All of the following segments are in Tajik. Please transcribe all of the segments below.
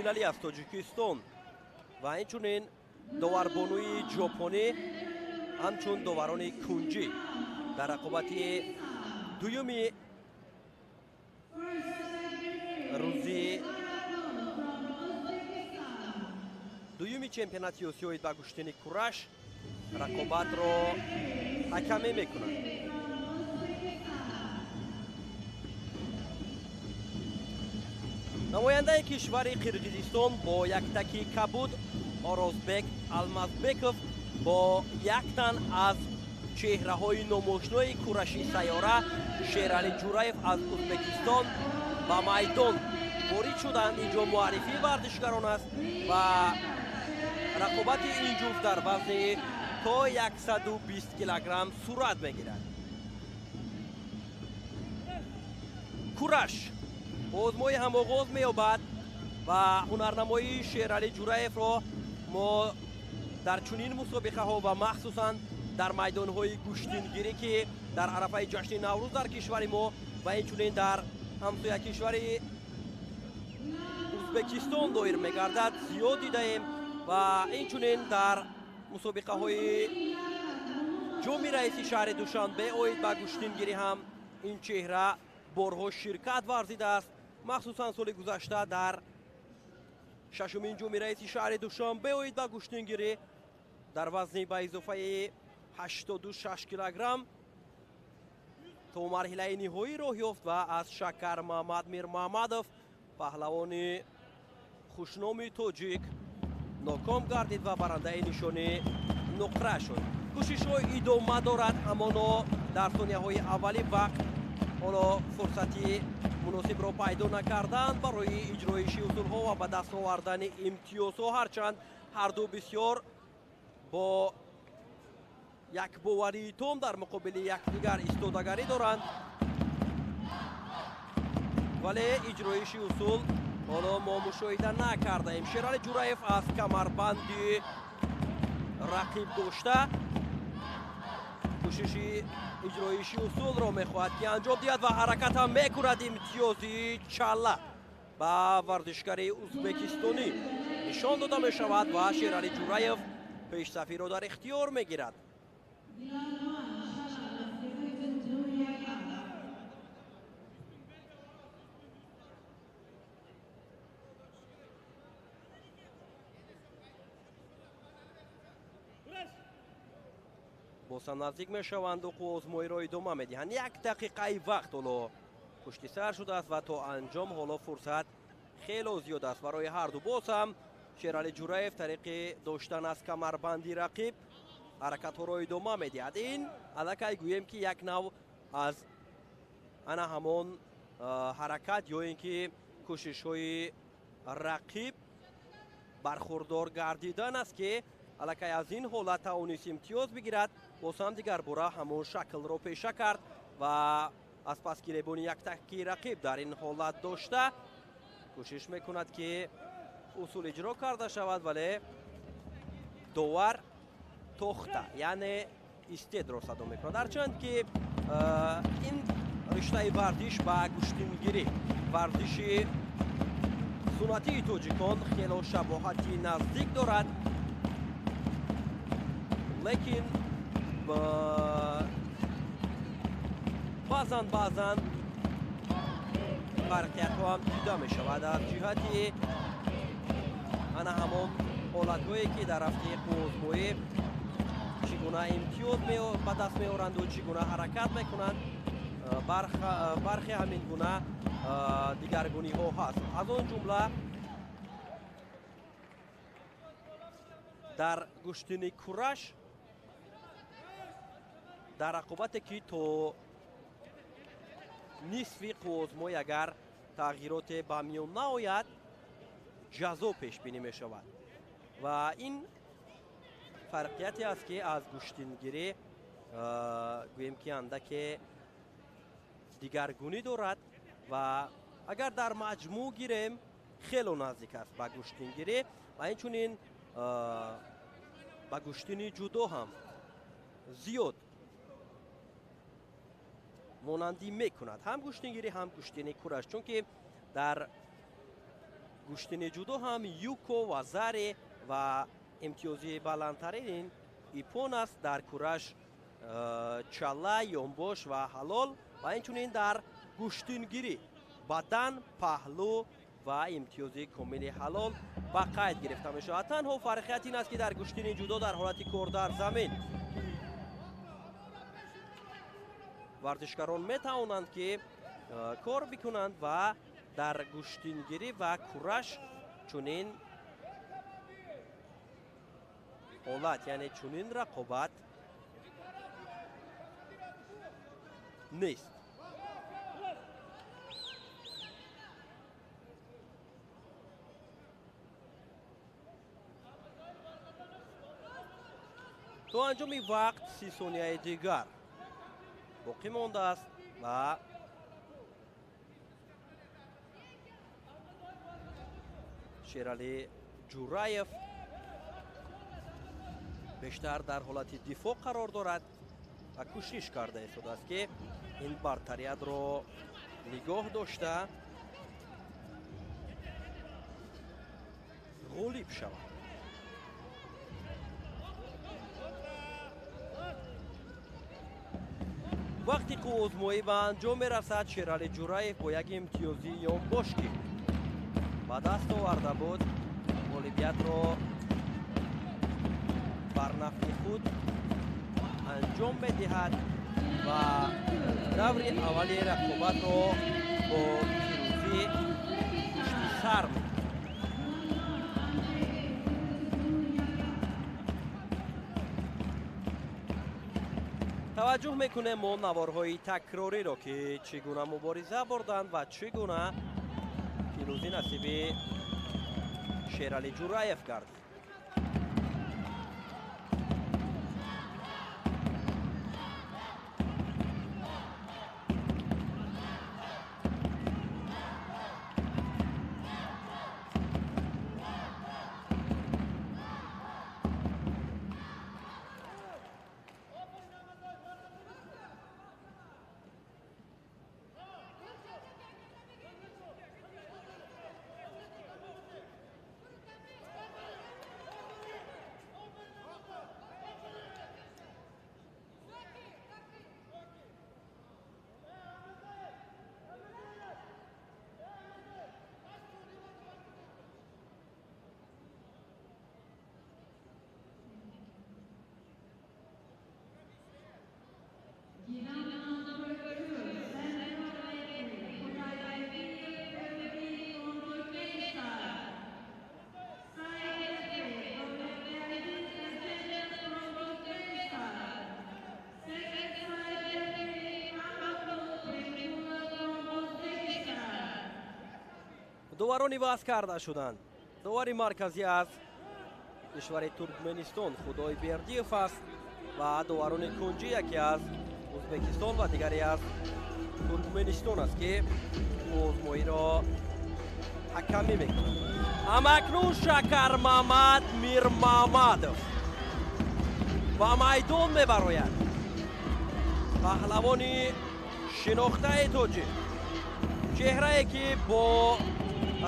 Милалӣ аз Тоҷикистон ва инчунин доварбонуи ҷопонӣ ҳамчун доварони кунҷӣ дар рақобати дуюми рӯзи дуюми чемпионати Осиё оид ба гӯштини кураш рақобатро ҳакамӣ мекунанд. Намояндаи кишвари Қирғизистон бо яктаки кабуд Орозбек Алмазбеков бо як тан аз чеҳраҳои номошнои кураши сайёра Шералӣ Ҷураев аз Ӯзбекистон ба майдон ворид шуданд. Инҷо муаррифии варзишгарон аст ва рақобати ин ҷуфт дар вазни то 120 килограмм сурат мегирад. Кураш озмои ҳам оғоз меёбад ва ҳунарнамоии Шералӣ Ҷураевро мо дар чунин мусобиқаҳо ва махсусан дар майдонҳои гӯштингирӣ, ки дар арафаи ҷашни Наврӯз дар кишвари мо ва инчунин дар ҳамсоя кишвари Ӯзбекистон доир мегардад, зиёд дидаем ва инчунин дар мусобиқаҳои ҷоми раиси шаҳри Душанбе оид ба гӯштингирӣ ҳам ин чеҳра борҳо ширкат варзидааст. Махсусан соли гузашта дар шашумин ҷоми раиси шаҳри Душанбе оид ба гӯштингирӣ дар вазни ба изофаи 86 килограмм то марҳилаи ниҳоӣ роҳ ёфт ва аз Шакар Маҳмад Мирмаҳмадов, паҳлавони хушноми тоҷик, ноком гардид ва барандаи нишони нуқра шуд. Кӯшишҳо идома дорад, аммо дар сонияҳои аввали вақт ҳоло фурсати муносибро пайдо накарданд барои иҷроиши усулҳо ва ба даст овардани имтиёзҳо. Ҳарчанд ҳарду бисёр бо якбоварии том дар муқобили якдигар истодагарӣ доранд, вале иҷроиши усул ҳоло мо мушоҳида накардаем. Шералӣ Ҷураев аз камарбанди рақиб дошта кӯшиши иҷроиши усулро мехоҳад ки анҷом диҳад ва ҳаракат ҳам мекунад. Имтиёзи чалла ба варзишгари ӯзбекистонӣ нишон дода мешавад ва Шералӣ Ҷураев пешсафиро дар ихтиёр мегирад. Боз наздик мешаванду қувваозмоиро идома медиҳанд. Як дақиқаи вақт ҳоло пушти сар шудааст ва то анҷом ҳоло фурсат хело зиёд аст барои ҳарду. Боз ҳам Шералӣ Ҷураев тариқи доштан аз камарбанди рақиб ҳаракатҳоро идома медиҳад. Ин аллакай гӯем ки як нав аз ана ҳамон ҳаракат ё ин ки кӯшишҳои рақиб бархурдор гардидан аст, ки аллакай аз ин ҳолат тавонист имтиёз бигирад. Боз ҳам дигар бора ҳамон шаклро пеша кард ва аз пас гиребони яктаки рақиб дар ин ҳолат дошта кӯшиш мекунад ки усул иҷро карда шавад, вале довар тохта, яъне истедро садо мекунад. Ҳарчанд ки ин риштаи варзиш ба гӯштингирӣ, варзиши суннатии тоҷикон, хело шабоҳати наздик дорад, лекин баъзан фарқиятҳо ҳам дида мешавад аз ҷиҳати ана ҳамон ҳолатҳое ки дар рафти қувваозмоӣ чӣ гуна имтиёз ба даст меоранду чӣ гуна ҳаракат мекунанд. Бархе ҳамин гуна дигаргуниҳо ҳаст, аз он ҷумла дар гӯштини кураш дар рақобате ки то нисфи қувваозмоӣ агар тағйироте ба миён наояд ҷазо пешбинӣ мешавад ва ин фарқияте аст ки аз гӯштингирӣ гӯем ки андаке дигаргунӣ дорад ва агар дар маҷмӯъ гирем хело наздик аст ба гӯштингирӣ ва инчунин ба гӯштини ҷудо ҳам зиёд монандӣ мекунад, ҳам гӯштингирӣ ҳам гӯштини кураш, чунки дар гӯштини ҷудо ҳам юко ва заре ва имтиёзи баландтарин ипон аст. Дар кураш чала, ёнбош ва ҳалол ва инчунин дар гӯштингирӣ бадан, паҳлӯ ва имтиёзи комили ҳалол ба қайд гирифта мешавад. Танҳо фарқият ин аст, ки дар гӯштини ҷудо дар ҳолати кор дар замин варзишгарон метавонанд, ки кор бикунанд ва дар гӯштингирӣ ва кураш чунин ҳолат, яъне чунин рақобат нест. То анҷоми вақт 30 сонияи дигар боқӣ мондааст ва Шералӣ Ҷураев бештар дар ҳолати дифоъ қарор дорад ва кӯшиш карда истодааст, ки ин бартариятро нигоҳ дошта ғолиб шавад. Вақти қувваозмоӣ ба анҷом мерасад. Шералӣ Ҷураев бо як имтиёзи ёнбош, ки ба даст оварда буд, ғолибиятро бар нафъи худ анҷом медиҳад ва даври аввали рақобатро бо пирӯзӣ пушти сар мекунад. Таваҷҷӯҳ мекунем мо наворҳои такрориро, ки чӣ гуна мубориза бурданд ва чӣ гуна пирӯзӣ насиби Шералӣ Ҷураев гардид. Доварон иваз карда шуданд. Довари марказӣ аз кишвари Туркменистон Худой Бердиев аст ва доварони кунҷӣ яке аз Ӯзбекистон ва дигаре аз Туркменистон аст, ки озмоиро ҳакамӣ мекунад. Ҳамакнун Шакармамад Мирмамадов ба майдон мебарояд. Паҳлавони шинохтаи тоҷик, чеҳрае ки бо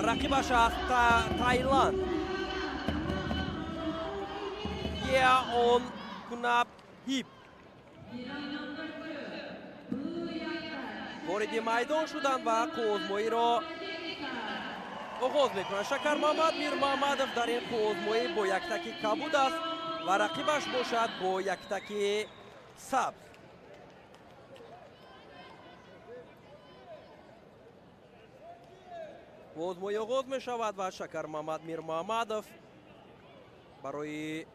рақибаш аз Таиланд Еон Кунап Ҳип вориди майдон шуданд ва қувваозмоиро оғоз мекунанд. Шакармамад Мирмамадов дар ин қувваозмоӣ бо яктаки кабуд аст ва рақибаш бошад бо яктаки сабз. Озмоӣ оғоз мешавад ва Шакармамад Мирмамадов барои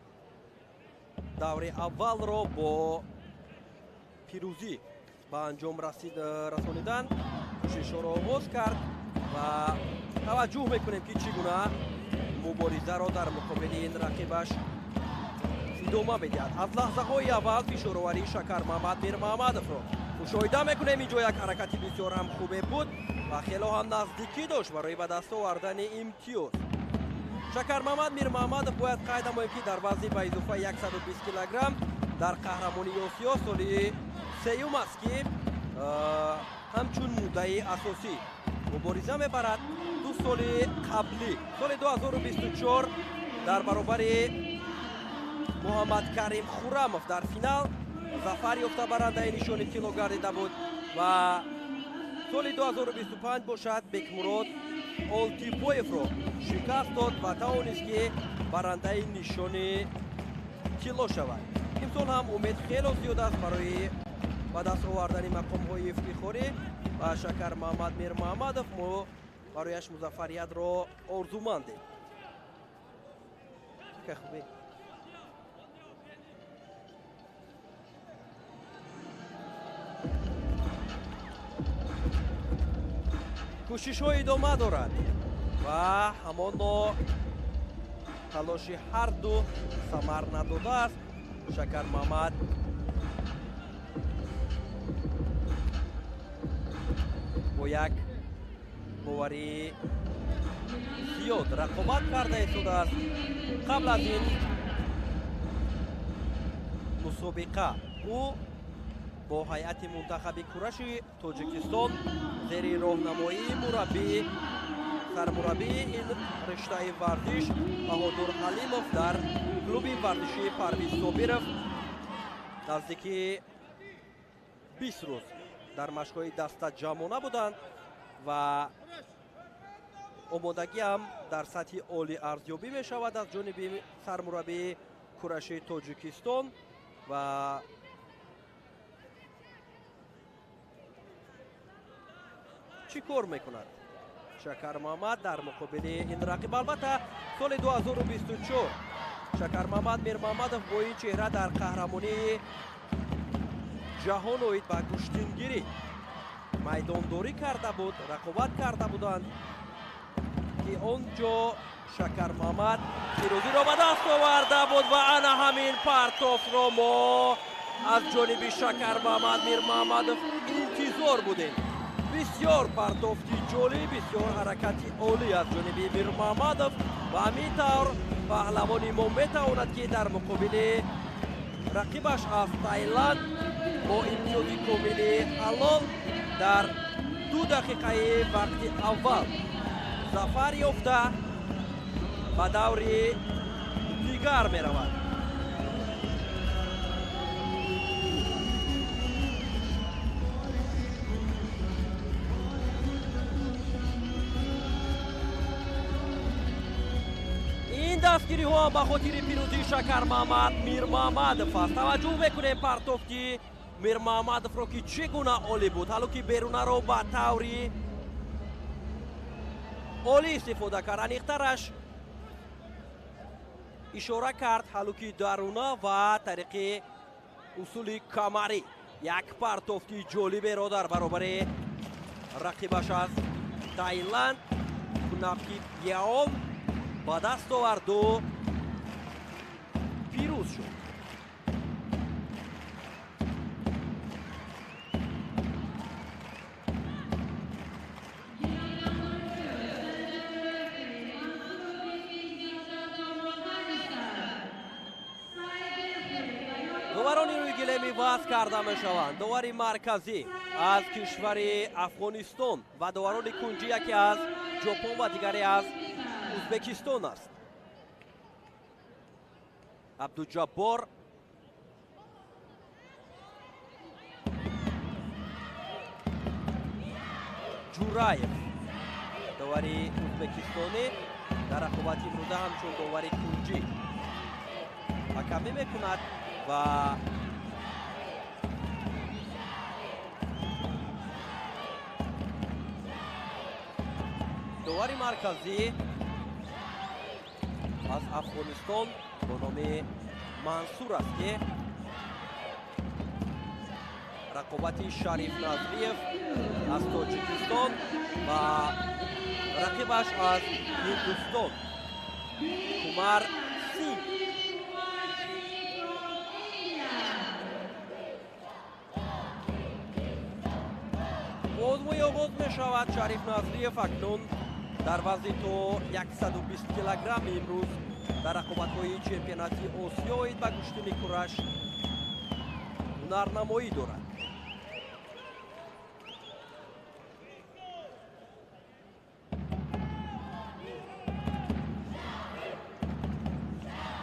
даври аввалро бо пирӯзӣ ба анҷом расонидан кӯшишҳоро оғоз кард ва таваҷҷӯҳ мекунем, ки чӣ гуна муборизаро дар муқобили ин рақибаш идома медиҳад. Аз лаҳзаҳои аввал фишороварии Шакармамад Мирмамадовро мушоҳида мекунем. Инҷо як ҳаракати бисёр ҳам хубе буд ва хело ҳам наздикӣ дошт барои ба даст овардани имтиёз. Шакармамад Мирмамадов бояд қайд намоем, ки дар вазни ба изофаи 120 килограмм дар қаҳрамонии Осиё соли сеюм аст, ки ҳамчун муддаи асосӣ мубориза мебарад. 2 Соли қаблӣ, соли 2024 дар баробари Муҳаммадкарим Хурамов дар финал зафар ёфта барандаи нишони тилло гардида буд ва соли 2025 бошад Бекмурод Олтибоевро шикаст дод ва тавонист, ки барандаи нишони тилло шавад. Имсол ҳам умед хело зиёд аст барои ба даст овардани мақомҳои ифтихорӣ ва Шакармаҳмад Мирмаҳмадов мо барояш музаффариятро орзумандем. Хубе. Кӯшишҳо идома дорад ва ҳамоно талоши ҳарду самар надодааст. Шакармаҳмад бо як боварии зиёд рақобат карда истодааст. Қабл аз ин мусобиқа ӯ бо ҳайати мунтахаби кураши Тоҷикистон зери роҳнамоии мураббӣ, сармураббии ин риштаи варзиш Баҳодур Ҳалимов дар клуби варзишии Парвиз Собиров наздики 20 рӯз дар машқҳои дастаҷамъона буданд ва омодагиам дар сатҳи олӣ арзёбӣ мешавад аз ҷониби сармураббии кураши Тоҷикистон ва чӣ кор мекунад Шакармаҳмад дар муқобили ин рақиб? Албатта, соли 2024 Шакармаҳмад Мирмаҳмадов бо ин чеҳра дар қаҳрамонии ҷаҳон оид ба гӯштингирӣ майдондорӣ карда буд, рақобат карда буданд, ки он ҷо Шакармаҳмад пирӯзиро ба даст оварда буд ва ана ҳамин партофро мо аз ҷониби Шакармаҳмад Мирмаҳмадов интизор будем. Бисёр партофти ҷолиб, бисёр ҳаракати олӣ аз ҷониби Мирмаҳмадов ва ҳамин тавр паҳлавони мо метавонад, ки дар муқобили рақибаш аз Таиланд бо имтиёзи комили ҳалол дар 2 дақиқаи вақти аввал зафар ёфта ба даври дигар меравад. Ин дастгириҳо ҳам ба хотири пирӯзии Шакармаҳмад Мирмаҳмадов аст. Таваҷҷӯҳ мекунем партофти Мирмаҳмадовро, ки чӣ гуна олӣ буд. Ҳало ки берунаро ба таври олӣ истифода кард, аниқтараш ишора кард ҳалуки даруна ва тариқи усули камарӣ як партофти ҷолиберо дар баробари рақибаш аз Таиланд Кунапкип Яом ба даст оварду пирӯз шуд. Доварони рӯи гилеми вазн карда мешаванд. Довари марказӣ аз кишвари Афғонистон ва доварони кунҷӣ яке аз Ҷопон ва дигаре аз Ӯзбекистон аст. Абдуҷаббор Ҷураев, довари ӯзбекистонӣ, дар рақобати имрӯза ҳамчун довари кунҷӣ ҳакамӣ мекунад ва довари марказӣ аз Афғонистон бо номи Мансур аст, ки рақобати Шариф Назриев аз Тоҷикистон ва рақибаш аз Ҳиндустон Кумар Синг. Озмои оғоз мешавад. Шариф Назриев акнун дар вазни то 120 килограмм имрӯз дар рақобатҳои чемпионати Осиё оид ба гӯштини кураш ҳунарнамоӣ дорад.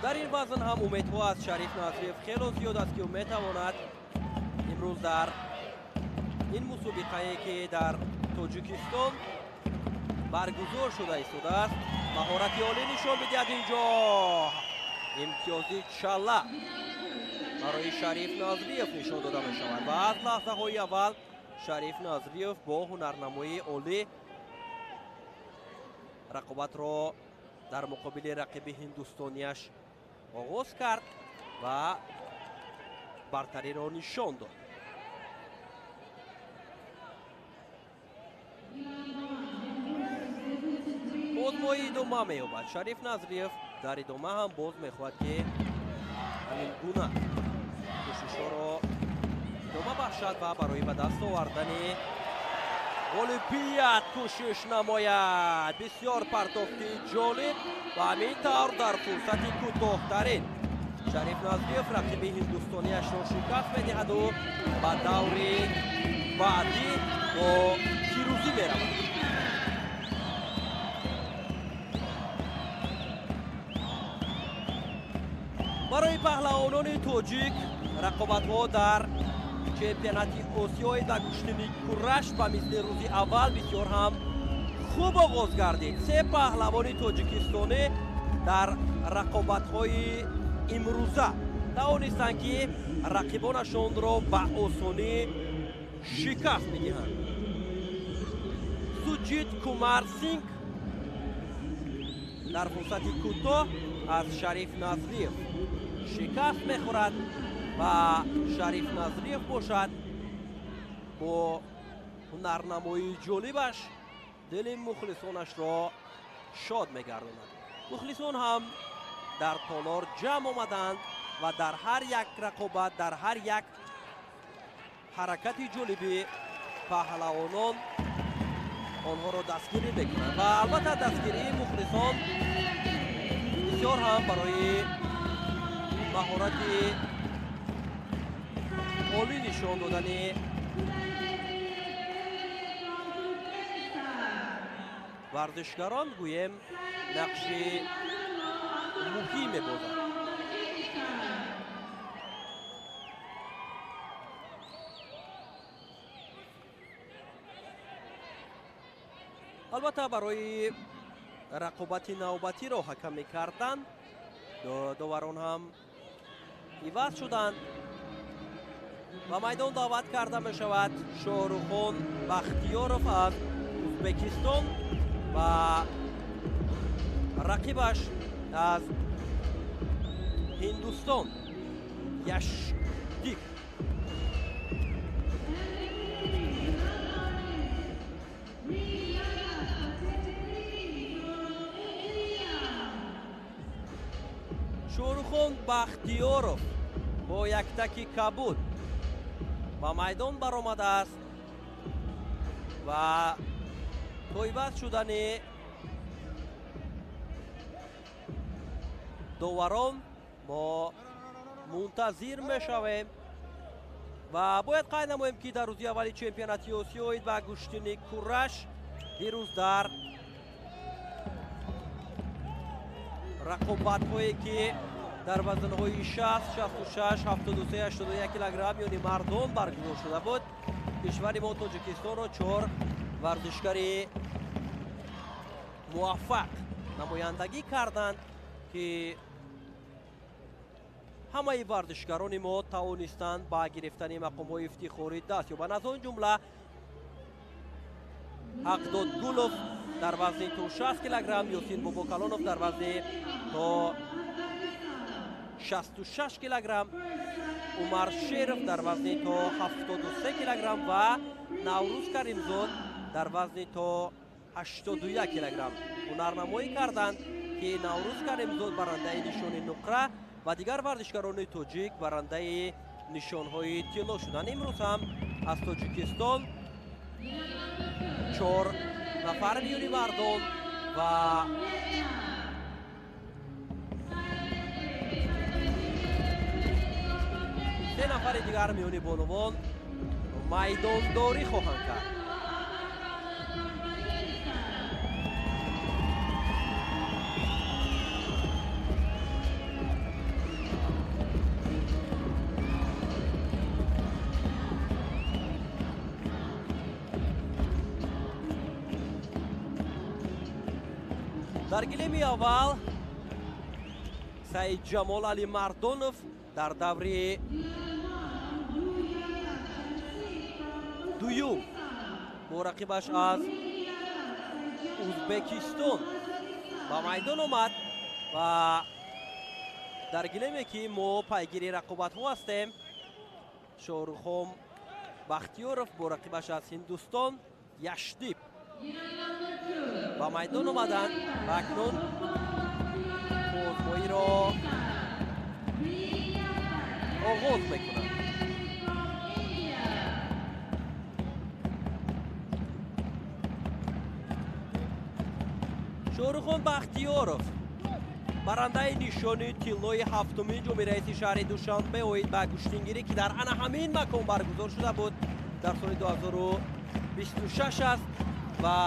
Дар ин вазн ҳам умедҳо аз Шариф Назриев хело зиёд аст, ки ӯ метавонад имрӯз дар ин мусобиқае, ки дар Тоҷикистон баргузор шуда истодааст, маҳорати олӣ нишон бидиҳад. Инҷо имтиёзи чала барои Шариф Назриев нишон дода мешавад ва аз лаҳзаҳои аввал Шариф Назриев бо ҳунарнамоии олӣ рақобатро дар муқобили рақиби ҳиндустонияш оғоз кард ва бартариро нишон дод. Озмои идома меёбад. Шариф Назриев дар идома ҳам боз мехоҳад, ки ҳамин гуна кӯшишҳоро идома бахшад ва барои ба даст овардани ғолибият кӯшиш намояд. Бисёр партофти ҷолиб ва ҳамин тавр дар фурсати кӯтоҳтарин Шариф Назриев рақиби ҳиндустонияшро шикаст медиҳаду ба даври баъдӣ бо пирӯзӣ меравад. Барои паҳлавонони тоҷик рақобатҳо дар чемпионати Осиёи ба гӯштини кураш ба мисли рӯзи аввал бисёр ҳам хуб оғоз гардид. Се паҳлавони тоҷикистонӣ дар рақобатҳои имрӯза тавонистанд, ки рақибонашонро ба осонӣ шикаст бидиҳанд. Суҷид Кумар Синг дар фурсати кӯтоҳ аз Шариф Назриев шикаст мехӯрад ва Шариф Назриев бошад бо ҳунарнамоии ҷолибаш дили мухлисонашро шод мегардонад. Мухлисон ҳам дар толор ҷамъ омаданд ва дар ҳар як рақобат, дар ҳар як ҳаракати ҷолиби паҳлавонон онҳоро дастгирӣ мекунанд ва албатта дастгирии мухлисон бисёр ҳам барои маҳорати олӣ нишон додани варзишгарон гӯем нақши муҳим мебозад. Албатта барои рақобати навбатиро ҳакамӣ кардан доварон ҳам иваз шуданд. Ба майдон даъват карда мешавад Шоҳрухон Бахтиёров аз Ӯзбекистон ва рақибаш аз Ҳиндустон Яшдип. Шоҳрухон Бахтиёров бо яктаки кабуд ба майдон баромадааст ва то иваз шудани доварон мо мунтазир мешавем ва бояд қайд намоем, ки дар рӯзи аввали чемпионати Осиёид ва гӯштини кураш дирӯз дар рақобатҳое, ки дар вазнҳои 60, 66, 73, 81 килограмм миёни мардон баргузор шуда буд, кишвари мо Тоҷикистонро 4 варзишгари муваффақ намояндагӣ карданд, ки ҳамаи варзишгарони мо тавонистанд ба гирифтани мақомҳои ифтихорӣ даст ёбанд. Аз он ҷумла Ҳақдод Гулов дар вазни то 60 килограмм, Ёсин Бобокалонов дар вазни то 66 килограмм, Умар Шеров дар вазни то 73 килограмм ва Наврӯз Каримзод дар вазни то 81 килограмм ҳунарнамоӣ карданд, ки Наврӯз Каримзод барандаи нишони нуқра ва дигар варзишгарони тоҷик барандаи нишонҳои тилло шуданд. Имрӯз ҳам аз Тоҷикистон 4 нафар миёни мардон ва 3 нафари дигар миёни бонувон майдондорӣ хоҳанд кард. Дар гилеми аввал Саидҷамол Алимардонов дар даври дуюм бо рақибаш аз Узбекистон ба майдон омад ва дар гилеме ки мо пайгири рақобатҳо ҳастем, Шоҳрухон Бахтиёров бо рақибаш аз Ҳиндустон Яшдип ба майдон омаданд ва акнун озмоиро оғоз мекунанд. Шоҳрухон Бахтиёров барандаи нишони тиллои ҳафтумин ҷоми раиси шаҳри Душанбе оид ба гӯштингирӣ, ки дар ана ҳамин макон баргузор шуда буд дар соли 2026 аст ва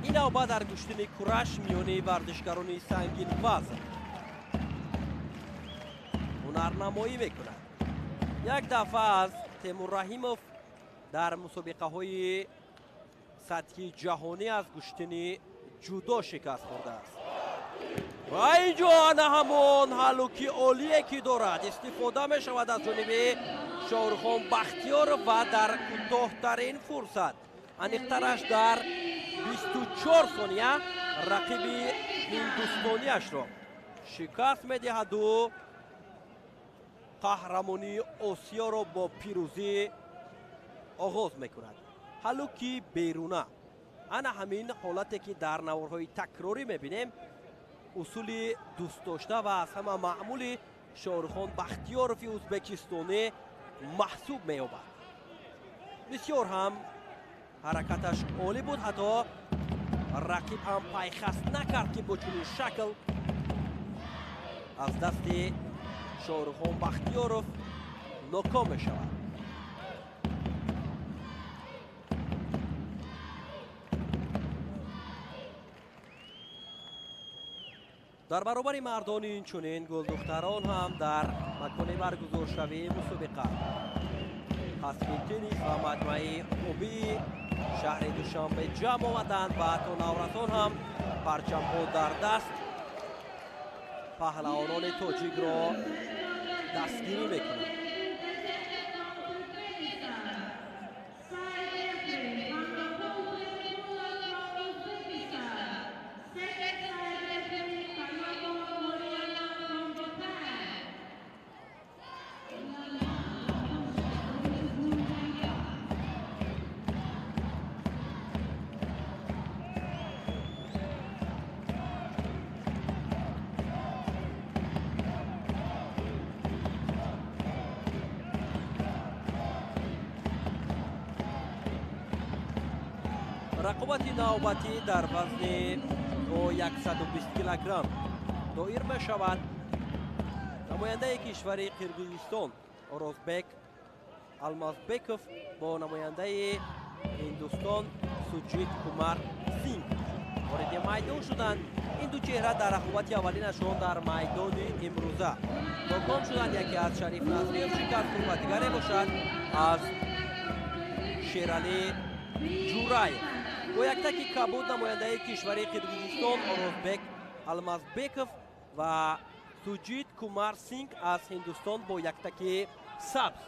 ин навбат дар гӯштини кураш миёни варзишгарони сангинвазн ҳунарнамоӣ мекунад. Як дафъа аз Темур Раҳимов дар мусобиқаҳои сатҳи ҷаҳонӣ аз гӯштини ҷудо шикаст хӯрдааст. Ва инҷо ана ҳамон ҳаллуки олие ки дорад истифода мешавад аз ҷониби Шоҳрухон Бахтиёров ва дар кӯтоҳтарин фурсат, аниқтараш дар 24 сония, рақиби ҳиндустониашро шикаст медиҳаду қаҳрамонии Осиёро бо пирӯзӣ оғоз мекунад. Ҳаллуки беруна ана ҳамин ҳолате ки дар наворҳои такрорӣ мебинем, усули дӯстдошта ва аз ҳама маъмули Шоҳрухон Бахтиёрови узбекистонӣ маҳсуб меёбад. Бисёр ҳам ҳаракаташ олӣ буд, ҳатто рақиб ҳам пайхаст накард ки бо чунин шакл аз дасти Шоҳрухон Бахтиёров ноком мешавад. Дар баробари мардони инчунин гулдухтарон ҳам дар макони баргузоршавии мусобиқа қасри теннис ва маҷмӯаи обии шаҳри Душанбе ҷамъ омаданд ва ҳатто наврасон ҳам парчамҳо дар даст паҳлавонони тоҷикро дастгирӣ мекунанд. Рақобати навбатӣ дар вазни то 120 килограмм доир мешавад. Намояндаи кишвари Қирғизистон Орозбек Алмазбеков бо намояндаи Ҳиндустон Суҷит Кумар Синг вориди майдон шуданд. Ин ду чеҳра дар рақобати аввалинашон дар майдони имрӯза ноком шуданд. Яке аз Шариф Назриев шикаст хӯрд ва дигаре бошад аз Шералӣ Ҷураев. Бо яктаки кабуд намояндаи кишвари Қирғизистон Орозбек Алмазбеков ва Суҷит Кумар Синг аз Ҳиндустон бо яктаки сабз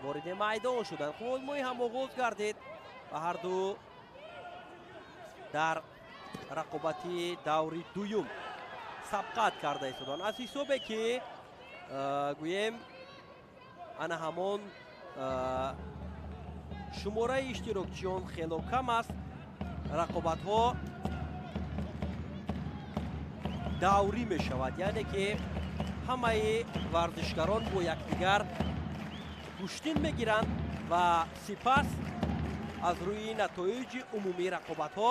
вориди майдон шуданд. Қувватмоӣ ҳам оғоз гардид ва ҳарду дар рақобати даври дуюм сабқат карда истоданд. Аз ҳисобе ки гӯем ана ҳамон шумораи иштирокчиён хело кам аст, рақобатҳо даврӣ мешавад, яъне ки ҳамаи варзишгарон бо якдигар гӯштин мегиранд ва сипас аз рӯи натоиҷи умумии рақобатҳо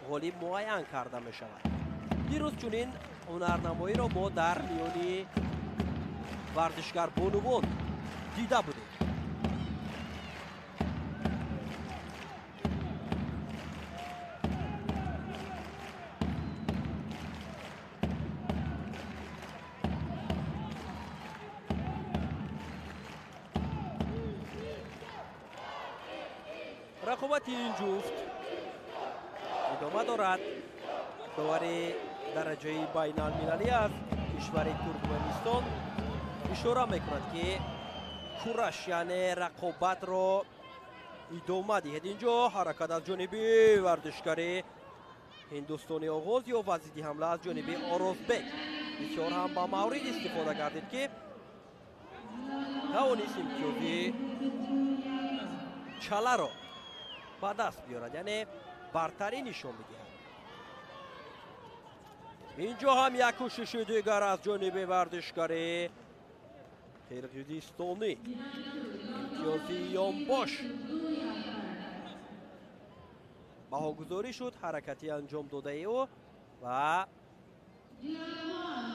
ғолиб муайян карда мешавад. Дирӯз чунин ҳунарнамоиро мо дар миёни варзишгарбонувон дида будем. Рақобати ин ҷуфт Идома дорад. Довари дараҷаи байналмилалӣ аз кишвари Туркманистон ишора мекунад, ки кураш, яъне рақобатро идома диҳед. Инҷо ҳаракат аз ҷониби варзишгари ҳиндустонӣ оғоз ёфт ва зидди ҳамла аз ҷониби Орозбек бисёр ҳам ба маврид истифода гардид, ки тавонист имтиёзи чаларо ба даст биёрад, яъне бартарӣ нишон бидиҳад. Инҷо ҳам як кӯшиши дигар аз ҷониби варзишгари қирғизистонӣ. Имтиёзи ёнбош баҳогузорӣ шуд ҳаракати анҷом додаи ӯ ва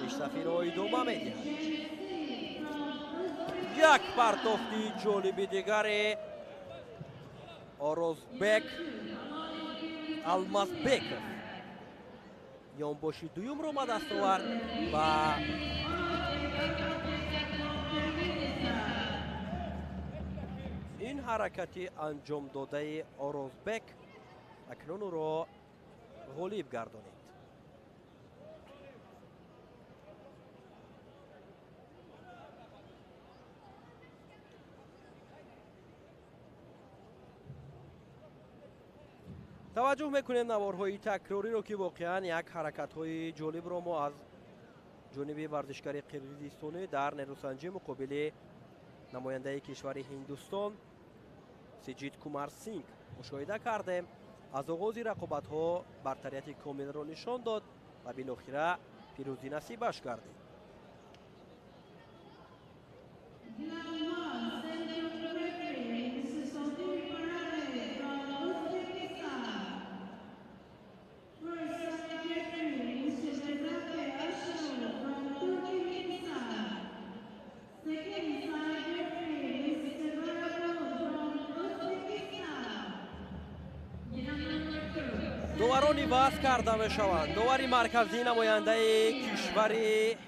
пешсафиро идома медиҳад. Як партофти ҷолиби дигаре Орозбек Алмазбеков ёнбоши дуюмро ба даст овард ва ин ҳаракати анҷомдодаи Орозбек акнун ӯро ғолиб гардонид. Таваҷҷӯҳ мекунем наворҳои такрориро, ки воқеан як ҳаракатҳои ҷолибро мо аз ҷониби варзишгари қирғизистонӣ дар нерӯсанҷӣ муқобили намояндаи кишвари Ҳиндустон Сиҷид Кумар Синг мушоҳида кардем. Аз оғози рақобатҳо бартарияти комилро нишон дод ва билохира пирӯзӣ насибаш гардид. Доварон иваз карда мешаванд. Довари марказӣ намояндаи кишвари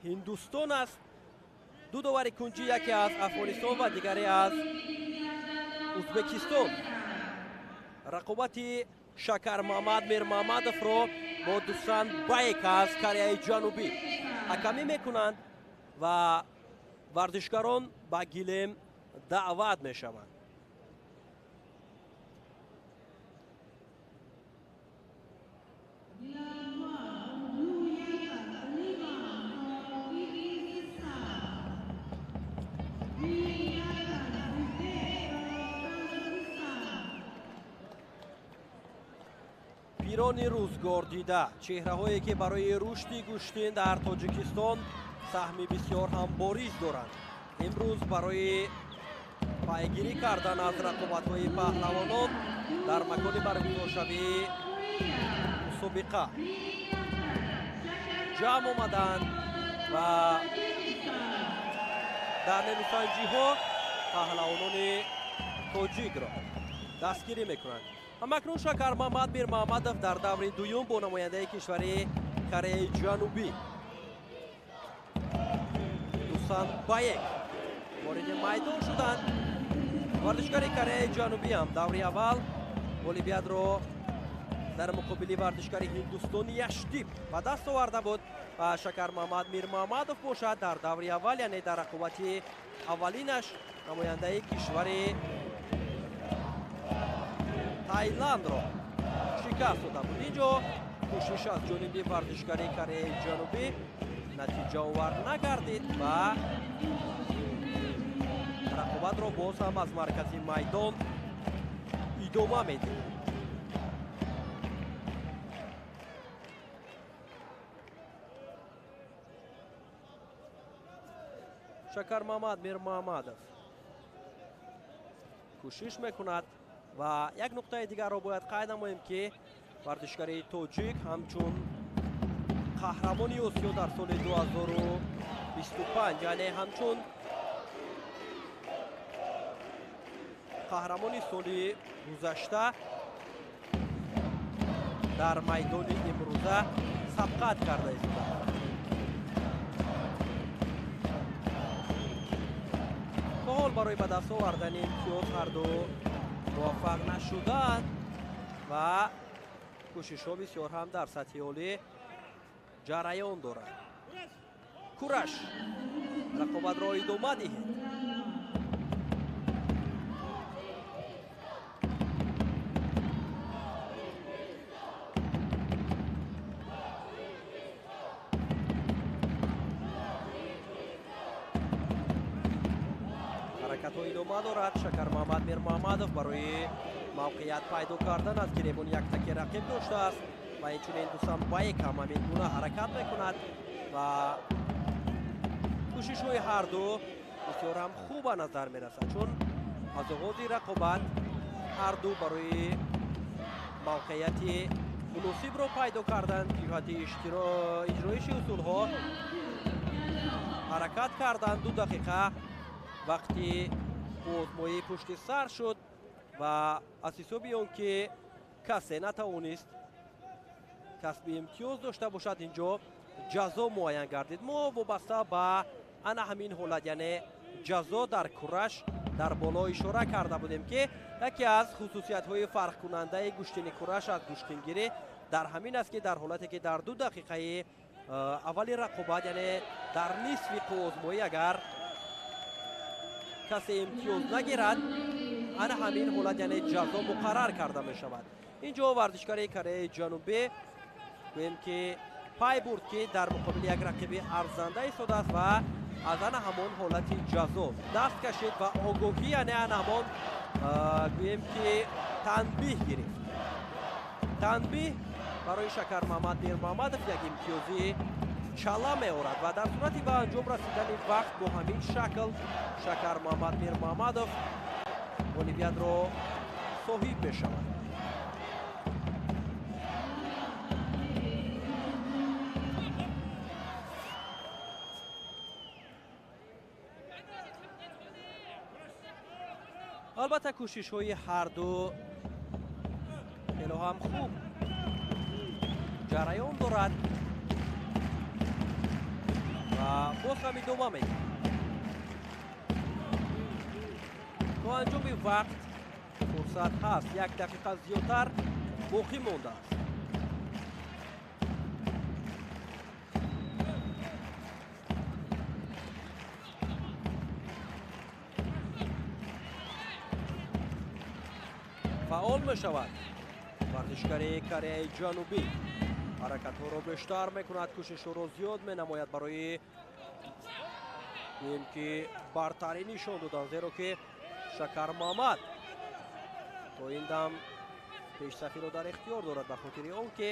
Ҳиндустон аст. Ду довари кунҷӣ, яке аз Афғонистон ва дигаре аз Узбекистон. Рақобати Шакармамад Мирмамадовро бо Дусан Байек аз Кореяи Ҷанубӣ ҳакамӣ мекунанд ва варзишгарон ба гилем даъват мешаванд. Пирони рӯзгор дида, чеҳраҳое ки барои рушди гӯштин дар Тоҷикистон саҳми бисёр ҳам бориз доранд, имрӯз барои пайгирӣ кардан аз рақобатҳои паҳлавонон дар макони баргузоршавии мусобиқа ҷамъ омаданд ва дар нерӯсанҷиҳо паҳлавонони тоҷикро дастгирӣ мекунанд. Ҳамакнун Шакармамад Мирмамадов дар даври дуюм бо намояндаи кишвари Кореяи Ҷанубӣ Дусан Баек вориди майдон шуданд. Варзишгари Кореяи Ҷанубӣ ҳам даври аввал ғолибиятро дар муқобили варзишгари ҳиндустони Яштип ба даст оварда буд ва Шакармамад Мирмамадов бошад дар даври аввал, яъне дар рақобати аввалинаш, намояндаи кишвари Тайландро шикаст дода буд. Инҷо кӯшиш аз ҷониби варзишгари Кореяи Ҷанубӣ натиҷаовар нагардид ва рақобатро боз ҳам аз маркази майдон идома медиҳад. Шакармамад Мирмамадов кӯшиш мекунад ва як нуқтаи дигарро бояд қайд намоем, ки варзишгари тоҷик ҳамчун қаҳрамони Осиё дар соли 2025, яъне ҳамчун қаҳрамони соли гузашта дар майдони имрӯза сабқат карда истодааст. То ҳол барои ба даст овардани имтиёз ҳарду муваффақ нашудаанд ва Кӯшишҳо бисёр ҳам дар сатҳи олӣ ҷараён дорад. Кураш, рақобатро идома диҳед. Ҳаракатҳо идома дорад. Шакармуҳаммад Мирмуҳаммадов барои мавқеият пайдо кардан аз гиребони як таки рақиб доштааст ва инчунин Дусанбаек ҳам ҳамин гуна ҳаракат мекунад ва кӯшишҳои ҳарду бисёр ҳам хуб ба назар мерасад, чун аз оғози рақобат ҳарду барои мавқеияти муносибро пайдо карданд, ҷиҳати иҷроиши усулҳо ҳаракат карданд. 2 дақиқа вақти озмоӣ пушти сар шуд ва аз ҳисоби он ки касе натавонист касби имтиёз дошта бошад, инҷо ҷазо муайян гардид. Мо вобаста ба ана ҳамин ҳолат, яъне ҷазо дар кураш, дар боло ишора карда будем, ки яке аз хусусиятҳои фарқкунандаи гӯштини кураш аз гӯштингирӣ дар ҳамин аст, ки дар ҳолате ки дар 2 дақиқаи аввали рақобат, яъне дар нисфи қувваозмоӣ, агар касе имтиёз нагирад, ана ҳамин ҳолат, яъне ҷазо муқаррар карда мешавад. Инҷо варзишгари Кореяи Ҷанубӣ гӯем ки пай бурд, ки дар муқобили як рақиби арзанда истодааст ва аз ана ҳамон ҳолати ҷазо даст кашид ва огоҳӣ, яъне ана ҳамон гӯем ки танбиҳ гирифт. Танбиҳ барои Шакармуҳаммад Мирмуҳаммадов як имтиёзи чала меорад ва дар сурати ба анҷом расидани вақт бо ҳамин шакл Шакармуҳаммад Мирмуҳаммадов ғолибиятро соҳиб мешавад. Албатта, кӯшишҳои ҳарду хело ҳам хуб ҷараён дорад ва боз ҳам идома медиҳад. То анҷоми вақт фурсат ҳаст, 1 дақиқа зиёдтар боқӣ мондааст. Фаъол мешавад варзишгари Кореяи Ҷанубӣ, ҳаракатҳоро бештар мекунад, кӯшишҳоро зиёд менамояд барои гӯем ки бартарӣ нишон додан, зеро ки Шакармуҳаммад то ин дам пешсафиро дар ихтиёр дорад, ба хотири он ки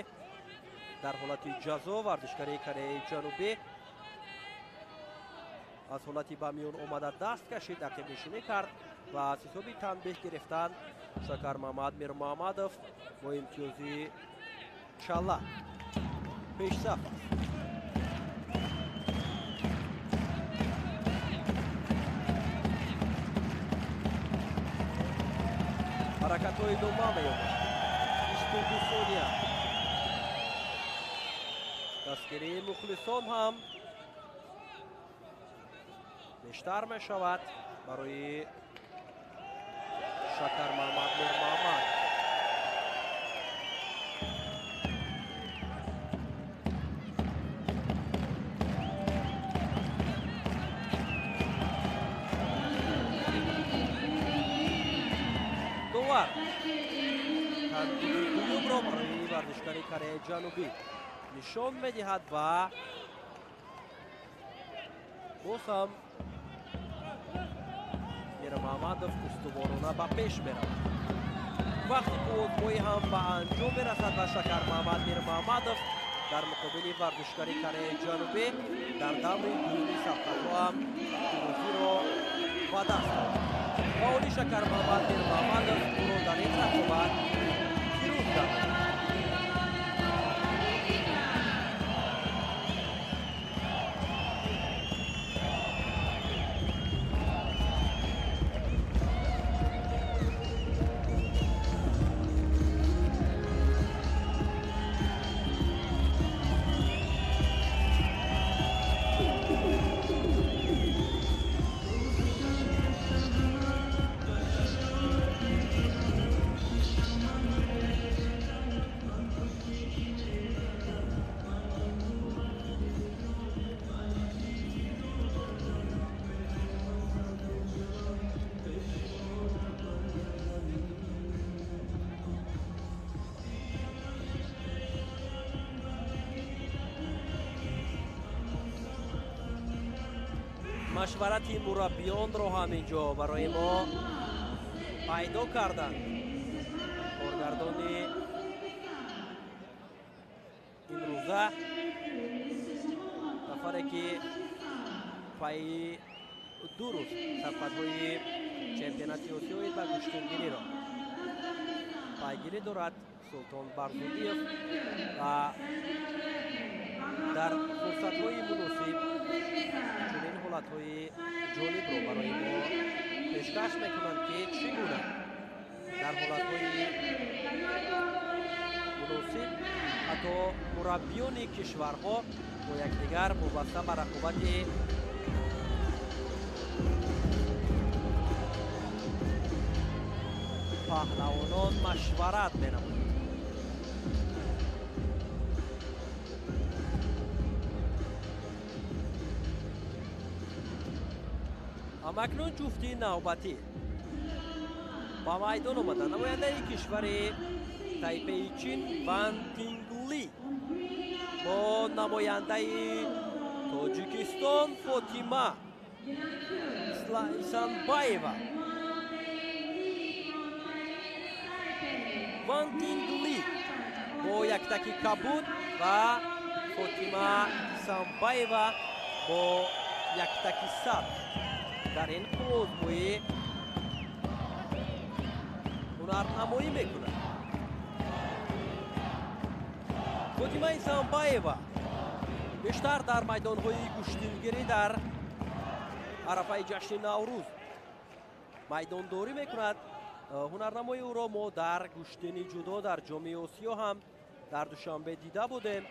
дар ҳолати ҷазо варзишгари Кореяи Ҷанубӣ аз ҳолати ба миён омада даст кашид, ақибнишинӣ кард ва аз ҳисоби танбеҳ гирифтан Шакармуҳаммад Мирмуҳаммадов бо имтиёзи чала пешсаф аст. Ҳаракатҳо идома меёбад. 22 сония. Дастгирии мухлисон ҳам бештар мешавад барои Шакармуҳаммад Мирмуҳаммад. Довар танбиҳи дуюмро барои варзишгари Кореяи Ҷанубӣ нишон медиҳад ва боз ҳам Мирмуҳаммадов устуворона ба пеш меравад. Вақти қувваозмоӣ ҳам ба анҷом мерасад ва Шакармуҳаммад Мирмуҳаммадов дар муқобили варзишгари Кореяи Ҷанубӣ дар даври дуюми сабқатҳо ҳам пирӯзиро ба даст овард. Фаъоли Шакармуҳаммад Мирмуҳаммадов ӯро дар ин рақобат пирӯз гардид. Машварати мураббиёнро ҳам инҷо барои мо пайдо карданд. Коргардони имрӯза, нафаре ки пайи 2 рӯз сабқатҳои чемпионати Осиёи ба гӯштингириро пайгирӣ дорад, Султон Барзудиев, ва дар фурсатҳои муносиб чунин ҳолатҳои ҷолибро барои мо пешкаш мекунанд, ки чӣ гуна дар ҳолатҳои муносиб ҳатто мураббиёни кишварҳо бо якдигар вобаста ба рақобати паҳлавонон машварат менамоянд. Ҳамакнун ҷуфти навбатӣ ба майдон омада. Намояндаи кишвари Тайпеи Чин Ван Тингли бо намояндаи Тоҷикистон Фотима Исанбаева. Ван Тингли бо яктаки кабуд ва Фотима Исанбаева бо яктаки сабз дар ин қувваозмоӣ ҳунарнамоӣ мекунад. Фотима Исанбаева бештар дар майдонҳои гӯштингирӣ дар арафаи ҷашни Наврӯз майдондорӣ мекунад. Ҳунарнамои ӯро мо дар гӯштини ҷудо дар Ҷоми Осиё ҳам дар Душанбе дида будем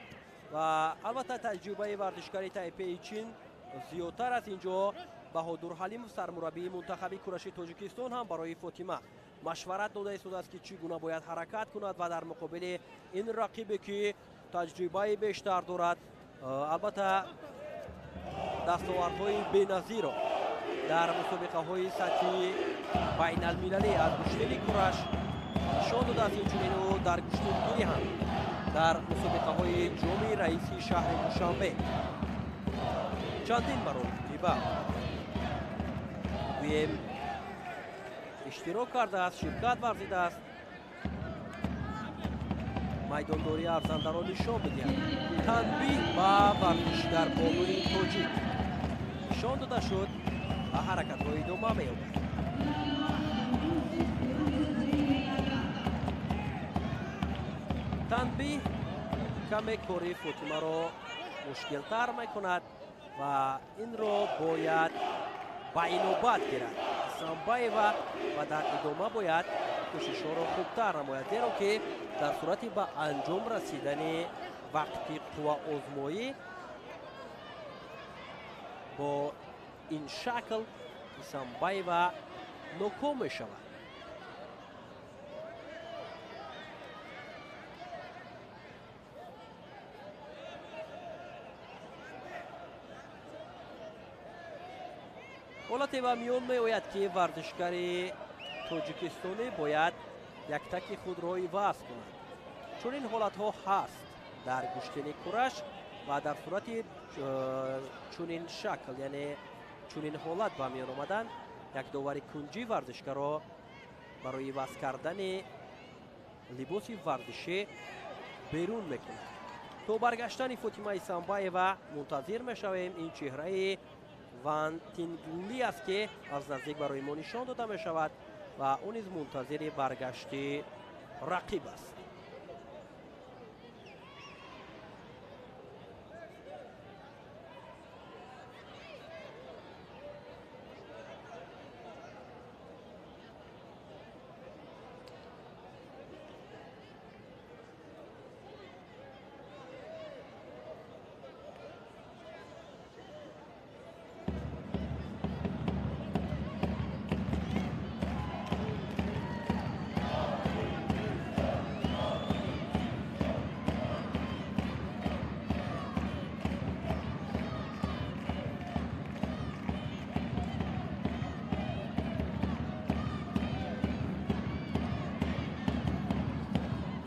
ва албатта таҷрибаи варзишгари Тайпеи Чин зиёдтар аст. Инҷо Баҳодур Ҳалимов, сармураббии мунтахаби кураши Тоҷикистон, ҳам барои Фотима машварат дода истодааст, ки чӣ гуна бояд ҳаракат кунад ва дар муқобили ин рақибе ки таҷрибаи бештар дорад, албатта дастовардҳои беназирро дар мусобиқаҳои сатҳи байналмилалӣ аз гӯштини кураш нишон додааст. Инчунин ӯ дар гӯштингирӣ ҳам дар мусобиқаҳои Ҷоми раиси шаҳри Душанбе чандин маротиба гӯем иштирок кардааст, ширкат варзидааст. Майдондории арзандаро нишон медиҳад. Танбиҳ ба варзишгарбонуи тоҷик нишон дода шуд ва ҳаракатҳо идома меёбад. Танбиҳ каме кори Фотимаро мушкилтар мекунад ва инро бояд ба инобат гирад Исанбаева ва дар идома бояд кӯшишҳоро хубтар намояд, зеро ки дар сурати ба анҷом расидани вақти қувваозмоӣ бо ин шакл Исанбаева ноком мешавад. Ҳолате ба миён меояд, ки варзишгари тоҷикистонӣ бояд яктаки худро иваз кунад. Чунин ҳолатҳо ҳаст дар гӯштини кураш ва дар сурати чунин шакл, яъне чунин ҳолат ба миён омадан, як довари кунҷӣ варзишгарро барои иваз кардани либоси варзишӣ берун мекунад. То баргаштани Фотима Исанбаева мунтазир мешавем. Ин чеҳраи Ван Тингли аст, ки аз наздик барои мо нишон дода мешавад ва ӯ низ мунтазири баргашти рақиб аст.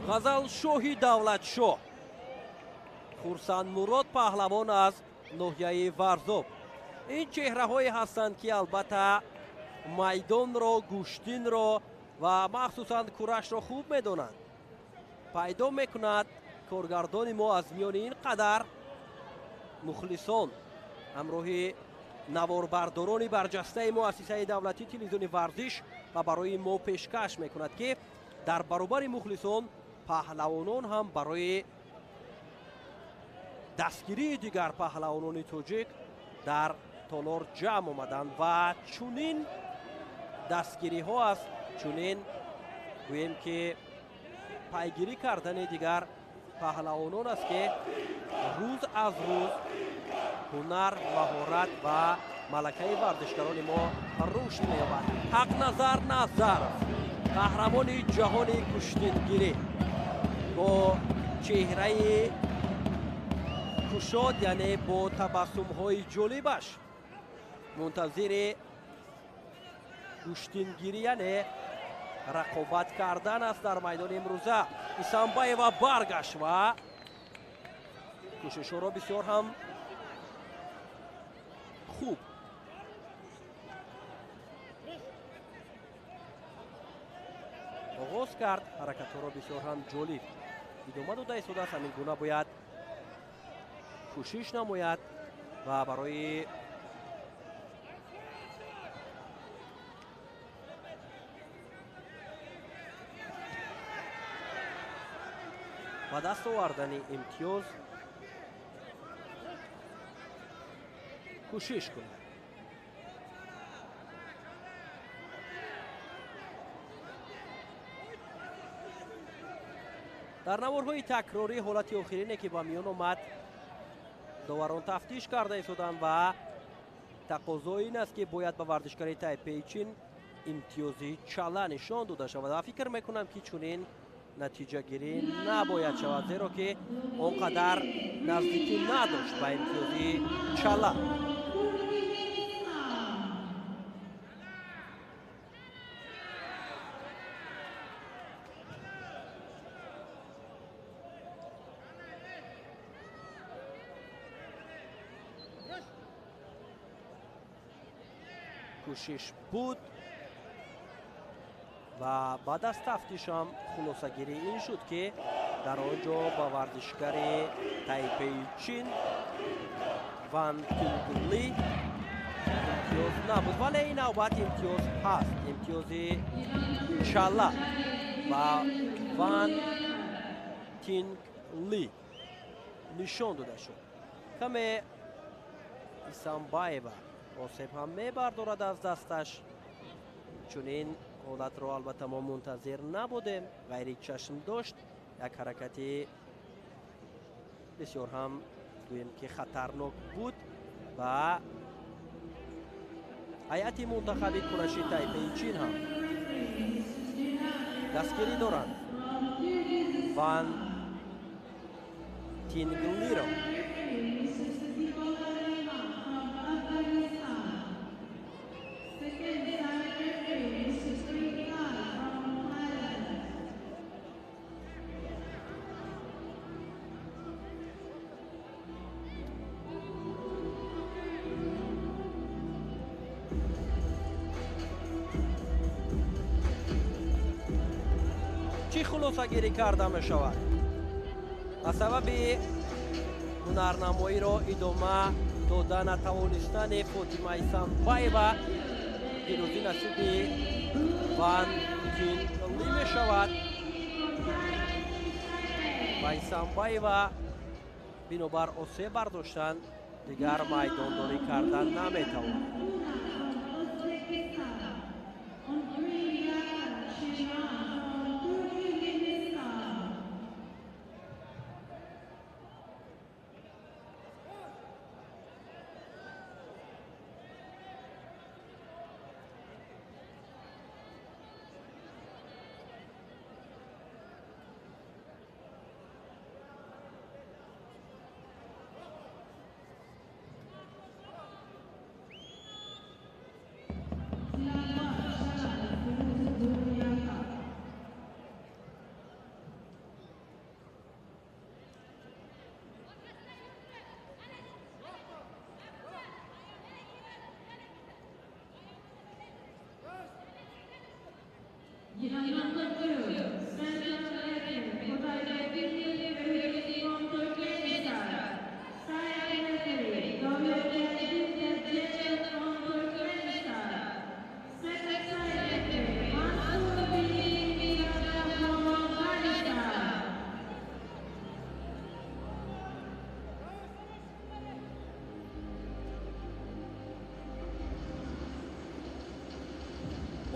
Ғазалшоҳи Давлатшоҳ Хурсандмурод паҳлавон аз ноҳияи Варзоб Ин чеҳраҳое ҳастанд, ки албатта майдонро, гӯштинро ва махсусан курашро хуб медонанд. Пайдо мекунад коргардони мо аз миёни ин қадар мухлисон ҳамроҳи наворбардорони барҷастаи муассисаи давлатии телевизиони варзиш ва барои мо пешкаш мекунад, ки дар баробари мухлисон паҳлавонон ҳам барои дастгирии дигар паҳлавонони тоҷик дар толор ҷамъ омаданд ва чунин дастгириҳо аст, чунин гӯем ки пайгирӣ кардани дигар паҳлавонон аст, ки рӯз аз рӯз ҳунар, маҳорат ва малакаи варзишгарони мо рушд меёбад. Ҳақназар Назаров, қаҳрамони ҷаҳони гӯштингирӣ, бо чеҳраи кушод, яъне бо табассумҳои ҷолибаш мунтазири гӯштингирӣ, яъне рақобат кардан аст дар майдони имрӯза. Исамбаева баргашт ва кӯшишҳоро бисёр ҳам хуб оғоз кард, ҳаракатҳоро бисёр ҳам ҷолиб идома дода истодааст. Ҳамин гуна бояд кӯшиш намояд ва барои ба даст овардани имтиёз кӯшиш кунад. Дар наворҳои такрорӣ ҳолати охирине, ки ба миён омад, доварон тафтиш карда истоданд ва тақозо ин аст, ки бояд ба варзишгари Тайпеи Чин имтиёзи чала нишон дода шавад ва фикр мекунам, ки чунин натиҷагирӣ набояд шавад, зеро ки он қадар наздикӣ надошт ба имтиёзи чала. Кӯшиш буд ва баъд аз тафтишам хулосагирӣ ин шуд, ки дар он ҷо ба варзишгари Тайпеи Чин Ван Тингли имтиёз набуд, вале ин навбат имтиёз ҳаст, имтиёзи чала ба Ван Тингли нишон дода шуд. Каме Исамбаева осеб ҳам мебардорад аз дасташ. Чунин ҳолатро албатта мо мунтазир набудем, ғайри чашм дошт. Як ҳаракати бисёр ҳам гӯем ки хатарнок буд ва ҳайати мунтахаби кураши Тайпеи Чин ҳам дастгирӣ доранд Ван Тинглиро. Чӣ хулосагирӣ карда мешавад? Аз сабаби ҳунарнамоиро идома дода натавонистани Фотима Исамбаева пирӯзӣ насиби Ван Тингли мешавад ва Исамбаева бинобар осеб бардоштан дигар майдондорӣ кардан наметавонад.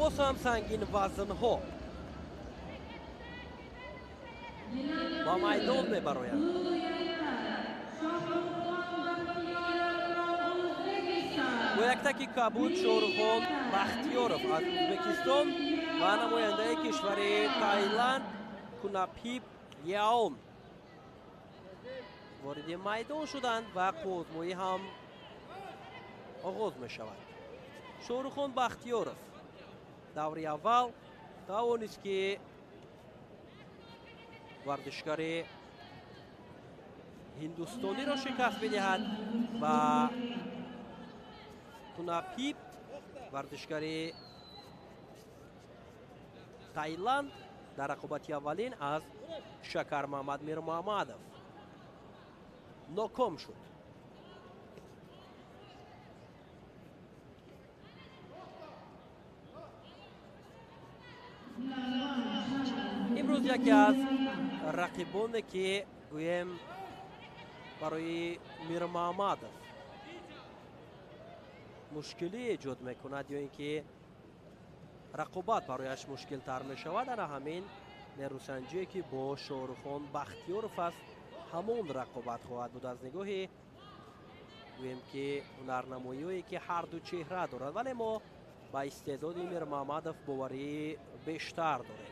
Боз ҳам сангин вазнҳо ба майдон мебароянд. Бо яктаки кабуд Шоҳрухон Бахтиёров аз Ӯзбекистон ва намояндаи кишвари Таиланд Кунапип Яон вориди майдон шуданд ва қуввозмоӣ ҳам оғоз мешавад. Шоҳрухон Бахтиёров даври аввал тавонист, ки варзишгари ҳиндустониро шикаст бидиҳад ва Кунапип варзишгари Таиланд дар рақобати аввалин аз Шакармамад Мирмуҳаммадов ноком шуд. Имрӯз яке аз рақибоне, ки гӯем барои Мирмуҳаммадов мушкилӣ эҷод мекунад ё ин ки рақобат барояш мушкилтар мешавад, ана ҳамин нерӯсанҷие, ки бо Шоҳрухон Бахтиёров аст, ҳамон рақобат хоҳад буд. Аз нигоҳи гӯем ки ҳунарнамоиҳое, ки ҳарду чеҳра дорад, вале мо ба истеъдоди Мирмуҳаммадов боварии бештар дорем.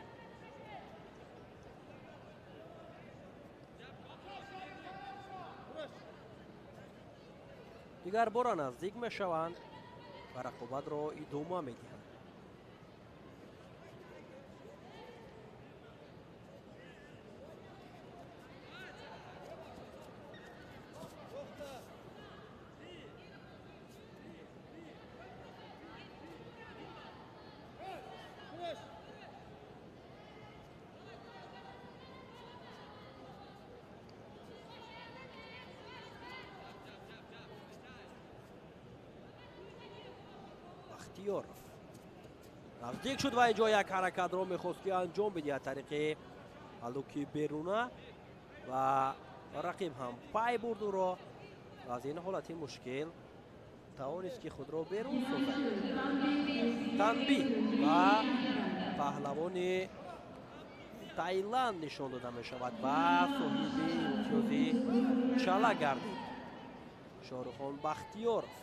Дигар бора наздик мешаванд ва рақобатро идома медиҳанд. Бахтиёров наздик шуд ва инҷо як ҳаракатро мехост, ки анҷом бидиҳад тариқи ҳаллуки беруна ва рақиб ҳам пай бурд ӯро ва аз ин ҳолати мушкил тавонист, ки худро берун созад. Танбиҳ ва паҳлавони Таиланд нишон дода мешавад ва соҳиби имтиёзи чала гардид Шоҳрухон Бахтиёров.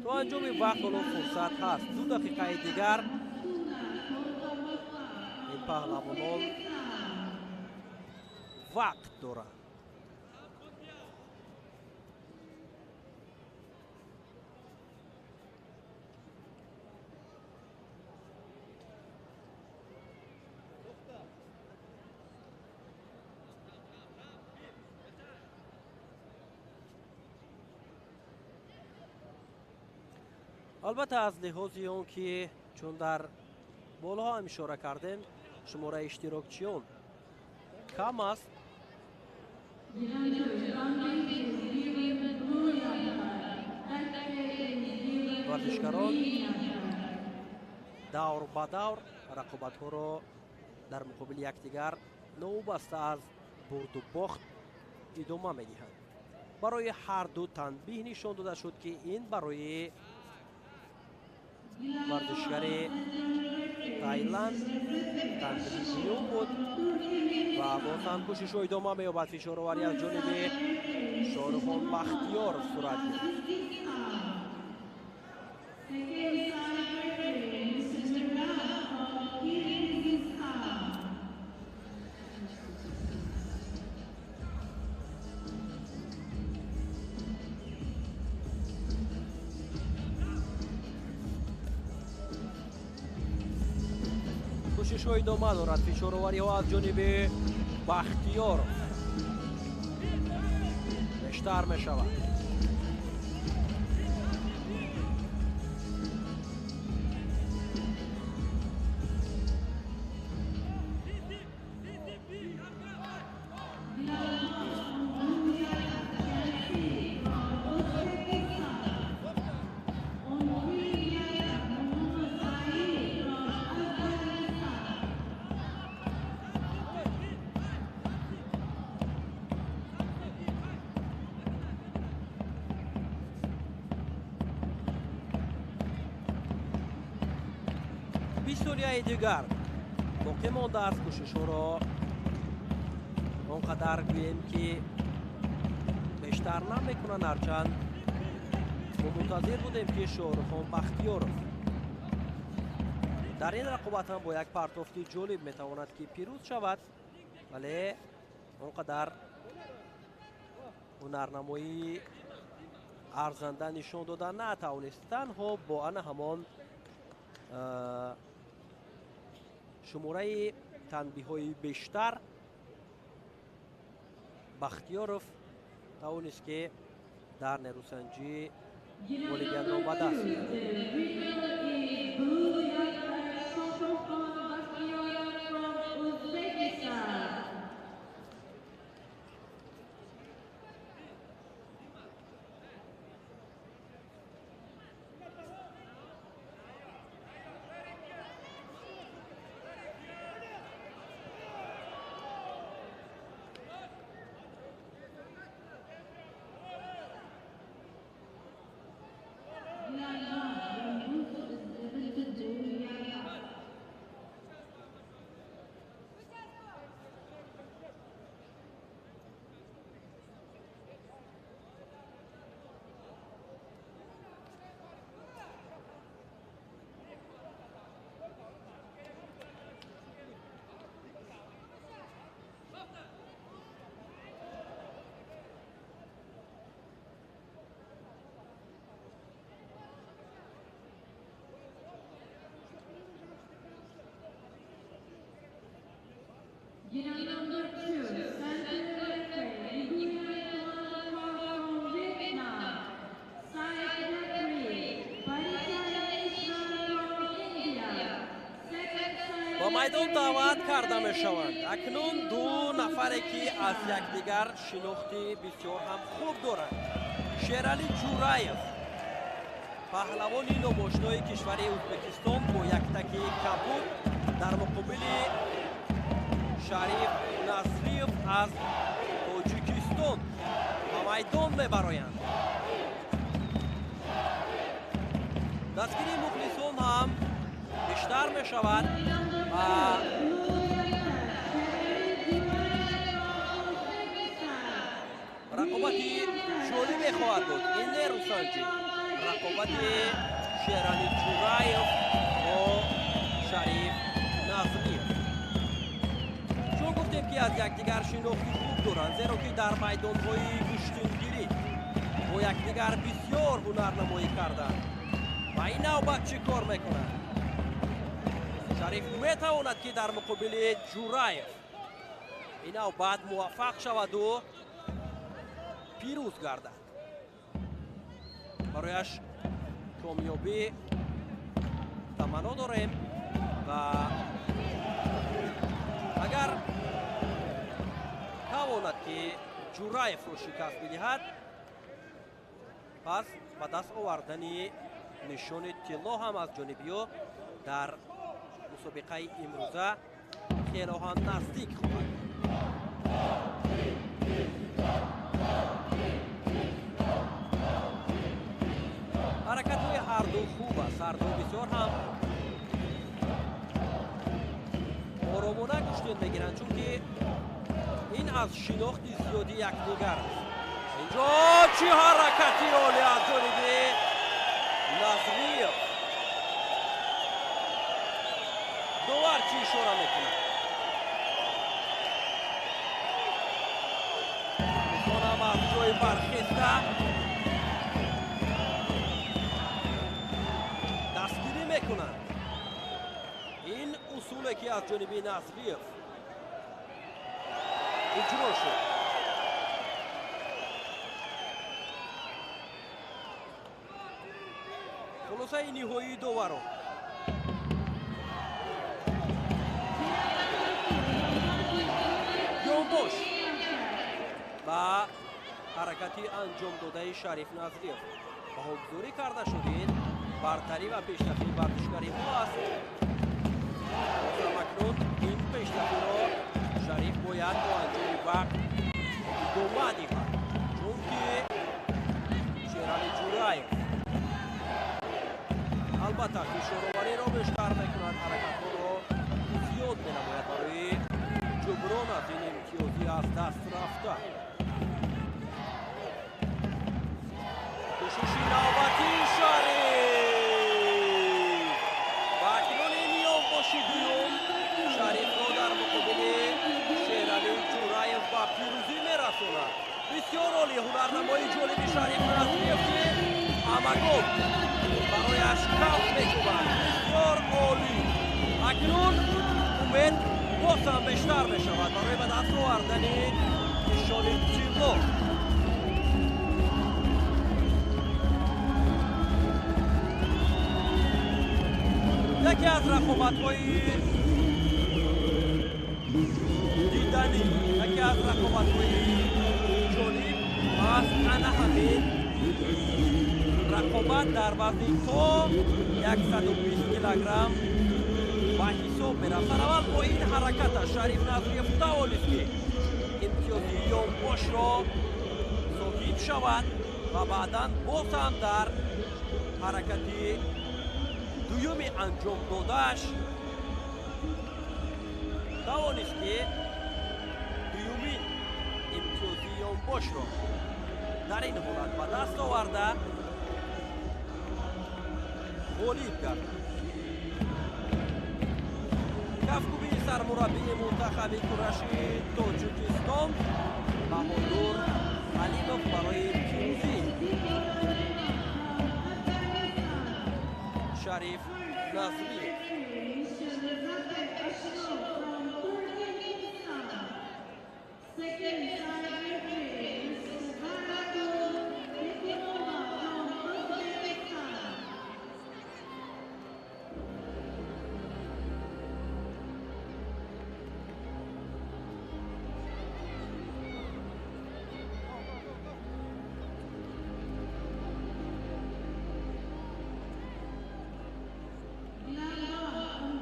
То анҷоми вақт ҳоло фурсат ҳаст, 2 дақиқаи дигар ин паҳлавонон вақт доранд. Албатта, аз лиҳози он ки чун дар болоҳо ҳам ишора кардем, шумораи иштирокчиён кам аст, варзишгарон давр ба давр рақобатҳоро дар муқобили якдигар новобаста аз бурду бохт идома медиҳанд. Барои ҳарду танбиҳ нишон дода шуд, ки ин барои варзишгари Таиланд танбиҳи дуюм буд ва боз ҳам кӯшишҳо идома меёбад. Фишороварӣ аз ҷониби Шоҳрухон Бахтиёров сурат гирифт. Кӯшишҳо идома дорад. Фишоровариҳо аз ҷониби Бахтиёров бештар мешавад. 20 сонияи дигар боқӣ мондааст. Кӯшишҳоро он қадар гӯем ки бештар намекунанд, ҳарчанд мо мунтазир будем ки Шоҳрухон Бахтиёров дар ин рақобат ҳам бо як партофти ҷолиб метавонад ки пирӯз шавад, вале он қадар ҳунарнамоии арзанда нишон дода натавонист. Танҳо бо ана ҳамон шумораи танбиҳои бештар Бахтиёров тавонист ки дар нерӯсанҷӣ ғолибиятро ба даст биёрад. Number 2, center referee, Nguyen Tuan from Vietnam. Side referee, Parita Mishra from India. Second side Ба майдон даъват карда мешаванд акнун ду нафаре ки аз якдигар шинохти бисёр ҳам хуб доранд. Шералӣ Ҷураев, паҳлавони номошинои кишвари Ӯзбекистон, бо яктаки кабуд дар муқобили Шариф Назриев аз Тоҷикистон ба майдон мебароянд. Дастгирии мухлисон ҳам бештар мешавад ва рақобати ҷолибе хоҳад буд. Ин нерӯсанҷӣ, рақобати Шералӣ Ҷураев бо Шариф Назриев. Чун гуфтем ки аз якдигар шинохти хуб доранд, зеро ки дар майдонҳои гӯштингирӣ бо якдигар бисёр ҳунарнамоӣ карданд. Ва ин навбат чӣ кор мекунанд? Шариф метавонад ки дар муқобили Ҷураев ин навбат муваффақ шаваду пирӯз гардад. Барояш комёбӣ таманно дорем ва агар тавонад ки Ҷураевро шикаст бидиҳад, пас ба даст овардани нишони тилло ҳам аз ҷониби ӯ дар мусобиқаи имрӯза хело ҳам наздик хоҳад. Ҳаракатҳои ҳарду хуб аст, ҳарду бисёр ҳам оромона гӯштин мегиранд, чунки ин аз шинохти зиёди якдигар аст. Инҷо чӣ ҳаракати олӣ аз ҷониби Назриев! Довар чӣ ишора мекунад? Мухлисонам аз ҷои бархеста дастгирӣ мекунанд. Ин усуле ки аз ҷониби Назриев иҷро шуд. Хулосаи ниҳоии доварон. Ёнбош ба ҳаракати анҷомдодаи Шариф Назриев баҳогузорӣ карда шуд. Ин бартарӣ ва пешрафти варзишгари мо аст. Акнун ин пешрафтиро Шариф бояд бо анҷоми вақт идома диҳад, чунки Шералӣ Ҷураев албатта фишоровариро бештар мекунад. Шариф Назриев, ки ҳамагон барояш каф мекӯбанд. Бисёр олӣ. Акнун умед боз ҳам бештар мешавад барои ба даст овардани нишони тилло. Яке аз рақобатҳои диданӣ, яке аз рақобатҳои ҷолиб маҳз ана ҳамин рақобат дар вазни то 120 килограмм ба ҳисоб мерафт. Сараввал бо ин ҳаракаташ Шариф Назриев тавонист, ки имтиёзи ёнбошро соҳиб шавад ва баъдан боз ҳам дар ҳаракати дуюми анҷом додааш тавонист, ки дуюмин имтиёзи ёнбошро дар ин ҳолат ба даст оварда ғолиб гардад. Кафкӯбии сармураббии мунтахаби кураши Тоҷикистон Баҳодур Алимов барои пирӯзӣ Шариф Назриев. Second side referee, Mr. Baratul Bekirova from Uzbekistan.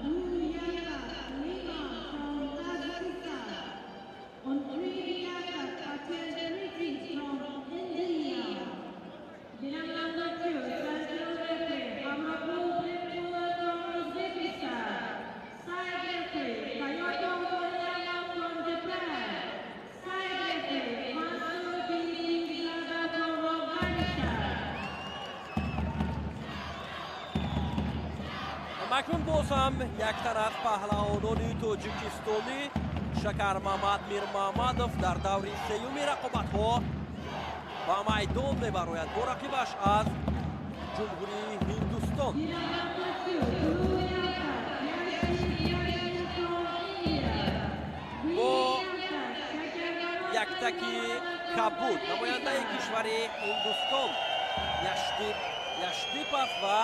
Blue Lima from Tajikistan. On three Patel from India. Bilang number 2, Central referee, Hamrabul Bepula from Uzbekistan. Side referee, Kyoto Koyama from Japan. Side referee, Mansur bin Zaga from Afghanistan. Акнун боз ҳам як тараф паҳлавонони тоҷикистонӣ Шакармамад Мирмамадов дар даври сеюми рақобатҳо ба майдон мебарояд бо рақибаш аз Ҷумҳурии Ҳиндустон. Bilang number 2, Blue Yaka, Yashi from India. Бо Green Yaka, Shakarmamad яктаки кабуд намояндаи кишвари Ҳиндустон Яшдип Яшдип аст ва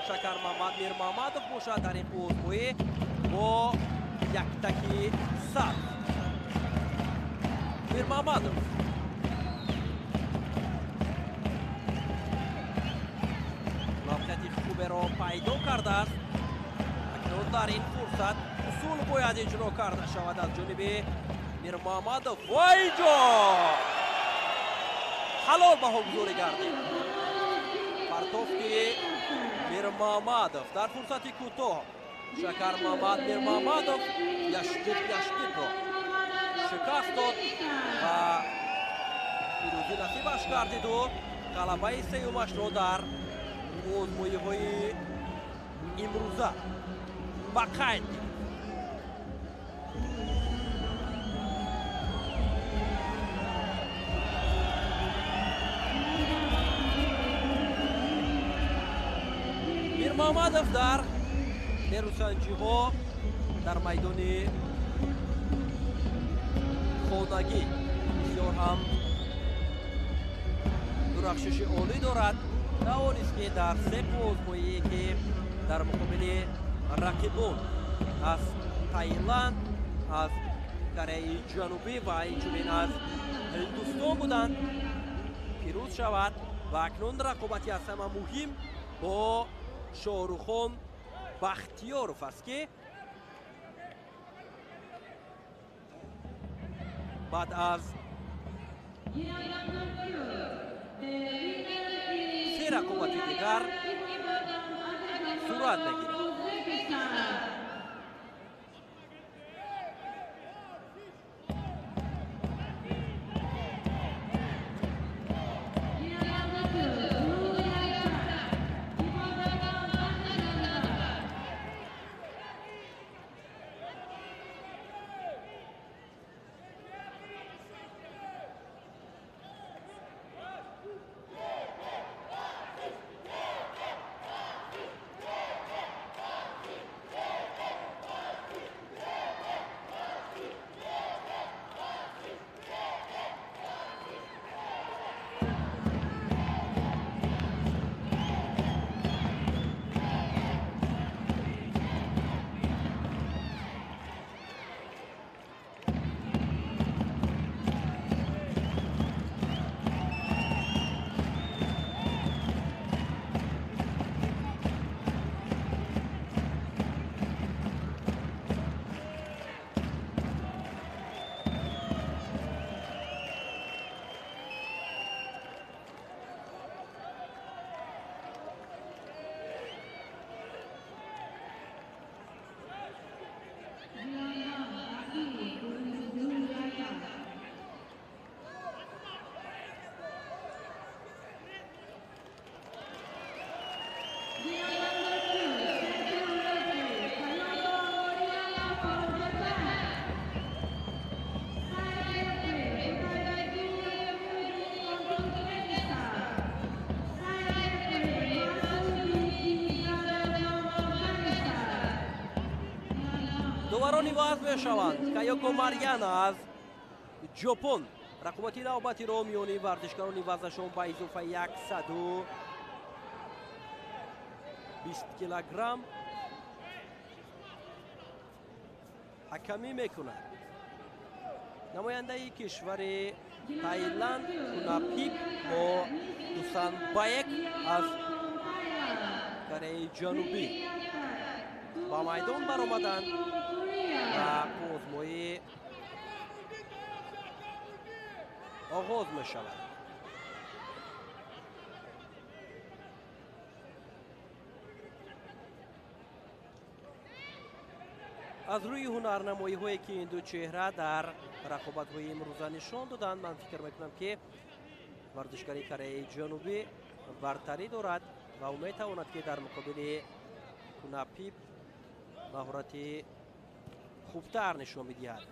Шакармамад Мирмамадов бошад дар ин қувватҳоӣ бо яктаки сабз. Мирмамадов мавқеияти хуберо пайдо кардааст. Акнун дар ин фурсат усул бояд иҷро карда шавад аз ҷониби Мирмамадов. Ва инҷо ҳалол баҳогузорӣ гардид. Партофти Мирмамадов дар фурсати кӯтоҳ Шакармамад Мирмамадов Яшдип Яшдипро шикаст дод ва пирӯзӣ насибаш гардиду ғалабаи сеюмашро дар озмоиҳои имрӯза ба қайд гирифт. Мирмамадов дар нерӯсанҷиҳо дар майдони хонагӣ бисёр ҳам дурахшиши олӣ дорад. Тавонист, ки дар се озмоие, ки дар муқобили рақибон аз Таиланд, аз Кореяи Ҷанубӣ ва инчунин аз Ҳиндустон буданд, пирӯз шавад ва акнун рақобати аз ҳама муҳим бо Шоҳрухон Бахтиёров аст, ки баъд аз Bilang number 2, the winner is се рақобати дигар сурат мегирад. Uzbekistan. Bilang number 2, Blue Yaka, Ibodakan Afghanistan. Доварон иваз мешаванд. Кайоко Марьяна аз Ҷопон рақобати навбатиро миёни варзишгарони вазнашон ба изофаи 120 килограмм ҳакамӣ мекунад. Намояндаи кишвари Таиланд Кунапип бо Дусан Баек аз Кореяи Ҷанубӣ ба майдон баромаданд ва қуввозмоӣ оғоз мешавад. Аз рӯи ҳунарнамоиҳое ки ин ду чеҳра дар рақобатҳои имрӯза нишон доданд, ман фикр мекунам, ки варзишгари Кореяи Ҷанубӣ бартарӣ дорад ва ӯ метавонад, ки дар муқобили Кунапип маҳорати хубтар нишон бидиҳад.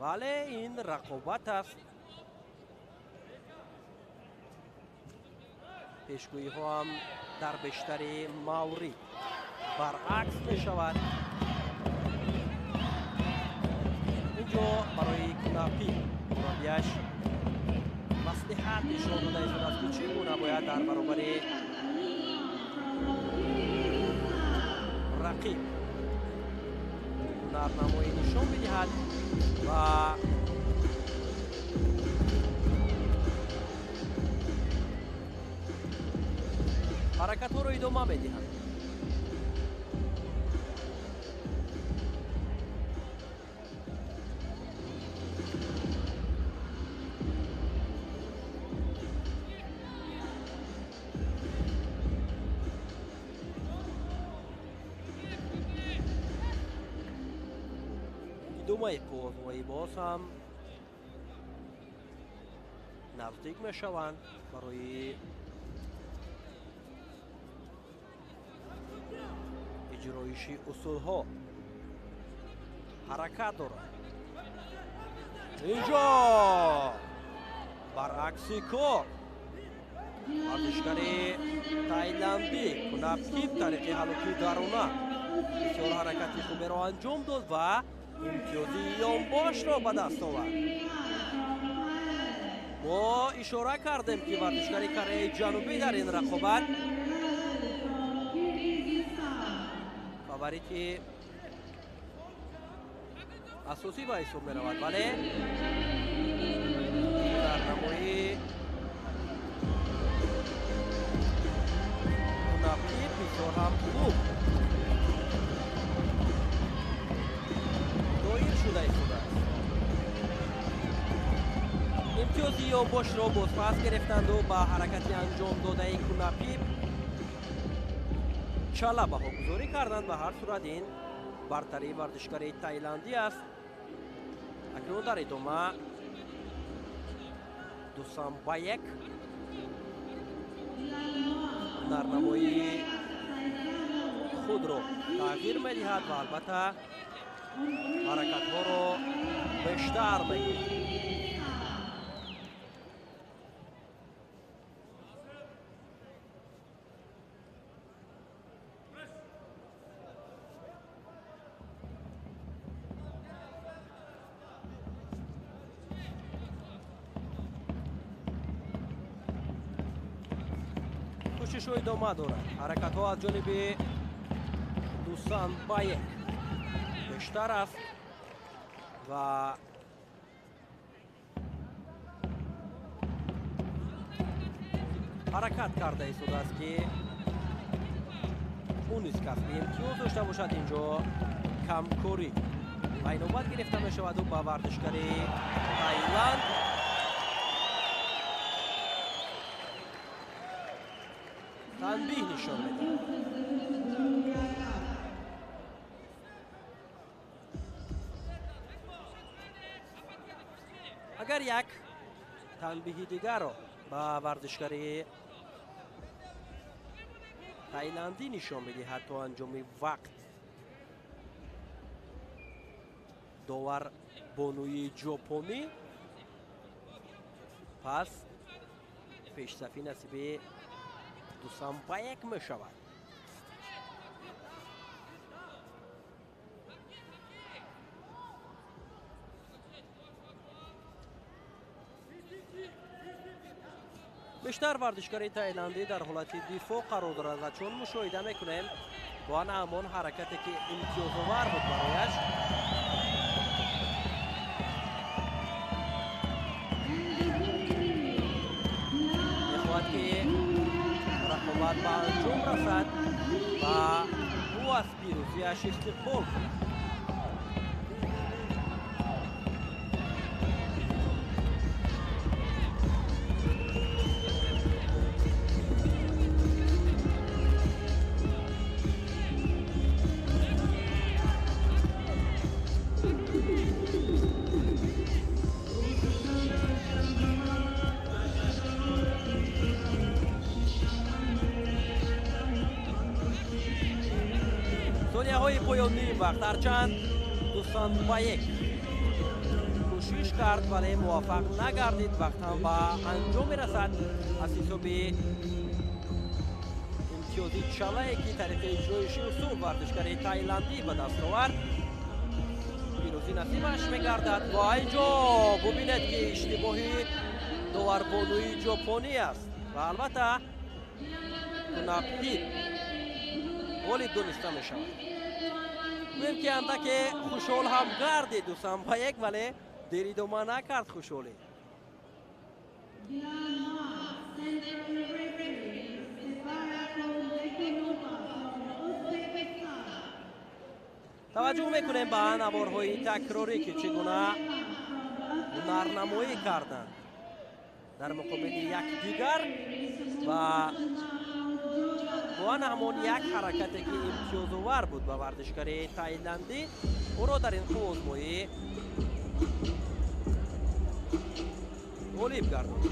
Вале ин рақобат аст. Пешгӯиҳо ҳам дар бештари маврид баръакс мешавад. Инҷо барои Кунапип мураббияш маслиҳат нишон дода истодааст, ки чӣ гуна бояд дар баробари рақиб ҳунарнамоӣ нишон бидиҳад ва ҳаракатҳоро идома медиҳад. Идомаи қуввозмоӣ боз ҳам наздик мешаванд барои иҷроиши усулҳо. Ҳаракат дорад. Инҷо баръакси кор варзишгари тайландӣ Кунапип тариқи ҳалокии даруна бисёр ҳаракати хуберо анҷом дод ва имтиёзи ёнбошро ба даст овард. Мо ишора кардем, ки варзишгари Кореяи Ҷанубӣ дар ин рақобат фаворити асосӣ ба ҳисоб меравад, вале ҳунарнамоии Кунапип бисёр ҳам хуб доир шуда истодааст. Имтиёзи ёнбошро бозпас гирифтанду ба ҳаракати анҷом додаи Кунапип чала баҳогузорӣ карданд. Ба ҳар сурат ин бартарии варзишгари тайландӣ аст. Акнун дар идома Дусанбаек ҳунарнамоии худро тағйир медиҳад ва албатта ҳаракатҳоро бештар мекунад. Кӯшишҳо идома дорад. Ҳаракатҳо аз ҷониби Дусанбаек бештар аст ва ҳаракат карда истодааст, ки ӯ низ касби имтиёз дошта бошад. Инҷо камкорӣ ба инобат гирифта мешаваду ба варзишгари Таиланд танбиҳ нишон медиҳад. Агар як танбиҳи дигарро ба варзишгари тайландӣ нишон медиҳад то анҷоми вақт довар бонуи ҷопонӣ, пас пешсафӣ насиби Дусанбаек мешавад. Бештар варзишгари тайландӣ дар ҳолати дифоъ қарор дорад ва чун мушоҳида мекунем, бо ҳамон ҳаракате ки имтиёзовар буд барояш, мехоҳад ки рақобат ба анҷом расад ва ӯ аз пирӯзиаш истиқбол кунад. Сонияҳои поёнии вақт, ҳарчанд Дусанбаек кӯшиш кард, вале муваффақ нагардид. Вақт ҳам ба анҷом мерасад аз ҳисоби имтиёзи чалае ки тариқи иҷроиши усул варзишгари тайландӣ ба даст овард, пирӯзӣ насибаш мегардад. Ва инҷо бубинед ки иштибоҳи доварбонуи ҷопонӣ аст ва албатта Кунапҳит ғолиб дониста мешавад. Гӯем ки андаке хушҳол ҳам гардид Дусанбаек, вале дер идома накард хушҳолӣ. Таваҷҷӯҳ мекунем ба наворҳои такрорӣ ки чӣ гуна ҳунарнамоӣ карданд дар муқобили якдигар ва бо ҳамон як ҳаракате ки имтиёзовар буд ба варзишгари тайландӣ, ӯро дар ин қуввозмоӣ ғолиб гардонд.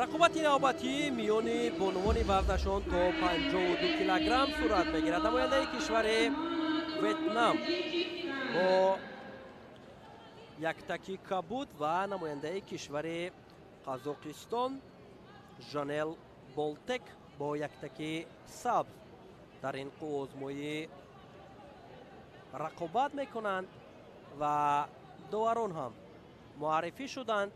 Рақобати навбатӣ миёни бонувони вазнашон то 52 килограмм сурат мегирад. Намояндаи кишвари Ветнам бо яктаки кабуд ва намояндаи кишвари Қазоқистон Жанел Болтек бо яктаки сабз дар ин қуввозмоӣ рақобат мекунанд ва доварон ҳам муаррифӣ шуданд.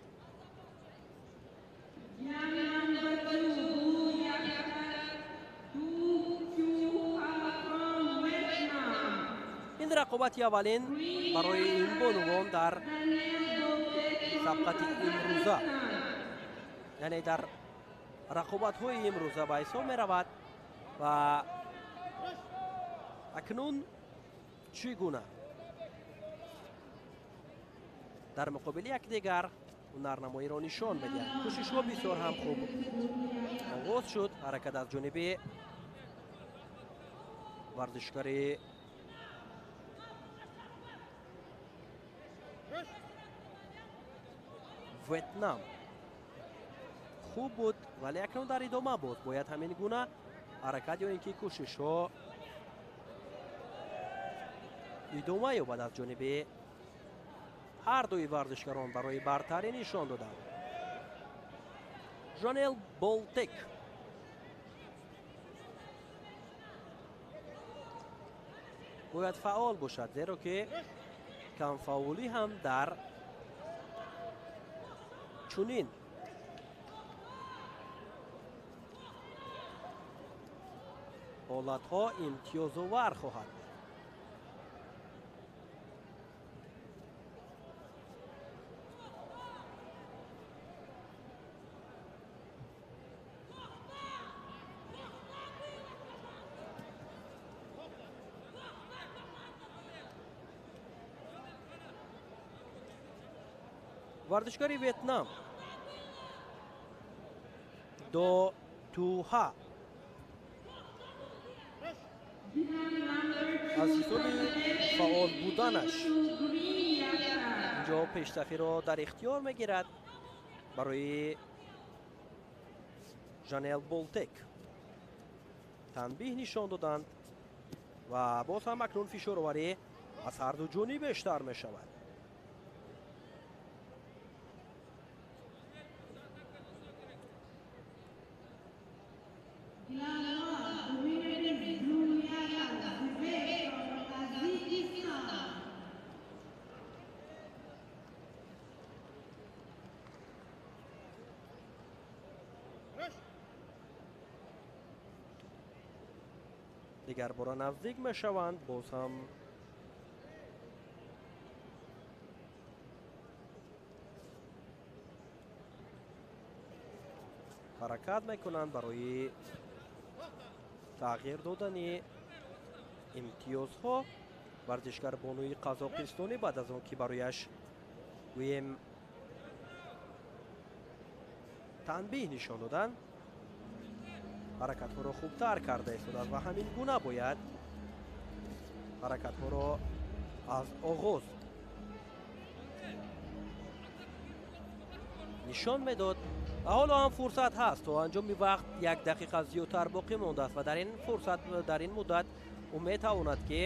Ин рақобати аввалин барои ин бонувон дар сабқати имрӯза, яъне дар рақобатҳои имрӯза ба ҳисоб меравад ва акнун чӣ гуна дар муқобили якдигар ҳунарнамоиро нишон медиҳад. Кӯшишҳо бисёр ҳам хуб оғоз шуд. Ҳаракат аз ҷониби варзишгари Ветнам хуб буд, вале акнун дар идома боз бояд ҳамин гуна ҳаракат ё ин ки кӯшишҳо идома ёбад аз ҷониби ҳар дуи варзишгарон барои бартарӣ нишон доданд. Жанел Болтек бояд фаъол бошад, зеро ки камфаъолӣ ҳам дар чунин ҳолатҳо имтиёзовар хоҳад буд. Варзишгари Ветнам До ту ҳа. Аз ҳисоби фаъол буданаш инҷо пешсафиро дар ихтиёр мегирад барои Жанел Болтек. Танбиҳ нишон доданд ва боз ҳам акнун фишороварӣ аз ҳарду ҷониб бештар мешавад. Дигар бора наздик мешаванд, боз ҳам ҳаракат мекунанд барои тағйир додани имтиёзҳо. Варзишгар бонуи қазоқистонӣ баъд аз он ки барояш гӯем танбиҳ нишон доданд, ҳаракатҳоро хубтар карда истодааст ва ҳамин гуна бояд ҳаракатҳоро аз оғоз нишон медод. Ва ҳоло ҳам фурсат ҳаст, то анҷоми вақт як дақиқа зиёдтар боқӣ мондааст ва дар ин фурсат, дар ин муддат ӯ метавонад ки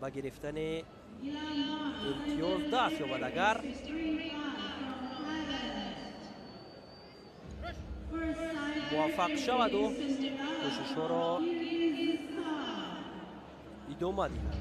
ба гирифтани имтиёз даст ёбад. Агар муваффақ шаваду кӯшишҳоро идома диҳад.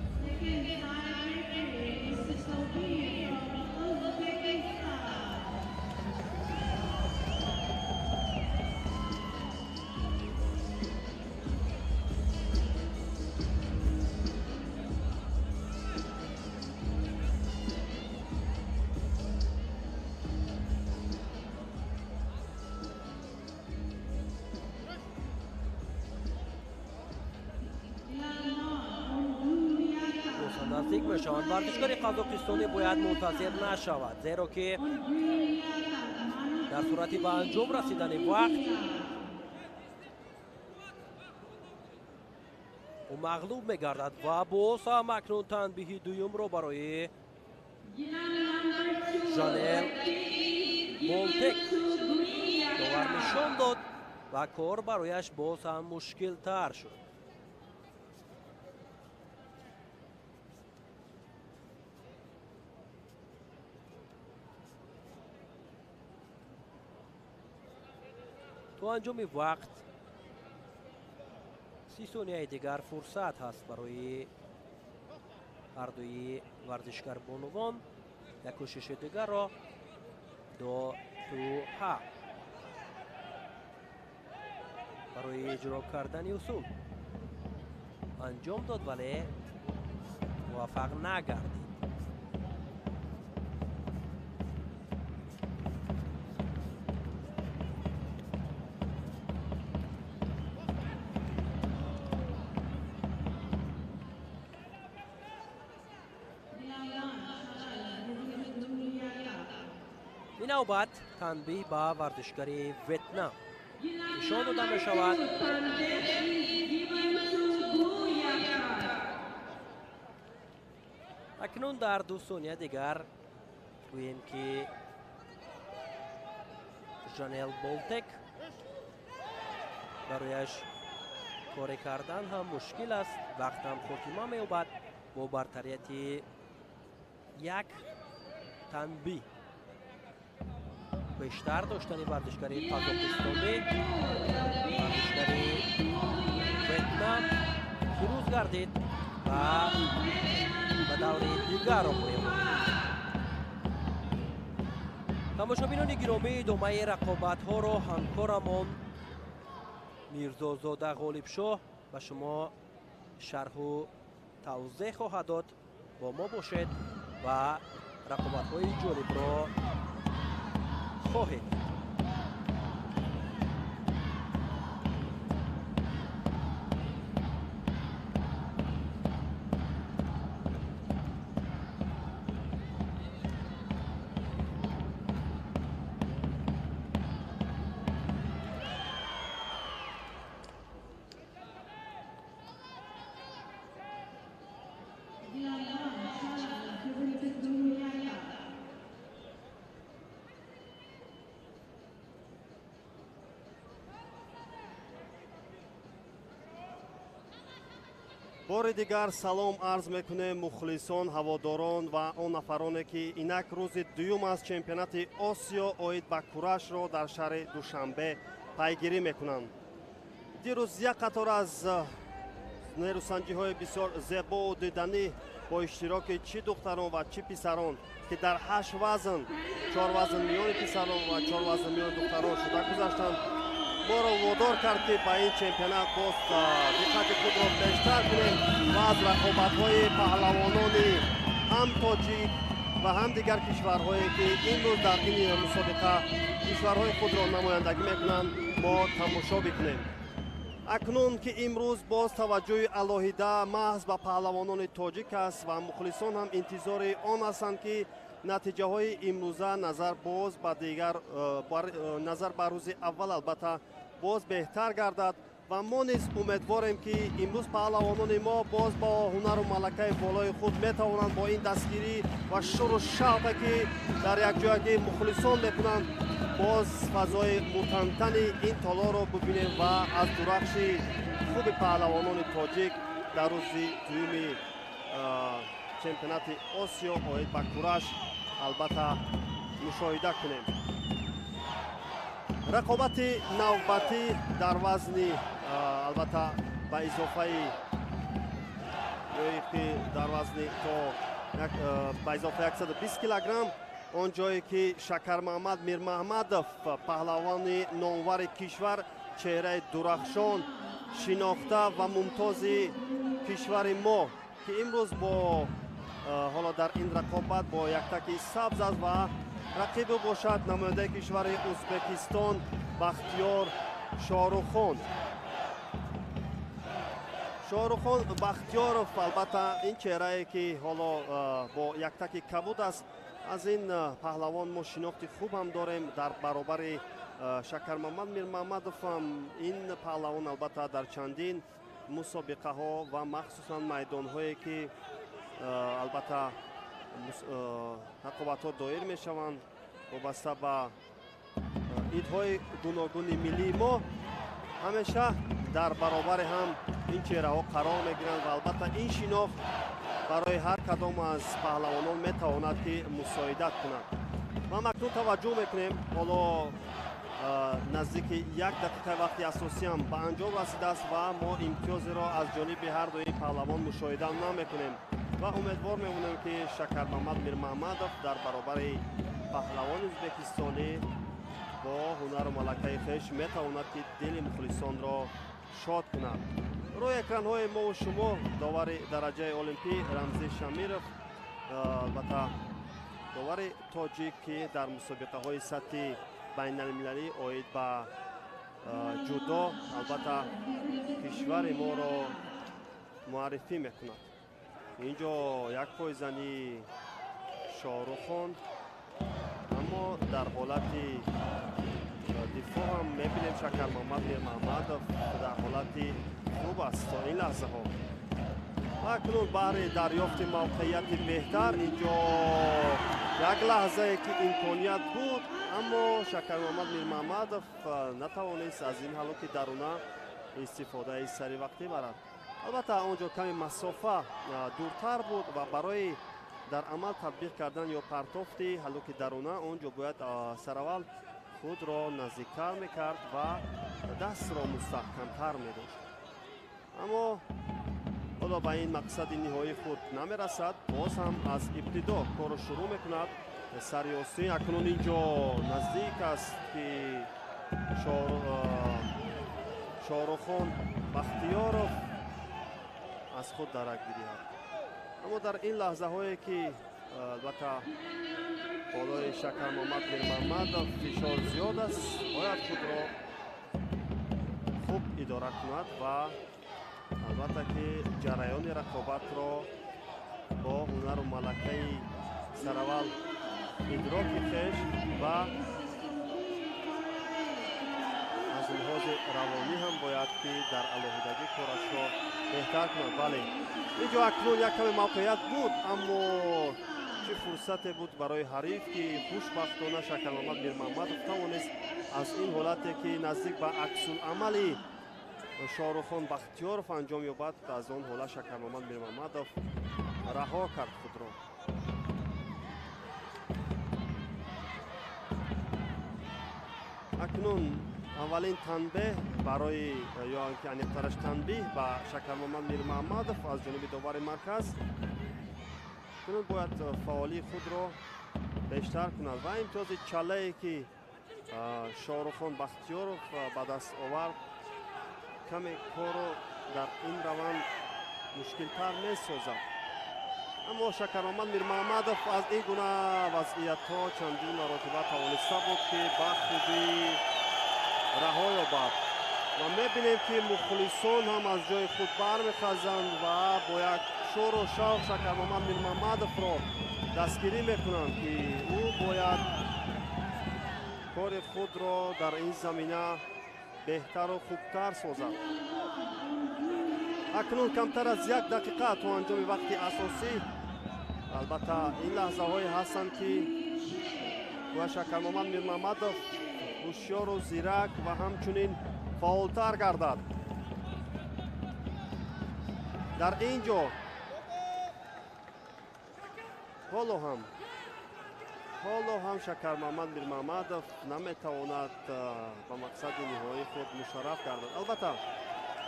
Наздик мешаванд. Варзишгари қазоқистонӣ бояд мунтазир нашавад, зеро ки дар сурати ба анҷом расидани вақт ӯ мағлуб мегардад ва боз ҳам акнун танбиҳи дуюмро барои Жанел Болтек довар нишон дод ва кор барояш боз ҳам мушкилтар шуд. То анҷоми вақт 30 сонияи дигар фурсат ҳаст барои ҳардуи варзишгар бонувон. Як кӯшиши дигарро до ту ҳа барои иҷро кардани усул анҷом дод, вале муваффақ нагардид. Ин навбат танбиҳ ба варзишгари Ветнам нишон дода мешавад. Акнун дар 2 сония дигар гӯем ки Жанел Болтек барояш коре кардан ҳам мушкил аст, вақт ҳам хотима меёбад бо бартарияти як танбиҳ бештар доштани варзишгари қазоқистонӣ. Варзишгари Ветнам фирӯз гардид ва ба даври дигар роҳ меёбад. Тамошобинони гиромӣ, идомаи рақобатҳоро ҳамкорамон Мирзозода Ғолибшоҳ ба шумо шарҳу тавзеҳ хоҳад дод. Бо мо бошед ва рақобатҳои ҷолибро хоҳед. Бори дигар салом арз мекунем мухлисон, ҳаводорон ва он нафароне, ки инак рӯзи дуюм аз чемпионати Осиё оид ба курашро дар шаҳри Душанбе пайгирӣ мекунанд. Дирӯз як қатор аз нерӯсанҷиҳои бисёр зебову диданӣ бо иштироки чӣ духтарон ва чӣ писарон, ки дар ҳашт вазн, чор вазн миёни писарон ва чор вазн миёни духтарон шуда гузаштанд, моро водор кард, ки ба ин чемпионат боз диққати худро бештар кунем ва аз рақобатҳои паҳлавонони ҳам тоҷик ва ҳам дигар кишварҳое, ки имрӯз дар ин мусобиқа кишварҳои худро намояндагӣ мекунанд, мо тамошо бикунем. Акнун ки имрӯз боз таваҷҷӯҳи алоҳида маҳз ба паҳлавонони тоҷик аст ва мухлисон ҳам интизори он ҳастанд, ки натиҷаҳои имрӯза назар боз ба дигар назар ба рӯзи аввал албатта боз беҳтар гардад ва мо низ умедворем, ки имрӯз паҳлавонони мо боз бо ҳунару малакаи болои худ метавонанд бо ин дастгирӣ ва шуру шавқе, ки дар якҷоягӣ мухлисон мекунанд, боз фазои мутантани ин толорро бибинем ва аз дурахши хуби паҳлавонони тоҷик дар рӯзи дуюми чемпионати Осиё оид ба кураш албатта мушоҳида кунем. Рақобати навбатӣ дар вазни албатта ба изофаи ки дар вазни то ба изофаи 120 килограмм, он ҷое ки Шакармаҳмад Мирмаҳмадов, паҳлавони номвари кишвар, чеҳраи дурахшон, шинохта ва мумтози кишвари мо, ки имрӯз бо ҳоло дар ин рақобат бо яктаки сабз аст ва рақибу бошад намояндаи кишвари Ӯзбекистон Бахтиёр Шорухон. Шорухон Бахтиёров, албатта, ин чеҳрае, ки ҳоло бо яктаки кабуд аст, аз ин паҳлавон мо шинохти хуб ҳам дорем. Дар баробари Шакармамад Мирмаҳмадов ҳам ин паҳлавон албатта дар чандин мусобиқаҳо ва махсусан майдонҳое, ки албатта рақобатҳо доир мешаванд вобаста ба идҳои гуногуни миллии мо, ҳамеша дар баробари ҳам ин чеҳраҳо қарор мегиранд ва албатта ин шинохт барои ҳар кадом аз паҳлавонон метавонад, ки мусоидат кунад. Ва акнун таваҷҷӯҳ мекунем, ҳоло наздики як дақиқаи вақти асосиам ба анҷом расидааст ва мо имтиёзеро аз ҷониби ҳар дуи паҳлавон мушоҳида намекунем ва умедвор мемонем, ки Шакармамад Мирмаҳмадов дар баробари паҳлавони ӯзбекистонӣ бо ҳунару малакаи хеш метавонад, ки дили мухлисонро шод кунад. Рӯи экранҳои мову шумо довари дараҷаи олимпӣ Рамзӣ Шамиров, албатта, довари тоҷик, ки дар мусобиқаҳои сатҳи байналмилалӣ оид ба ҷудо албатта кишвари моро муаррифӣ мекунад. Ин ҷо як пойзании Шоҳрухон, аммо дар ҳолати дифоъ ҳам мебинем, Шакармамад Мирмаҳмадов дар ҳолати хуб аст то ин лаҳзаҳо. Ва акнун баҳри дарёфти мавқеияти беҳтар ин ҷо як лаҳзае, ки имконият буд, аммо Шакармамад Мирмаҳмадов натавонист аз ин ҳалуки даруна истифодаи саривақтӣ барад. Албатта, он ҷо каме масофа дуртар буд ва барои дар амал татбиқ кардан ё партофти ҳалуки даруна он ҷо бояд сараввал худро наздиктар мекард ва дастро мустаҳкамтар медошт, аммо ҳоло ба ин мақсади ниҳоии худ намерасад. Боз ҳам аз ибтидо корро шурӯъ мекунад сариосин. Акнун ин ҷо наздик аст, ки Шоҳрухон Бахтиёров аз худ дарак бидиҳад, аммо дар ин лаҳзаҳое, ки албатта болои Шакармамад Мирмаҳмадов фишор зиёд аст, бояд худро хуб идора кунад ва албатта ки ҷараёни рақобатро бо ҳунару малакаи сараввал идроки хеш ва аз лиҳози равонӣ ҳам бояд, ки дар алоҳидагӣ корашро беҳтар кунад. Бале, ин ҷо акнун як каме мавқеият буд, аммо чӣ фурсате буд барои ҳариф, ки хушбахтона Шакармамад Мирмаҳмадов тавонист аз ин ҳолате, ки наздик ба аксуламали Шоҳрухон Бахтиёров анҷом ёбад. Аз он ҳолат Шакармамад Мирмамадов раҳо кард худро. Акнун аввалин танбеҳ барои ё ки аниқтараш танбиҳ ба Шакармамад Мирмамадов аз ҷониби довари марказ. Акнун бояд фаъолии худро бештар кунад ва имтиёзи чаллае ки Шоҳрухон Бахтиёров ба даст овард каме корро дар ин раванд мушкилтар месозад. Аммо Шакармамад Мирмамадов аз ин гуна вазъиятҳо чандин маротиба тавониста буд ки ба хубӣ раҳо ёбад ва мебинем ки мухлисон ҳам аз ҷои худ бармехазанд ва бо як шӯру шавқ Шакармамад Мирмамадовро дастгирӣ мекунанд ки ӯ бояд кори худро дар ин замина беҳтару хубтар созад. Акнун камтар аз як дақиқа то анҷоми вақти асосӣ. Албатта ин лаҳзаҳое ҳастанд ки бояд Шакармамад Мирмамадов ҳушёру зирак ва ҳамчунин фаъолтар гардад. Дар ин ҷо ҳоло ҳам Шакармамад Мирмамадов наметавонад ба мақсади ниҳоии худ мушарраф гардад. Албатта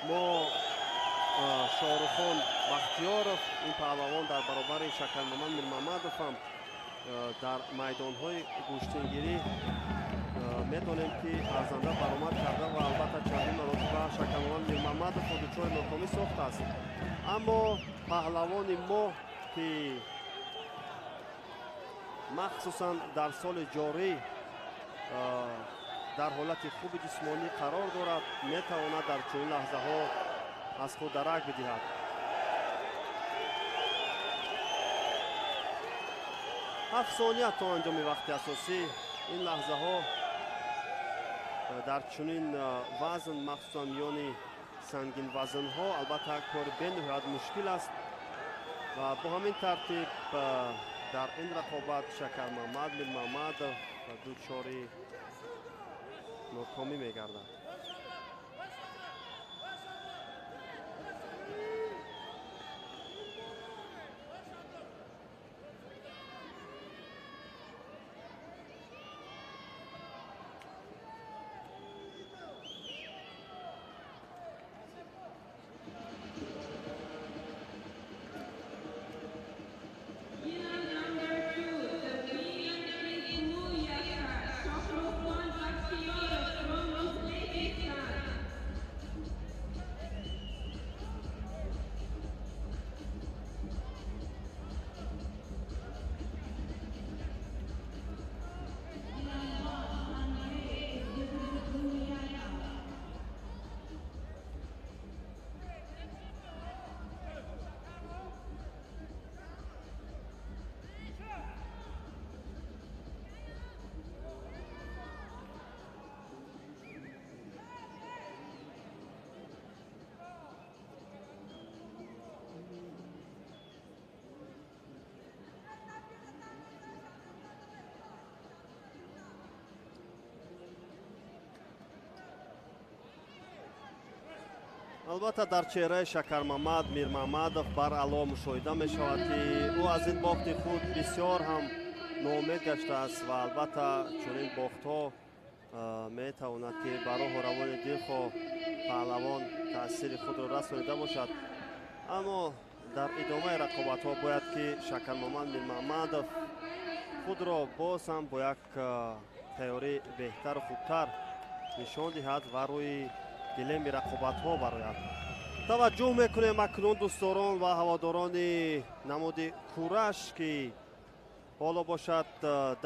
мо Шоҳрухон Бахтиёров, ин паҳлавон дар баробари Шакармамад Мирмамадов ҳам дар майдонҳои гӯштингирӣ медонем ки арзанда баромад карда ва албатта чандин маротиба Шакармамад Мирмамадовро дучори нокомӣ сохтааст. Аммо паҳлавони мо ки махсусан дар соли ҷорӣ дар ҳолати хуби ҷисмонӣ қарор дорад, метавонад дар чунин лаҳзаҳо аз худ дарак бидиҳад. 7 сония то анҷоми вақти асосӣ. Ин лаҳзаҳо дар чунин вазн, махсусан миёни сангинвазнҳо, албатта кори бениҳоят мушкил аст ва бо ҳамин тартиб дар ин рақобат Шакармамад Мирмамадов дучори нокомӣ мегардад. Албатта дар чеҳраи Шакармамад Мирмамадов баръало мушоҳида мешавад ки ӯ аз ин бохти худ бисёр ҳам ноумед гаштааст ва албатта чунин бохтҳо метавонад ки ба роҳу равони дилхоҳ паҳлавон таъсири худро расонида бошад. Аммо дар идомаи рақобатҳо бояд ки Шакармамад Мирмамадов худро боз ҳам бо як тайёрӣ беҳтару хубтар нишон диҳад ва рӯи гилеми рақобатҳо барояд. Таваҷҷӯҳ мекунем акнун дӯстдорон ва ҳаводорони намуди кураш ки ҳоло бошад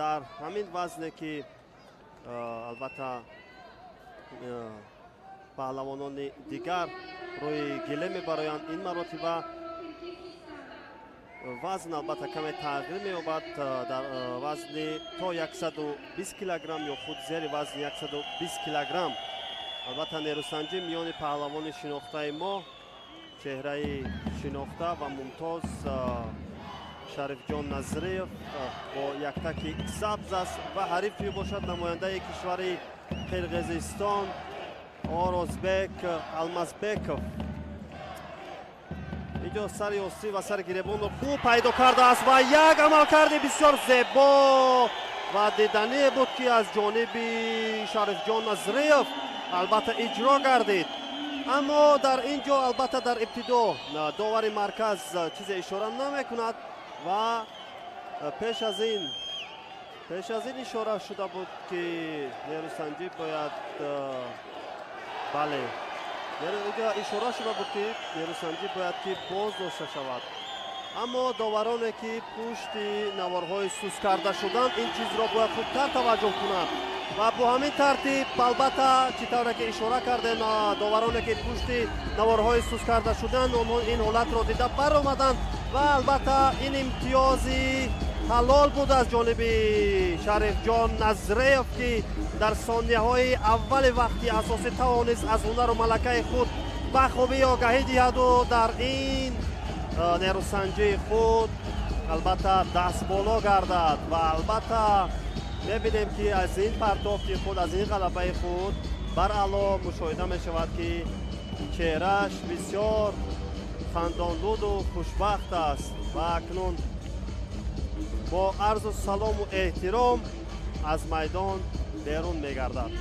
дар ҳамин вазне ки албатта паҳлавонони дигар рӯи гилем мебароянд. Ин маротиба вазн албатта каме тағйир меёбад, дар вазни то 120 килограмм ё худ зери вазни 120 килограмм. Албатта нерӯсанҷӣ миёни паҳлавони шинохтаи мо, чеҳраи шинохта ва мумтоз Шарифҷон Назриев бо яктаки сабз аст ва ҳариф мебошад намояндаи кишвари Қирғизистон Орозбек Алмазбеков. Инҷо сари остӣ ва сари гиребонро хуб пайдо кардааст ва як амалкарди бисёр зебо ва дидание буд, ки аз ҷониби Шарифҷон Назриев албатта иҷро гардид. Аммо дар ин ҷо албатта дар ибтидо довари марказ чизе ишора намекунад ва пеш аз ин ишора шуда буд, ки нерӯсанҷӣ бояд, бале, ишора шуда буд, ки нерӯсанҷӣ бояд ки боз дошта шавад. Аммо довароне, ки пушти наворҳои сус карда шуданд, ин чизро бояд хубтар таваҷҷӯҳ кунанд ва бо ҳамин тартиб албатта чӣ тавре ки ишора кардем, довароне, ки пушти наворҳои сус карда шуданд, онҳо ин ҳолатро дида баромаданд ва албатта ин имтиёзи ҳалол буд аз ҷониби Шарифҷон Назреев, ки дар сонияҳои аввали вақти асосӣ тавонист аз ҳунару малакаи худ ба хубӣ огаҳӣ диҳаду дар ин нерӯсанҷии худ албатта дастболо гардад. Ва албатта мебинем, ки аз ин партофти худ, аз ин ғалабаи худ баръало мушоҳида мешавад, ки чеҳрааш бисёр хандонлуду хушбахт аст ва акнун бо арзу салому эҳтиром аз майдон берун мегардад.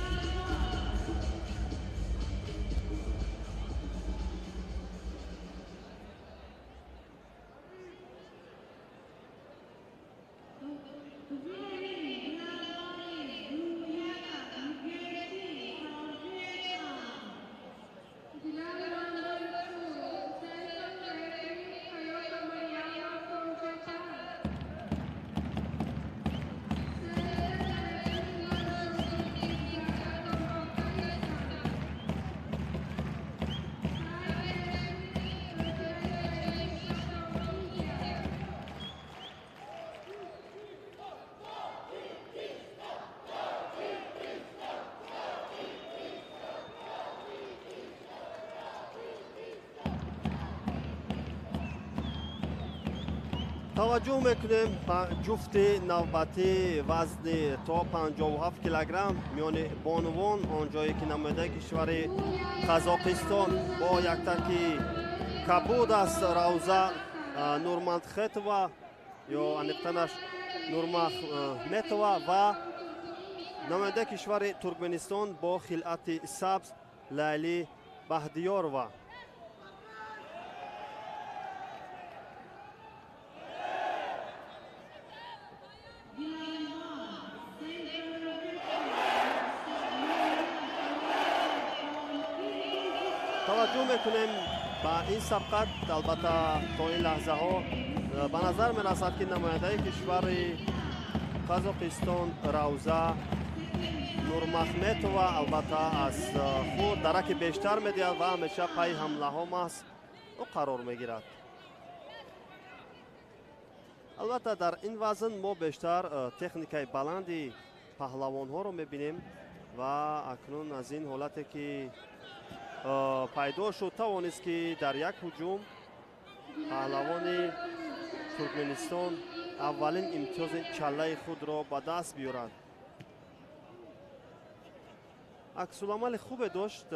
Таваҷҷӯҳ мекунем ба ҷуфти навбатӣ вазни то 57 килограмм миёни бонувон, он ҷое ки намояндаи кишвари Қазоқистон бо яктаки кабуд аст Равза Нурманхетова ё аниқтанаш Нурмахметова ва намояндаи кишвари Туркменистон бо хилъати сабз Лайли Баҳдиёрова. Таваҷҷӯҳ мекунем ба ин сабқат. Албатта то ин лаҳзаҳо ба назар мерасад, ки намояндаи кишвари Қазоқистон Равза Нурмахметова албатта аз худ дараки бештар медиҳад ва ҳамеша пайи ҳамлаҳо маҳз ӯ қарор мегирад. Албатта дар ин вазн мо бештар техникаи баланди паҳлавонҳоро мебинем ва акнун аз ин ҳолате ки пайдо шуд, тавонист, ки дар як ҳуҷум паҳлавони Туркменистон аввалин имтиёзи чаллаи худро ба даст биёрад. Аксуламали хубе дошт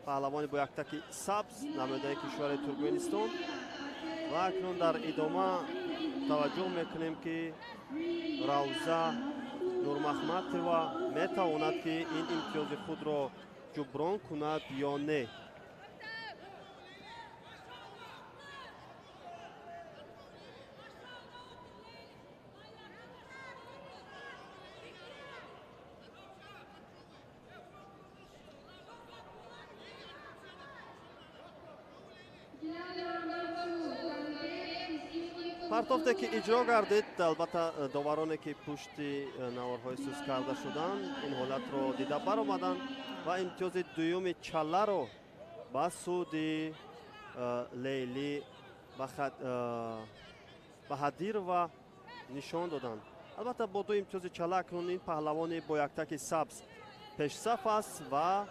паҳлавони бо яктаки сабз намояндаи кишвари Туркменистон ва акнун дар идома таваҷҷӯҳ мекунем, ки Равза Нурмахматова метавонад, ки ин имтиёзи худро ҷуброн кунад ё не. Партофте ки иҷро гардид, албатта довароне, ки пушти наворҳои сус карда шуданд, ин ҳолатро дида баромаданд ва имтиёзи дуюми чалларо ба суди Лейли Баҳадирова нишон доданд. Албатта бо ду имтиёзи чалла акнун ин паҳлавони бо яктаки сабз пешсаф аст ва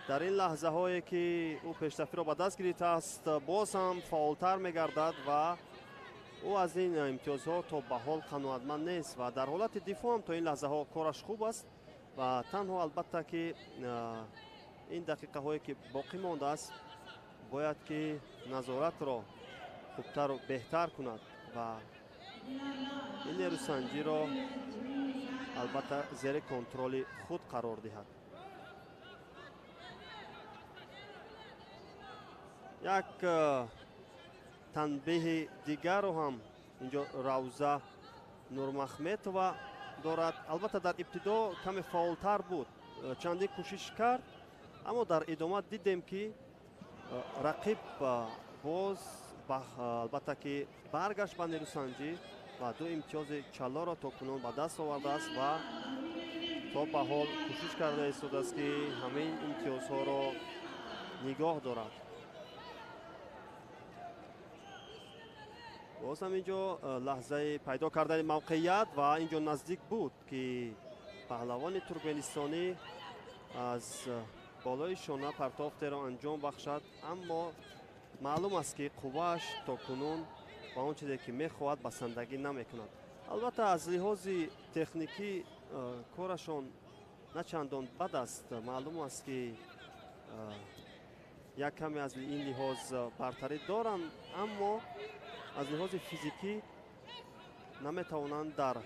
дар ин лаҳзаҳое ки ӯ пешсафиро ба даст гирифтааст, боз ҳам фаъолтар мегардад ва ӯ аз ин имтиёзҳо то ба ҳол қаноатманд нест ва дар ҳолати дифоъ ҳам то ин лаҳзаҳо кораш хуб аст ва танҳо албатта ки Ин дақиқаҳое ки боқӣ мондааст, бояд ки назоратро хубтару беҳтар кунад ва ин нерӯсанҷиро албатта зери контроли худ қарор диҳад. Як танбеҳи дигарро ҳам инҷо Равза Нурмахметова дорад. Албатта дар ибтидо каме фаъолтар буд, чандин кӯшиш кард, аммо дар идома дидем, ки рақиб боз албатта ки баргашт ба нерӯсанҷӣ ва ду имтиёзи чаллоро то кунун ба даст овардааст ва то ба ҳол кӯшиш карда истодааст, ки ҳамин имтиёзҳоро нигоҳ дорад. Боз ҳам инҷо лаҳзаи пайдо кардани мавқеият ва инҷо наздик буд, ки паҳлавони туркманистонӣ аз болои шона партофтеро анҷом бахшад, аммо маълум аст, ки қуввааш то кунун ба он чизе ки мехоҳад басандагӣ намекунад. Албатта аз лиҳози техникӣ корашон на чандон бад аст. Маълум аст, ки як каме аз ин лиҳоз бартарӣ доранд, аммо аз лиҳози физикӣ наметавонанд дар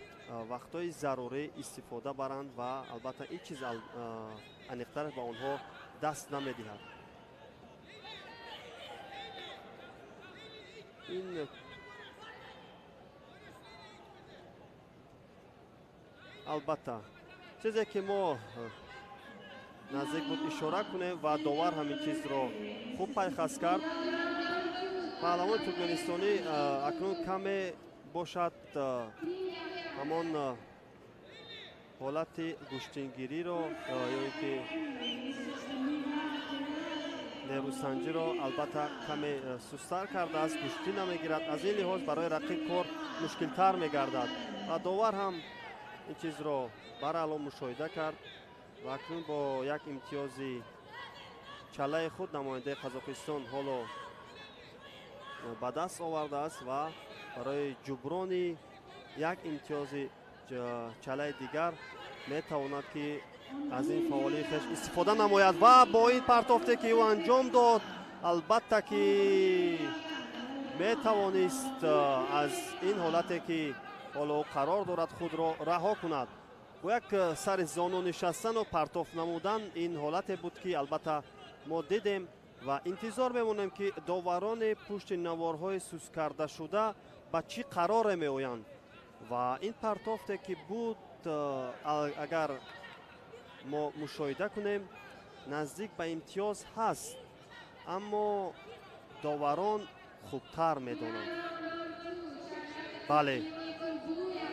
вақтҳои зарурӣ истифода баранд ва албатта ин чиз аниқтар ба онҳо даст намедиҳад. Ин албатта чизе ки мо наздик буд ишора кунем ва довар ҳамин чизро хуб пайхас кард. Паҳлавони туркманистонӣ акнун каме бошад ҳамон ҳолати гӯштингириро ё ин ки нерӯсанҷиро албатта каме сустар кардааст, гӯштӣ намегирад. Аз ин лиҳоз барои рақиб кор мушкилтар мегардад ва довар ҳам ин чизро бараъло мушоҳида кард ва акнун бо як имтиёзи чаллаи худ намояндаи Қазоқистон ҳоло ба даст овардааст ва барои ҷуброни як имтиёзи чаллаи дигар метавонад, ки аз ин фаъолии хеш истифода намояд ва бо ин партофте ки ӯ анҷом дод, албатта ки метавонист аз ин ҳолате ки ҳоло ӯ қарор дорад худро раҳо кунад. Бо як сари зону нишастану партоф намудан ин ҳолате буд, ки албатта мо дидем ва интизор мемонем, ки доварони пушти наворҳои сускардашуда ба чӣ қароре меоянд. Ва ин партофте ки буд, агар мо мушоҳида кунем, наздик ба имтиёз ҳаст, аммо доварон хубтар медонанд. Бале,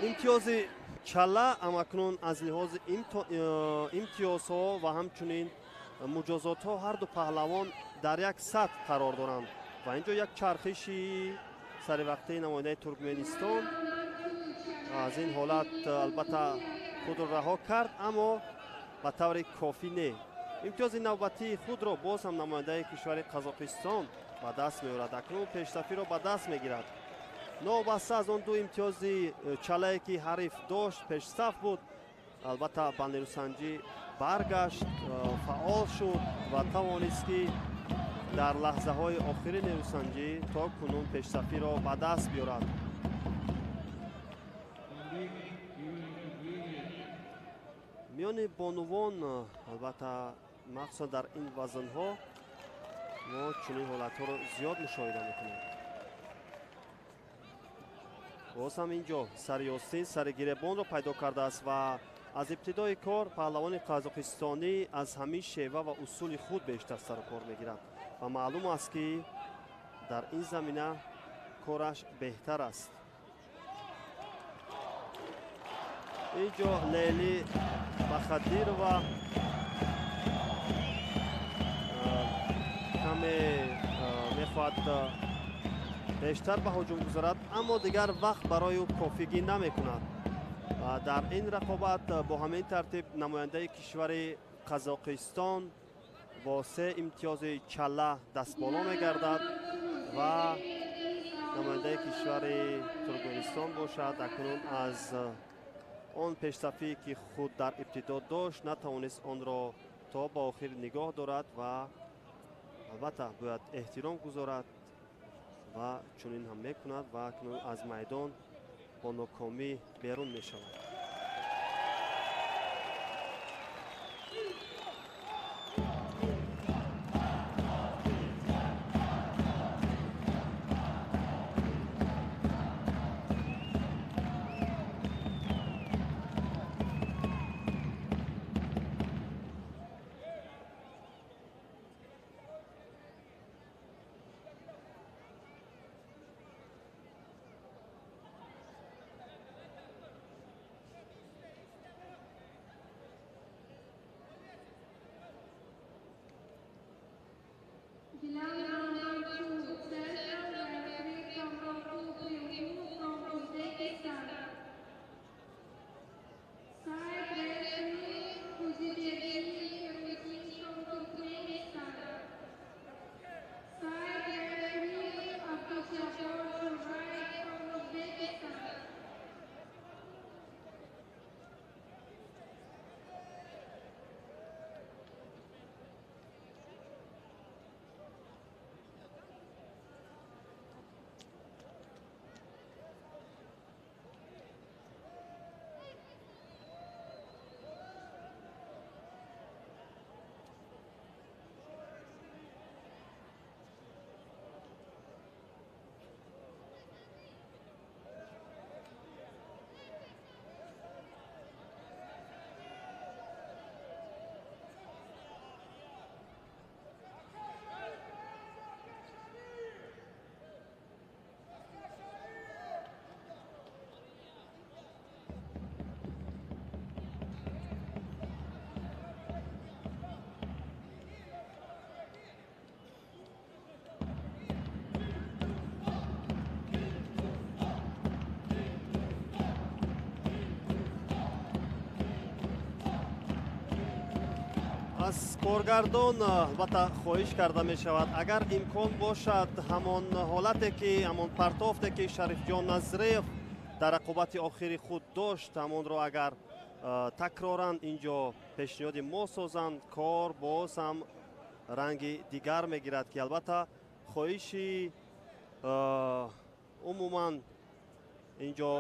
имтиёзи чалла амакнун аз лиҳози имтиёзҳо ва ҳамчунин муҷозотҳо ҳарду паҳлавон дар як сатҳ қарор доранд ва инҷо як чархиши саривақтии намояндаи Туркменистон аз ин ҳолат албатта худро раҳо кард, аммо ба таври кофӣ не. Имтиёзи навбатии худро боз ҳам намояндаи кишвари Қазоқистон ба даст меорад. Акнун пешсафиро ба даст мегирад. Новобаста аз он ду имтиёзи чаллае ки ҳариф дошт, пешсаф буд, албатта ба нерӯсанҷӣ баргашт, фаъол шуд ва тавонист, ки дар лаҳзаҳои охири нерӯсанҷӣ то кунун пешсафиро ба даст биёрад. Миёни бонувон албатта махсусан дар ин вазнҳо мо чунин ҳолатҳоро зиёд мушоҳида мекунем. Боз ҳам инҷо сари ёстин сари гиребонро пайдо кардааст ва аз ибтидои кор паҳлавони қазоқистонӣ аз ҳамин шева ва усули худ бештар сару кор мегирад ва маълум аст, ки дар ин замина кораш беҳтар аст. Инҷо Лейли Бахадирова каме мехоҳад бештар ба ҳуҷум гузарад, аммо дигар вақт барои ӯ кофигӣ намекунад. Дар ин рақобат бо ҳамин тартиб намояндаи кишвари Қазоқистон бо се имтиёзи чалла дастболо мегардад ва намояндаи кишвари Туркманистон бошад акнун аз он пешсафие ки худ дар ибтидо дошт натавонист онро то то ба охир нигоҳ дорад ва албатта бояд эҳтиром гузорад ва чунин ҳам мекунад ва акнун аз майдон бо нокомӣ берун мешавад. Аз коргардон албатта хоҳиш карда мешавад, агар имкон бошад, ҳамон ҳолате ки ҳамон партофте ки Шарифҷон Назриев дар рақобати охири худ дошт, ҳамонро агар такроран инҷо пешниҳоди мо созанд, кор боз ҳам ранги дигар мегирад, ки албатта хоҳиши умуман инҷо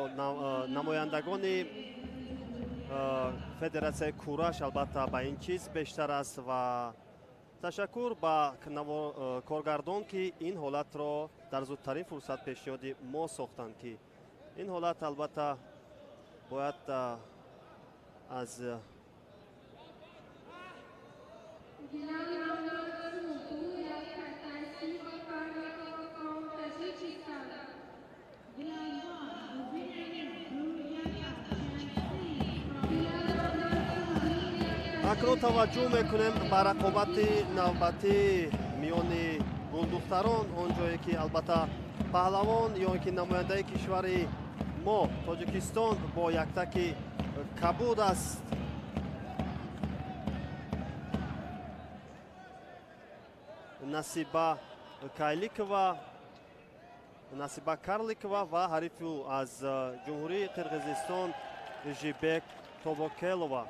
намояндагони федератсияи кураш албатта ба ин чиз бештар аст. Ва ташаккур ба коргардон, ки ин ҳолатро дар зудтарин фурсат пешниҳоди мо сохтанд, ки ин ҳолат албатта бояд аз акнун таваҷҷӯҳ мекунем ба рақобати навбатӣ миёни гулдухтарон, он ҷое ки албатта паҳлавон ё ки намояндаи кишвари мо Тоҷикистон бо яктаки кабуд аст. Насиба Кайликова, Насиба Карликова ва ҳарифи ӯ аз Ҷумҳурии Қирғизистон Жибек Тобокелова.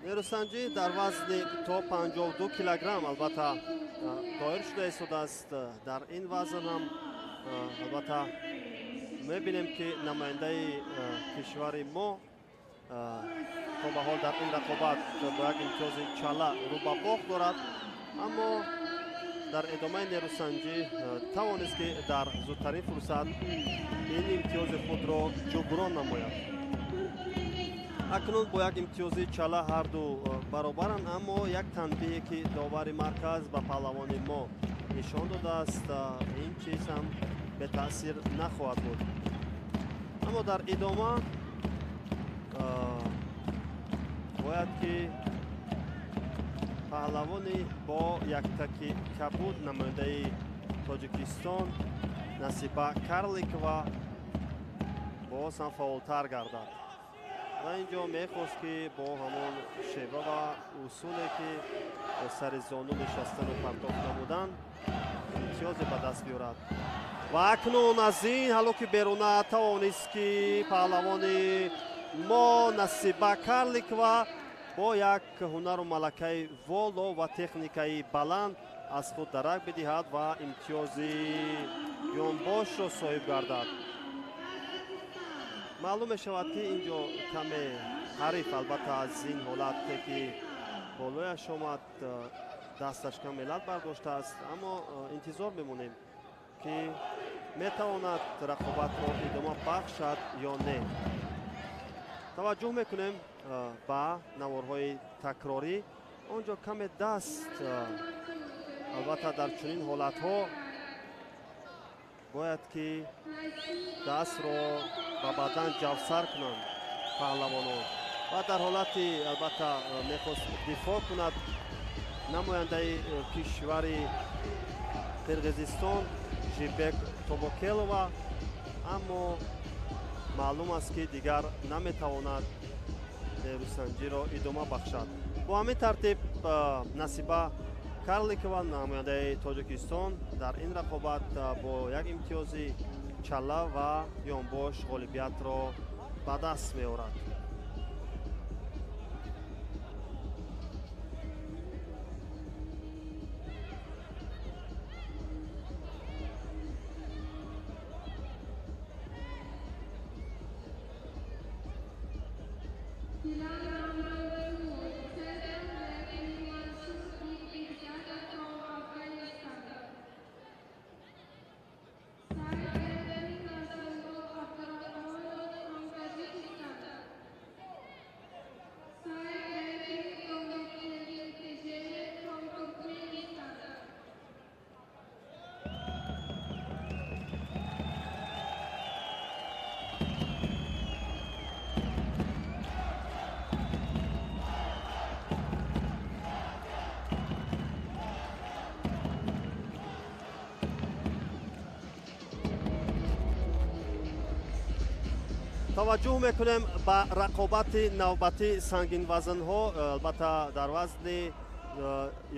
Нерӯсанҷӣ дар вазни то 52 килограмм албатта доир шуда истодааст. Дар ин вазн ҳам албатта мебинем, ки намояндаи кишвари мо то ба ҳол дар ин рақобат бо як имтиёзи чала рӯ ба бохт дорад, аммо дар идомаи нерӯсанҷӣ тавонист, ки дар зудтарин фурсат ин имтиёзи худро ҷуброн намояд. Акнун бо як имтиёзи чала ҳарду баробаранд, аммо як танбеҳе ки довари марказ ба паҳлавони мо нишон додааст, ин чиз ҳам бетаъсир нахоҳад буд. Аммо дар идома бояд ки паҳлавони бо яктаки кабуд намояндаи Тоҷикистон Насиба Карликова Боз ҳам фаъолтар гардад ва инҷо мехост, ки бо ҳамон шева ва усуле, ки сари зону нишастану партофт намудан, имтиёзе ба даст биёрад. Ва акнун аз ин ҳалоки беруна тавонист, ки паҳлавони мо Насиба Карликова бо як ҳунару малакаи воло ва техникаи баланд аз худ дарак бидиҳад ва имтиёзи ёнбошро соҳиб гардад. Маълум мешавад, ки ин ҷо каме ҳариф, албатта, аз ин ҳолате, ки болояш омад, дасташ каме лат бардоштааст, аммо интизор мемонем, ки метавонад рақобатро идома бахшад ё не. Таваҷҷӯҳ мекунем ба наворҳои такрорӣ. Он ҷо каме даст, албатта, дар чунин ҳолатҳо бояд, ки дастро ба бадан ҷавсар кунанд паҳлавонон. Ва дар ҳолати, албатта, мехост дифоъ кунад намояндаи кишвари Қирғизистон Жибек Тобокелова, аммо маълум аст, ки дигар наметавонад нерӯсанҷиро идома бахшад. Бо ҳамин тартиб Насиба Карликова, намояндаи Тоҷикистон, дар ин рақобат бо як имтиёзи чала ва ёнбош ғолибиятро ба даст меорад. Таваҷҷӯҳ мекунем ба рақобати навбатии сангинвазнҳо, албатта, дар вазни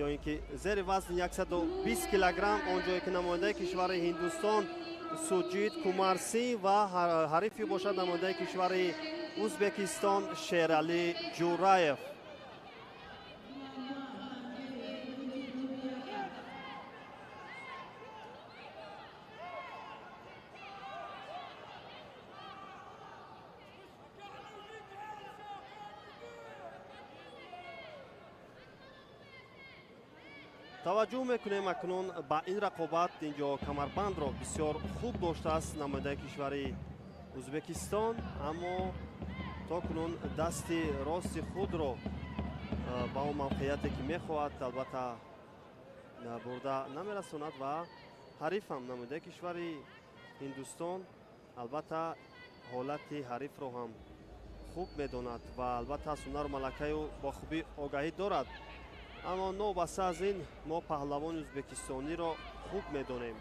ё ин ки зери вазни 120 килограмм, он ҷое ки намояндаи кишвари Ҳиндустон Суҷид Кумарсин ва ҳарифи бошад намояндаи кишвари Узбекистон Шералӣ Ҷураев. Таваҷҷӯҳ мекунем акнун ба ин рақобат. Инҷо камарбандро бисёр хуб доштааст намояндаи кишвари Узбекистон, аммо то кунун дасти рости худро ба он мавқеияте, ки мехоҳад, албатта, бурда намерасонад ва ҳарифам, намояндаи кишвари Ҳиндустон, албатта, ҳолати ҳарифро ҳам хуб медонад ва, албатта, аз ҳунару малакаю бо хубӣ огаҳӣ дорад. Аммо новобаста аз ин мо паҳлавони узбекистониро хуб медонем,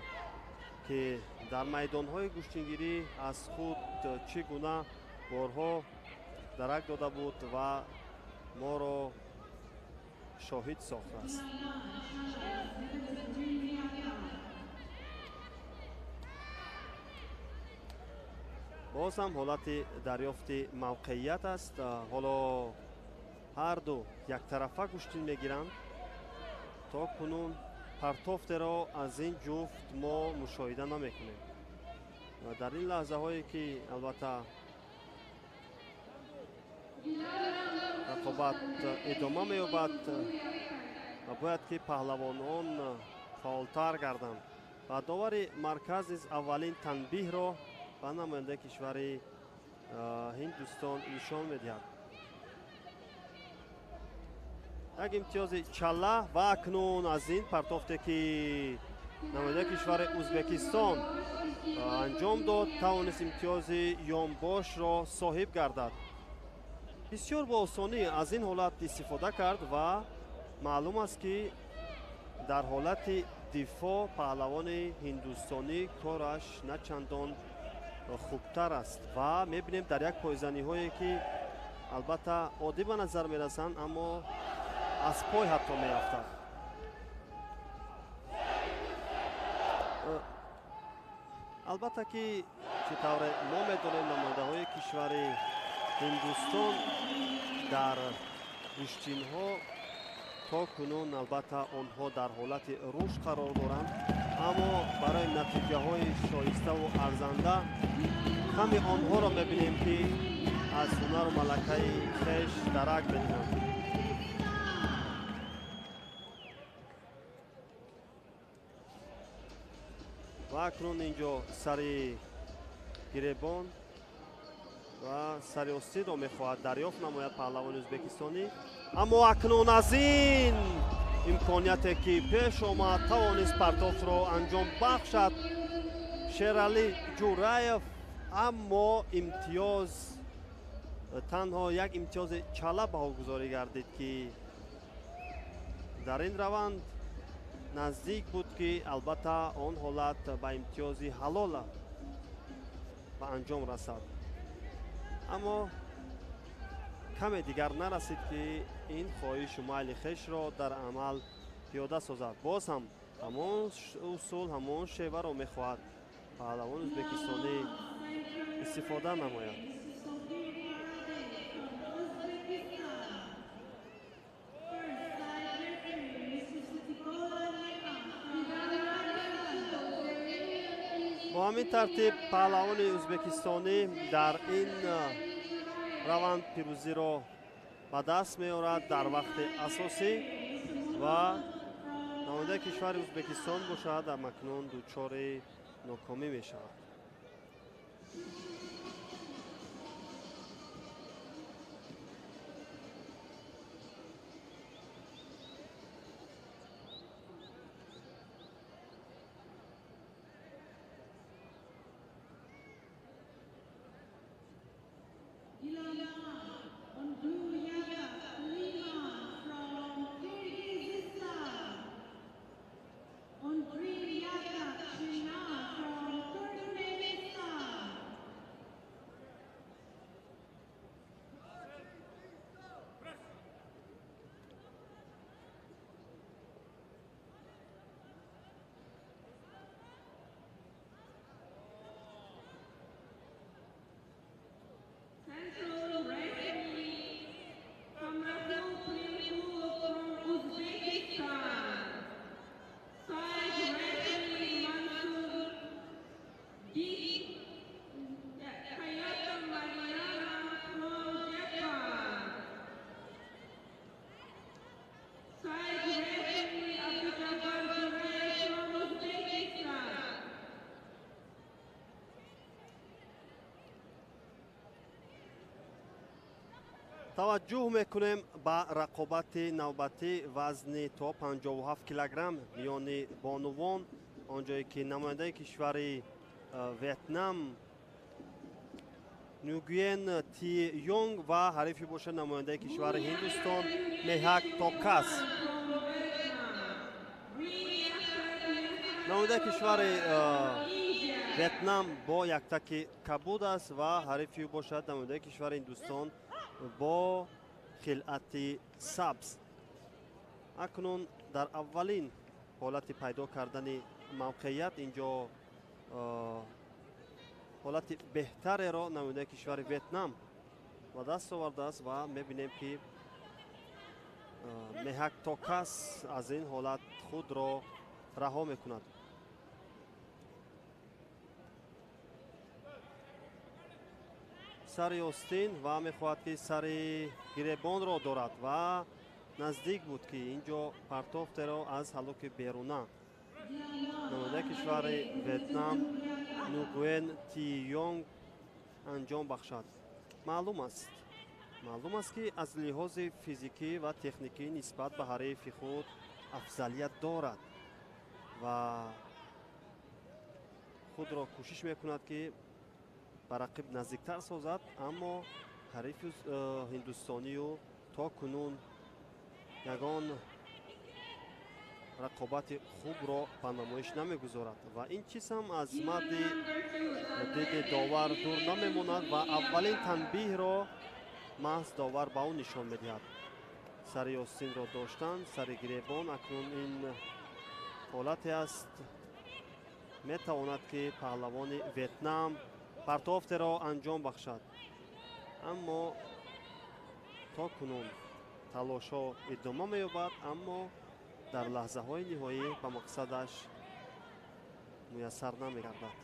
ки дар майдонҳои гӯштингирӣ аз худ чӣ гуна борҳо дарак дода буд ва моро шоҳид сохтааст. Боз ҳам ҳолати дарёфти мавқеият аст. Ҳоло ҳарду яктарафа гӯштин мегиранд. То кунун партофтеро аз ин ҷуфт мо мушоҳида намекунем ва дар ин лаҳзаҳое, ки, албатта, рақобат идома меёбад ва бояд, ки паҳлавонон фаъолтар гарданд. Ва довари марказ низ аввалин танбиҳро ба намояндаи кишвари Ҳиндустон нишон медиҳад. Як имтиёзи чала ва акнун аз ин партофте, ки намояндаи кишвари Узбекистон анҷом дод, тавонист имтиёзи ёнбошро соҳиб гардад. Бисёр бо осонӣ аз ин ҳолат истифода кард ва маълум аст, ки дар ҳолати дифоъ паҳлавони ҳиндустонӣ кораш на чандон хубтар аст ва мебинем дар як пойзаниҳое ки албатта оддӣ ба назар мерасанд, аммо аз пой ҳатто меафтад. Албатта ки чӣ тавре мо медонем, намояндаҳои кишвари Ҳиндустон дар гӯштинҳо то кунун албатта онҳо дар ҳолати рушд қарор доранд, аммо барои натиҷаҳои шоиставу арзанда ками онҳоро мебинем ки аз ҳунару малакаи хеш дарак медиҳанд. Ва акнун инҷо сари гиребон ва сари остинро мехоҳад дарёфт намояд паҳлавони ӯзбекистонӣ, аммо акнун аз ин имконияте ки пеш омад тавонист партофтро анҷом бахшад Шералӣ Ҷураев, аммо имтиёз танҳо як имтиёзи чала баҳогузорӣ гардид ки дар ин раванд наздик буд ки албатта он ҳолат ба имтиёзи ҳалола ба анҷом расад, аммо каме дигар нарасид ки ин хоҳишу майли хешро дар амал пиёда созад. Боз ҳам ҳамон усул, ҳамон шеваро мехоҳад паҳлавони ӯзбекистонӣ истифода намояд. Бо ҳамин тартиб паҳлавони ӯзбекистонӣ дар ин раванд пирӯзиро ба даст меорад дар вақти асосӣ ва намояндаи кишвари Ӯзбекистон бошад акнун дучори нокомӣ мешавад. Таваҷҷӯҳ мекунем ба рақобати навбатӣ вазни то 57 килограмм миёни бонувон, он ҷое ки намояндаи кишвари Ветнам Нюгуен Ти Йонг ва ҳарифи бошад намояндаи кишвари Ҳиндустон Меҳак Токас. Намояндаи кишвари Ветнам бо яктаки кабуд аст ва ҳарифи бошад намояндаи кишвари Ҳиндустон бо хилъати сабз. Акнун дар аввалин ҳолати пайдо кардани мавқеият инҷо ҳолати беҳтареро намояндаи кишвари Ветнам ба даст овардааст ва мебинем ки Меҳак Токас аз ин ҳолат худро раҳо мекунад. Сари остин ва мехоҳад ки сари гиребонро дорад ва наздик буд ки инҷо партофтеро аз ҳалоки беруна намояндаи кишвари Ветнам Нугуен Ти Йонг анҷом бахшад. Маълум аст ки аз лиҳози физикӣ ва техникӣ нисбат ба ҳарифи худ афзалият дорад ва худро кӯшиш мекунад ки ба рақиб наздиктар созад, аммо ҳарифи ҳиндустонию то кунун ягон Рақобати хубро ба намоиш намегузорад ва ин чиз ҳам аз мадди диди довар дур намемонад ва аввалин танбиҳро маҳз довар ба ӯ нишон медиҳад. Сари остинро доштан, сари гиребон, акнун ин ҳолате аст, метавонад ки паҳлавони Ветнам партофтеро анҷом бахшад, аммо то кунун талошҳо идома меёбад, аммо дар лаҳзаҳои ниҳоӣ ба мақсадаш муяссар намегардад.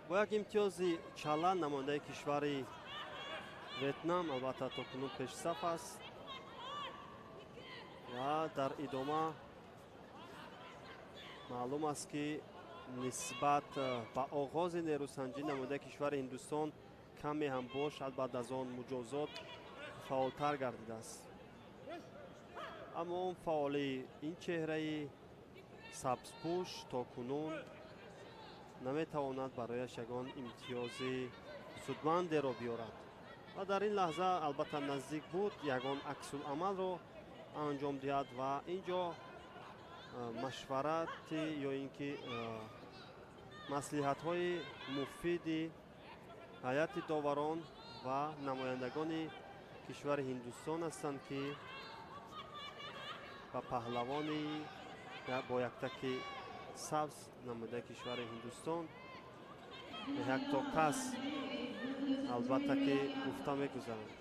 Бо як имтиёзи чала намояндаи кишвари Ветнам албатта то кунун пешсаф аст ва дар идома маълум аст, ки нисбат ба оғози нерӯсанҷӣ намояндаи кишвари Ҳиндустон каме ҳам бошад, баъд аз он муҷозот фаъолтар гардидааст. Аммо он фаъолии ин чеҳраи сабзпӯш то кунун наметавонад барояш ягон имтиёзи судмандеро биёрад ва дар ин лаҳза албатта наздик буд ягон аксуламалро анҷом диҳад ва ин ҷо машварати ё ин ки маслиҳатҳои муфиди ҳайати доварон ва намояндагони кишвари Ҳиндустон ҳастанд, ки ба паҳлавони бо яктаки сабз намояндаи кишвари Ҳиндустон якто кас албатта ки гуфта мегузаранд.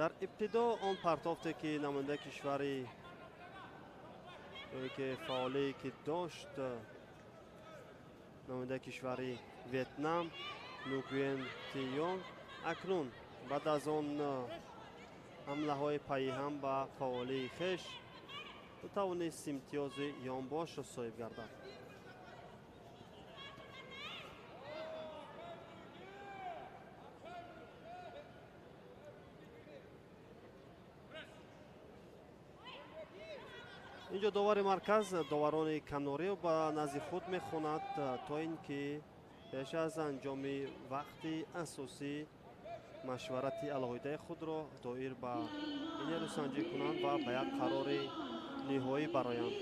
Дар ибтидо он партофте ки намояндаи кишвари ки фаъолие ки дошт намояндаи кишвари Ветнам Нугуен Тиёнг, акнун баъд аз он ҳамлаҳои пайиҳам ба фаъолии хеш ӯ тавонист имтиёзи ёнбошро соҳиб гардад. Инҷо довари марказ доварони канориро ба назди худ мехонад, то ин ки пеш аз анҷоми вақти асосӣ машварати алоҳидаи худро доир ба ин нерӯсанҷӣ кунанд ва ба як қарори ниҳоӣ бароянд.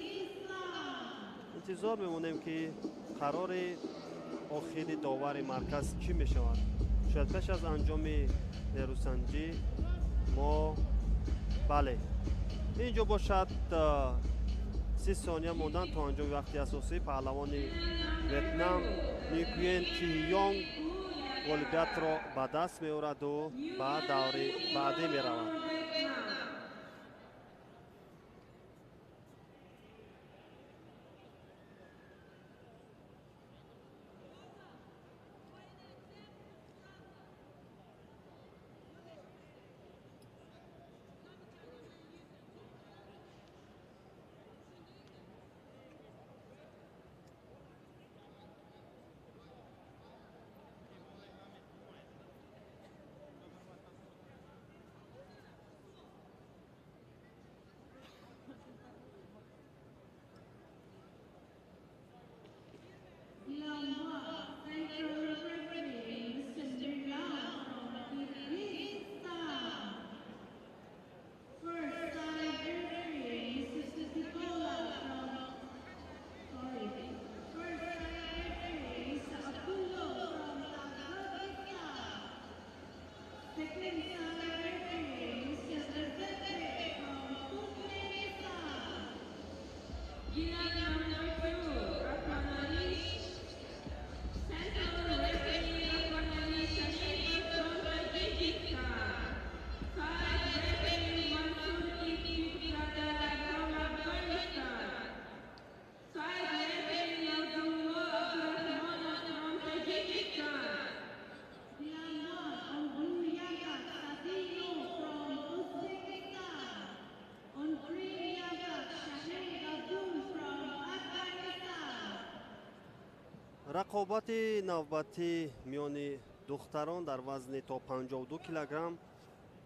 Интизор мемонем, ки қарори охири довари марказ чӣ мешавад. Шояд пеш аз анҷоми нерӯсанҷӣ мо бале инҷо бошад 30 сония мондан то анҷоми вақти асосӣ паҳлавони Ветнам Нигуен Тиёнг ғолибиятро ба даст меораду ба даври баъдӣ меравад. Five referee Mansur Kiki Prada. Рақобати навбатӣ миёни духтарон дар вазни то 52 килограмм.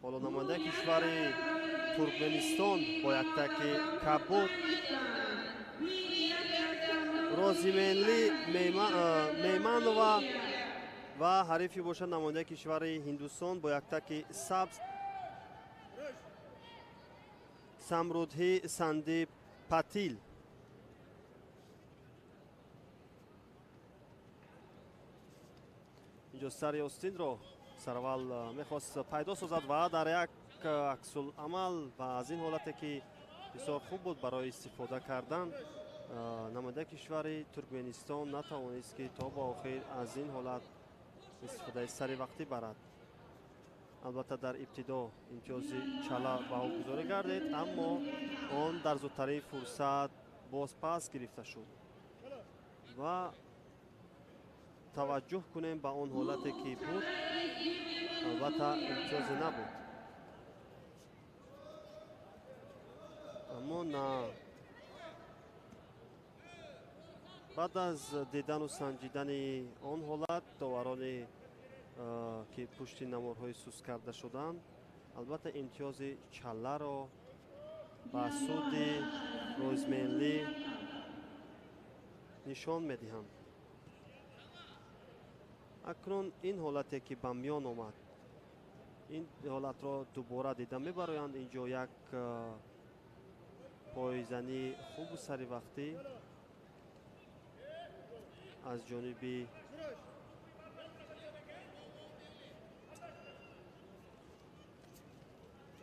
Ҳоло намояндаи кишвари Туркменистон бо яктаки кабуд Розименли Мейманова ва ҳарифи бошад намояндаи кишвари Ҳиндустон бо яктаки сабз Самрудҳи Сандип Патил. Инҷо сари остинро сараввал мехост пайдо созад ва дар як аксуламал ва аз ин ҳолате ки бисёр хуб буд барои истифода кардан, намояндаи кишвари Туркменистон натавонист ки то ба охир аз ин ҳолат истифодаи саривақтӣ барад. Албатта дар ибтидо имтиёзи чала баҳогузорӣ гардид, аммо он дар зудтарин фурсат бозпас гирифта шуд. Ва таваҷҷӯҳ кунем ба он ҳолате ки буд, албатта имтиёзе набуд, аммо на баъд аз дидану санҷидани он ҳолат доварони ки пушти наворҳои сус карда шуданд, албатта имтиёзи чаларо ба суди Розменли нишон медиҳанд. Акнун ин ҳолате ки ба миён омад, ин ҳолатро дубора дида мебароянд. Инҷо як пойзании хубу саривақтӣ аз ҷониби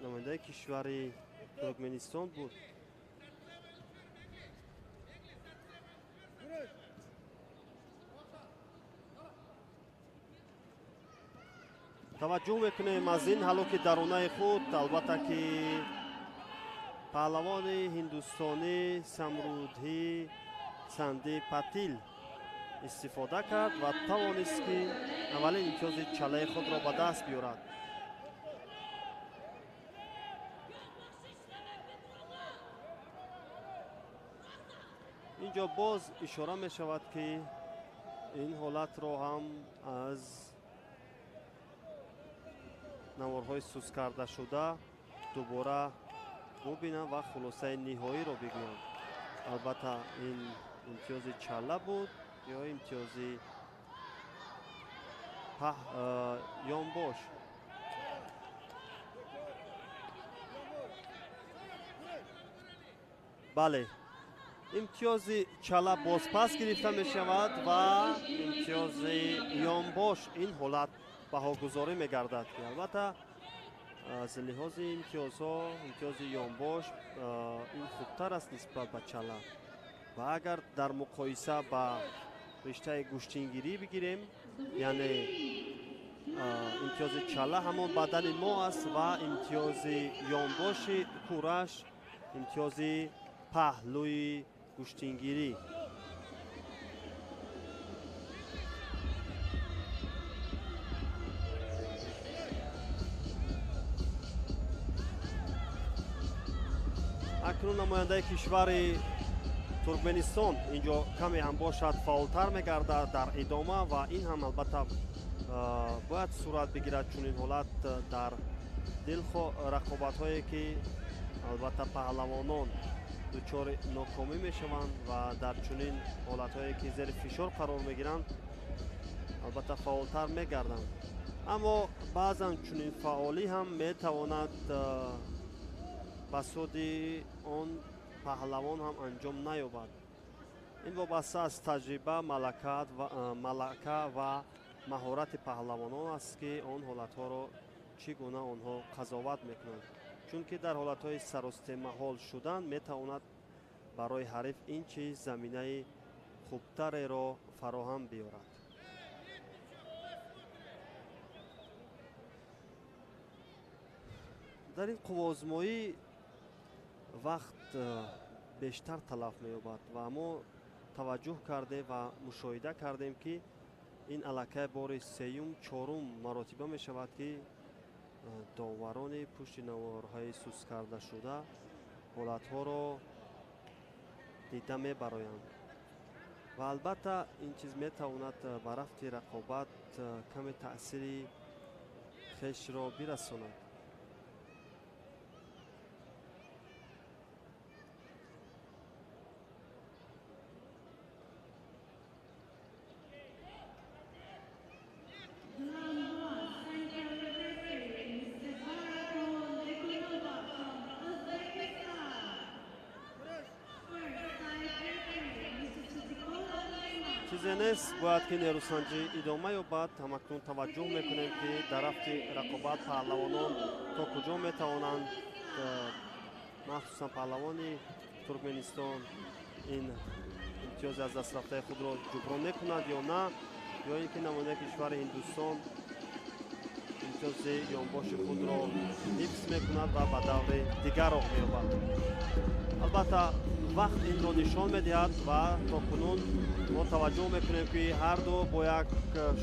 намояндаи кишвари Туркменистон буд. Таваҷҷӯҳ мекунем аз ин ҳалоки дарунаи худ, албатта ки паҳлавони ҳиндустонӣ Самрудҳи Санди Патил истифода кард ва тавонист ки аввалин имтиёзи чалаи худро ба даст биёрад. Инҷо боз ишора мешавад ки ин ҳолатро ҳам аз наворҳои сус карда шуда дубора бубинам ва хулосаи ниҳоиро бигӯям. Албатта ин имтиёзи чала буд ё имтиёзи ёнбош. Бале, имтиёзи чала бозпас гирифта мешавад ва имтиёзи ёнбош ин ҳолат баҳогузорӣ мегардад. Албатта аз лиҳози имтиёзҳо имтиёзи ёнбош ин хубтар аст нисбат ба чала. Ва агар дар муқоиса ба риштаи гӯштингирӣ бигирем, яъне имтиёзи чала ҳамон бадани мо аст ва имтиёзи ёнбоши кураш имтиёзи паҳлӯи гӯштингирӣ. Акнун намояндаи кишвари Туркменистон инҷо каме ҳам бошад фаъолтар мегардад дар идома ва ин ҳам албатта бояд сурат бигирад чунин ҳолат дар дилхо рақобатҳое ки албатта паҳлавонон дучори нокомӣ мешаванд ва дар чунин ҳолатҳое ки зери фишор қарор мегиранд албатта фаъолтар мегарданд. Аммо баъзан чунин фаъолӣ ҳам метавонад ба суди он паҳлавон ҳам анҷом наёбад. Ин вобаста аз таҷриба, малака ва маҳорати паҳлавонон аст ки он ҳолатҳоро чӣ гуна онҳо қазоват мекунанд. Чунки дар ҳолатҳои саростемаҳол шудан метавонад барои ҳариф ин чиз заминаи хубтареро фароҳам биёрад. Дар ин қувваозмоӣ вақт бештар талаф меёбад ва мо таваҷҷӯҳ кардем ва мушоҳида кардем ки ин аллакай бори сеюм, чорум маротиба мешавад ки доварони пушти наворҳои сус карда шуда ҳолатҳоро дида мебароянд. Ва албатта ин чиз метавонад ба рафти рақобат каме таъсири хешро бирасонад. Чизе нест, бояд ки нерӯсанҷӣ идома ёбад. Ҳамакнун таваҷҷӯҳ мекунем, ки дар рафти рақобат паҳлавонон то куҷо метавонанд, махсусан паҳлавони Туркменистон ин имтиёзи аз даст рафтаи худро ҷуброн мекунад ё на, ё ин ки намояндаи кишвари Ҳиндустон имтиёзи ёнбоши худро ҳифз мекунад ва ба даври дигар роҳ меёбад. Албатта вақт инро нишон медиҳад ва то кунун мо таваҷҷӯҳ мекунем, ки ҳарду бо як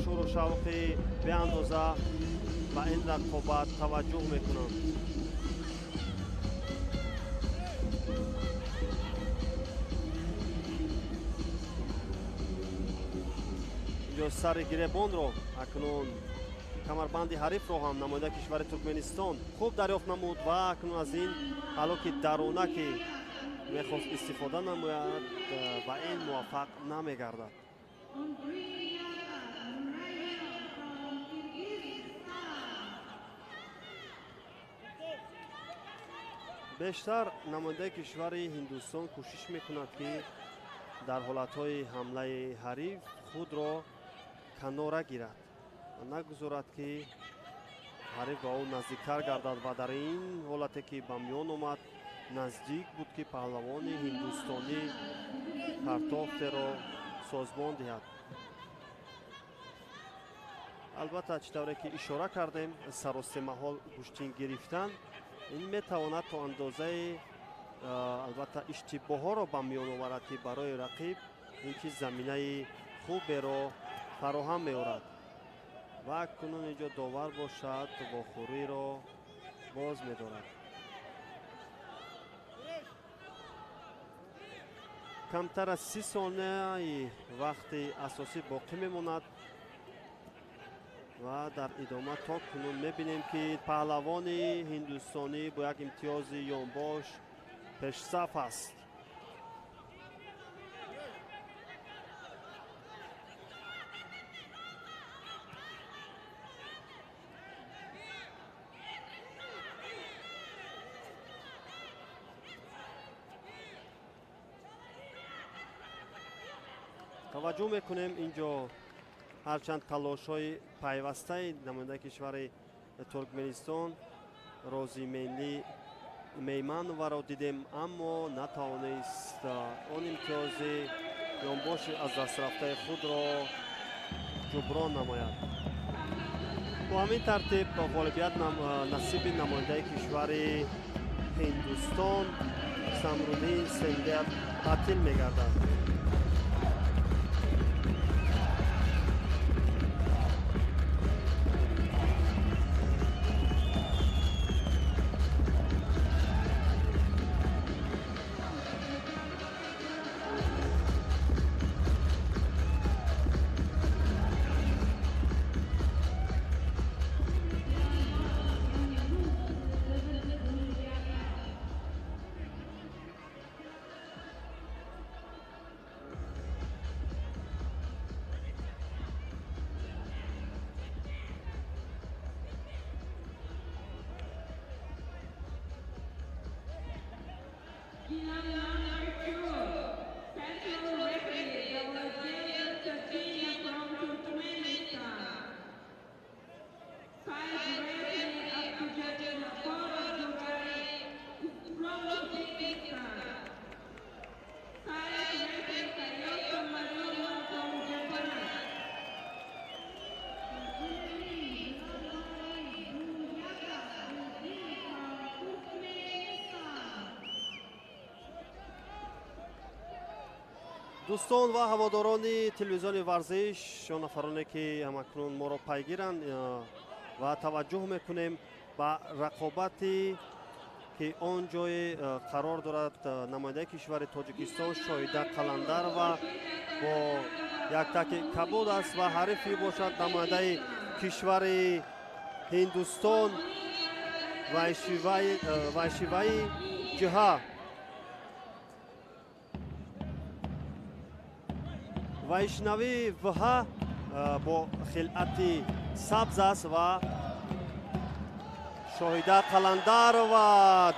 шӯру шавқи беандоза ба ин рақобат таваҷҷӯҳ мекунанд. Инҷо сари гиребонро акнун камарбанди ҳарифро ҳам намояндаи кишвари Туркменистон хуб дарёфт намуд ва акнун аз ин ҳалоки дарона ки мехост истифода намояд ва ин муваффақ намегардад. Бештар намояндаи кишвари Ҳиндустон кӯшиш мекунад, ки дар ҳолатҳои ҳамлаи ҳариф худро канора гирад ва нагузорад, ки ҳариф ба ӯ наздиктар гардад ва дар ин ҳолате ки ба миён омад наздик буд, ки паҳлавони ҳиндустонӣ партофтеро созмон диҳад. Албатта, чӣ тавре ки ишора кардем, саросемаҳол гӯштин гирифтан ин метавонад то андозаи албатта иштибоҳҳоро ба миён оварад, ки барои рақиб ин чиз заминаи хуберо фароҳам меорад. Ва кунун инҷо довар бошад вохӯриро боз медорад. Камтар аз 30 сонияи вақти асосӣ боқӣ мемонад ва дар идома то кунун мебинем, ки паҳлавони ҳиндустонӣ бо як имтиёзи ёнбош пешсаф аст. Таваҷҷӯҳ мекунем инҷо ҳарчанд талошҳои пайвастаи намояндаи кишвари Туркменистон Розименли Меймановаро дидем, аммо натавонист он имтиёзи ёнбоши аз даст рафтаи худро ҷуброн намояд. Бо ҳамин тартиб ғолибият насиби намояндаи кишвари Ҳиндустон Самруддин Сендер Патил мегардад. Дӯстон ва ҳаводорони телевизиони варзиш, он нафароне ки ҳамакнун моро пайгиранд ва таваҷҷӯҳ мекунем ба рақобати Ки он ҷое қарор дорад намояндаи кишвари Тоҷикистон Шоҳида Қаландарова бо як таки кабуд аст ва ҳарифи бошад намояндаи кишвари Ҳиндустон Вайшиваи Ҷиҳа. Вайшнави Вҳа бо хилъати сабз аст ва Шоҳида Қаландарова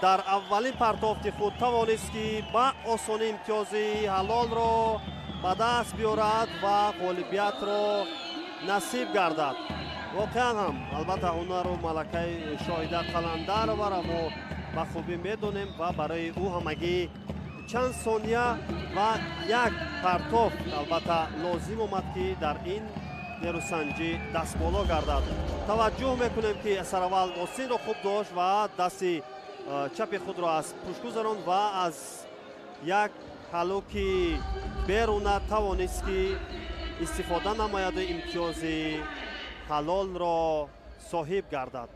дар аввалин партофти худ тавонист, ки ба осонӣ имтиёзи ҳалолро ба даст биёрад ва ғолибиятро насиб гардад. Воқеан ҳам, албатта, ҳунару малакаи Шоҳида Қаландароваро мо ба хубӣ медонем ва барои ӯ ҳамагӣ чанд сония ва як партофт, албатта, лозим омад, ки дар ин нерӯсанҷӣ дастболо гардад. Таваҷҷӯҳ мекунем, ки сараввал остинро хуб дошт ва дасти чапи худро аз пушт гузаронд ва аз як ҳалуки беруна тавонист, ки истифода намояду имтиёзи ҳалолро соҳиб гардад.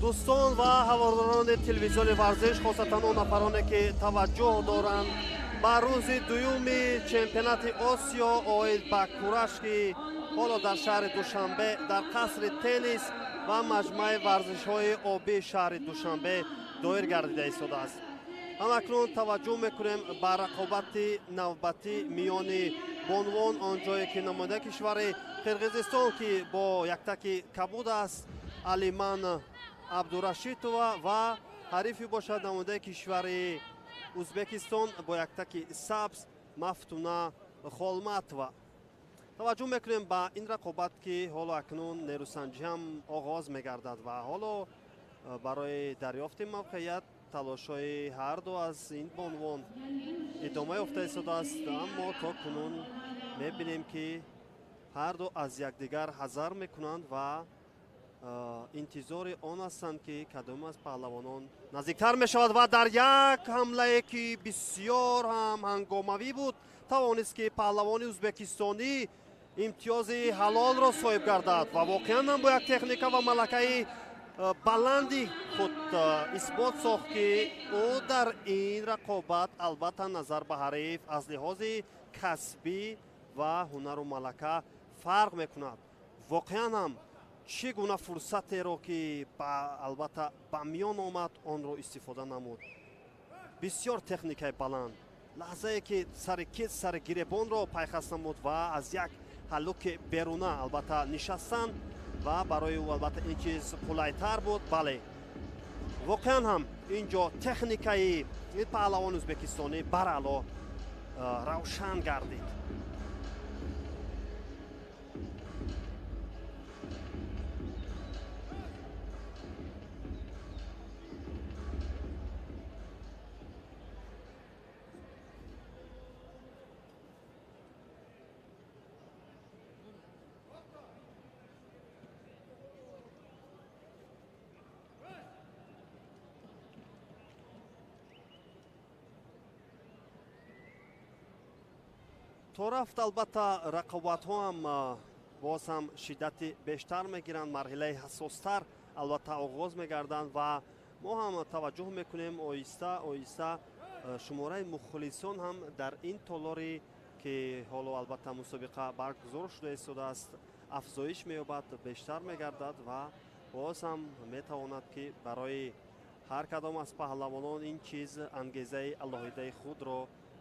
Дӯстон ва ҳаводорони телевизиони варзиш, хосатан он нафароне ки таваҷҷӯҳ доранд ба рӯзи дуюми чемпионати Осиё оид ба кураш, ки ҳоло дар шаҳри Душанбе дар қасри теннис ва маҷмӯаи варзишҳои обии шаҳри Душанбе доир гардида истодааст. Ҳамакнун таваҷҷӯҳ мекунем ба рақобати навбатӣ миёни бонувон, он ҷое ки намояндаи кишвари Қирғизистон, ки бо яктаки кабуд аст, Алиман Абдурашитова, ва ҳарифи бошад намояндаи кишвари Ӯзбекистон бо яктаки сабз Мафтуна Холматова. Таваҷҷӯҳ мекунем ба ин рақобат, ки ҳоло акнун нерӯсанҷӣ ҳам оғоз мегардад ва ҳоло барои дарёфти мавқеият талошҳои ҳар ду аз ин бонувон идома ёфта истодааст, аммо то кунун мебинем, ки ҳар ду аз якдигар ҳазар мекунанд ва интизори он ҳастанд, ки кадом аз паҳлавонон наздиктар мешавад. Ва дар як ҳамлае, ки бисёр ҳам ҳангомавӣ буд, тавонист, ки паҳлавони ӯзбекистонӣ имтиёзи ҳалолро соҳиб гардад ва воқеан ҳам бо як техника ва малакаи баланди худ исбот сохт, ки ӯ дар ин рақобат албатта назар ба ҳариф аз лиҳози касбӣ ва ҳунару малака фарқ мекунад. Воқеан ҳам чӣ гуна фурсатеро, ки албатта ба миён омад, онро истифода намуд. Бисёр техникаи баланд, лаҳзае ки сари кит, сари гиребонро пайхаст намуд ва аз як ҳаллуки беруна албатта нишастан ва барои ӯ албатта ин чиз қулайтар буд. Бале, воқеан ҳам ин ҷо техникаи ин паҳлавони ӯзбекистонӣ бараъло равшан гардид. То рафт албатта рақобатҳо ҳам боз ҳам шиддати бештар мегиранд, марҳилаи ҳассостар албатта оғоз мегарданд ва мо ҳам таваҷҷӯҳ мекунем оҳиста оҳиста шумораи мухлисон ҳам дар ин толоре, ки ҳоло албатта мусобиқа баргузор шуда истодааст, афзоиш меёбад, бештар мегардад ва боз ҳам метавонад, ки барои ҳар кадом аз паҳлавонон ин чиз ангезаи алоҳидаи худро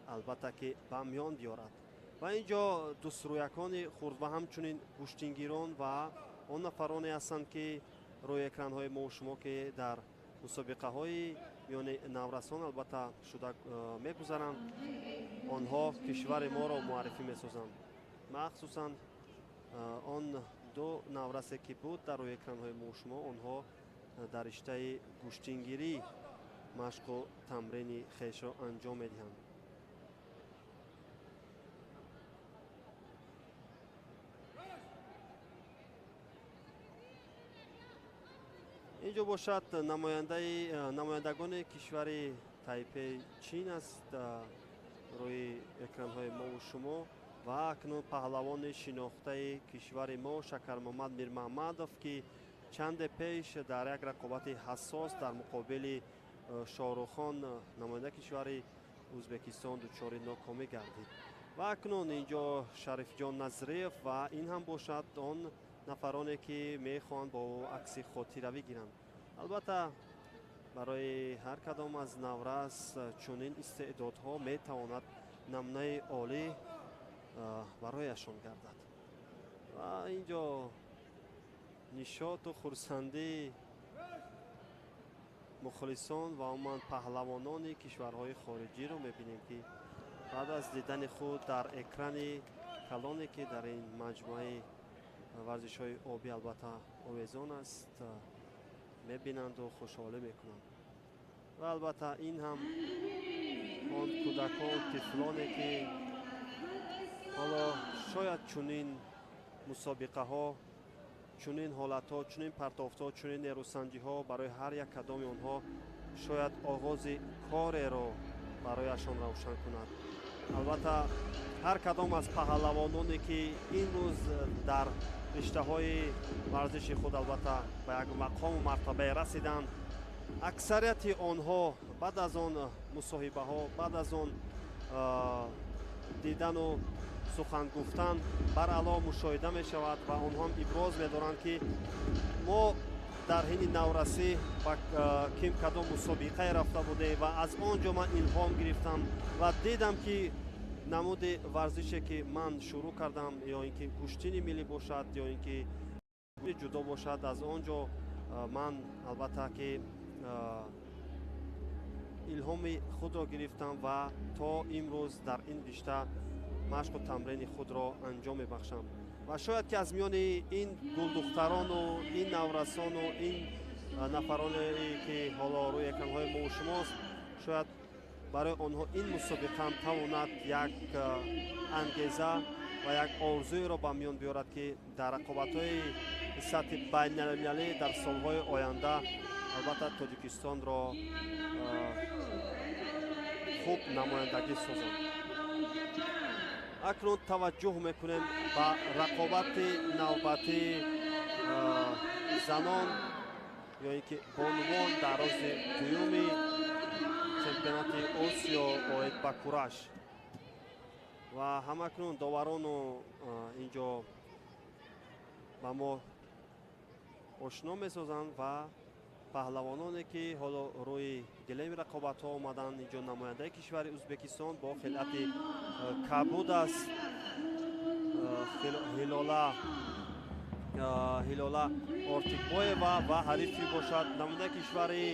албатта ки ба миён биёрад. Ва ин ҷо дӯстрӯякони хурд ва ҳамчунин гӯштингирон ва он нафароне ҳастанд, ки рӯи экранҳои мо шумо, ки дар мусобиқаҳои миёни наврасон албатта шуда мегузаранд, онҳо кишвари моро муаррифӣ месозанд. Махсусан он ду наврасе, ки буд дар рӯи экранҳои мо шумо, онҳо дар риштаи гӯштингирӣ машқу тамрини хешро анҷом медиҳанд. Инҷо бошад намояндагони кишвари Тайпеи Чин аст рӯи экранҳои мову шумо ва акнун паҳлавони шинохтаи кишвари мо Шакармуҳаммад Мирмаҳмадов, ки чанде пеш дар як рақобати ҳассос дар муқобили Шоҳрухон, намояндаи кишвари Ӯзбекистон, дучори нокомӣ гардид. Ва акнун инҷо Шарифҷон Назриев ва ин ҳам бошад он нафароне, ки мехоҳанд бо ӯ акси хотиравӣ гиранд. Албатта барои ҳар кадом аз наврас чунин истеъдодҳо метавонад намунаи олӣ барояшон гардад. Ва инҷо нишоту хурсандии мухлисон ва умуман паҳлавонони кишварҳои хориҷиро мебинем, ки баъд аз дидани худ дар экрани калоне, ки дар ин маҷмӯаи варзишҳои обӣ албатта овезон аст, мебинанду хушҳолӣ мекунанд. Ва албатта ин ҳам он кӯдакон, тифлоне, ки ҳоло шояд чунин мусобиқаҳо, чунин ҳолатҳо, чунин партофтҳо, чунин нерӯсанҷиҳо барои ҳар як кадоми онҳо шояд оғози кореро барояшон равшан кунад. Албатта ҳар кадом аз паҳлавононе, ки имрӯз дар риштаҳои варзиши худ албатта ба як мақому мартабае расиданд. Аксарияти онҳо баъд аз он мусоҳибаҳо, баъд аз он дидану сухан гуфтан баръало мушоҳида мешавад ва онҳо ҳам иброз медоранд, ки мо дар ҳини наврасӣ ба ким кадом мусобиқае рафта будем ва аз он ҷо ман илҳом гирифтам ва дидам, ки намуди варзише, ки ман шурӯъ кардам, ё ин ки гӯштини миллӣ бошад, ё ин ки ҷудо бошад, аз он ҷо ман албатта ки илҳоми худро гирифтам ва то имрӯз дар ин ришта машқу тамрини худро анҷом мебахшам. Ва шояд ки аз миёни ин гулдухтарону ин наврасону ин нафароне, ки ҳоло рӯи экранҳои мо шумост, шояд барои онҳо ин мусобиқа ҳам тавонад як ангеза ва як орзуеро ба миён биёрад, ки дар рақобатҳои сатҳи байналмилалӣ дар солҳои оянда албатта Тоҷикистонро хуб намояндагӣ созанд. Акнун таваҷҷӯҳ мекунем ба рақобати навбатии занон ё ин ки бонувон дар рӯзи дуюми чемпионати Осиё оид ба кураш. Ва ҳамакнун доварону ин ҷо ба мо ошно месозанд ва паҳлавононе, ки ҳоло рӯи гилеми рақобатҳо омаданд. Инҷо намояндаи кишвари Ӯзбекистон бо хилъати кабуд аст, Ҳилола Ортикбоева ва ҳарифи бошад намояндаи кишвари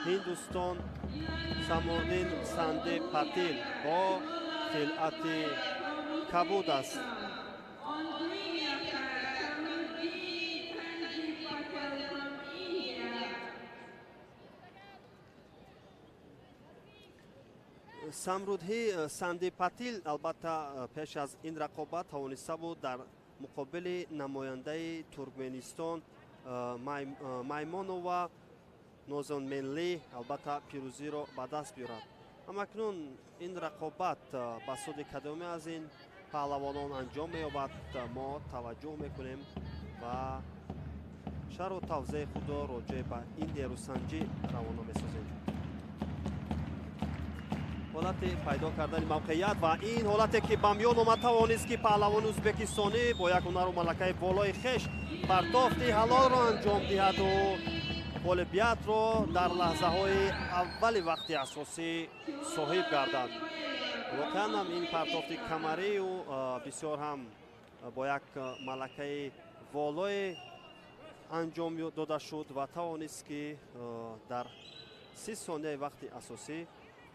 Ҳиндустон Самурдин Санде Патил бо хилъати кабуд аст. Самрудҳи Санди Патил албатта пеш аз ин рақобат тавониста буд дар муқобили намояндаи Туркменистон Маймонова Нозонменли албатта пирӯзиро ба даст биёрад. Ҳамакнун ин рақобат ба суди кадоме аз ин паҳлавонон анҷом меёбад, мо таваҷҷӯҳ мекунем ва шарҳу тавзеҳи худро роҷеъ ба ин нерӯсанҷӣ равона месозем. Ҳолати пайдо кардани мавқеият ва ин ҳолате, ки ба миён омад, тавонист, ки паҳлавони ӯзбекистонӣ бо як ҳунару малакаи болои хеш партофти ҳалолро анҷом диҳаду ғолибиятро дар лаҳзаҳои аввали вақти асосӣ соҳиб гардад. Воқеан ҳам ин партофти камарию бисёр ҳам бо як малакаи волое анҷом дода шуд ва тавонист, ки дар 30 сонияи вақти асосӣ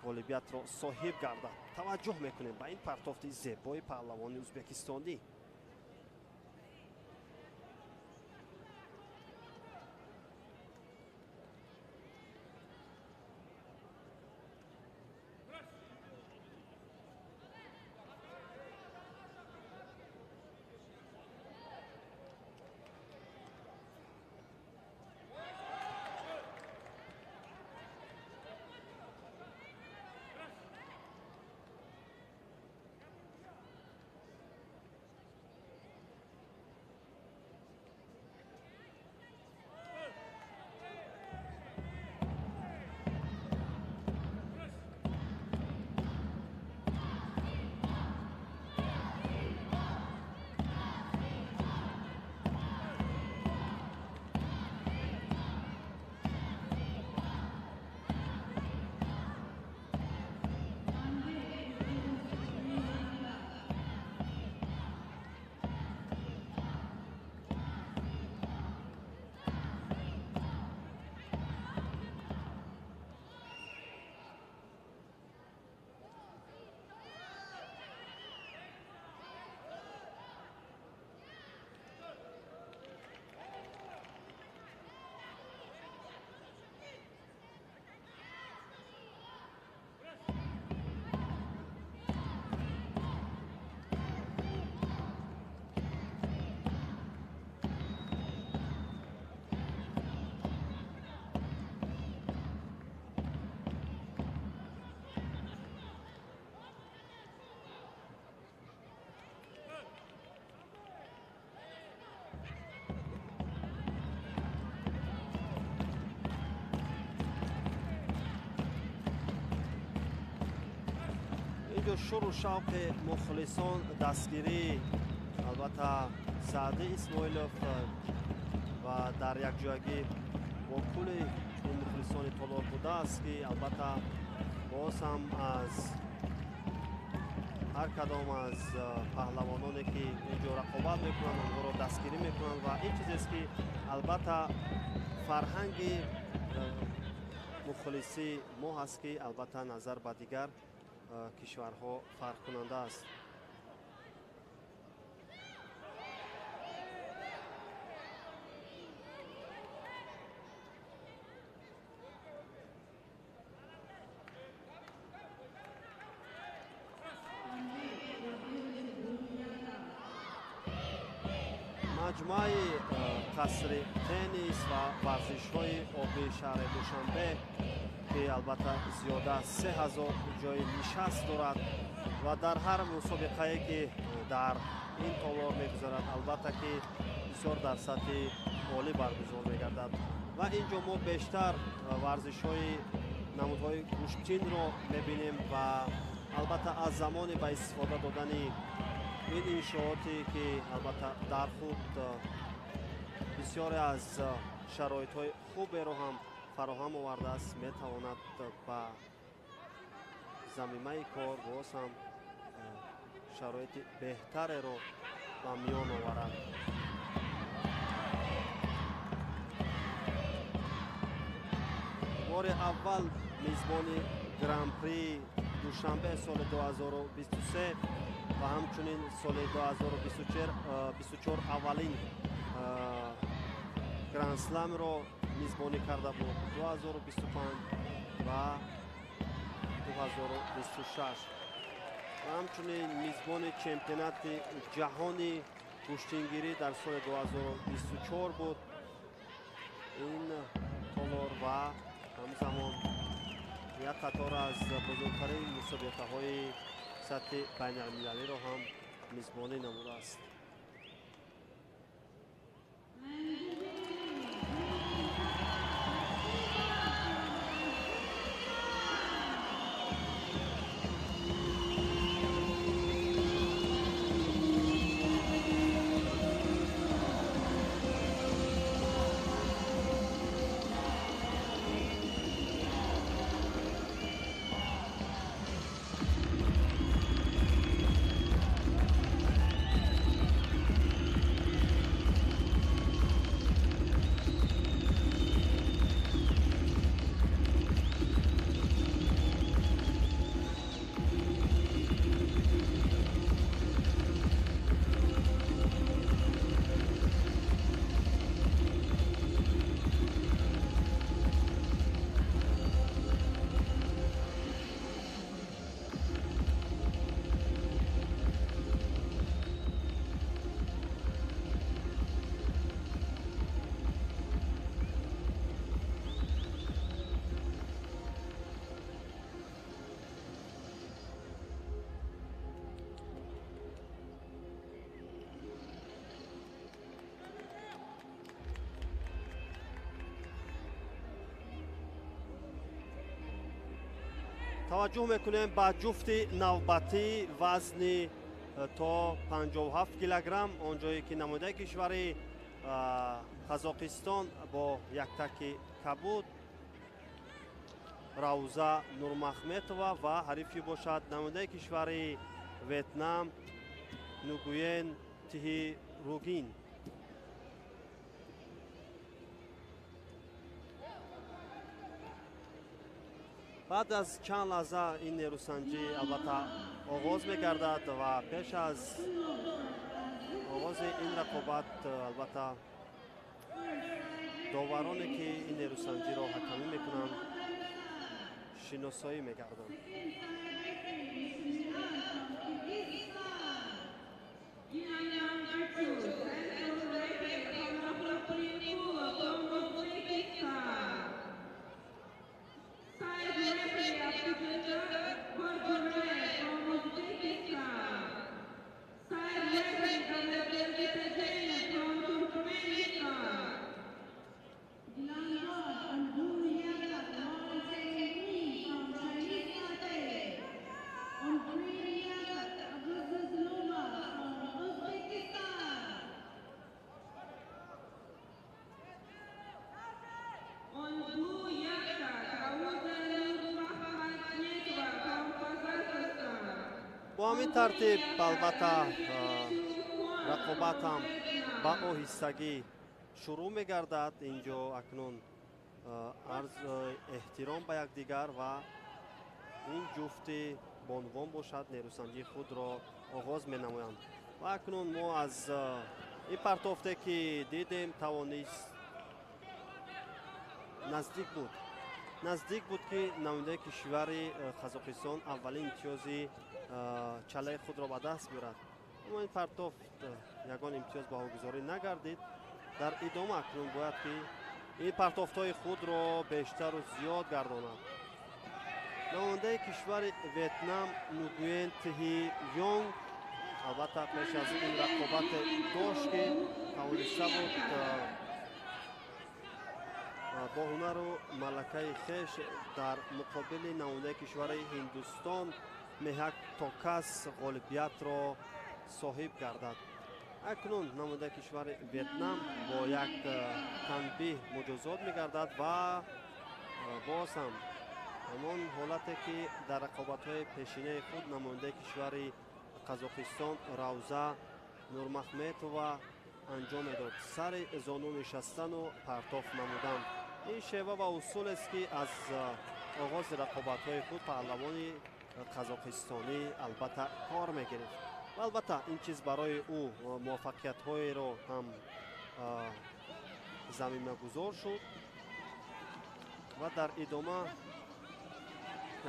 ғолибиятро соҳиб гардад. Таваҷҷӯҳ мекунем ба ин партофти зебои паҳлавони ӯзбекистонӣ. Ин ҷо шуру шавқи мухлисон, дастгирӣ, албатта, Саъди Исмоилов ва дар якҷоягӣ бо кулли ин мухлисони толор будааст, ки албатта боз ҳам аз ҳар кадом аз паҳлавононе, ки ин ҷо рақобат мекунанд, онҳоро дастгирӣ мекунанд. Ва ин чизест, ки албатта фарҳанги мухлисии мо ҳаст, ки албатта назар ба дигар кишварҳо фарқкунанда аст. Маҷмӯаи қасри теннис ва варзишҳои обии шаҳри Душанбе, ки албатта зиёда аз 3000 ҷои нишаст дорад ва дар ҳар мусобиқае, ки дар ин толор мегузарад, албатта ки бисёр дар сатҳи олӣ баргузор мегардад. Ва ин ҷо мо бештар варзишҳои намудҳои гӯштинро мебинем. Ва албатта аз замони ба истифода додани ин иншооте, ки албатта дар худ бисёре аз шароитҳои хуберо ҳам фароҳам овардааст, метавонад ба замимаи кор боз ҳам шароити беҳтареро ба миён оварад. Бори аввал мизбони Гран-при Душанбе соли 2023 ва ҳамчунин соли 2024 аввалин грандсламро мизбонӣ карда буд, 2025 ва 2026 ва ҳамчунин мизбони чемпионати ҷаҳони гӯштингирӣ дар соли 2024 буд ин толор ва ҳамзамон як қатор аз бузургтарин мусобиқаҳои сатҳи байналмилалиро ҳам мизбонӣ намудааст. Таваҷҷӯҳ мекунем ба ҷуфти навбатӣ вазни то 57 килограмм, он ҷое ки намояндаи кишвари Қазоқистон бо яктаки кабуд Равза Нурмахметова ва ҳарифи бошад намояндаи кишвари Ветнам Нугуен Тиҳи Ругин. Баъд аз чанд лаҳза ин нерӯсанҷӣ албатта оғоз мегардад ва пеш аз оғози ин рақобат, албатта, довароне, ки ин нерӯсанҷиро ҳакамӣ мекунанд, шиносоӣ мегарданд. Number two, center referee from Uzbekistan. Side referee Abdullah Bargore from Uzbekistan. Side referee Abdul from Turkmenistan. Langod and Blue Yaga, Wang Zheng from Chinese Taipei. Бо ҳамин тартиб албатта рақобат ҳам ба оҳистагӣ шурӯъ мегардад. Инҷо акнун арз эҳтиром ба якдигар ва ин ҷуфти бонувон бошад нерӯсанҷии худро оғоз менамоянд. Ва акнун мо аз ин партофте ки дидем тавонист наздик буд ки намояндаи кишвари Қазоқистон аввалин имтиёзи чалаи худро ба даст биёрад. Аммо ин партофт ягон имтиёз баҳогузорӣ нагардид. Дар идома акнун бояд ки ин партофтҳои худро бештару зиёд гардонад. Намояндаи кишвари Ветнам Нугуен Тхи Йонг албатта пеш аз ин рақобат дошт ки тавониста буд бо ҳунару малакаи хеш дар муқобили намояндаи кишвари Ҳиндустон Меҳак Токас ғолибиятро соҳиб гардад. Акнун намояндаи кишвари Ветнам бо як танбиҳ муҷозот мегардад ва боз ҳам ҳамон ҳолате ки дар рақобатҳои пешинаи худ намояндаи кишвари Қазоқистон Равза Нурмахметова анҷом медод, сари зону нишастану партоф намудан. Ин шева ва усулест ки аз оғози рақобатҳои худ паҳлавони қазоқистонӣ албатта кор мегирифт ва албатта ин чиз барои ӯ муваффақиятҳоеро ҳам замимагузор шуд. Ва дар идома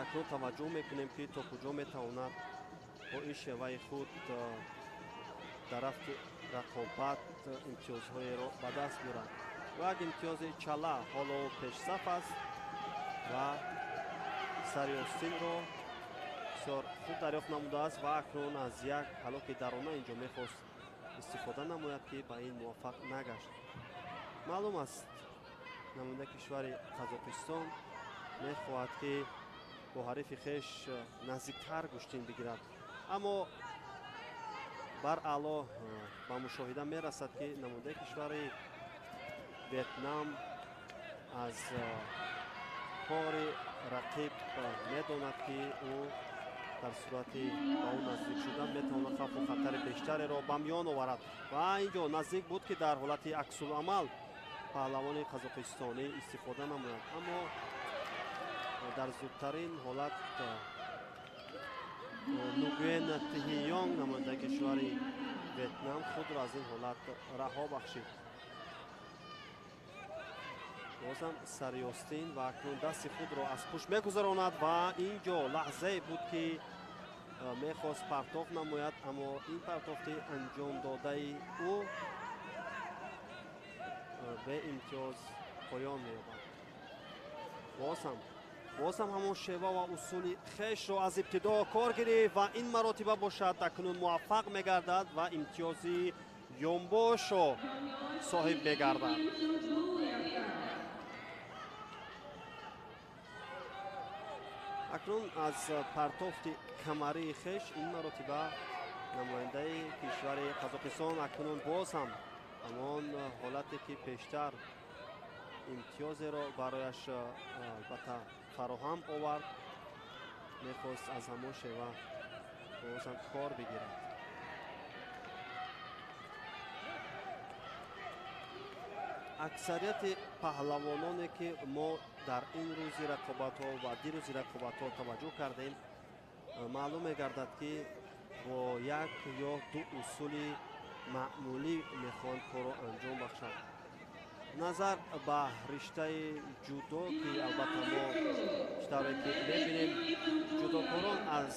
акнун таваҷҷӯҳ мекунем ки то куҷо метавонад бо ин шеваи худ дар рафти рақобат имтиёзҳоеро ба даст биёрад. Ва як имтиёзи чала ҳоло пешсаф аст ва сари остинро бисёр хуб дарёфт намудааст ва акнун аз як ҳалоки дарона инҷо мехост истифода намояд ки ба ин муваффақ нагашт. Маълум аст намояндаи кишвари Қазоқистон мехоҳад ки бо ҳарифи хеш наздиктар гӯштин бигирад, аммо бараъло ба мушоҳида мерасад ки намояндаи кишвари Ветнам аз кори рақиб медонад ки ӯ дар сурати ба ӯ наздик шудан метавонад хавфу хатари бештареро ба миён оварад. Ва инҷо наздик буд ки дар ҳолати аксуламал паҳлавони қазоқистонӣ истифода намояд, аммо дар зудтарин ҳолат Нугуен Тхи Йонг намояндаи кишвари Ветнам худро аз ин ҳолат раҳо бахшид. Бозам сариостин ва акнун дасти худро аз пушт мегузаронад ва инҷо лаҳзае буд ки мехост партофт намояд, аммо ин партофти анҷом додаи ӯ беимтиёз поён меёбад. Боз ҳам ҳамон шева ва усули хешро аз ибтидо кор гирифт ва ин маротиба бошад акнун муваффақ мегардад ва имтиёзи ёнбошро соҳиб мегардад. Акнун аз партофти камарии хеш ин маротиба намояндаи кишвари Қазоқистон акнун боз ҳам ҳамон ҳолате ки пештар имтиёзеро барояш албатта фароҳам овард, мехост аз ҳамон шева боз ҳам кор бигирад. Аксарияти паҳлавононе ки мо дар ин рӯзи рақобатҳо ва дирӯзи рақобатҳо таваҷҷӯҳ кардем, маълум мегардад ки бо як ё ду усули маъмулӣ мехоҳанд корро анҷом бахшанд. Назар ба риштаи ҷудо ки албатта мо чӣ тавре ки мебинем, ҷудокорон аз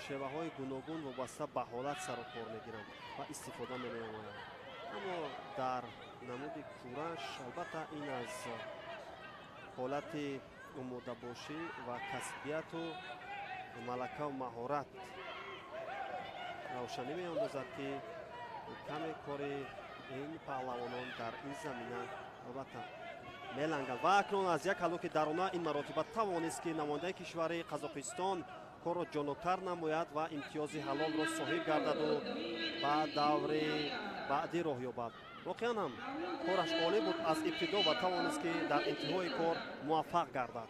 шеваҳои гуногун вобаста ба ҳолат сару кор мегиранд ва истифода менамоянд, аммо дар намуди кураш албатта ин аз ҳолати омодабошӣ ва касбияту малакаву маҳорат равшанӣ меандозад ки каме кори ин паҳлавонон дар ин замина албатта мелангад. Ва акнун аз як ҳалоки дарона ин маротиба тавонист ки намояндаи кишвари Қазоқистон корро ҷонуктар намояд ва имтиёзи ҳалолро соҳиб гардаду ба даври баъдӣ роҳ ёбад. Воқеан ҳам кораш олӣ буд аз ибтидо ва тавонист ки дар интиҳои кор муваффақ гардад.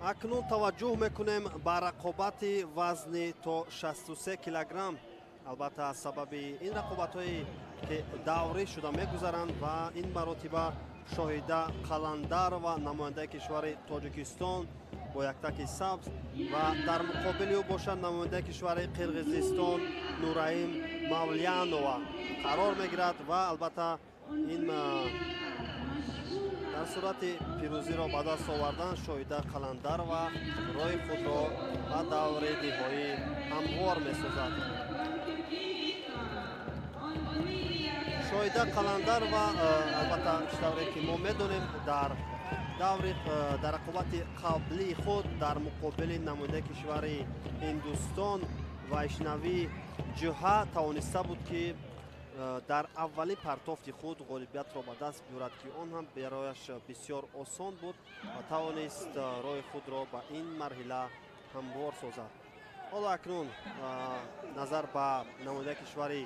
Акнун таваҷҷӯҳ мекунем ба рақобати вазни то 63 килограмм. Албатта, аз сабаби ин рақобатҳое ки даврӣ шуда мегузаранд ва ин маротиба Шоҳида Қаландарова, намояндаи кишвари Тоҷикистон бо яктаки сабз ва дар муқобили ӯ бошад намояндаи кишвари Қирғизистон Нураим Мавлянова қарор мегирад ва албатта ин дар сурати пирӯзиро ба даст овардан Шоҳида Қаландарова роҳи худро ба даври ниҳоӣ ҳамвор месозад. Шоҳида Қаландарова, албатта, чӣ тавре ки мо медонем, дар даври дар рақобати қаблии худ дар муқобили намояндаи кишвари Ҳиндустон Вайшнавӣ Ҷуҳа тавониста буд, ки дар аввалин партофти худ ғолибиятро ба даст биёрад, ки он ҳам барояш бисёр осон буд ва тавонист роҳи худро ба ин марҳила ҳамвор созад. Ҳоло акнун назар ба намояндаи кишвари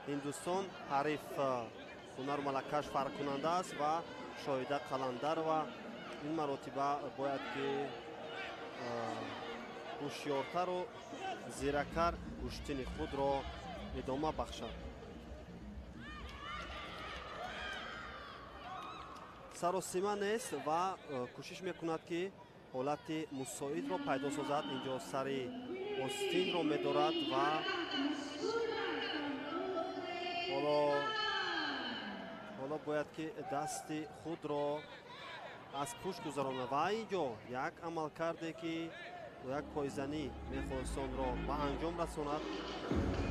Ҳиндустон ҳариф ҳунару малакаш фарқкунанда аст ва Шоҳида Қаландарова ин маротиба бояд ки ҳушёртару зиракар гӯштини худро идома бахшад. Саросима нест ва кӯшиш мекунад, ки ҳолати мусоидро пайдо созад. Инҷо сари остинро медорад ва ҳоло бояд ки дасти худро аз пушт гузаронад ва инҷо як амалкарде, ки бо як пойзанӣ мехост онро ба анҷом расонад,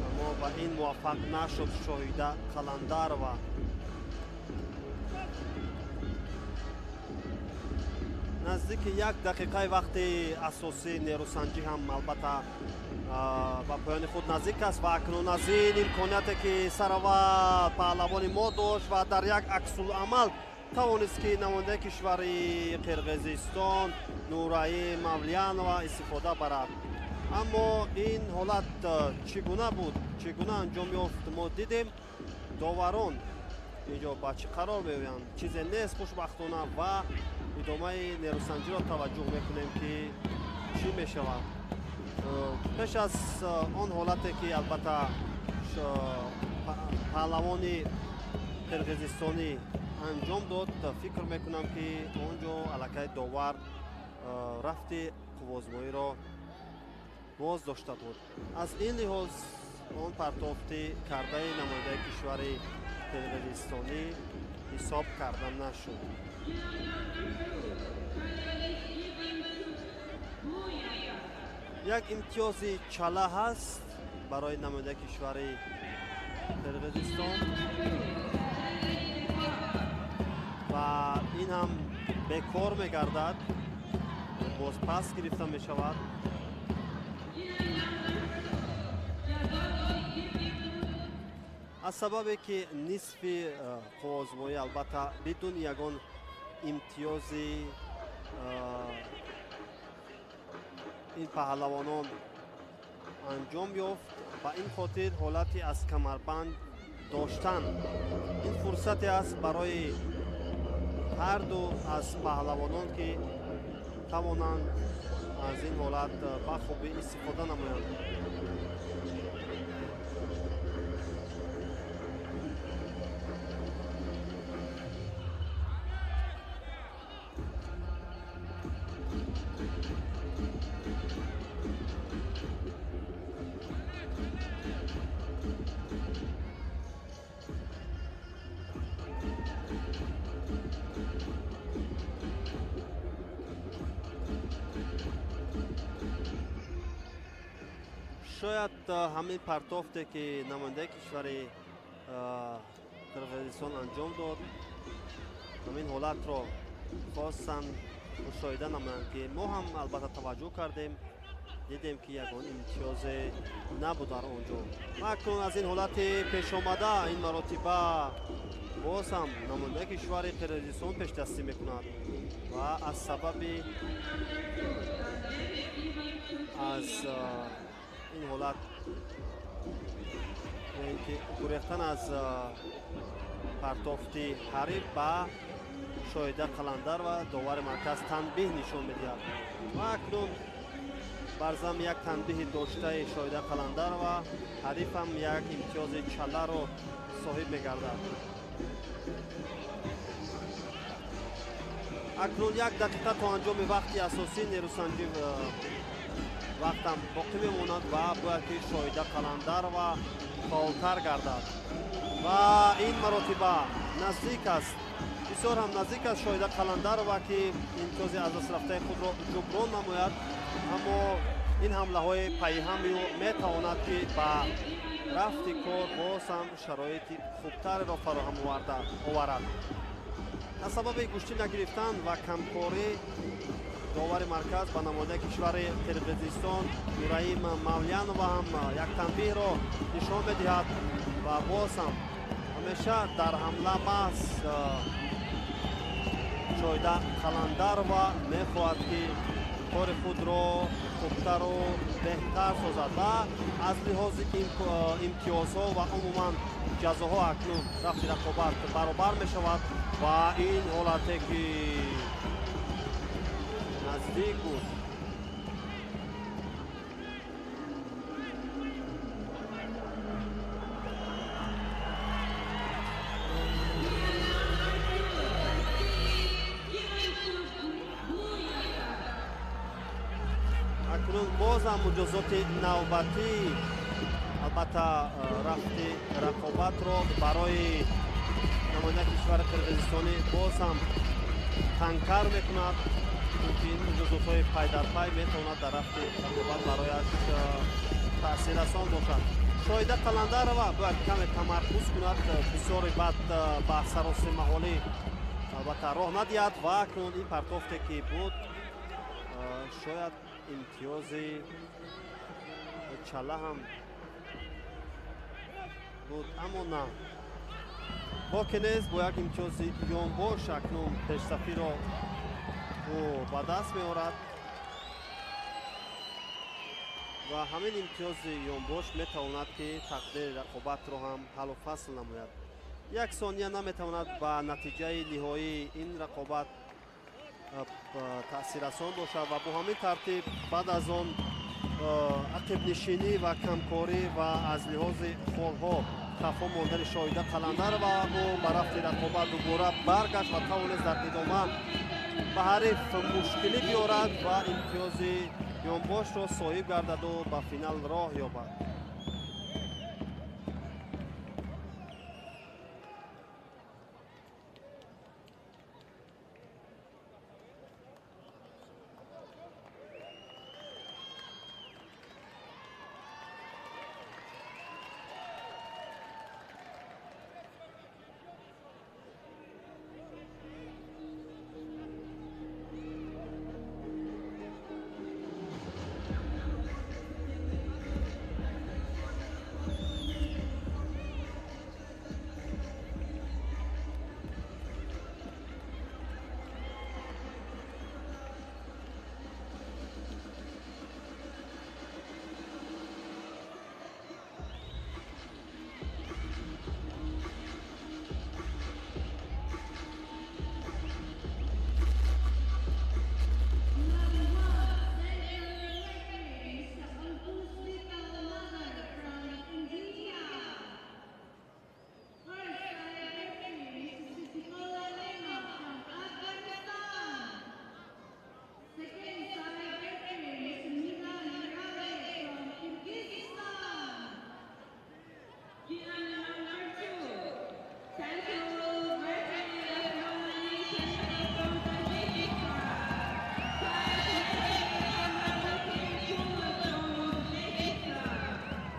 аммо ба ин муваффақ нашуд Шоҳида Қаландарова. Наздики як дақиқаи вақти асосии нерӯсанҷӣ ҳам албатта ба поёни худ наздик аст ва акнун аз ин имконияте, ки сараввал паҳлавони мо дошт ва дар як аксуламал тавонист, ки намояндаи кишвари Қирғизистон Нураим Мавлянова истифода барад. Аммо ин ҳолат чӣ гуна буд, чӣ гуна анҷом ёфт, мо дидем. Доварон инҷо ба чӣ қарор меоянд? Чизе нест, хушбахтона, ва идомаи нерӯсанҷиро таваҷҷӯҳ мекунем, ки чӣ мешавад. Пеш аз он ҳолате, ки албатта паҳлавони қирғизистонӣ анҷом дод, фикр мекунам, ки он ҷо аллакай довар рафти қуввозмоиро боз дошта буд. Аз ин лиҳоз он партофти кардаи намояндаи кишвари қирғизистонӣ ҳисоб карда нашуд. Як имтиёзи чала ҳаст барои намояндаи кишвари Қирғизистон ва ин ҳам бекор мегардад, боз пас гирифта мешавад. Аз сабабе ки нисфи қуввозмоӣ албатта бидуни ягон имтиёзи ин паҳлавонон анҷом ёфт, ба ин хотир ҳолати аз камарбанд доштан ин фурсате аст барои ҳарду аз паҳлавонон, ки тавонанд аз ин ҳолат ба хубӣ истифода намоянд. Шояд ҳамин партофте, ки намояндаи кишвари Қирғизистон анҷом дод, ҳамин ҳолатро хостанд мушоҳида намоянд, ки мо ҳам албатта таваҷҷӯҳ кардем, дидем, ки ягон имтиёзе набуд дар он ҷо. Ва акнун аз ин ҳолати пешомада ин маротиба боз ҳам намояндаи кишвари Қирғизистон пешдастӣ мекунад ва аз сабаби аз ин ҳолат, ки гурехтан аз партофти ҳариф, ба Шоҳида Қаландарова довари марказ танбеҳ нишон медиҳад ва акнун бар зам як танбеҳи доштаи Шоҳида Қаландарова ҳарифам як имтиёзи чаларо соҳиб мегардад. Акнун як дақиқа то анҷоми вақти асосӣ нерӯсанҷӣ вақтам боқӣ мемонад ва бояд ки Шоҳида Қаландарова фаъолтар гардад ва ин маротиба наздик аст, бисёр ҳам наздик аст Шоҳида Қаландарова ки имтиёзи аз даст рафтаи худро ҷуброн намояд, аммо ин ҳамлаҳои пайҳами ӯ метавонад ки ба рафти кор боз ҳам шароити хубтареро фароҳам оварад. Аз сабаби гӯштӣ нагирифтан ва камкорӣ довари марказ ба намояндаи кишвари Қирғизистон Нураим Мавлянова ҳам як танбеҳро нишон медиҳад ва боз ҳам ҳамеша дар ҳамла маҳз Шоҳида Қаландарова мехоҳад ки кори худро хубтару беҳтар созад ва аз лиҳози имтиёзҳо ва умуман ҷазоҳо акнун рафти рақобат баробар мешавад ва ин ҳолате ки наздик буд. Акнун боз ҳам муҷозоти навбатӣ албатта рафти рақобатро барои намояндаи кишвари Қирғизистонӣ боз ҳам тангтар мекунад, чунки ин муҷозотҳои пайдарпай метавонад дар рафти рақобат барояш таъсиррасон бошад. Шоҳида Қаландарова бояд каме тамаркуз кунад, бисёре баъд ба саросимаҳолӣ албатта роҳ надиҳад ва акнун ин партофте ки буд шояд имтиёзи чала ҳам буд, аммо на. Боке нест, бо як имтиёзи ёнбош акнун пешсафиро ӯ ба даст меорад ва ҳамин имтиёзи ёнбош метавонад ки тақдири рақобатро ҳам ҳаллу фасл намояд. Як сония наметавонад ба натиҷаи ниҳоии ин рақобат таъсиррасон бошад ва бо ҳамин тартиб баъд аз он ақибнишинӣ ва камкорӣ ва аз лиҳози холҳо хафо мондани Шоҳида Қаландарова ӯ ба рафти рақобат дубора баргашт ва тавонист дар идома ба ҳариф мушкилӣ биёрад ва имтиёзи ёнбошро соҳиб гардаду ба финал роҳ ёбад.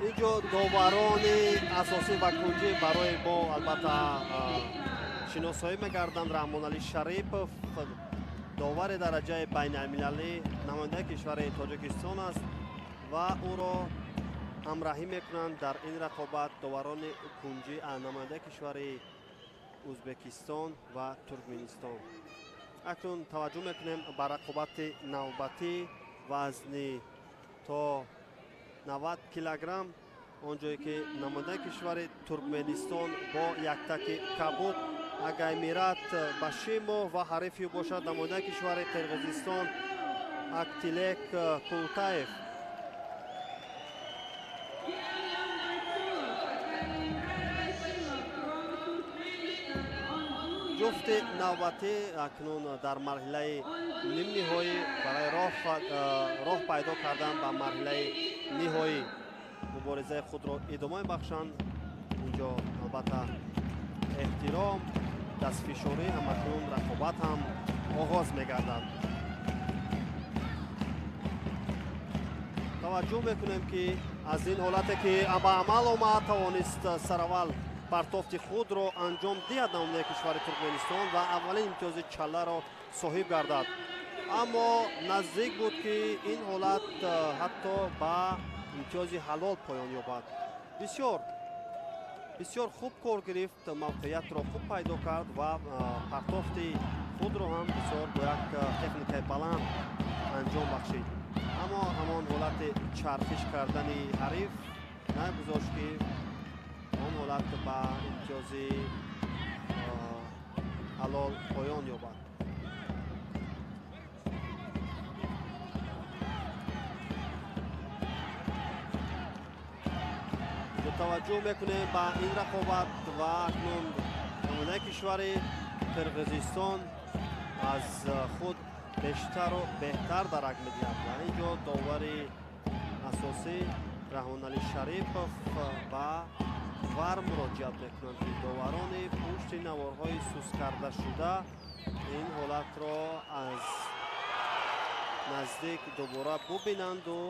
Инҷо доварони асосӣ ва кунҷӣ барои мо албатта шиносоӣ мегарданд. Раҳмоналӣ Шарипов довари дараҷаи байналмилалӣ намояндаи кишвари Тоҷикистон аст ва ӯро ҳамраҳӣ мекунанд дар ин рақобат доварони кунҷӣ намояндаи кишвари Ӯзбекистон ва Туркманистон. Акнун таваҷҷӯҳ мекунем ба рақобати навбатӣ вазни то 90 килограмм, он ҷое ки намояндаи кишвари Туркманистон бо яктаки кабуд Агаймират Башимов ва ҳарифи ӯ бошад намояндаи кишвари Қирғизистон Актилек Култаев. Ҷуфти навбатӣ акнун дар марҳилаи нимниҳоӣ барои роҳ пайдо кардан ба марҳилаи ниҳоӣ муборизаи худро идома мебахшанд. Инҷо албатта эҳтиром, дастфишорӣ ҳамакнун рақобат ҳам оғоз мегардад. Таваҷҷӯҳ мекунем, ки аз ин ҳолате ки ба амал омад, тавонист сараввал партофти худро анҷом диҳад намояндаи кишвари Туркманистон ва аввалин имтиёзи чалларо соҳиб гардад. Аммо наздик буд, ки ин ҳолат ҳатто ба имтиёзи ҳалол поён ёбад. Бисёр бисёр хуб кор гирифт, мавқеиятро хуб пайдо кард ва партофти худро ҳам бисёр бо як техникаи баланд анҷом бахшид. Аммо ҳамон ҳолати чархиш кардани ҳариф нагузошт, ки он ҳолат ба имтиёзи ҳалол поён ёбад. Таваҷҷӯҳ мекунем ба ин рақобат ва акнун намояндаи кишвари Қирғизистон аз худ бештару беҳтар дарак медиҳад ва инҷо довари асосӣ Раҳмонали Шарипов ба вар муроҷиат мекунанд, ки доварони пушти наворҳои сускардашуда ин ҳолатро аз наздик дубора бубинанду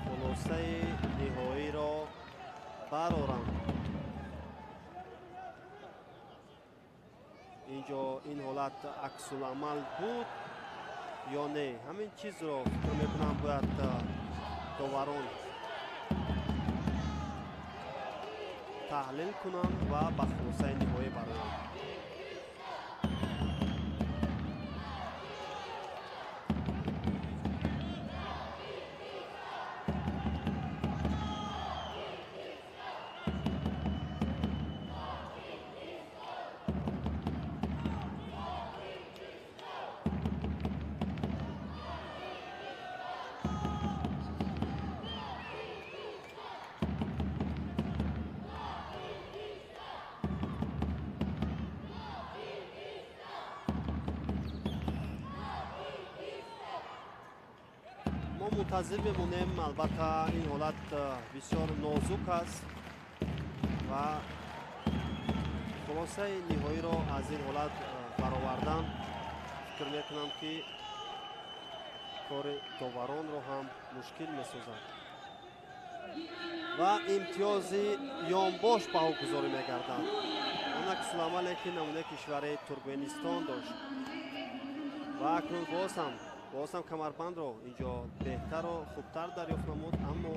хулосаи ниҳоиро бароранд. Инҷо ин ҳолат аксуламал буд ё не, ҳамин чизро фикр мекунам бояд доварон таҳлил кунанд ва ба хулосаи ниҳоӣ бароянд. Мунтазир мемонем. Албатта ин ҳолат бисёр нозук аст ва хулосаи ниҳоиро аз ин ҳолат баровардан фикр мекунам, ки кори доваронро ҳам мушкил месозад ва имтиёзи ёнбош баҳогузорӣ мегардад. Он аксуламале ки намунаи кишвари Туркманистон дошт ва акнун боз ҳам камарбандро инҷо беҳтару хубтар дарёфт намуд, аммо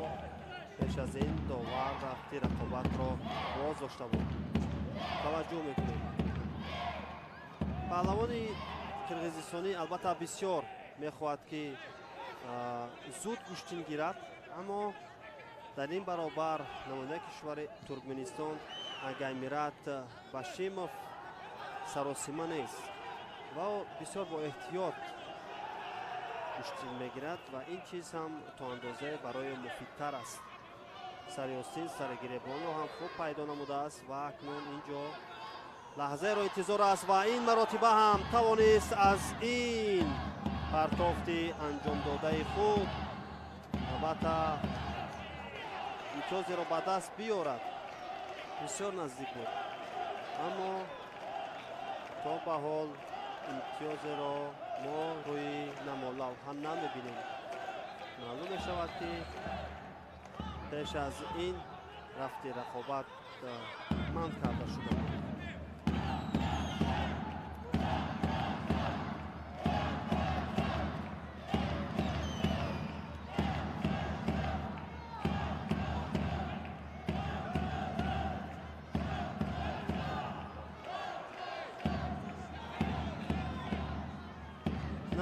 пеш аз ин довар рафти рақобатро боз дошта буд. Таваҷҷӯҳ мекунем, паҳлавони қирғизистонӣ албатта бисёр мехоҳад, ки зуд гӯштин гирад, аммо дар ин баробар намояндаи кишвари Туркманистон Агаймират Башимов саросима нест ва ӯ бисёр бо эҳтиёт гӯштин мегирад ва ин чиз ҳам то андозае барои муфидтар аст. Сари остин, сари гиребонро ҳам хуб пайдо намудааст ва акнун инҷо лаҳзаеро интизор аст ва ин маротиба ҳам тавонист аз ин партофти анҷомдодаи худ албатта имтиёзеро ба даст биёрад. Бисёр наздик буд, аммо то ба ҳол имтиёзеро мо рӯи намолавҳа намебинем. Маълум мешавад, ки пеш аз ин рафти рақобат манъ карда шуда буд.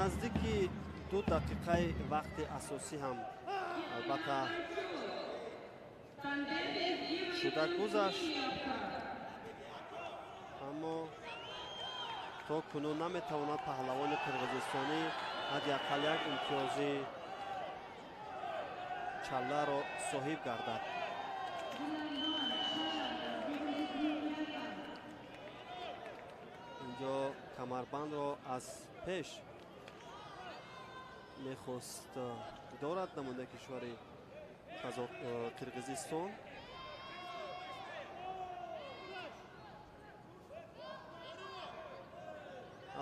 Наздики 2 дақиқаи вақти асосӣ ҳам албатта шуда гузашт, аммо То кунун наметавонад паҳлавони қирғизистонӣ ҳадди ақал як имтиёзи чалларо соҳиб гардад. Инҷо камарбандро аз пеш мехост дорад намояндаи кишвари Қирғизистон.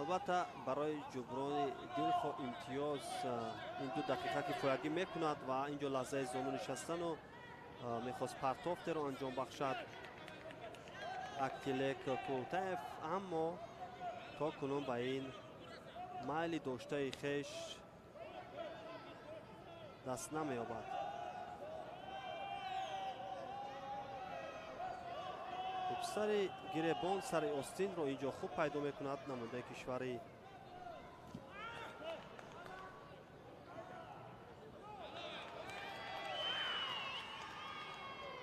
Албатта, барои ҷуброни дилхоҳ имтиёз ин 2 дақиқа кифоягӣ мекунад ва инҷо лаҳзаи зону нишастану мехост партофтеро анҷом бахшад Актилек Култаев, аммо то кунун ба ин майли доштаи хеш даст намеёбад. Сари гиребон, сари остинро инҷо хуб пайдо мекунад намояндаи кишвари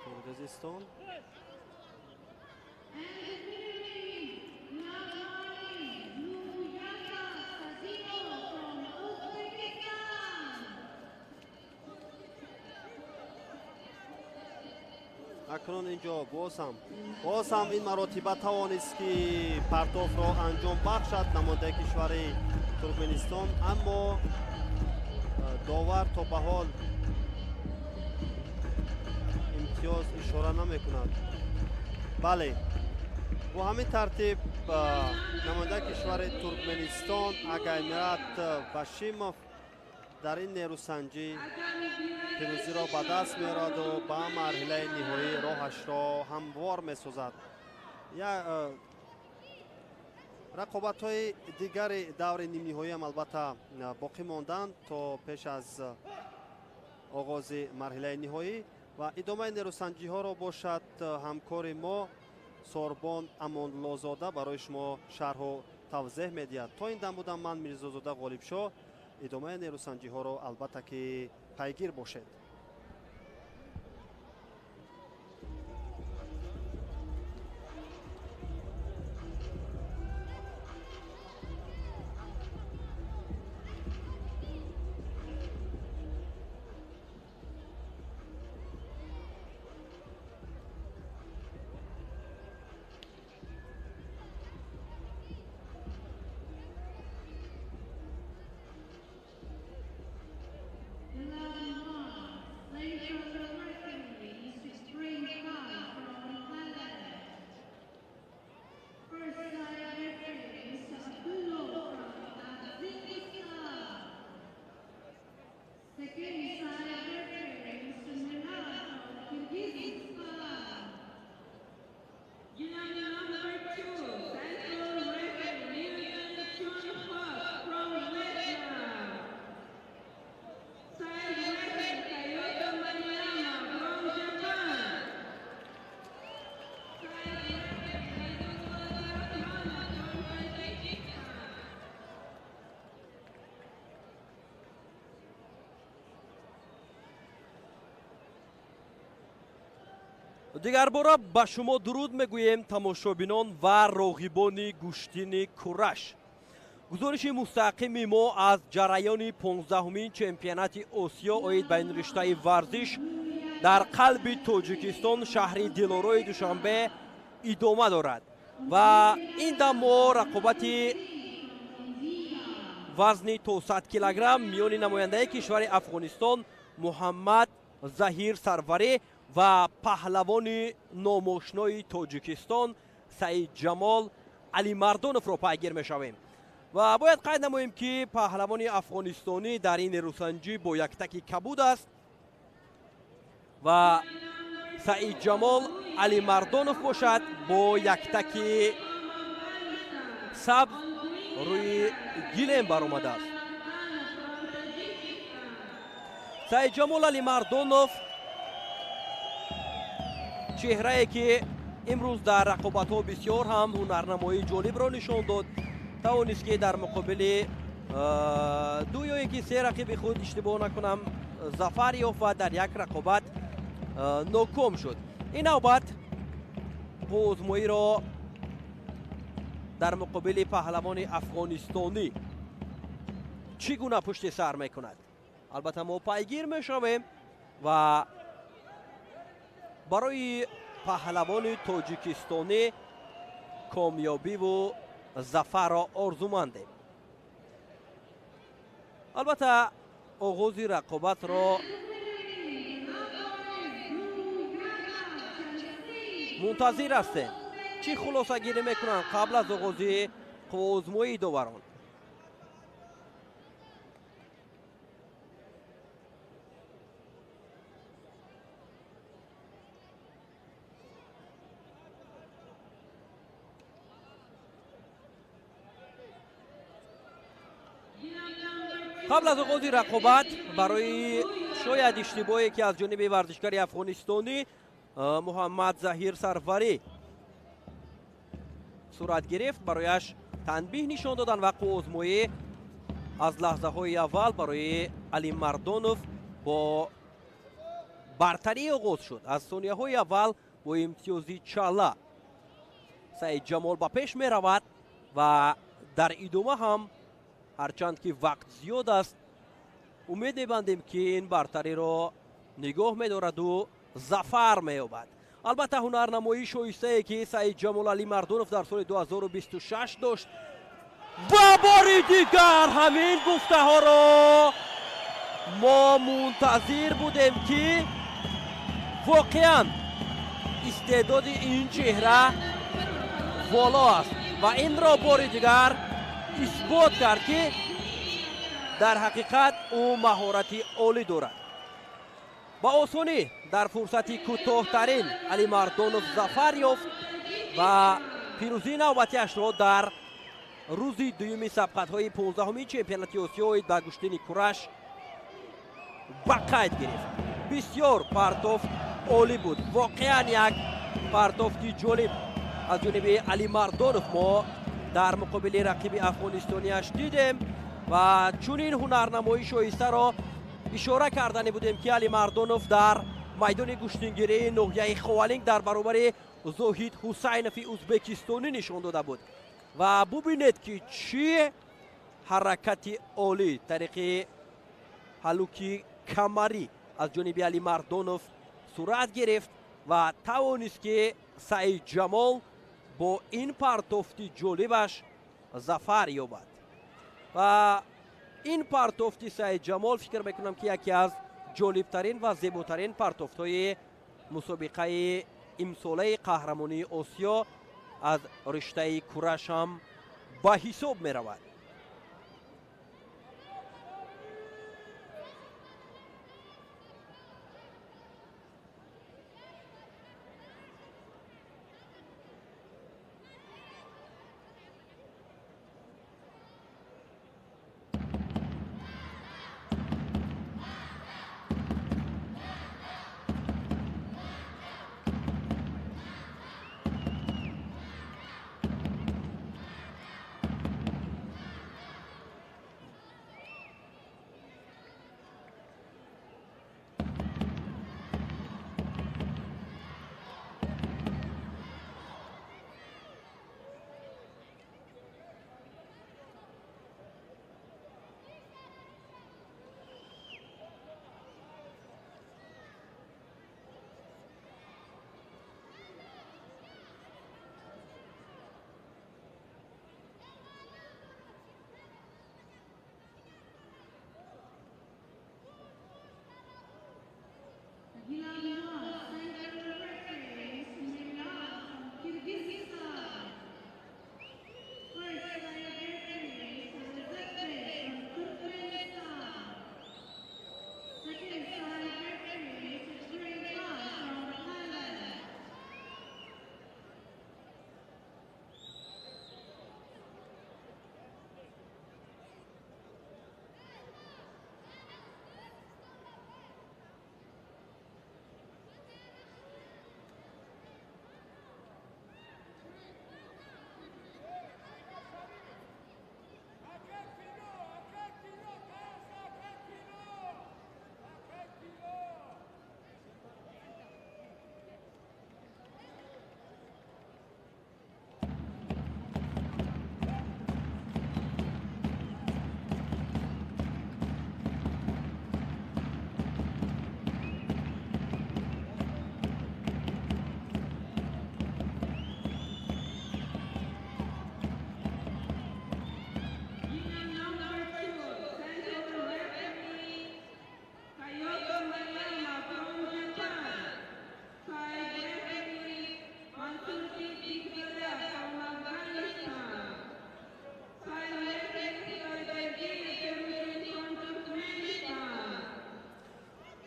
Қирғизистон. Акнун инҷо боз ҳам ин маротиба тавонист, ки партофро анҷом бахшад намояндаи кишвари Туркменистон, аммо довар то ба ҳол имтиёз ишора намекунад. Бале, бо ҳамин тартиб намояндаи кишвари Туркменистон Агаймират Башимов дар ин нерӯсанҷӣ пирӯзиро ба даст меораду ба марҳилаи ниҳоӣ роҳашро ҳамвор месозад. Рақобатҳои дигари даври нимниҳоиам албатта боқӣ монданд то пеш аз оғози марҳилаи ниҳоӣ ва идомаи нерӯсанҷиҳоро бошад ҳамкори мо Сорбон Амонлозода барои шумо шарҳу тавзеҳ медиҳад. То ин дам будам ман Мирзозода Ғолибшоҳ. Идомаи нерӯсанҷиҳоро албатта ки пайгир бошед. Дигарбора ба шумо дуруд мегӯем, тамошобинон ва роғибони гӯштини кураш. Гузориши мустақими мо аз ҷараёни 15-умин чемпионати Осиё оид ба ин риштаи варзиш дар қалби Тоҷикистон, шаҳри Дилорои Душанбе идома дорад ва ин дам мо рақобати вазни то 100 килограмм миёни намояндаи кишвари Афғонистон Муҳаммад Заҳир Сарварӣ ва паҳлавони номошнои Тоҷикистон Саидҷамол Алимардоновро пайгир мешавем. Ва бояд қайд намоем, ки паҳлавони афғонистонӣ дар ин нерӯсанҷӣ бо яктаки кабуд аст ва Саидҷамол Алимардонов бошад бо яктаки сабз рӯи гилем баромадааст. Саидҷамол Алимардонов чеҳрае ки имрӯз дар рақобатҳо бисёр ҳам ҳунарнамоии ҷолибро нишон дод, тавонист ки дар муқобили ду ё ин ки се рақиби худ, иштибоҳ накунам, зафар ёфт ва дар як рақобат ноком шуд. Ин навбат озмоиро Дар муқобили паҳлавони афғонистонӣ чӣ гуна пушти сар мекунад? Албатта мо пайгир мешавем ва барои паҳлавони тоҷикистонӣ комёбиву зафарро орзумандем. Албатта оғози рақобатро мунтазир ҳастем. Чӣ хулосагирӣ мекунанд қабл аз оғози қувваозмоии доварон? Қабл аз оғози рақобат барои шояд иштибоҳе ки аз ҷониби варзишгари афғонистонӣ Муҳаммад Заҳир Сарварӣ сурат гирифт, барояш танбиҳ нишон доданд ва қувваозмоӣ аз лаҳзаҳои аввал барои Алимардонов бо бартарӣ оғоз шуд. Аз сонияҳои аввал бо имтиёзи чала Саидҷамол ба пеш меравад ва дар идома ҳам ҳарчанд ки вақт зиёд аст, умед мебандем ки ин бартариро нигоҳ медораду зафар меёбад. Албатта ҳунарнамоии шоистае ки Саидҷамол Алимардонов дар соли 2026 дошт ва бори дигар ҳамин гуфтаҳоро мо мунтазир будем, ки воқеан истеъдоди ин чеҳра воло аст ва инро бори дигар исбот кард, ки дар ҳақиқат ӯ маҳорати олӣ дорад. Ба осонӣ дар фурсати кӯтоҳтарин Алимардонов зафар ёфт ва пирӯзии навбатиашро дар рӯзи дуюми сабқатҳои 15-уми чемпионати Осиё оид ба гӯштини кураш ба қайд гирифт. Бисёр партофт олӣ буд, воқеан як партофти ҷолиб аз ҷониби Алимардонов мо дар муқобили рақиби афғонистониаш дидем ва чунин ҳунарнамоии шоистаро ишора кардане будем, ки Алимардонов дар майдони гӯштингирии ноҳияи Ховалинг дар баробари Зоҳид Ҳусайнови узбекистонӣ нишон дода буд. Ва бубинед, ки чӣ ҳаракати олӣ тариқи ҳалуки камарӣ аз ҷониби Алимардонов сурат гирифт ва тавонист, ки Саидҷамол бо ин партофти ҷолибаш зафар ёбад. Ва ин партофти Саидҷамол фикр мекунам, ки яке аз ҷолибтарин ва зеботарин партофтҳои мусобиқаи имсолаи қаҳрамонии Осиё аз риштаи кураш ҳам ба ҳисоб меравад.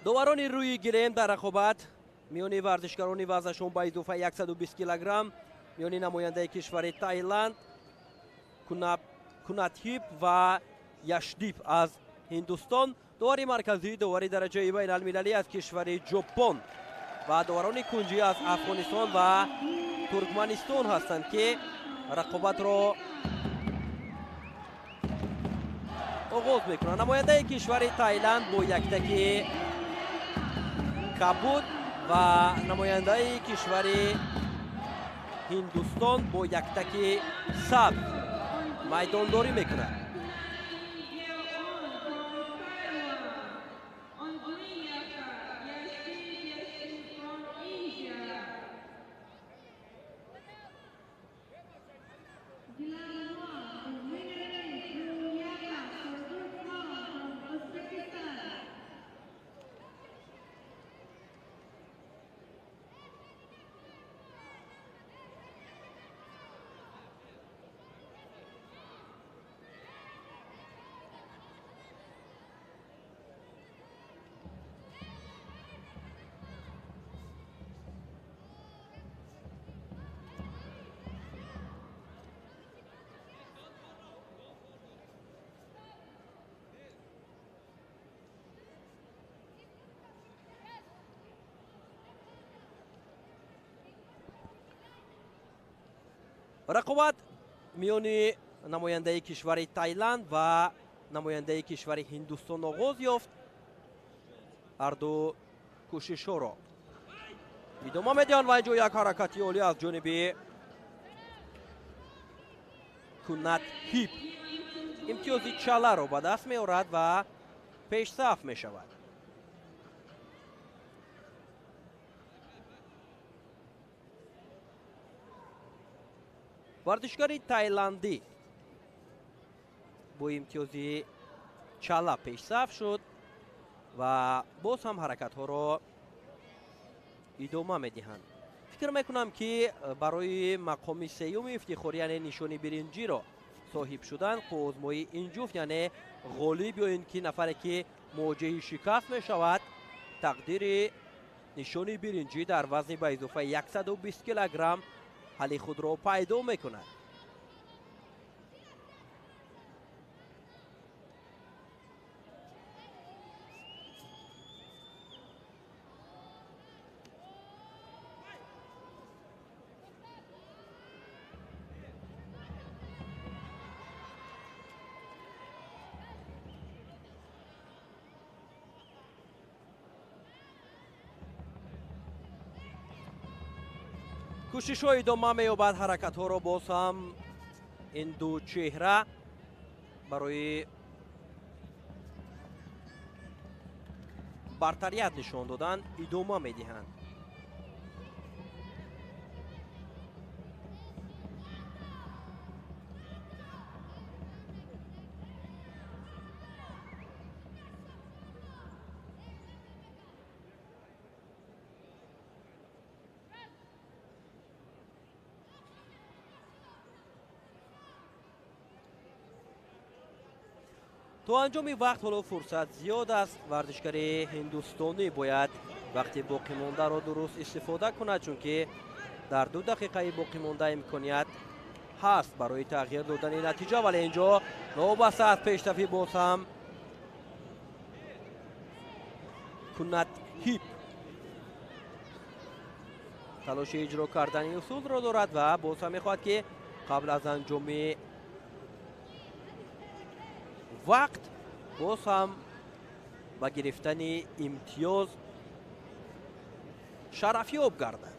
Доварони рӯи гилем дар рақобат миёни варзишгарони вазнашон ба изофаи 120 килограмм миёни намояндаи кишвари Таиланд Кунатҳип ва Яшдип аз Ҳиндустон, довари марказӣ довари дараҷаи байналмилалӣ аз кишвари Ҷопон ва доварони кунҷӣ аз Афғонистон ва Туркманистон ҳастанд, ки рақобатро оғоз мекунанд. Намояндаи кишвари Таиланд бо яктаки кабуд ва намояндаи кишвари Ҳиндустон бо яктаки сабз майдондорӣ мекунад. Рақобат миёни намояндаи кишвари Таиланд ва намояндаи кишвари Ҳиндустон оғоз ёфт. Ҳарду кӯшишҳоро идома медиҳанд ва инҷо як ҳаракати олӣ аз ҷониби Кунатҳип имтиёзи чаларо ба даст меорад ва пешсаф мешавад. Варзишгари тайландӣ бо имтиёзи чала пешсаф шуд ва боз ҳам ҳаракатҳоро идома медиҳанд. Фикр мекунам, ки барои мақоми сеюми ифтихорӣ, яъне нишони биринҷиро соҳиб шудан, қувваозмоии ин ҷуфт, яъне ғолиб ё ин ки нафаре ки муоҷиҳи шикаст мешавад, тақдири нишони биринҷӣ дар вазни ба изофаи 120 килограмм ҳалли худро пайдо мекунад. Кӯшишҳо идома меёбад, ҳаракатҳоро боз ҳам ин ду чеҳра барои бартарият нишон додан идома медиҳанд. То анҷоми вақт ҳоло фурсат зиёд аст. Варзишгари ҳиндустонӣ бояд вақти боқимондаро дуруст истифода кунад, чунки дар 2 дақиқаи боқимонда имконият ҳаст барои тағйир додани натиҷа, вале инҷо новобаста аз пешсафӣ боз ҳам Кунатҳип талоши иҷро кардани усулро дорад ва боз ҳам мехоҳад, ки қабл аз анҷоми вақт боз ҳам ба гирифтани имтиёз шарафёб гардад.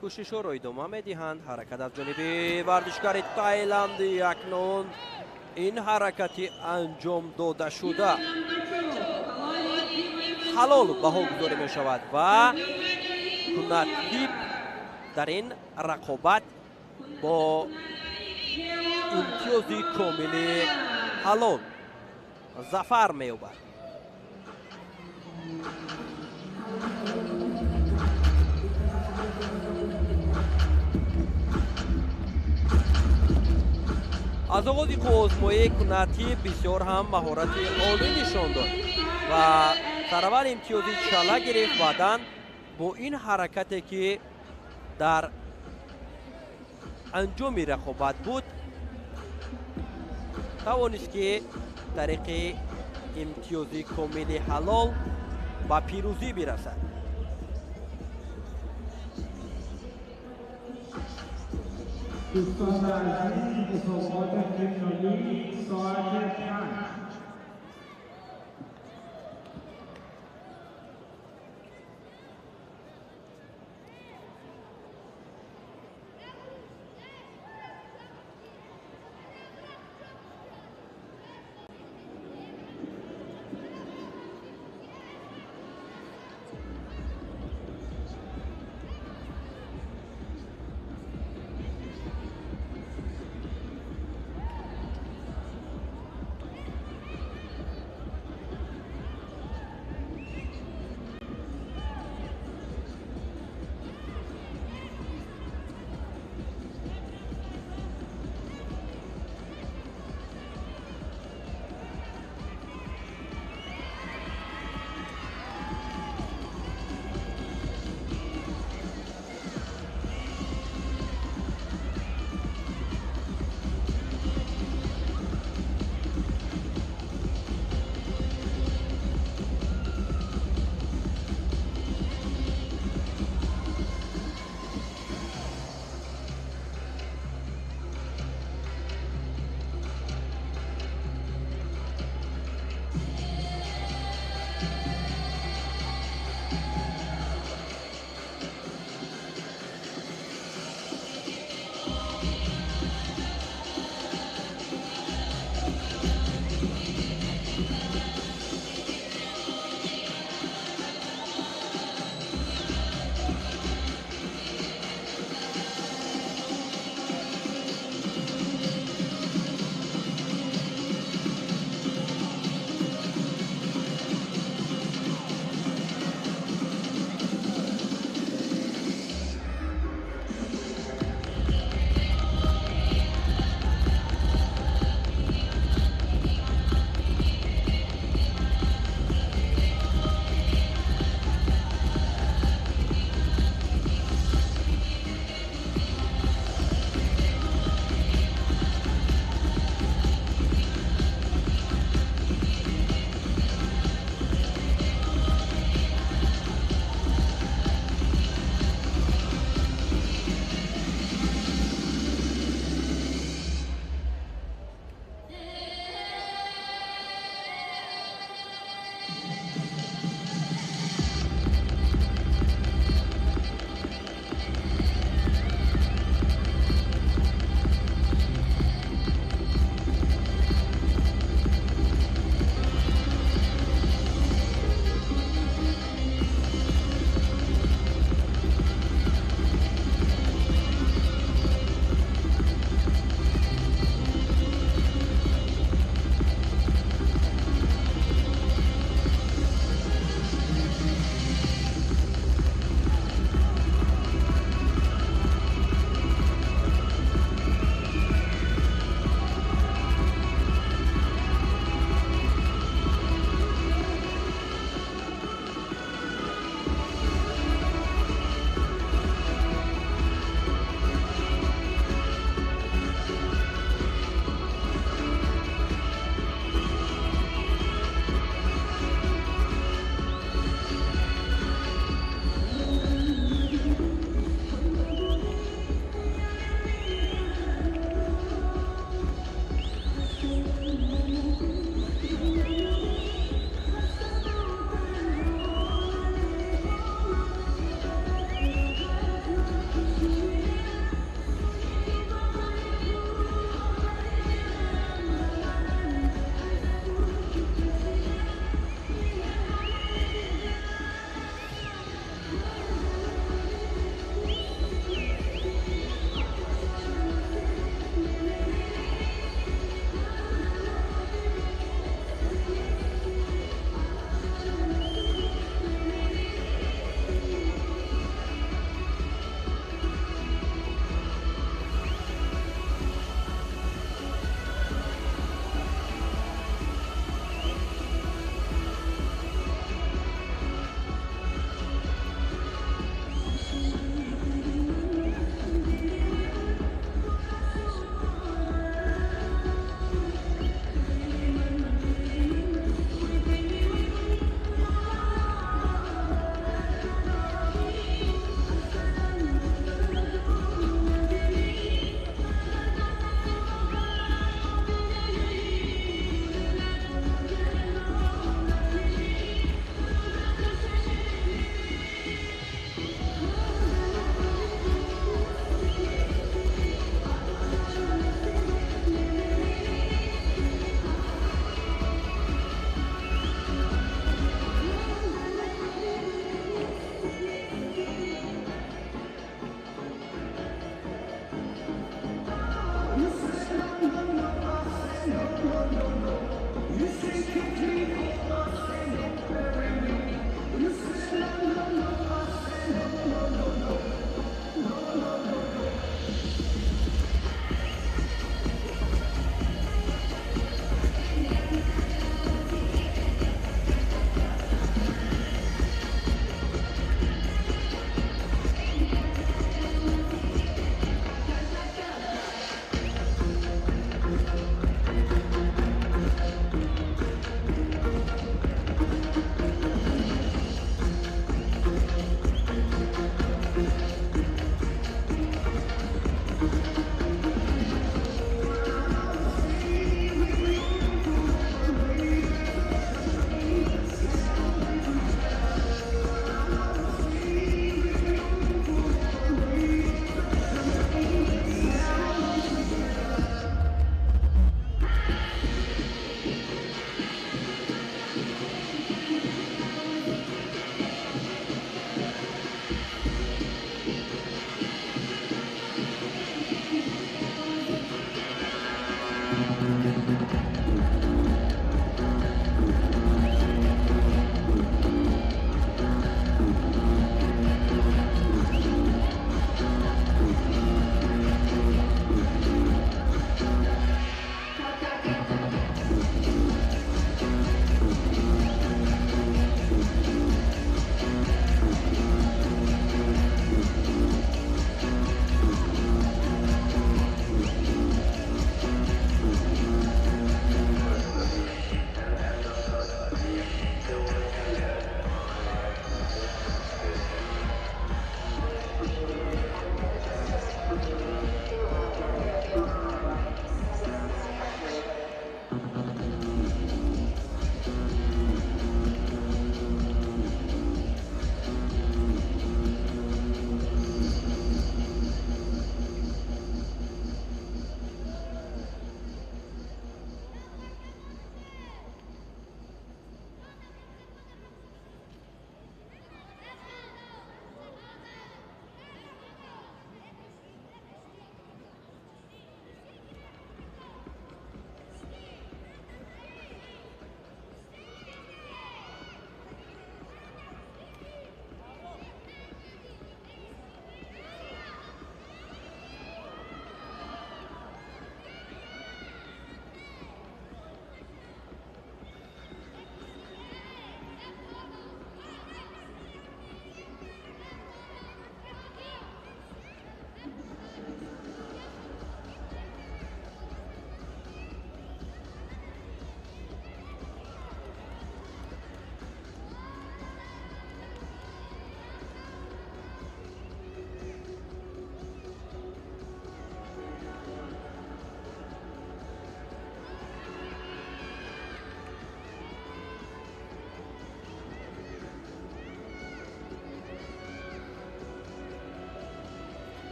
Кӯшишҳоро идома медиҳанд. Ҳаракат аз ҷониби варзишгари тайландӣ. Акнун ин ҳаракати анҷом додашуда ҳалол баҳогузорӣ мешавад ва Кунатҳип дар ин рақобат бо имтиёзи комили ҳалол зафар меёбад. Аз оғози қувваозмоӣ Кунати бисёр ҳам маҳорати олӣ нишон дод ва сараввал имтиёзи чала гирифт, баъдан бо ин ҳаракате ки дар анҷоми рақобат буд, тавонист ки тариқи имтиёзи комили ҳалол ба пирӯзӣ бирасад. دوستان عزیز، مسابقات فینالی ساعت 5.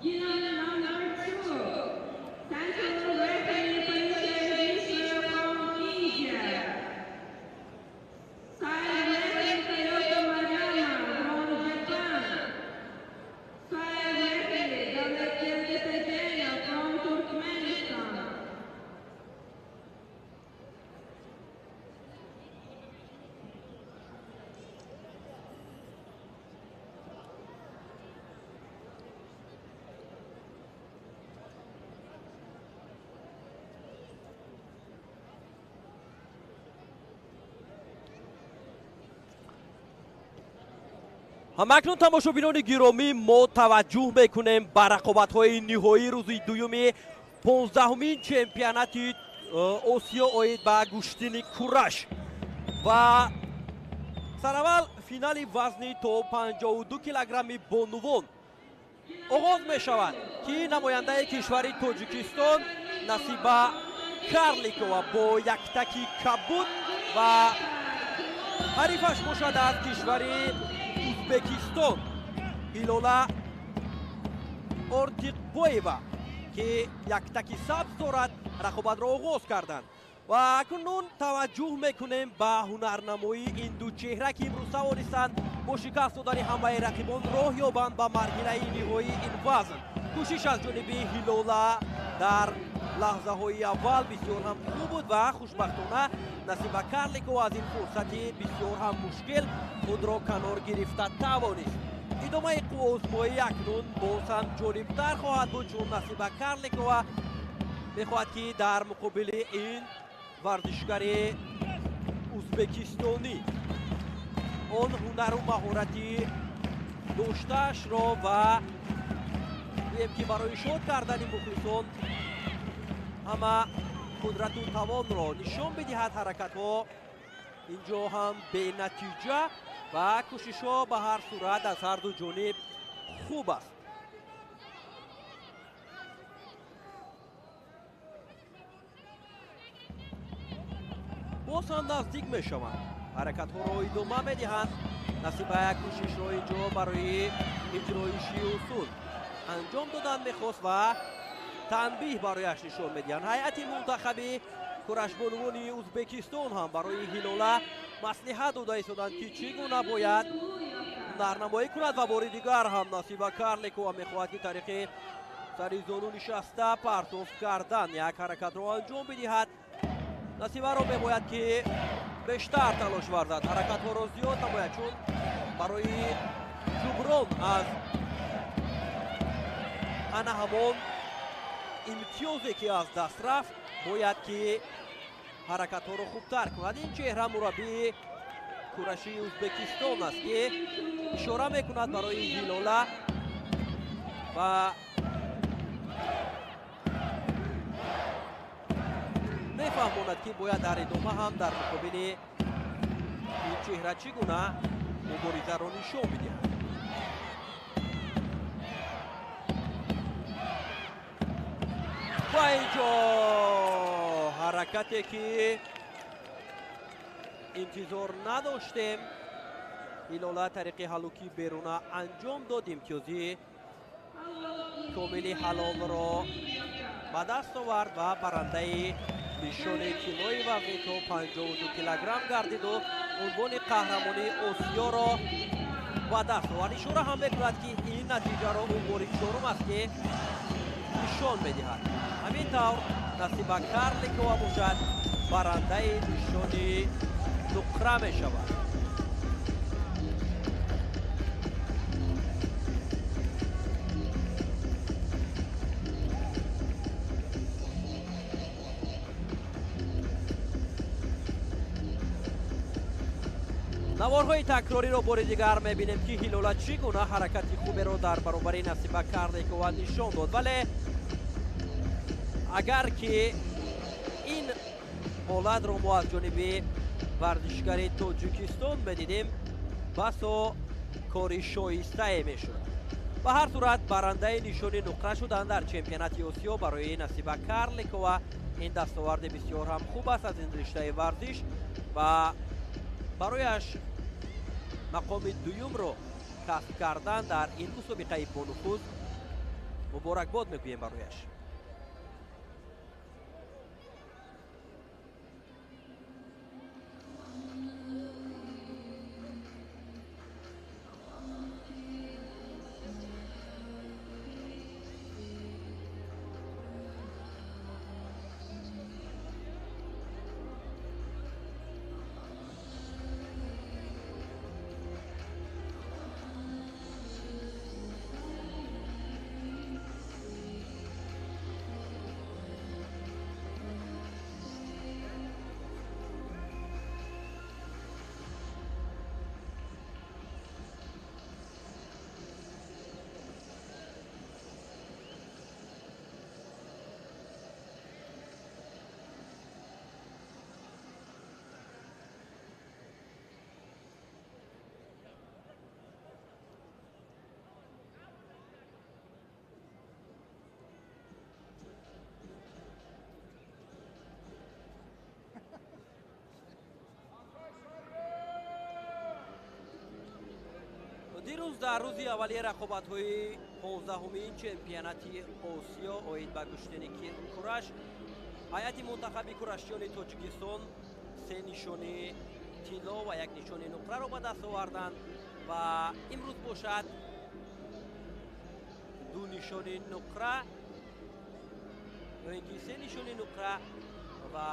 Gilan number 2, Central Referee Pankaj Mishra from India. Side referee Toyota Mariyama from Japan. Side referee Davletgeldi Tekeyev from Turkmenistan. Ҳамакнун, тамошобинони гиромӣ, мо таваҷҷӯҳ мекунем ба рақобатҳои ниҳоии рӯзи дуюми 15-умин чемпионати Осиё оид ба гӯштини кураш ва сараввал финали вазни то 52 килограмми бонувон оғоз мешавад, ки намояндаи кишвари Тоҷикистон Насиба Карликова бо яктаки кабуд ва ҳарифаш бошад аз кишвари Ӯзбекистон Ҳилола Ортиқбоева, ки яктаки сабз дорад, рақобатро оғоз карданд. Ва акнун таваҷҷӯҳ мекунем ба ҳунарнамоии ин ду чеҳра, ки имрӯз тавонистанд бо шикаст додани ҳамаи рақибон роҳ ёбанд ба марҳилаи ниҳоии ин вазн. Кӯшиш аз ҷониби Ҳилола дар лаҳзаҳои аввал бисёр ҳам хуб буд ва хушбахтона Насиба Карликова аз ин фурсати бисёр ҳам мушкил худро канор гирифта тавонист. Идомаи қувваозмоӣ акнун боз ҳам ҷолибтар хоҳад буд, чун Насиба Карликова мехоҳад, ки дар муқобили ин варзишгари ӯзбекистонӣ он ҳунару маҳорати доштаашро ва гӯем, ки барои шод кардани мухлисон ҳама қудрату тавонро нишон бидиҳад. Ҳаракатҳо инҷо ҳам бенатиҷа ва кӯшишҳо ба ҳар сурат аз ҳар ду ҷониб хуб аст. Боз ҳам наздик мешаванд, ҳаракатҳоро идома медиҳанд. Насиба як кӯшишро инҷо барои иҷроиши усул анҷом додан мехост ва танбиҳ барояш нишон медиҳанд. Ҳайати мунтахаби курашбонувони Ӯзбекистон ҳам барои Ҳилола маслиҳат дода истоданд, ки чӣ гуна бояд ҳунарнамоӣ кунад. Ва бори дигар ҳам Насиба Карликова мехоҳад, ки тариқи сари зону нишаста партофт кардан як ҳаракатро анҷом бидиҳад. Насибаро мебояд, ки бештар талош варзад, ҳаракатҳоро зиёд намояд, чун барои ҷуброн аз ана ҳамон имтиёзе, ки аз даст рафт, бояд, ки ҳаракатҳоро хубтар кунад. Ин чеҳра мураббии курашии Ӯзбекистон аст, ки ишора мекунад барои Ҳилола ва мефаҳмонад, ки бояд дар идома ҳам дар муқобили ин чеҳра чӣ гуна муборизаро нишон бидиҳад. Ва инҷо ҳаракате, ки интизор надоштем, Ҳилола тариқи ҳаллуки беруна анҷом дод. Имтиёзи комили ҳалолро ба даст овард ва барандаи нишони тиллои вазни то 52 килограмм гардиду унвони қаҳрамонии Осиёро ба даст овард. Ишора ҳам мекунад, ки ин натиҷаро ӯ бори чорум аст, ки нишон медиҳад. Ҳамин тавр Насиба Карликова бошад барандаи нишони нуқра мешавад. Наворҳои такрориро бори дигар мебинем, ки Ҳилола чӣ гуна ҳаракати хуберо дар баробари Насиба Карликова нишон дод. Вале агар ки ин ҳолатро мо аз ҷониби варзишгари Тоҷикистон медидем, басо кори шоистае мешуд. Ба ҳар сурат, барандаи нишони нуқра шудан дар чемпионати Осиё барои Насиба Карликова ин дастоварди бисёр ҳам хуб аст аз ин риштаи варзиш ва барояш мақоми дуюмро касб кардан дар ин мусобиқаи бонуфуз Муборакбод мегӯем барояш. Дирӯз дар рӯзи аввали рақобатҳои 15-умин чемпионати Осиё оид ба гӯштини кураш ҳайати мунтахаби курашчиёни Тоҷикистон 3 нишони тилло ва 1 нишони нуқраро ба даст оварданд ва имрӯз бошад 2 нишони нуқра ё ин ки 3 нишони нуқра ва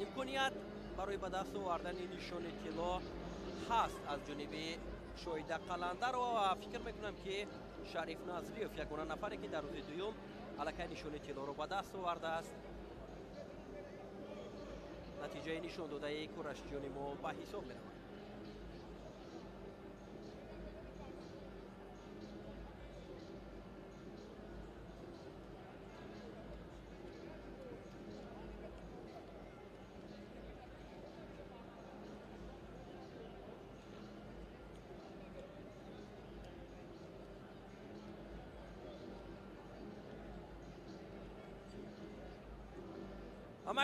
имконият барои ба даст овардани нишони тилло ҳаст аз ҷониби Шоҳида Қаландарова ва фикр мекунам ки Шариф Назриев ягона нафаре ки дар рӯзи дуюм аллакай нишони тиллоро ба даст овардааст. Натиҷаи нишон додаи курашчиёни мо ба ҳисоб меравад.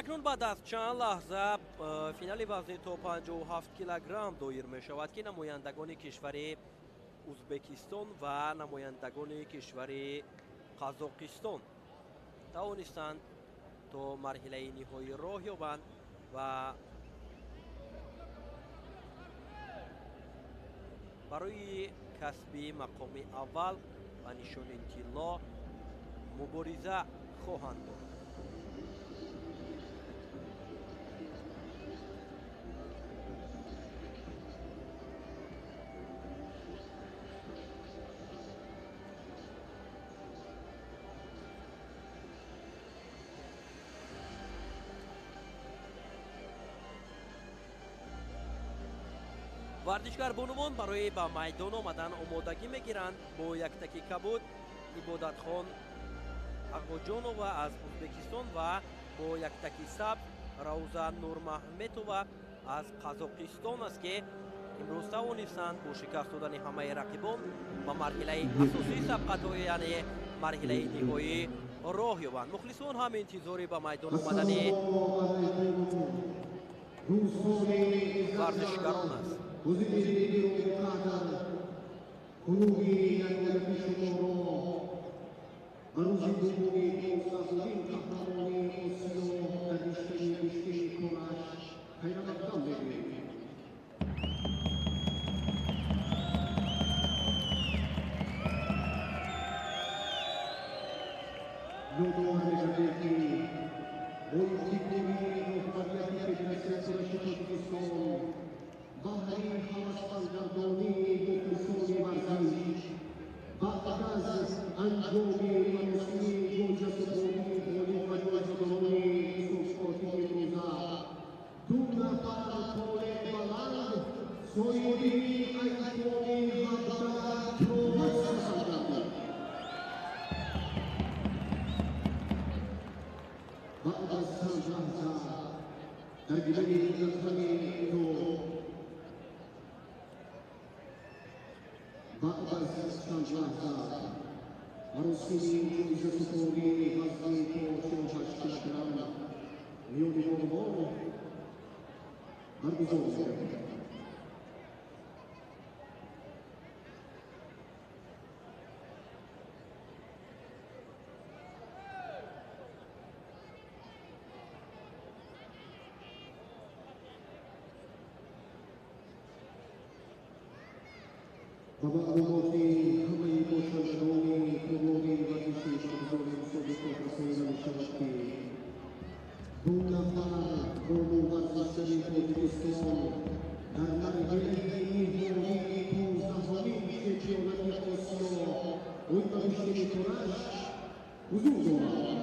Акнун баъд аз чанд лаҳза финали вазни то 57 килограмм доир мешавад ки намояндагони кишвари Узбекистон ва намояндагони кишвари Қазоқистон тавонистанд то марҳилаи ниҳоӣ роҳ ёбанд ва барои касби мақоми аввал ва нишони тилло мубориза хоҳанд дод. Варзишгар бонувон барои ба майдон омадан омодагӣ мегиранд. Бо яктаки кабуд Ибодатхон Ағоҷонова аз Узбекистон ва бо яктаки сабз Рауза Нурмаҳметова аз Қазоқистон аст ки имрӯз тавонистанд бо шикаст додани ҳамаи рақибон ба марҳилаи асосии сабқатҳои яъне марҳилаи ниҳоӣ роҳ ёбанд. Мухлисон ҳам интизори ба майдон омадани варзишгарон аст. Ба маълумоти ҳамаи бошандагони толори варзиши баргузори мусобиқот расонида мешавад, ки ду нафар бонуварзишгари Тоҷикистон дар марҳилаи ниҳоии 15-умин чемпионати Осиё оид ба гӯштини кураш ҳузур доранд.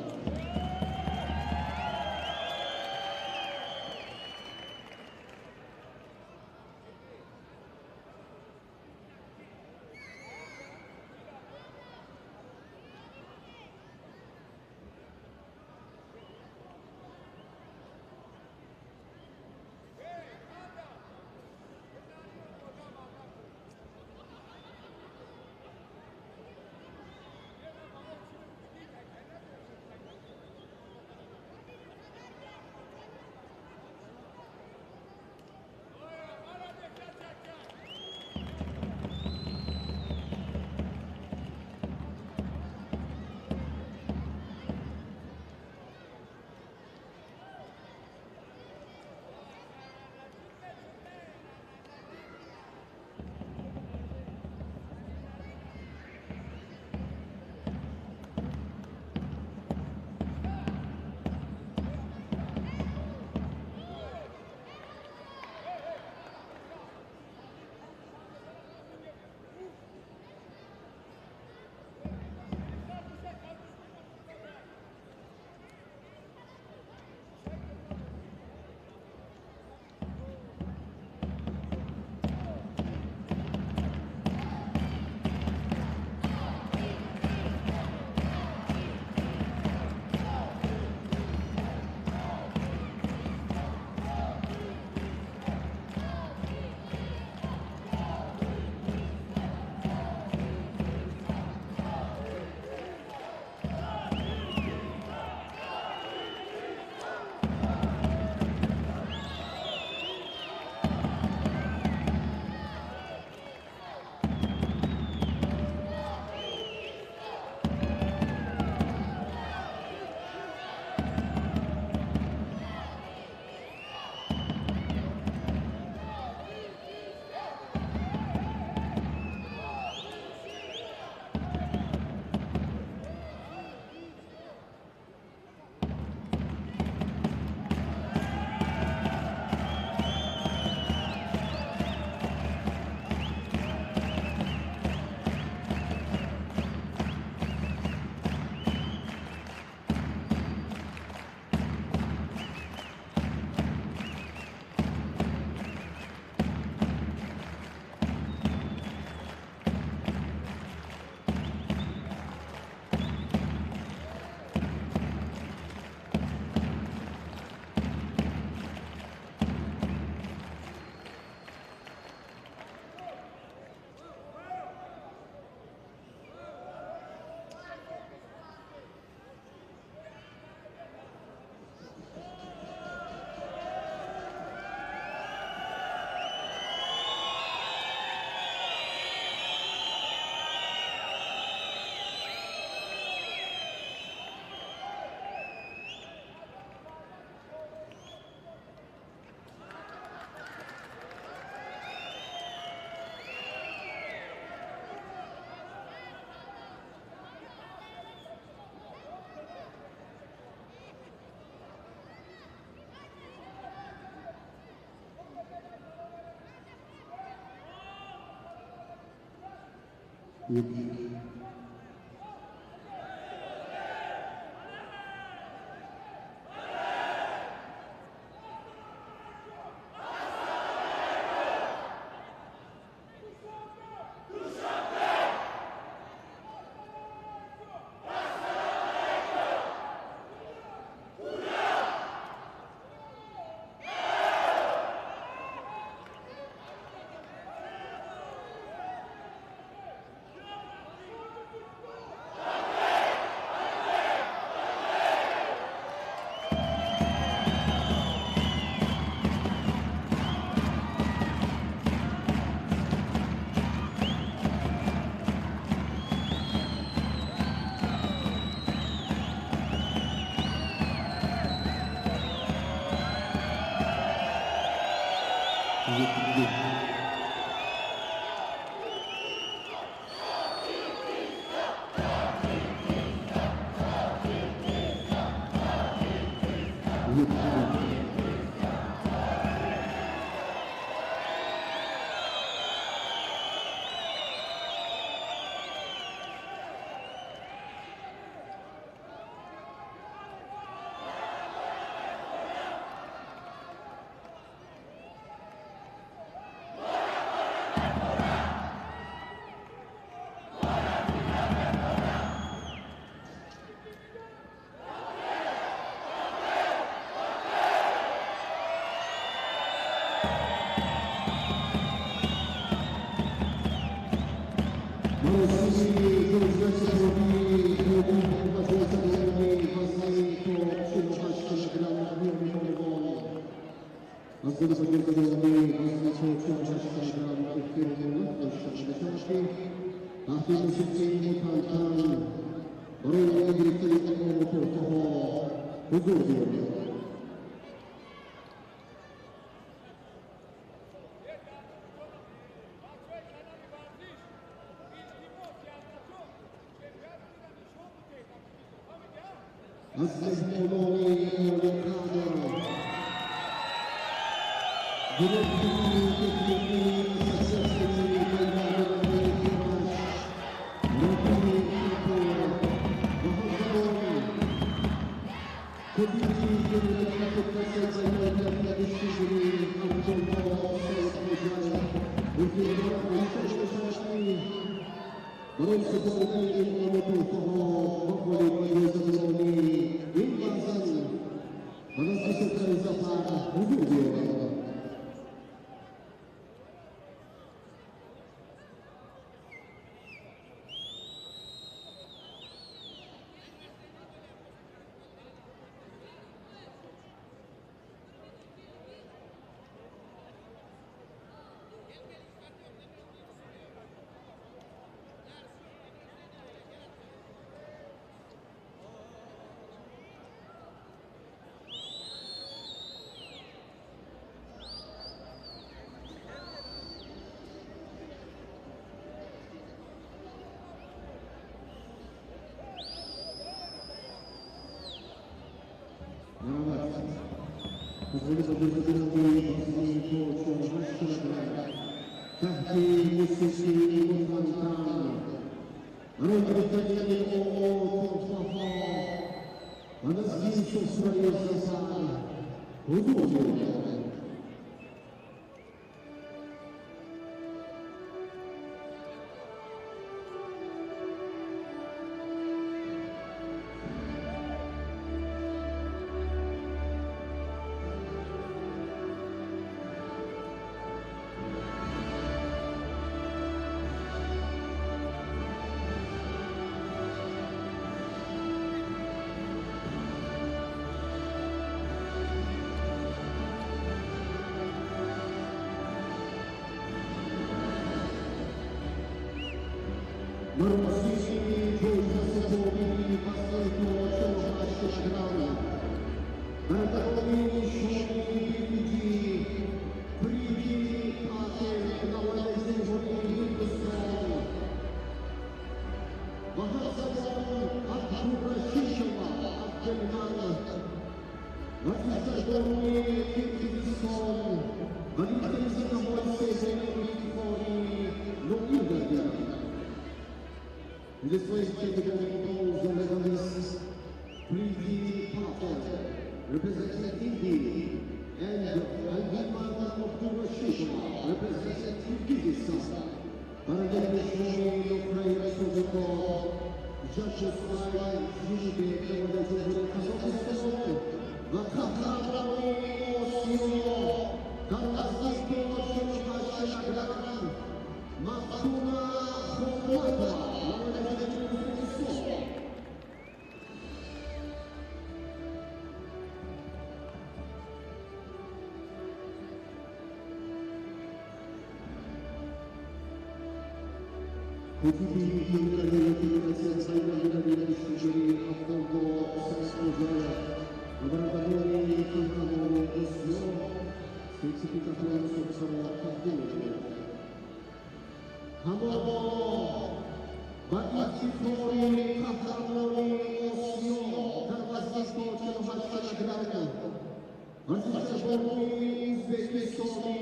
Варзишгар бонуи ӯзбекистонӣ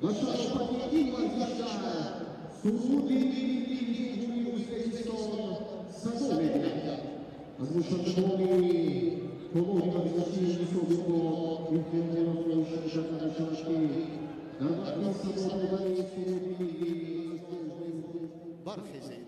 ва шарофати ин варзишгар суруди миллии Ҷумҳурии Ӯзбекистон садо медиҳад. Аз бошандагони толори варзишии мусобиқот эҳтиромона хоҳиш карда мешавад, ки дар вақти садо додани суруди миллӣ аз ҷойҳои худ бархезед.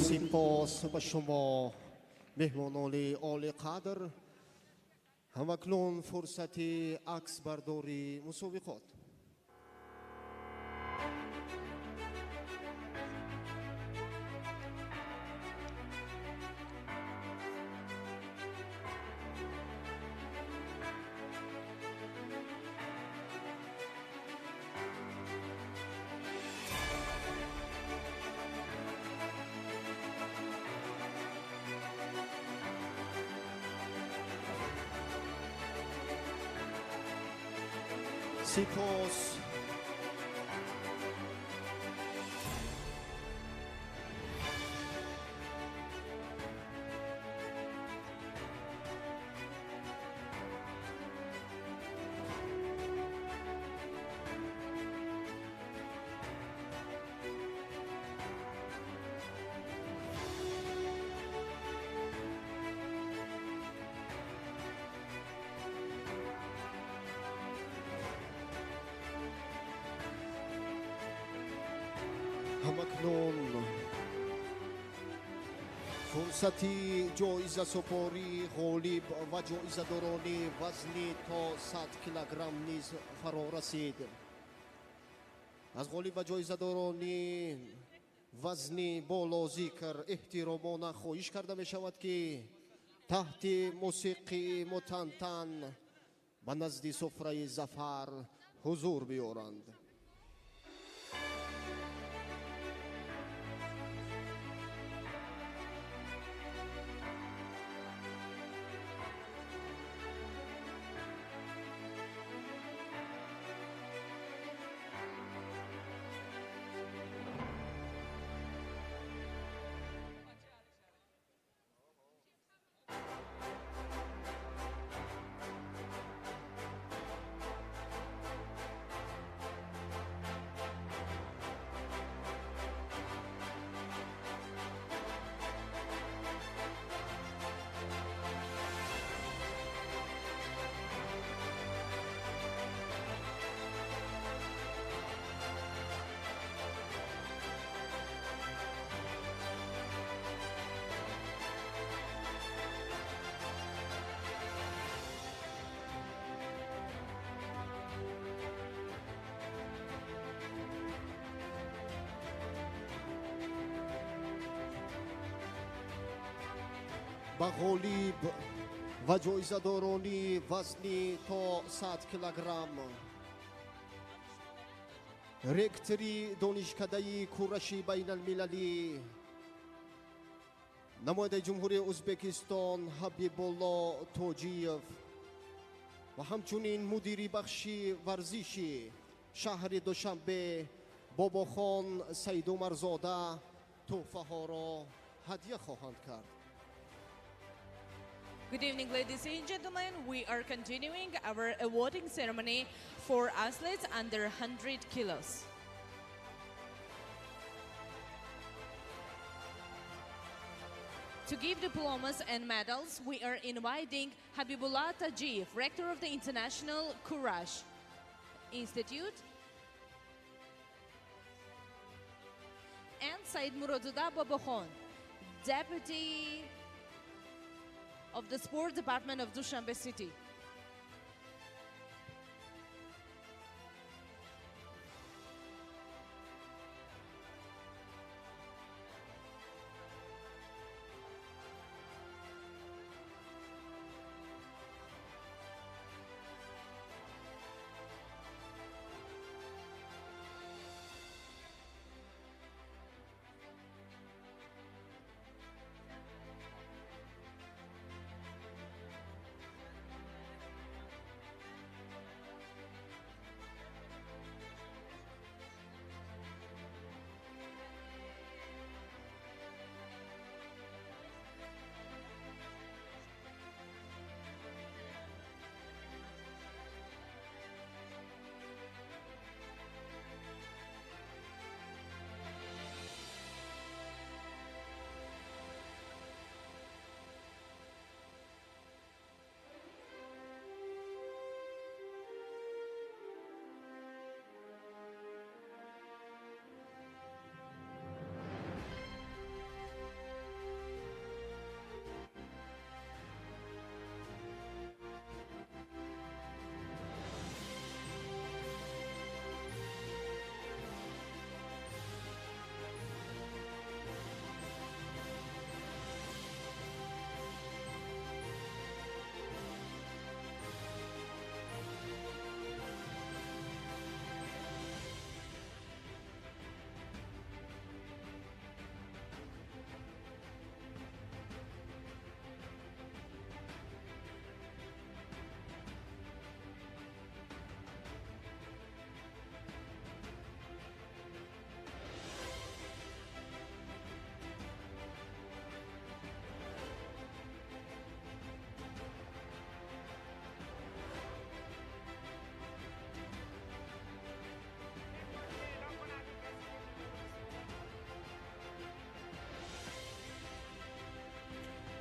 Сипос ба шумо, меҳмонони олиқадр. Ҳамакнун фурсати аксбардории мусобиқот. Сипос. Ҳамакнун фурсати ҷоизасупории ғолиб ва ҷоизадорони вазни то 100 килограмм низ фаро расид. Аз ғолиб ва ҷоизадорони вазни болозикр эҳтиромона хоҳиш карда мешавад, ки таҳти мусиқии мутантан ба назди суфраи зафар ҳузур биёранд. Ба ғолиб ва ҷоизадорони вазни то 100 килограмм ректори донишкадаи кураши байналмилалӣ, намояндаи Ҷумҳурии Ӯзбекистон Ҳабибулло Тоҷиев ва ҳамчунин мудири бахши варзиши шаҳри Душанбе Бобохон Саидумарзода тӯҳфаҳоро ҳадя хоҳанд кард. Good evening, ladies and gentlemen. We are continuing our awarding ceremony for athletes under 100 kilos. To give diplomas and medals, we are inviting Habibullah Tajiev, rector of the International Kurash Institute, and Said Murodzoda Bobokhon, deputy of the Sport Department of Dushanbe City.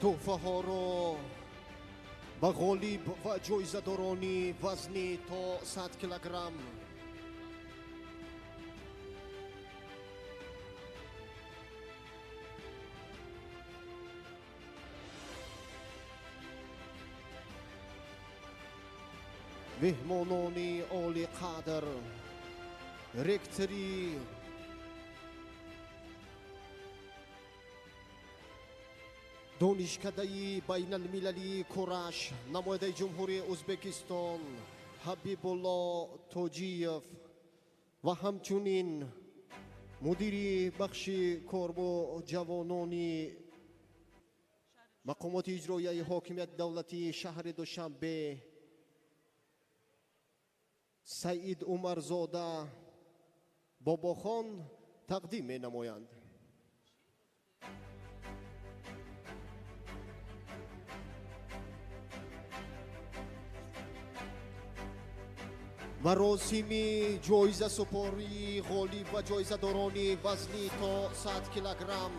Тӯҳфаҳоро ба ғолиб ва ҷоизадорони вазни то 100 килограмм меҳмонони олиқадр, ректори донишкадаи байналмилалии Кураш, намояндаи Ҷумҳурии Ӯзбекистон Ҳабибулло Тоҷиев ва ҳамчунин мудири бахши кор бо ҷавонони мақомоти иҷроияи ҳокимияти давлатии шаҳри Душанбе Саид Умарзода Бобохон тақдим менамоянд. Маросими ҷоизасупории ғолиб ва ҷоизадорони вазни то 100 килограмм.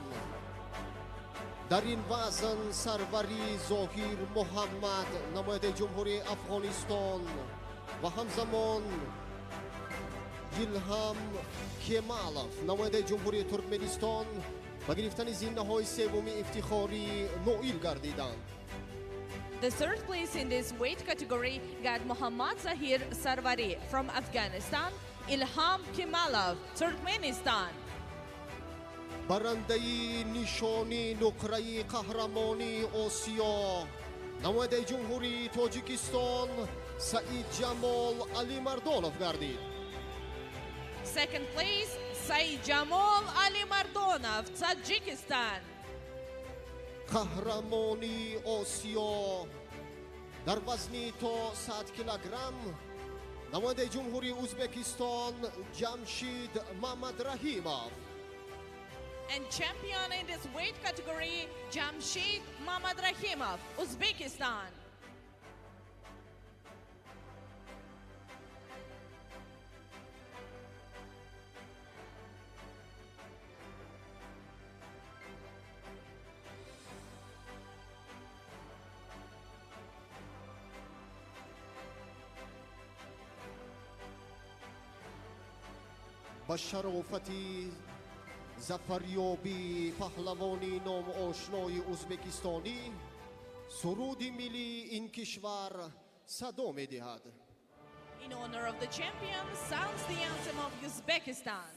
Дар ин вазн Сарвари Зоҳир Муҳаммад, намояндаи Ҷумҳурии Афғонистон, ва ҳамзамон Илҳам Кемалов, намояндаи Ҷумҳурии Туркманистон, ба гирифтани зиннаҳои севуми ифтихорӣ ноил гардиданд. The third place in this weight category got Muhammad Zahir Sarwari from Afghanistan, Ilham Kemalov, Turkmenistan. Барандаи нишони нуқраи қаҳрамонии Осиё намояндаи Ҷумҳурии Тоҷикистон Саидҷамол Алимардонов гардид. Second place, Saidjamol Alimardonov, Tajikistan. Қаҳрамони Осиё дар вазни то 100 килограмм намояндаи Ҷумҳурии Ӯзбекистон Ҷамшид Мамадрахимов. And champion in this weight category, Jamshid Mamadrahimov, Uzbekistan. Ба шарофати зафарёбии паҳлавони номошнои ӯзбекистонӣ суруди миллии ин кишвар садо медиҳад. In honor of the champion sounds the anthem of Uzbekistan.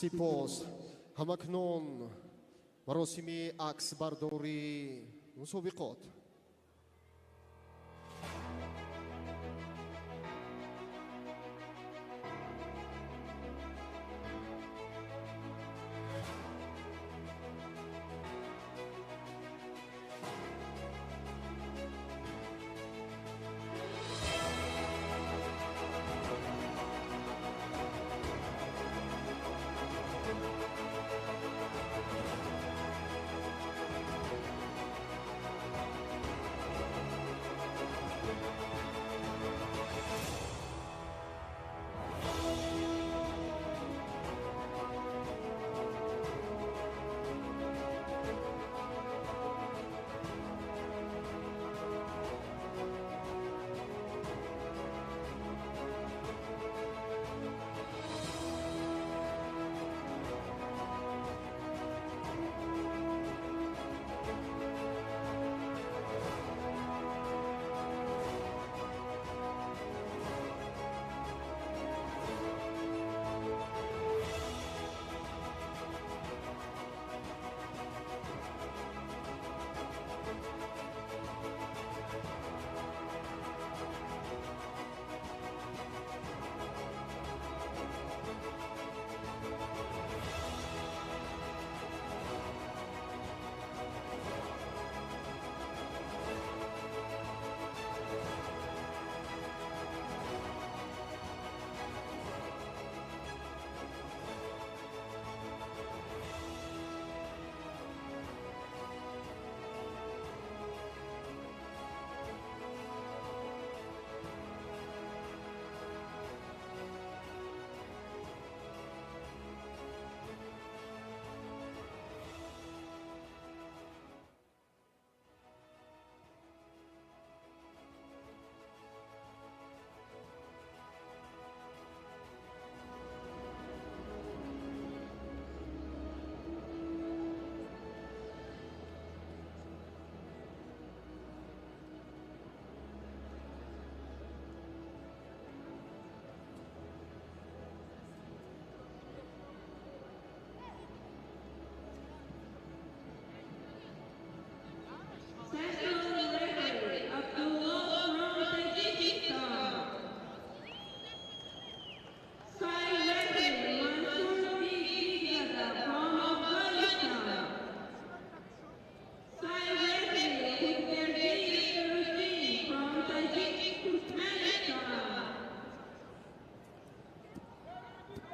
Сипос. Ҳамакнун маросими аксбардории мусобиқот.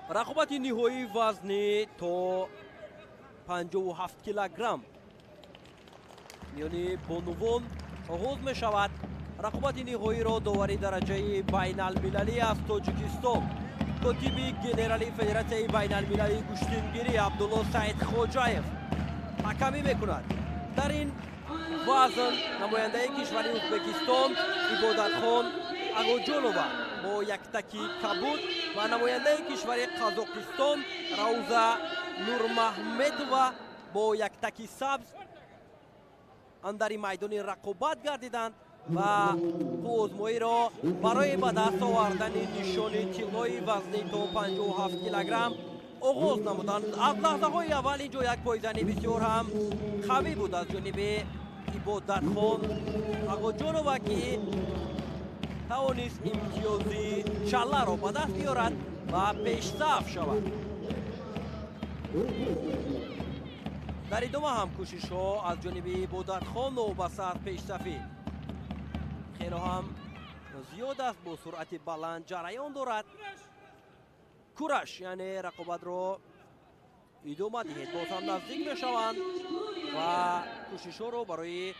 Рақобати ниҳоии вазни то 57 килограмм миёни бонувон оғоз мешавад. Рақобати ниҳоиро довари дараҷаи байналмилалӣ аз Тоҷикистон, котиби генералии Федератсияи байналмилалии гӯштингирӣ Абдулло Саидхоҷаев ҳакамӣ мекунад. Дар ин вазн намояндаи кишвари Ӯзбекистон Ибодатхон Ағоҷонова бо яктаки кабуд ва намояндаи кишвари Қазоқистон Рауза Нурмаҳмедова бо яктаки сабз андари майдони рақобат гардиданд ва қувваозмоиро барои ба даст овардани нишони тиллои вазни то 57 килограмм оғоз намуданд. Аз лаҳзаҳои аввал инҷо як пойзани бисёр ҳам қавӣ буд аз ҷониби Ибодатхон Ағоҷонова, ки тавонист имтиёзи чалларо ба даст биёрад ва пешсаф шавад. Дар идома ҳам кӯшишҳо аз ҷониби Ибодатхон новобаста аз пешсафӣ хело ҳам зиёд аст, бо суръати баланд ҷараён дорад. Кураш, яъне рақобатро идома диҳед. Боз ҳам наздик мешаванд ва кӯшишҳоро барои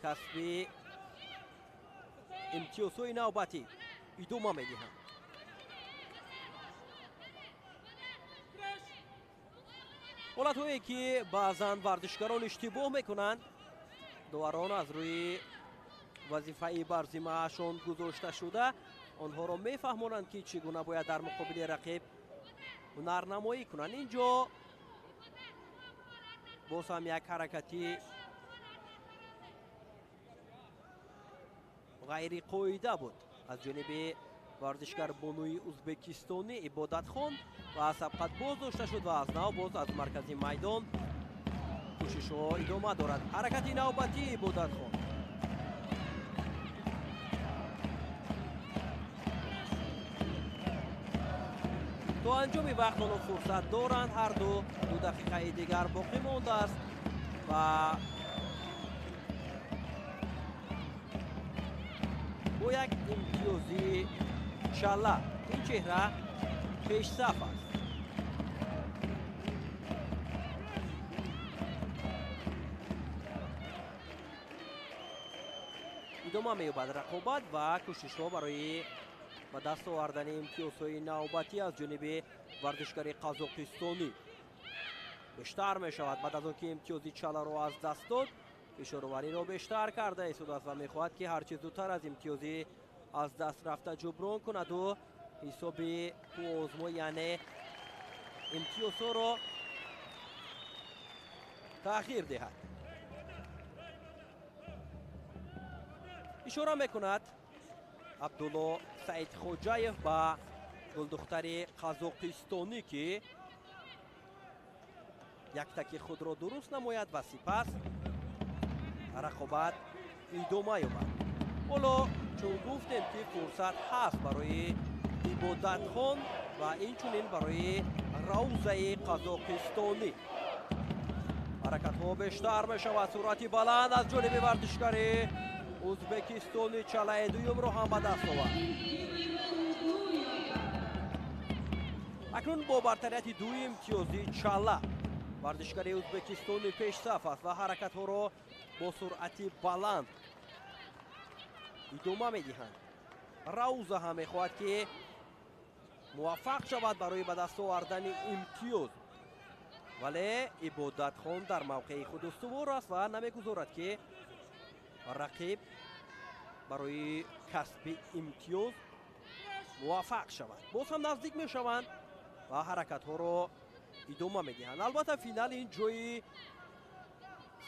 касби имтиёзҳои навбатӣ идома медиҳанд. Ҳолатҳое ки баъзан варзишгарон иштибоҳ мекунанд, доварон аз рӯи вазифаи бар зиммаашон гузошта шуда онҳоро мефаҳмонанд, ки чӣ гуна бояд дар муқобили рақиб ҳунарнамоӣ кунанд. Инҷо боз ҳам як ҳаракати ғайриқоида буд аз ҷониби варзишгар бонуи ӯзбекистонӣ Ибодатхон ва сабқат боз дошта шуд ва аз нав боз аз маркази майдон кӯшишҳо идома дорад. Ҳаракати навбатии Ибодатхон. То анҷоми вақт онҳо фурсат доранд, ҳар ду 2 дақиқаи дигар боқӣ мондааст ва бо як имтиёзи чалла ин чеҳра пешсаф аст. Идома меёбад рақобат ва кӯшишҳо барои ба даст овардани имтиёзҳои навбатӣ аз ҷониби варзишгари қазоқистонӣ бештар мешавад. Баъд аз он ки имтиёзи чаларо аз даст дод, фишоровариро бештар карда истодааст ва мехоҳад, ки ҳарчи зудтар аз имтиёзи аз даст рафта ҷуброн кунаду ҳисоби қувваозмоӣ, яъне имтиёзҳоро таъхир диҳад. Ишора мекунад Абдулло Саидхоҷаев ба гулдухтари қазоқистонӣ, ки яктаки худро дуруст намояд ва сипас рақобат идома ёбад. Ҳоло чун гуфтем, ки фурсат ҳаст барои Ибодатхон ва инчунин барои Раузаи қазоқистонӣ. Ҳаракатҳо бештар мешавад, суръати баланд аз ҷониби варзишгари ӯзбекистони чалаи дуюмро ҳам ба даст овард. Акнун бо бартарияти ду имтиёзи чала варзишгари ӯзбекистони пешсаф аст ва ҳаракатҳоро бо суръати баланд идома медиҳанд. Рауза ҳам мехоҳад, ки муваффақ шавад барои ба даст овардани имтиёз, вале Ибодатхон дар мавқеи худ устувор аст ва намегузорад, ки рақиб барои касби имтиёз муваффақ шавад. Боз ҳам наздик мешаванд ва ҳаракатҳоро идома медиҳанд. Албатта, финал ин ҷои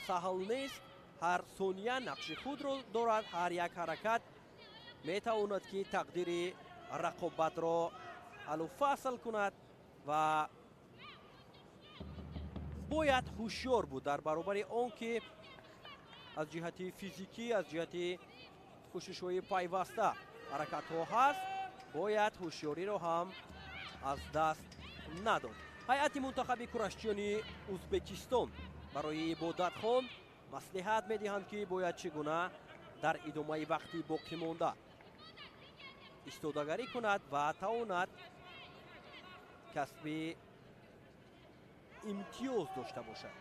саҳл нест, ҳар сония нақши худро дорад, ҳар як ҳаракат метавонад, ки тақдири рақобатро ҳаллу фасл кунад ва бояд ҳушёр буд дар баробари он ки аз ҷиҳати физикӣ, аз ҷиҳати кӯшишҳои пайваста ҳаракатҳо ҳаст, бояд ҳушёриро ҳам аз даст надод. Ҳайати мунтахаби курашчиёни Ӯзбекистон барои Ибодатхон маслиҳат медиҳанд, ки бояд чӣ гуна дар идомаи вақти боқимонда истодагарӣ кунад ва тавонад касби имтиёз дошта бошад.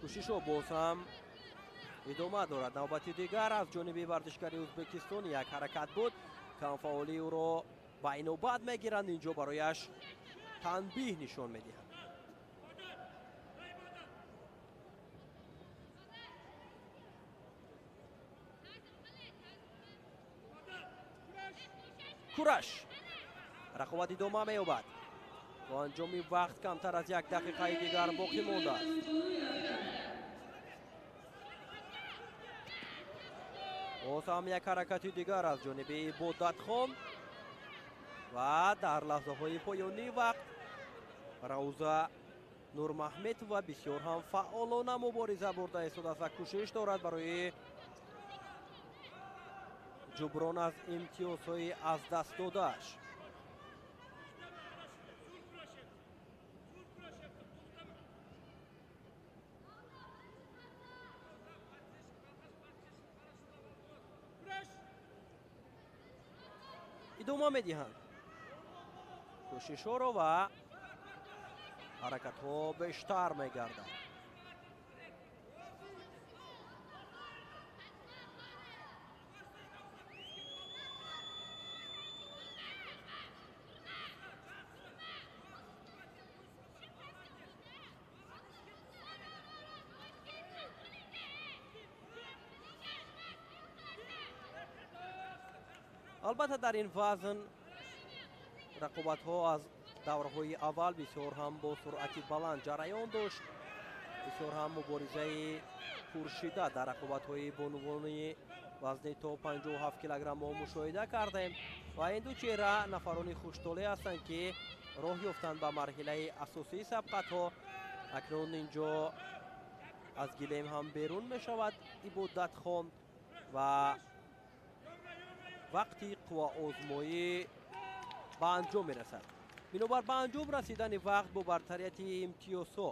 Кӯшишҳо боз ҳам идома дорад. Навбати дигар аз ҷониби варзишгари Ӯзбекистон як ҳаракат буд. Камфаъолии ӯро ба инобат мегиранд, инҷо барояш танбиҳ нишон медиҳанд. Кураш рақобат идома меёбад. То анҷоми вақт камтар аз як дақиқаи дигар боқӣ мондааст. Боз ҳам як ҳаракати дигар аз ҷониби Ибодатхон ва дар лаҳзаҳои поёнии вақт Рауза Нурмаҳметова бисёр ҳам фаъолона мубориза бурда истодааст ва кӯшиш дорад барои ҷуброн аз имтиёзҳои аз даст додааш. Идома медиҳанд кӯшишҳоро ва ҳаракатҳо бештар мегарданд. Албатта дар ин вазн рақобатҳо аз давраҳои аввал бисёр ҳам бо суръати баланд ҷараён дошт. Бисёр ҳам муборизаи пуршиддат дар рақобатҳои бонувони вазни то 57 килограмм мо мушоҳида кардем ва ин ду чеҳра нафарони хуштоле ҳастанд, ки роҳ ёфтанд ба марҳилаи асосии сабқатҳо. Акнун инҷо аз гилем ҳам берун мешавад Ибодатхон ва вақти қувваозмоӣ ба анҷом мерасад. Бинобар ба анҷом расидани вақт бо бартарияти имтиёзҳо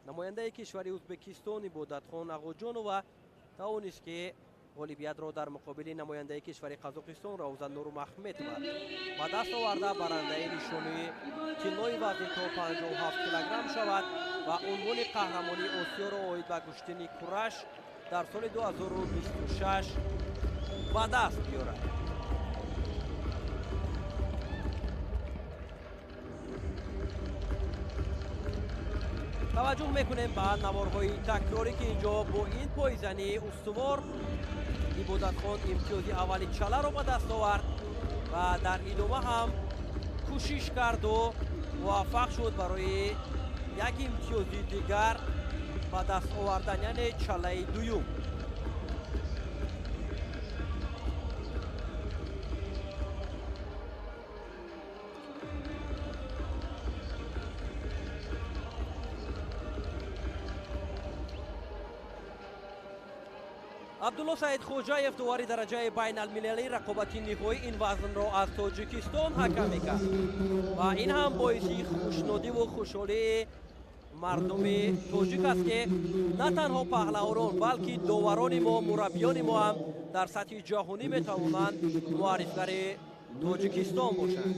намояндаи кишвари Ӯзбекистон Ибодатхон Ағоҷонова тавонист, ки ғолибиятро дар муқобили намояндаи кишвари Қазоқистон Рауза Нурмаҳметова ба даст оварда барандаи нишони тиллои вазни то 57 килограмм шавад ва унвони қаҳрамонии Осиёро оид ба гӯштини кураш дар соли 2026 ба даст биёрад. Таваҷҷӯҳ мекунем ба наворҳои такрорӣ, ки инҷо бо ин пойзании устувор Ибодатхон имтиёзи аввали чаларо ба даст овард ва дар идома ҳам кӯшиш карду муваффақ шуд барои як имтиёзи дигар ба даст овардан, яъне чалаи дуюм. Абдулло Саидхоҷаев довари дараҷаи байналмилалии рақобати ниҳоӣ ин вазнро аз Тоҷикистон ҳакам мекард ва ин ҳам боиси хушнудиву хушҳолии мардуми тоҷик аст, ки на танҳо паҳлавонон, балки доварони мо, мураббиёни мо ҳам дар сатҳи ҷаҳонӣ метавонанд муаррифгари Тоҷикистон бошанд.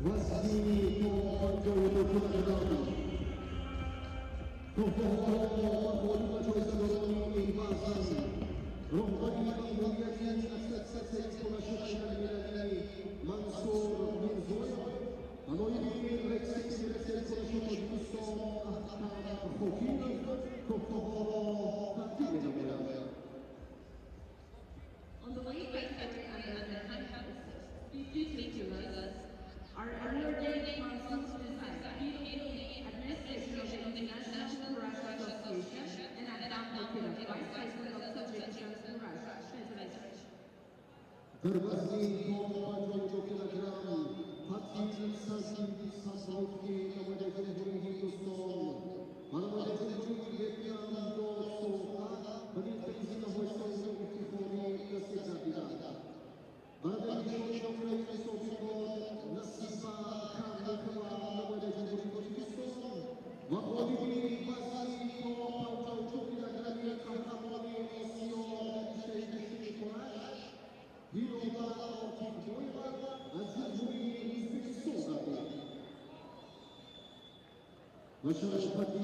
Вазни то 52 килограмм. Туҳфаҳоро ба ғолиб ва ҷоизадорони ин вазн роҳбари мамурияти Ассотсиатсияи кураши байналмилалӣ Мансур Мирзоев ва ноиби раиси Федератсияи кураши Тоҷикистон Аҳтам Хокимов туҳфаҳоро тақдим менамоянд. On the weight category under 52 kilos are awarded Mansur Mirzaev, Administration of the International Kurash Association, and Adnan Hokimov, Vice President of Tajikistan Kurash Federation. Дар вазни то 52 килограмм Фатил Сазин Сасровки, намояндаи Ҷумҳурии Ҳиндустон, ва намояндаи Ҷумҳурии Ветнам До Соха ба гирифтани зинаҳои сеюми ифтихорӣ насиб гардиданд. Барандаи нишони нуқраи мусобиқот Насиба Карникова, намояндаи Ҷумҳурии Тоҷикистон, ва ғолиби вазни то 52 килограмми қаҳрамони Осиё дар риштаи гӯштини кураш Дилова Отифбоева аз Ҷумҳурии Ӯзбекистон гардид. Ва шарофати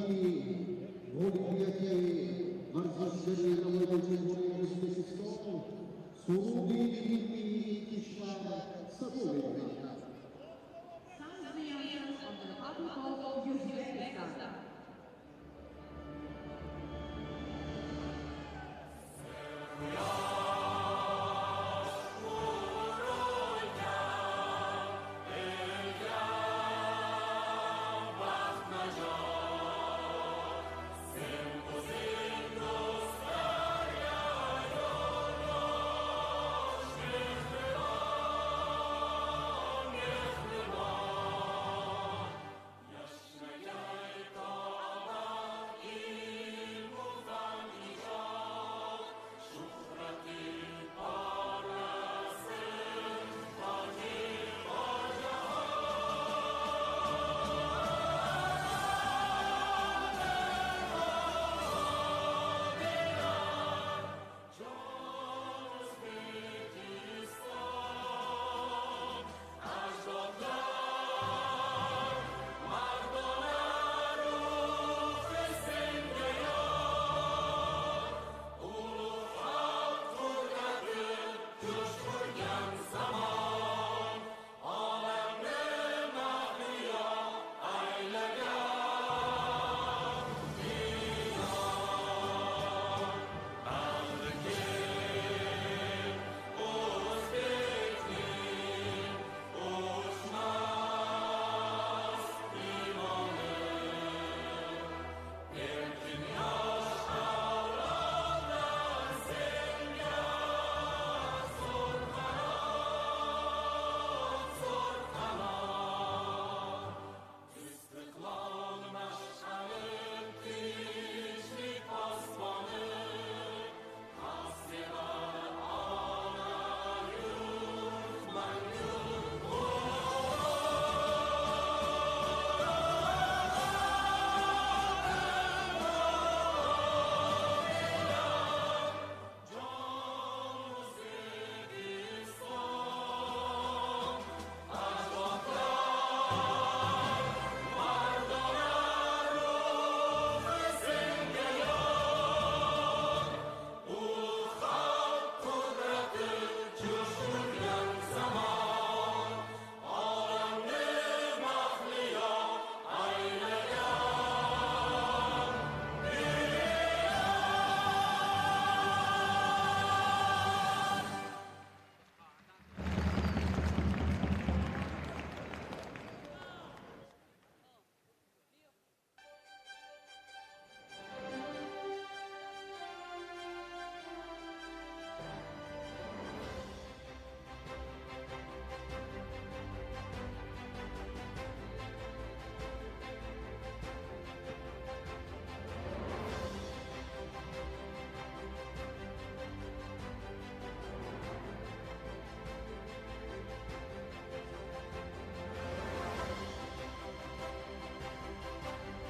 ғолибияти варзишгари намояндаи Ҷумҳурии Ӯзбекистон суруди миллии кишвар садо медиҳад. Sounds the anthem of the Republic of Uzbekistan.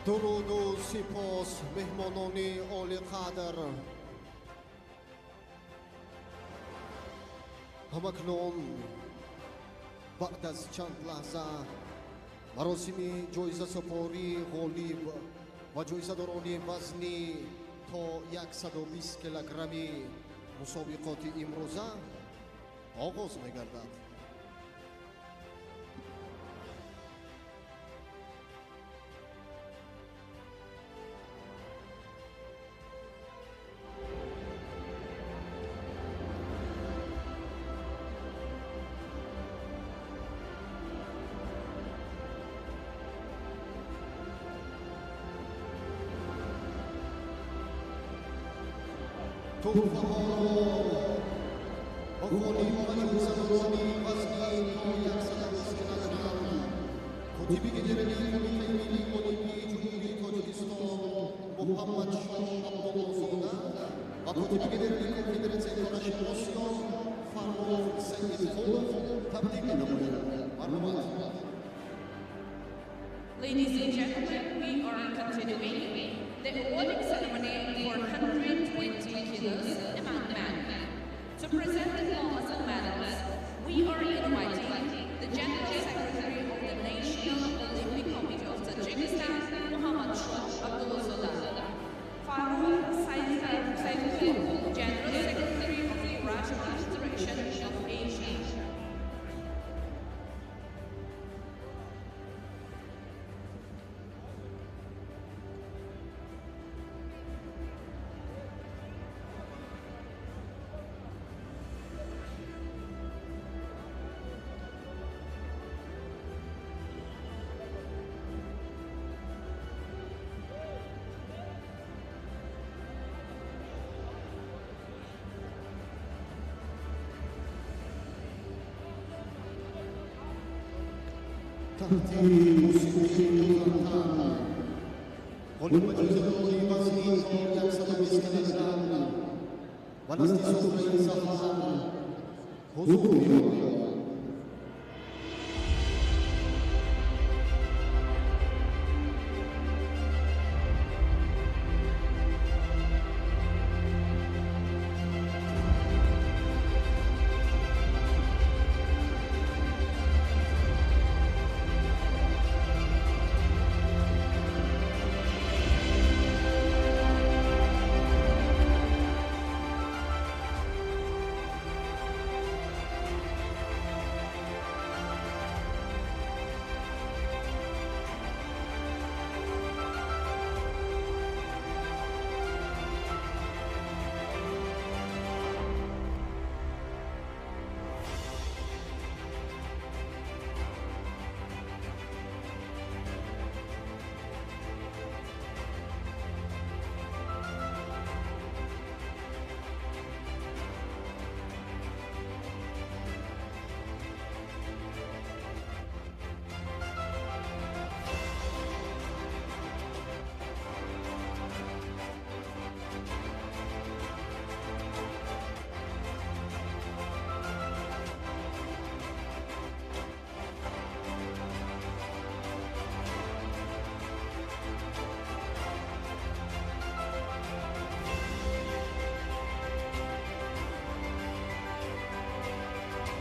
Дуруду сипос, меҳмонони олиқадр. Ҳамакнун Баъд аз чанд лаҳза маросими ҷоизасупории ғолиб ва ҷоизадорони вазни то 120 килограмми мусобиқоти имрӯза оғоз мегардад. Туҳфаҳоро ба ғолиб ва ҷоизадорони вазни то 120 килограмм котиби генералии Кумитаи миллии олимпии Ҷумҳурии Тоҷикистон Муҳаммадшоҳ Абдуллозода ва котиби генералии Конфедератсияи Кураши Осиё Фаррух Саидқулов табрик менамояд. Марҳамат. Ladies and gentlemen, we are continuing the awarding ceremony for 120 kilos among men. To present the diplomas and medals, we are inviting the General Secretary of the National Olympic Committee of Tajikistan, Muhammad Shoh Abdullozoda, Farrukh Saidkulov, General Secretary of the Kurash Confederation of Asia. Таҳти мусиқии мутантан ғолиб ва ҷоизадорони вазни то 120 килограмм ба назди соҳаи зафар ҳузур меёбанд.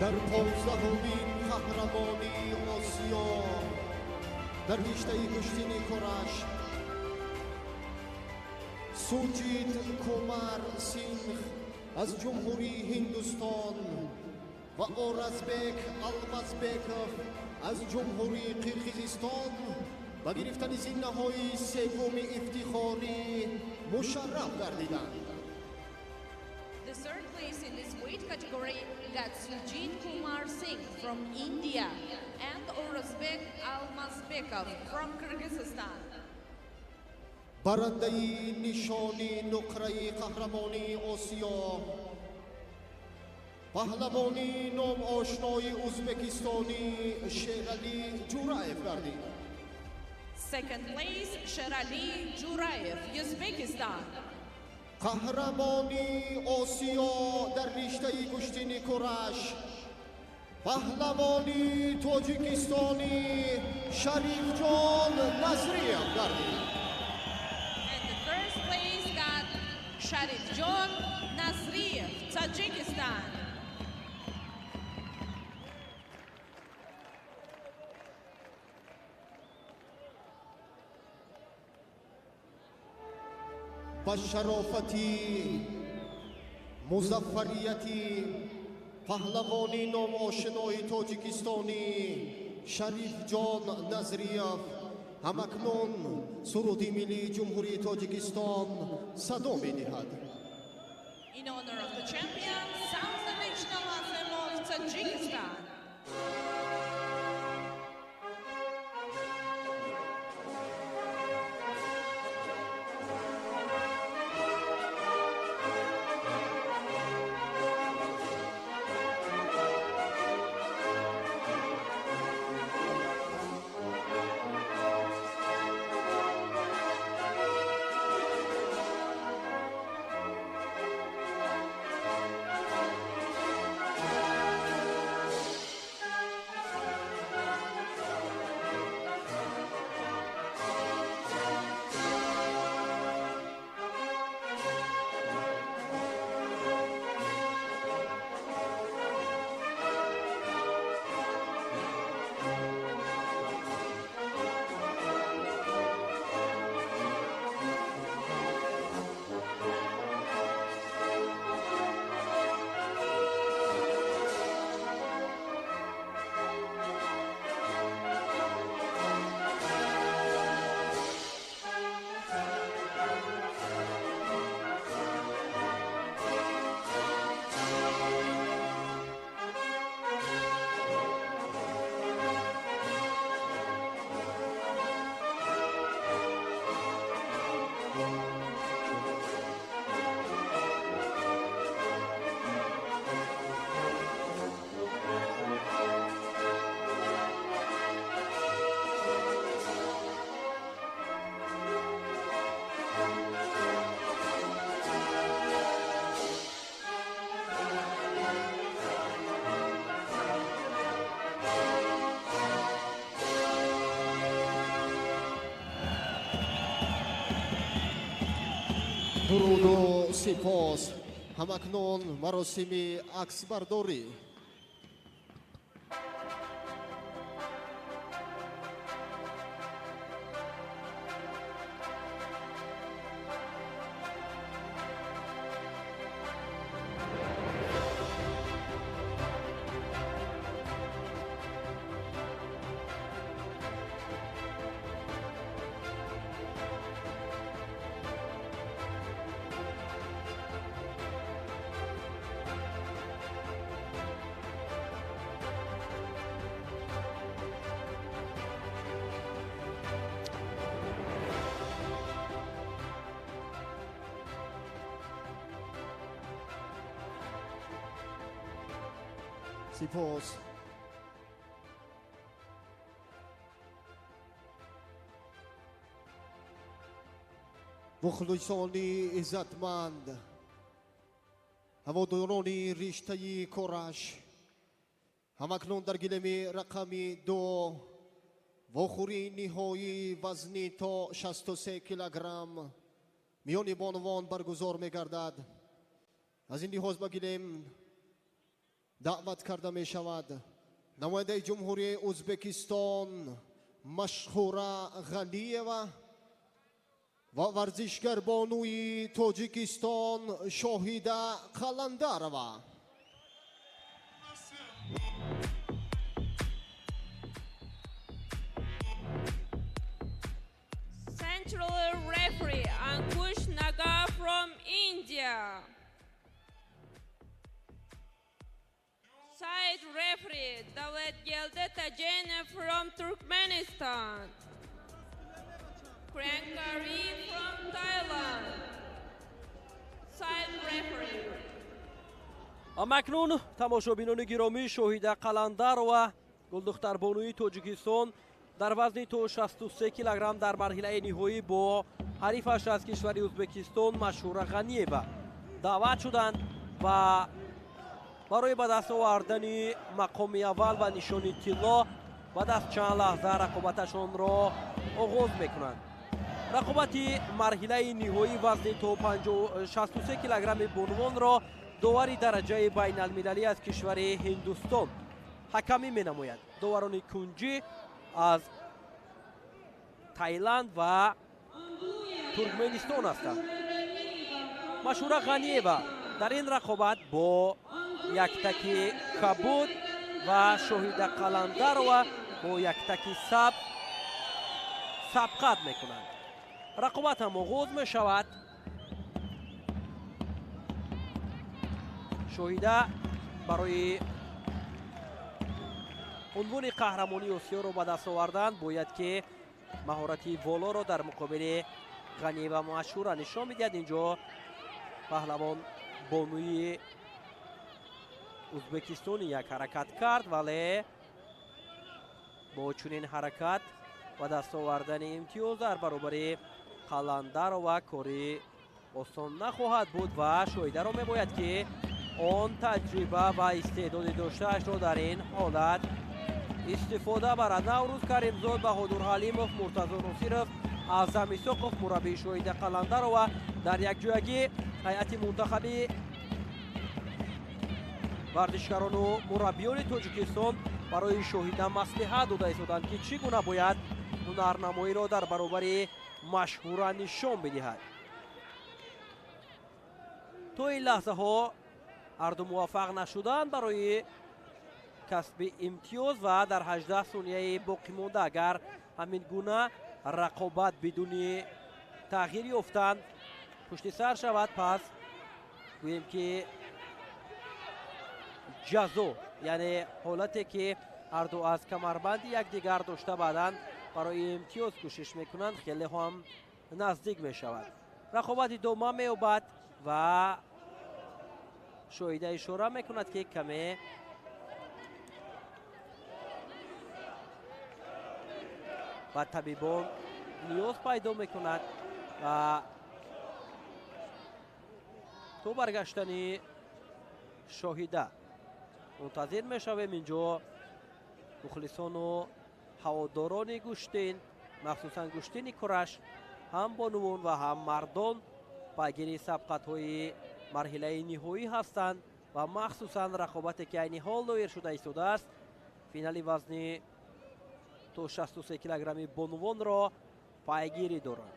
Дар 15-умин қаҳрамонии Осиё дар риштаи гӯштини кураш Суҷит Кумар Сингх аз Ҷумҳурии Ҳиндустон ва Оразбек Алмазбеков аз Ҷумҳурии Қирғизистон ба гирифтани зиннаҳои севуми ифтихорӣ мушарраф гардиданд. The third place in this weight category got Sujit Kumar Singh from India and Orazbek Almazbekov from Kyrgyzstan. Барандаи нишони нуқраи қаҳрамонии Осиё паҳлавони номошнои ӯзбекистонӣ Шералӣ Ҷураев гардид. Second place, Sherali Juraev, Uzbekistan. Қаҳрамони Осиё дар риштаи гӯштини кураш паҳлавони тоҷикистонӣ Шарифҷон Назриев гардид. And the first place got Sharifjon Nazriev, Tajikistan. Ба шарофати музаффарияти паҳлавони номошинои тоҷикистонӣ Шарифҷон Назриев ҳамакнун суруди миллии Ҷумҳурии Тоҷикистон садо медиҳад. In honor of the champion, sounds the national anthem of Tajikistan. Дуруду сипос. Ҳамакнун маросими аксбардорӣ. Сипос. Мухлисони иззатманд, ҳаводорони риштаи кораш, ҳамакнун дар гилеми рақами 2 вохӯрии ниҳоии вазни то 63 килограмм миёни бонувон баргузор мегардад. Аз ин лиҳоз ба гилем даъват карда мешавад намояндаи Ҷумҳурии Ӯзбекистон Машҳура Ғаниева ва варзишгарбонуи Тоҷикистон Шоҳида Қаландарова. Central referee Ankush Nagar from India. Side referee Davlet Gelde Tajene from Turkmenistan. Krankari from Thailand. Side referee. Акнун тамошобинони гиромӣ, Шоҳида Қаландарова, гулдухтарбонуи Тоҷикистон дар вазни то 63 килограмм дар марҳилаи ниҳоӣ бо ҳарифаш аз кишвари Ӯзбекистон Машҳура Ғаниева даъват шуданд ва барои ба даст овардани мақоми аввал ва нишони тилло баъд аз чанд лаҳза рақобаташонро оғоз мекунанд. Рақобати марҳилаи ниҳоӣ вазни то 63 килограмми бонувонро довари дараҷаи байналмилалӣ аз кишвари Ҳиндустон ҳакамӣ менамояд. Доварони кунҷӣ аз Таиланд ва Туркменистон ҳастанд. Машҳура Ғаниева дар ин рақобат бо яктаки кабуд ва Шоҳида Қаландарова бо яктаки сабз сабқат мекунанд. Рақобат ҳам оғоз мешавад. Шоҳида барои унвони қаҳрамонии Осиёро ба даст овардан бояд ки маҳорати волоро дар муқобили Ғаниева Машҳура нишон медиҳад. Инҷо паҳлавон бонуи ӯзбекистони як ҳаракат кард, вале бо чунин ҳаракат ба даст овардани имтиёз дар баробари Қаландарова кори осон нахоҳад буд ва Шоҳидаро мебояд ки он таҷриба ва истеъдоди доштаашро дар ин ҳолат истифода барад. Наврӯз Каримзод, Баҳодур Ҳалимов, Муртазо Носиров, Аъзам Исоқов, мураббии Шоҳида Қаландарова дар якҷоягӣ ҳайати мунтахаби варзишгарону мураббиёни Тоҷикистон барои Шоҳида маслиҳат дода истоданд, ки чӣ гуна бояд ҳунарнамоиро дар баробари Машҳура нишон бидиҳад. То ин лаҳзаҳо ҳарду муваффақ нашуданд барои касби имтиёз ва дар 18 сонияи боқимонда агар ҳамин гуна рақобат бидуни тағйир ёфтан пушти сар шавад, пас гӯем ки ҷазо, яъне ҳолате ки ҳарду аз камарбанди якдигар дошта баъдан барои имтиёз кӯшиш мекунанд, хеле ҳам наздик мешавад. Рақобат идома меёбад ва Шоҳида ишора мекунад, ки каме ба табибон ниёз пайдо мекунад ва то баргаштани Шоҳида мунтазир мешавем. Инҷо мухлисону ҳаводорони гӯштин, махсусан гӯштини кураш, ҳам бонувон ва ҳам мардон пайгири сабқатҳои марҳилаи ниҳоӣ ҳастанд ва махсусан рақобате ки айни ҳол доир шуда истодааст, финали вазни то 63 килограмми бонувонро пайгирӣ доранд.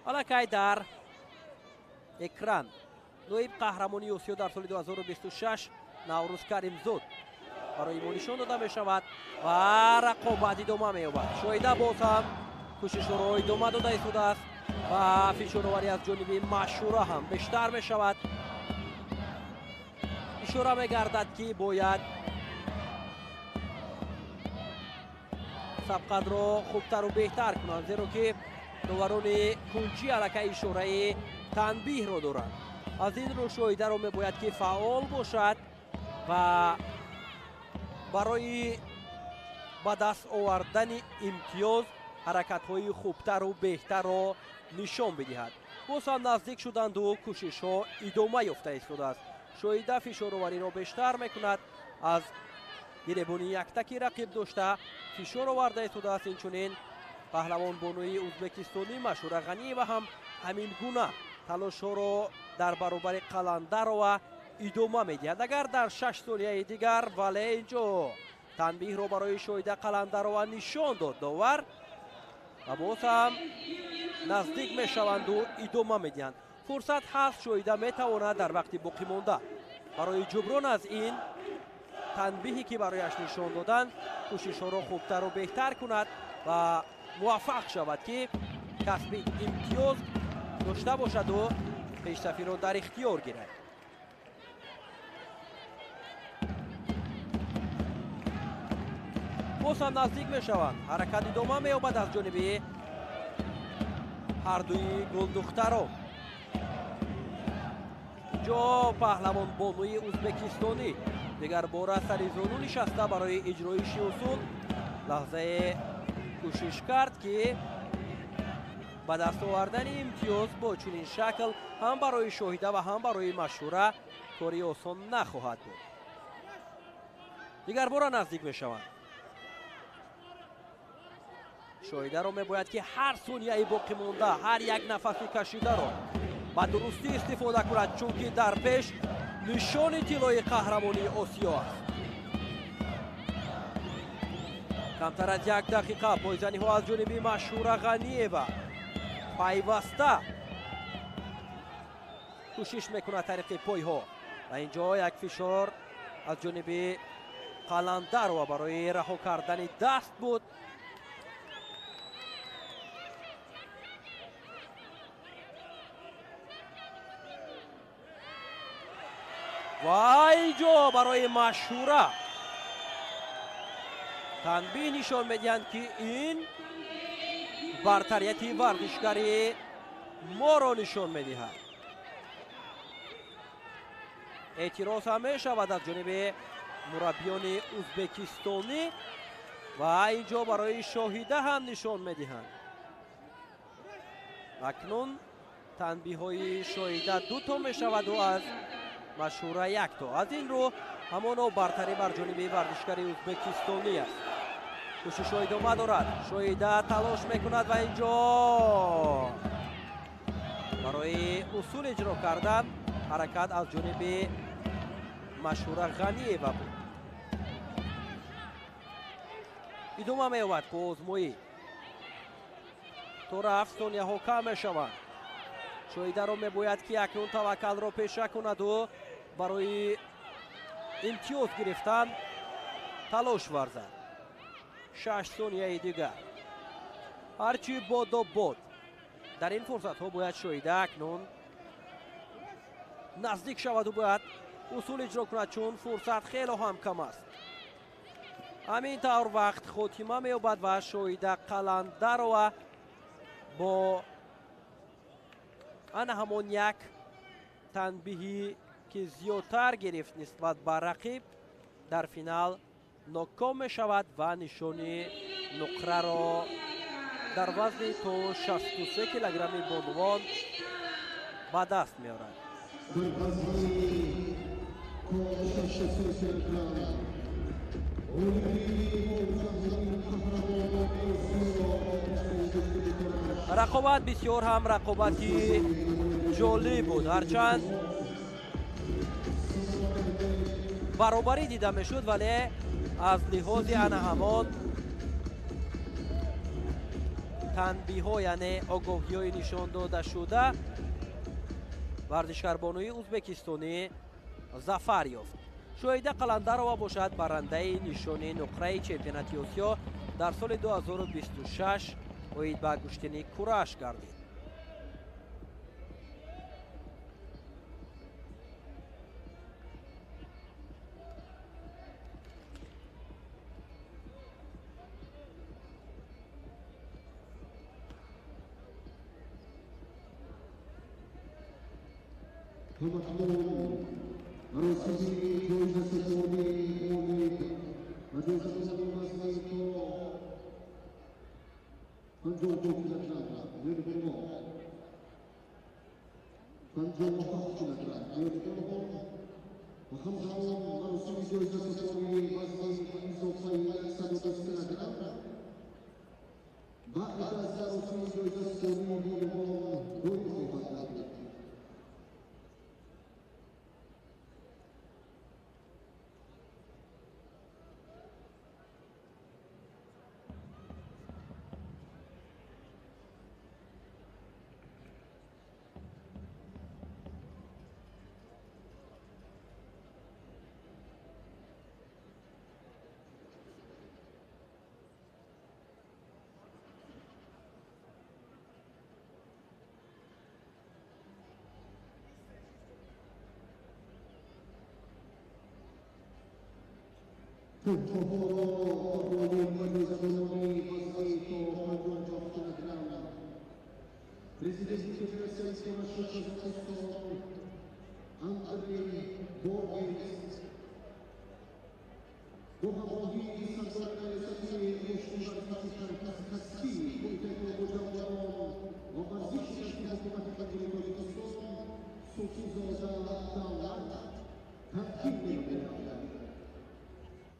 Аллакай дар экран ноиб қаҳрамони Осиё дар соли 2026 Наврӯз Каримзод барои мо нишон дода мешавад ва рақобат идома меёбад. Шоҳида боз ҳам кӯшишҳоро идома дода истодааст ва фишороварӣ аз ҷониби Машҳура ҳам бештар мешавад. Ишора мегардад, ки бояд сабқатро хубтару беҳтар кунанд, зеро ки доварони кунҷӣ аллакай ишораи танбиҳро доранд. Аз ин рӯ Шоҳидаро мебояд ки фаъол бошад ва барои ба даст овардани имтиёз ҳаракатҳои хубтару беҳтарро нишон бидиҳад. Боз ҳам наздик шуданду кӯшишҳо идома ёфта истодааст. Шоҳида фишоровариро бештар мекунад, аз гиребони яктаки рақиб дошта фишор оварда истодааст. Инчунин паҳлавон бонуи ӯзбекистонӣ Машҳура Ғаниева ҳам ҳамин гуна талошҳоро дар баробари Қаландарова идома медиҳад. Агар дар 6 сонияи дигар, вале инҷо танбиҳро барои Шоҳида Қаландарова нишон дод довар ва боз ҳам наздик мешаванду идома медиҳанд. Фурсат ҳаст, Шоҳида метавонад дар вақти боқимонда барои ҷуброн аз ин танбиҳе ки барояш нишон доданд кӯшишҳоро хубтару беҳтар кунад ва муваффақ шавад, ки касби имтиёз дошта бошаду пешсафиро дар ихтиёр гирад. Боз ҳам наздик мешаванд. Ҳаракат идома меёбад аз ҷониби ҳардуи гулдухтарон. Инҷо паҳлавон бонуи ӯзбекистонӣ дигар бора сари зону нишаста барои иҷроиши усул лаҳзае кӯшиш кард, ки ба даст овардани имтиёз бо чунин шакл ҳам барои Шоҳида ва ҳам барои Машҳура кори осон нахоҳад буд. Дигар бора наздик мешаванд. Шоҳидаро мебояд ки ҳар сонияи боқимонда, ҳар як нафаси кашидаро ба дурустӣ истифода кунад, чунки дар пеш Нишони тиллои қаҳрамонии Осиё аст. Камтар аз як дақиқа пойзаниҳо аз ҷониби Машҳура Ғаниева пайваста кӯшиш мекунад тариқи пойҳо ва инҷо як фишор аз ҷониби Қаландарова барои раҳо кардани даст буд. Ва инҷо барои Машҳура танбиҳ нишон медиҳанд, ки ин бартарияти варзишгари моро нишон медиҳад. Эътироз ҳам мешавад аз ҷониби мураббиёни ӯзбекистонӣ ва инҷо барои Шоҳида ҳам нишон медиҳанд. Акнун танбиҳҳои Шоҳида дуто мешаваду аз Машҳура якто. Аз ин рӯ ҳамоно бартарӣ бар ҷониби варзишгари ӯзбекистонӣ аст. Кӯшишҳо идома дорад. Шоҳида талош мекунад ва инҷо барои усул иҷро кардан ҳаракат аз ҷониби Машҳура Ғаниева буд. Идома меёбад озмоӣ. То рафт сонияҳо кам мешаванд. Шоҳидаро мебояд, ки акнун таваккалро пеша кунаду барои имтиёз гирифтан талош варзад. 6 сонияи дигар. Ҳарчи бодо бод. Дар ин фурсатҳо бояд Шоҳида акнун наздик шаваду бояд усул иҷро кунад, чун фурсат хело ҳам кам аст. Ҳамин тавр вақт хотима меёбад ва Шоҳида Қаландарова бо ана ҳамон як танбиҳӣ, ки зиёдтар гирифт нисбат ба рақиб, дар финал ноком мешавад ва нишони нуқраро дар вазни то 63 килограмми бонувон ба даст меорад. Рақобат бисёр ҳам рақобати ҷолиб буд, ҳарчанд баробарӣ дида мешуд, вале аз лиҳози ана ҳамон танбиҳҳо, яъне огоҳиҳои нишон дода шуда, варзишгарбонуи ӯзбекистонӣ зафар ёфт. Шоҳида Қаландарова бошад барандаи нишони нуқраи чемпионати Осиё дар соли 2026 оид ба гӯштини кураш гардид.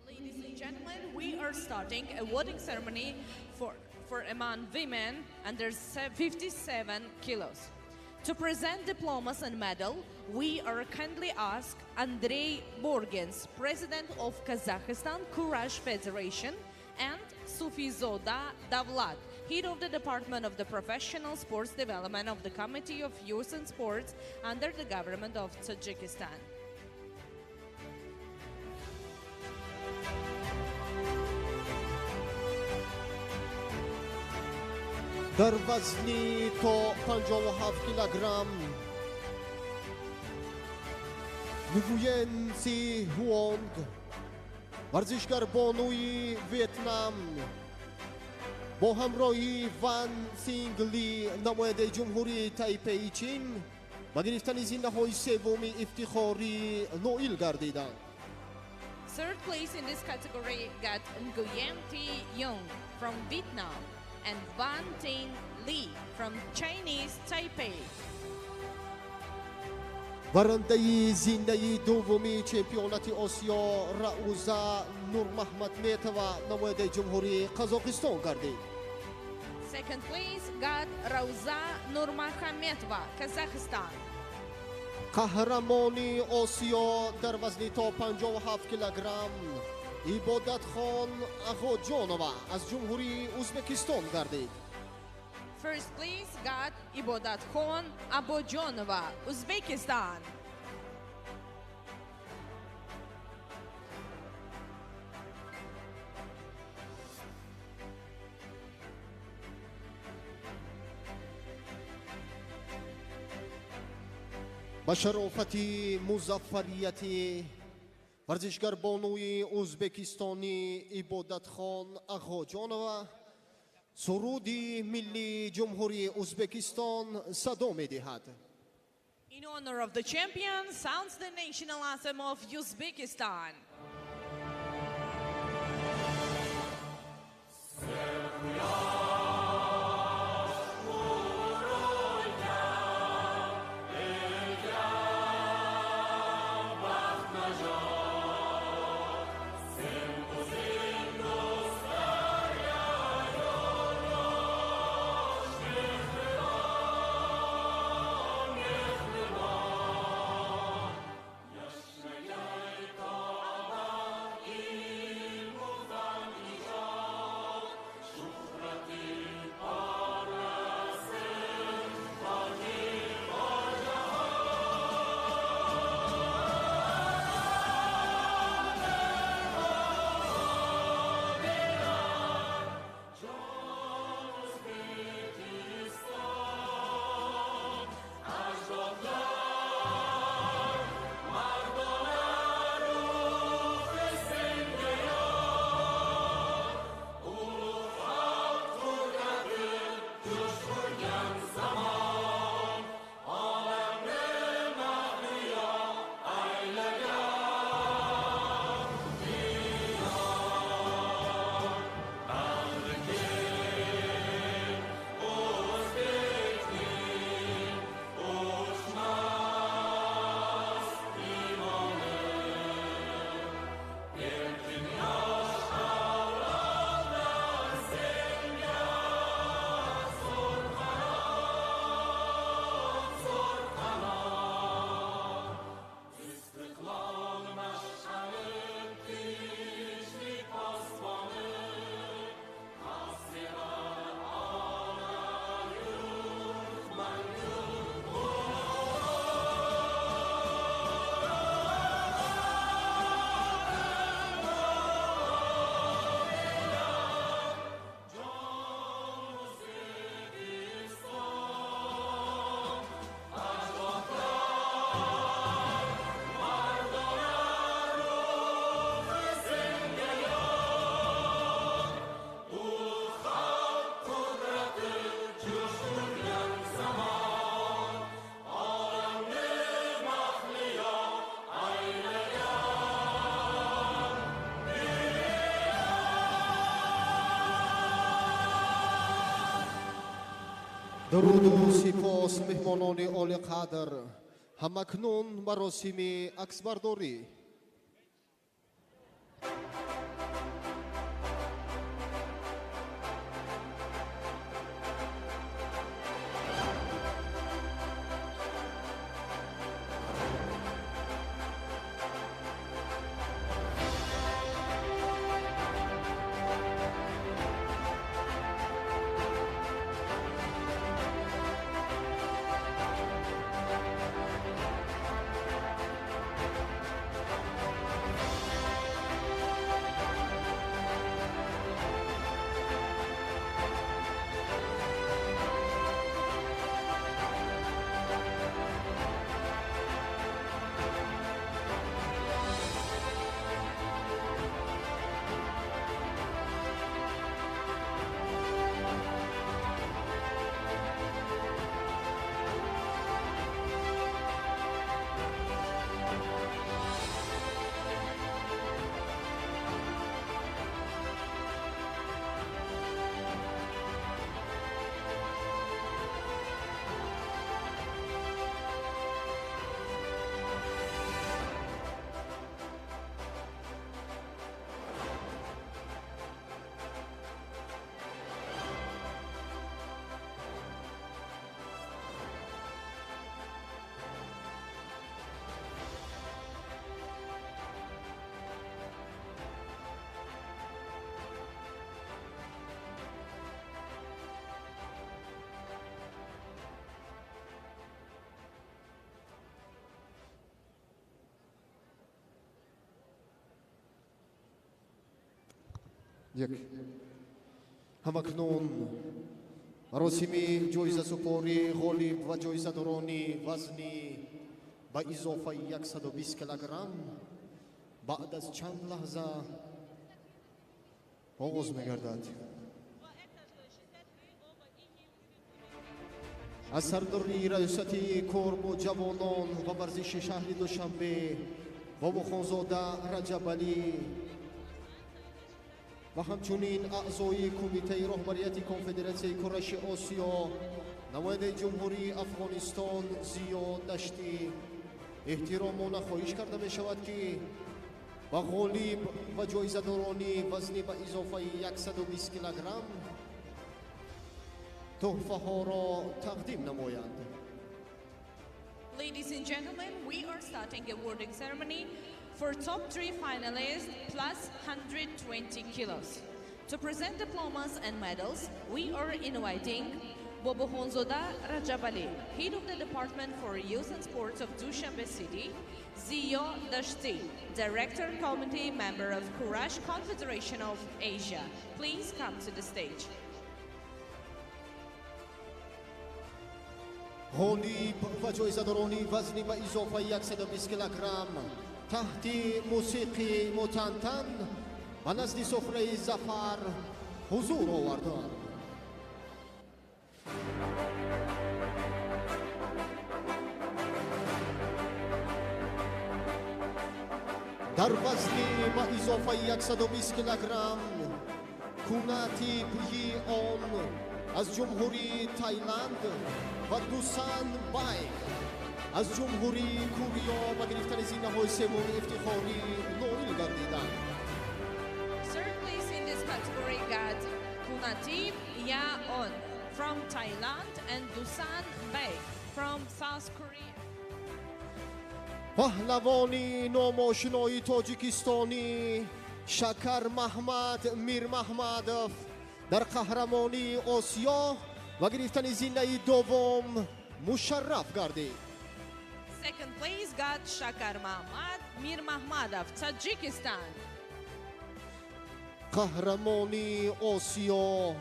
Ladies and gentlemen, we are starting a awarding ceremony for among women under 57 kilos. To present diplomas and medal, we are kindly asked Andrei Borgens, President of Kazakhstan Kurash Federation, and Sufizoda Davlat, Head of the Department of the Professional Sports Development of the Committee of Youth and Sports under the Government of Tajikistan. Дар вазни то 57 килограмм Нгуен Си Хуонг, варзишгар бонуи Вьетнам, бо ҳамроҳии Ван Синг Ли, намояндаи Ҷумҳурии Тайпеи Чин, ба гирифтани зинаҳои севуми ифтихорӣ ноил гардиданд. Third place in this category got Nguyen Thi Young from Vietnam and Van Tin Li from Chinese Taipei. Барандаи зинаи дуввуми чемпионати Осиё Рауза Нурмаҳмадметова, намояндаи Ҷумҳурии Қазоқистон гардид. Second place got Rauza Nurmakhametova, Kazakhstan. Қаҳрамони Осиё дар вазни то 57 килограмм Ибодатхон Ағоҷонова аз Ҷумҳурии Ӯзбекистон гардид. First place got Ibodatkhon Abojonova, Uzbekistan. Ба шарофати музаффарияти варзишгарбонуи ӯзбекистонӣ Ибодатхон Ағоҷонова суруди миллии Ҷумҳурии Ӯзбекистон садо медиҳад. In honor of the champion sounds the national anthem of Uzbekistan. Дуруду сипос, меҳмонони олиқадр. Ҳамакнун маросими аксбардорӣ. Як ҳамакнун маросими ҷоизасупорӣ ғолиб ва ҷоизадорони вазни ба изофаи 120 килограмм баъд аз чанд лаҳза оғоз мегардад. Аз сардори раёсати кор бо ҷавонон ва варзиши шаҳри Душанбе Бобохонзода Раҷабалӣ ва ҳамчунин аъзои кумитаи роҳбарияти Конфедератсияи кураши Осиё, намояндаи Ҷумҳурии Афғонистон Зиё Даштӣ эҳтиромона хоҳиш карда мешавад, ки ба ғолиб ва ҷоизадорони вазни ба изофаи 120 килограмм тӯҳфаҳоро тақдим намоянд. Ladies and gentlemen, we are starting awarding ceremony for top 3 finalists plus 120 kilos. To present diplomas and medals, we are inviting Bobohonzoda Rajabali, head of the Department for Youth and Sports of Dushanbe City, Ziyo Dashti, Director Committee Member of Kurash Confederation of Asia. Please come to the stage. غالب و جایزه‌داران وزنی به اضافه 120 کیلوگرم تحت موسیقی متنتن به نزد سفره ظفر حضور آوردند. در وزن به اضافه 120 کیلوگرم کوناتی پی آن از جمهوری تایلند و دوسان بایک از جمهوری کوریا با گرفتن زینه‌های سوم افتخاری نائل گردیدند. Third place in this category got Kunatip Ya-on from Thailand and Dusan Baek from South Korea. پهلوانی ناماشنای تاجیکستانی شکر محمد میرمحمدов در قهرمانی آسیا و گرفتن زینه دوم مشرف گردید. Second place got Shakar Mahmad Mirmahmadov, Tajikistan. قهرمانی آسیا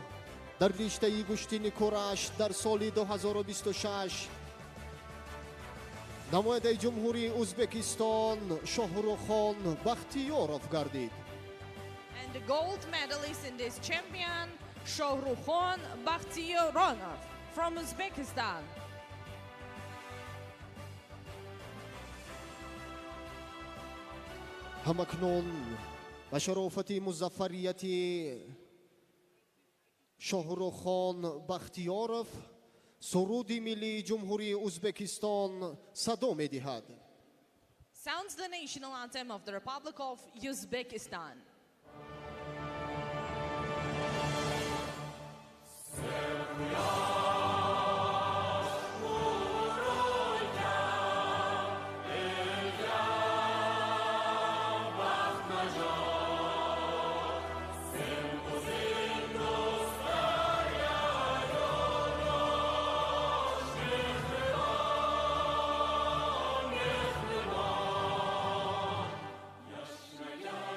در رشته گوشتین کورش در سال 2026 نماینده جمهوری ازبکستان شاهروخان بختیاروف گردید. And the gold medalist in this champion Shohrukhon Bakhtiyoronov from Uzbekistan. همکنون به شرافت مظفریت شاهروخان بختیاروف سرود ملی جمهوری ازبکستان صدا می‌دهد. Sounds the national anthem of the Republic of Uzbekistan. Yashnayay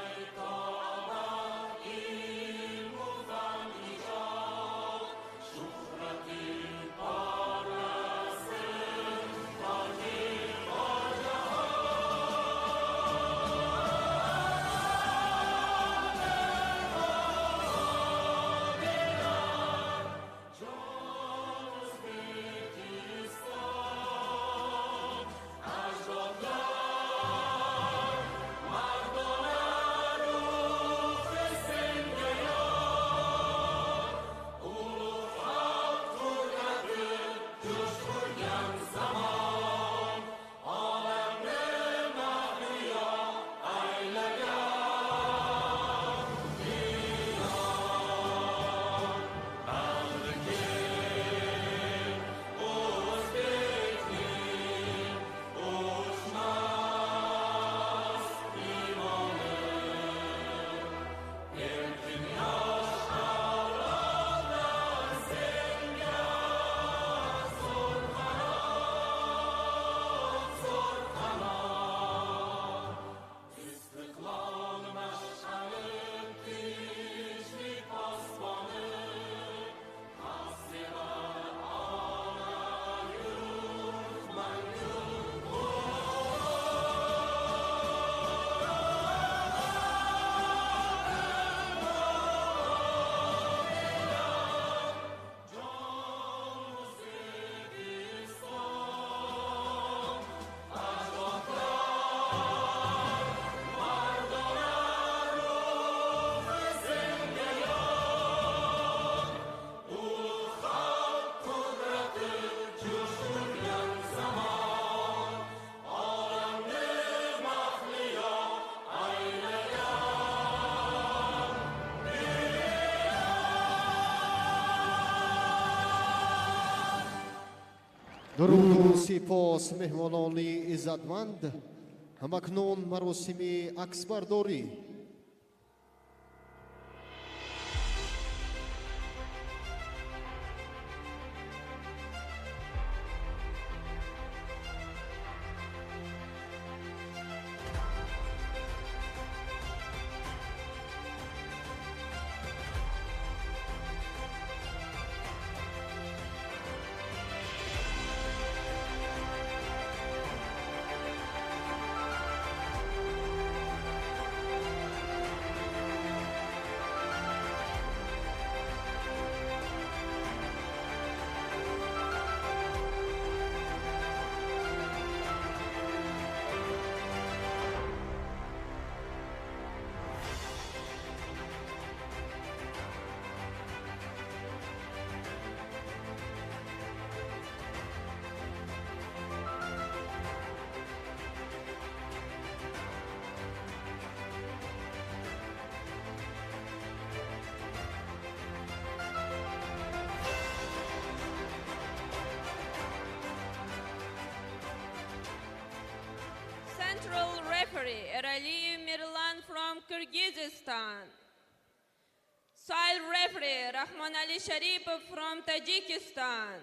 Дуруду сипос меҳмонони иззатманд. Ҳамакнун маросими аксбардорӣ. Central referee Eraliyev Mirlan from Kyrgyzstan. Side referee Rahman Ali Sharipov from Tajikistan.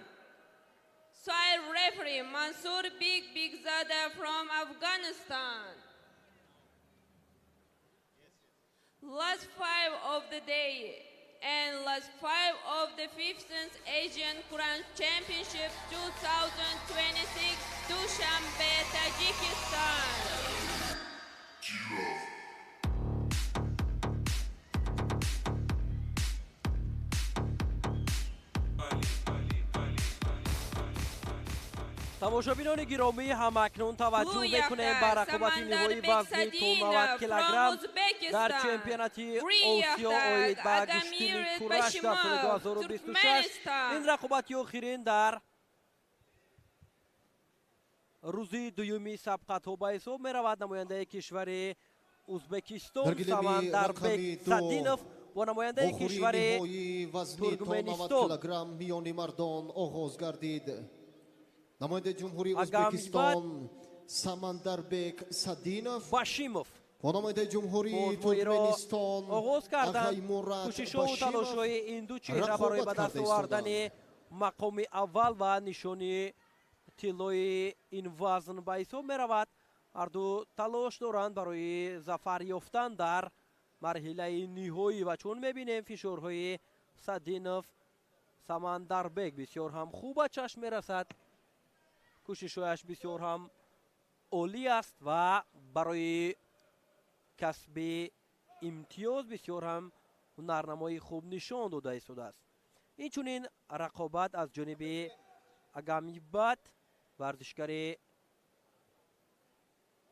Side referee Mansur Big Bigzada from Afghanistan. Last five of the day and last five of the 15th Asian Kurash Championship 2026, Dushanbe, Tajikistan. Тамошобинони гиромӣ, ҳамакнун таваҷҷӯҳ мекунем ба рақобати ниҳоии вазни то 90 килограмм дар чемпионати Осиё оид ба гӯштини кураш дар соли 2026. Ин рақобати охирин дар рӯзи дуюми сабқатҳо ба ҳисоб меравад. Намояндаи кишвари Узбекистон Самандарбек Садинов бо намояндаи кишвари Туркменистон миёни мардон оғоз гардид. Намояндаи Ҷумҳурии Ӯзбекистон Самандарбек Садинов Башимов бо намояндаи Ҷумҳурии Туркменистон оғоз карданд. Кӯшишҳову талошҳои ин ду чеҳра барои ба даст овардани мақоми аввал ва нишони тиллои ин вазн ба ҳисоб меравад. Ҳарду талош доранд барои зафар ёфтан дар марҳилаи ниҳоӣ ва чун мебинем фишорҳои Садинов Самандарбек бисёр ҳам хуб ба чашм мерасад. Кӯшишҳояш бисёр ҳам олӣ аст ва барои касби имтиёз бисёр ҳам ҳунарнамои хуб нишон дода истодааст. Инчунин рақобат аз ҷониби Агамибат, варзишгари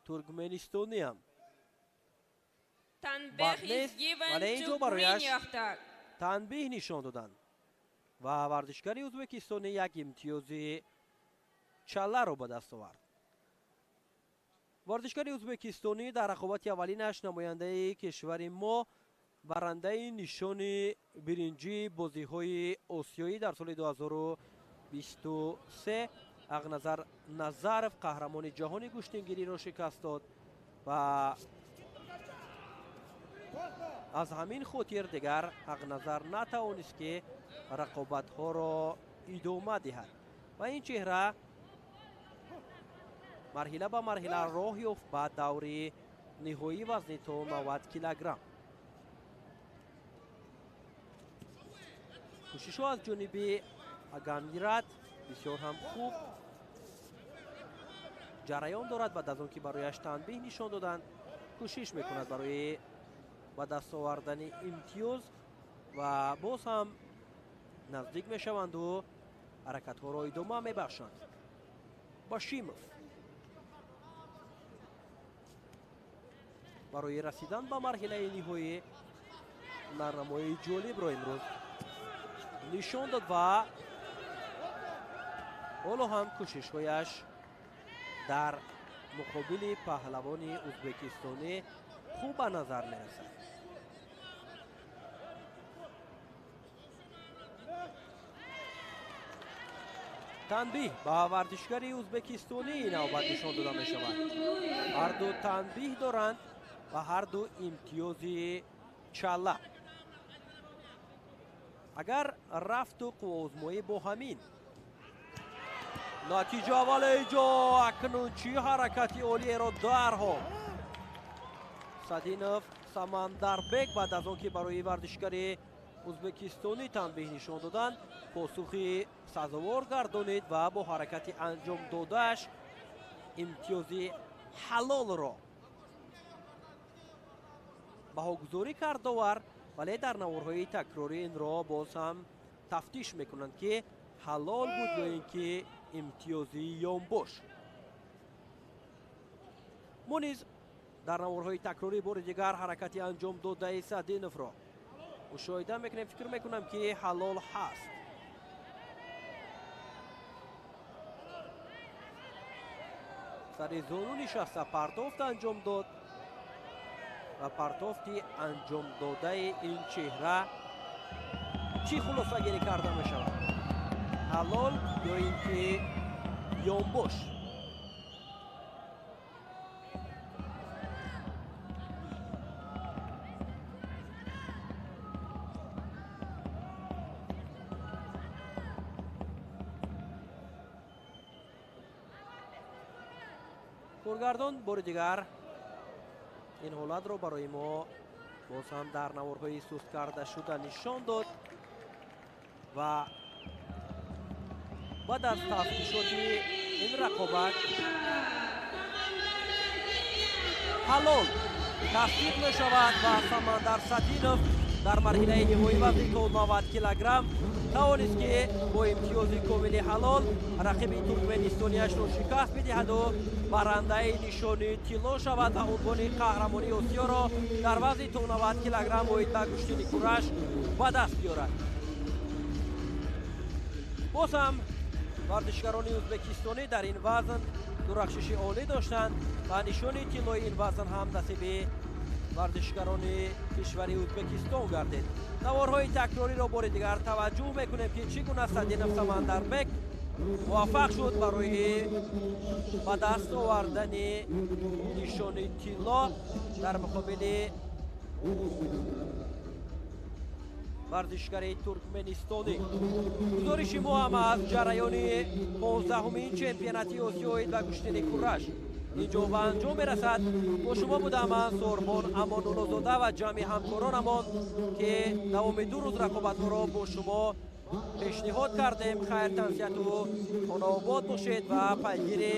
туркменистониам бад нест, вале инҷо барояш танбеҳ нишон доданд ва варзишгари ӯзбекистонӣ як имтиёзи чаларо ба даст овард. Варзишгари ӯзбекистонӣ дар рақобати аввалинаш намояндаи кишвари мо, барандаи нишони биринҷии бозиҳои осиёӣ дар соли 2023 Ағназар Назаров, қаҳрамони ҷаҳони гӯштингириро шикаст дод ва аз ҳамин хотир дигар Ағназар натавонист, ки рақобатҳоро идома диҳад ва ин чеҳра марҳила ба марҳила роҳ ёфт ба даври ниҳоии вазни то 90 килограмм. Кӯшишҳо аз ҷониби Агамират бисёр ҳам хуб ҷараён дорад. Баъд аз он ки барояш танбеҳ нишон доданд, кӯшиш мекунад барои ба даст овардани имтиёз ва боз ҳам наздик мешаванду ҳаракатҳоро идома мебахшанд. Башимов барои расидан ба марҳилаи ниҳоӣ ҳунарнамоии ҷолибро имрӯз нишон дод ва ҳоло ҳам кӯшишҳояш дар муқобили паҳлавони ӯзбекистонӣ хуб ба назар мерасад. Танбиҳ ба варзишгари ӯзбекистонӣ навбат нишон дода мешавад. Ҳарду танбиҳ доранд ва ҳарду имтиёзи чала. Агар рафту қувваозмоӣ бо ҳамин натиҷа, вале ҷо акнун чӣ ҳаракати олиеро дарҳол Садинов Самандарбек баъд аз он ки барои варзишгари ӯзбекистонӣ танбиҳ нишон доданд, посухи сазовор гардонид ва бо ҳаракати анҷом додааш имтиёзи ҳалолро баҳогузорӣ кард довар, вале дар наворҳои такрорӣ инро боз ҳам тафтиш мекунанд, ки ҳалол буд ё ин ки имтиёзи ёнбош. Мо низ дар наворҳои такрорӣ бори дигар ҳаракати анҷом додаи Садиновро мушоҳида мекунем. Фикр мекунам, ки ҳалол ҳаст. Сари зону нишаста партофт анҷом дод ва партофти анҷомдодаи ин чеҳра чӣ хулосагирӣ карда мешавад? Ҳалол ё ин ки ёнбош? Коргардон бори дигар ин ҳолатро барои мо боз ҳам дар наворҳои суст карда шуда нишон дод ва баъд аз тафтишоти ин рақобат ҳалол тасдиқ мешавад ва Самандар Садинов дар марҳилаи ниҳоӣ вазни то 90 килограмм тавонист, ки бо имтиёзи комили ҳалол рақиби туркманистониашро шикаст бидиҳаду барандаи нишони тилло шавад ва унвони қаҳрамонии Осиёро дар вазни то 90 килограмм оид ба гӯштини кураш ба даст биёрад. Боз ҳам варзишгарони ӯзбекистонӣ дар ин вазн дурахшиши олӣ доштанд ва нишони тиллои ин вазн ҳам насиби варзишгарони кишвари Ӯзбекистон гардид. Наворҳои такрориро бори дигар таваҷҷӯҳ мекунем, ки чӣ гуна Садинов Самандарбек муваффақ шуд барои ба даст овардани нишони тилло дар муқобили варзишгари туркманистонӣ. Гузориши мо ҳам аз ҷараёни 15-умин чемпионати Осиё оид ба гӯштини кураш инҷо ба анҷом мерасад. Бо шумо будам ман, Сорбон Амонуллозода, ва ҷамъи ҳамкоронамон, ки давоми 2 рӯз рақобатҳоро бо шумо пешниҳод кардем. Хайр, тансиҳату хонаобод бошед ва пайгири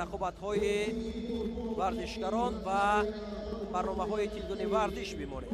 рақобатҳои варзишгарон ва барномаҳои телевизиони варзиш бимонед.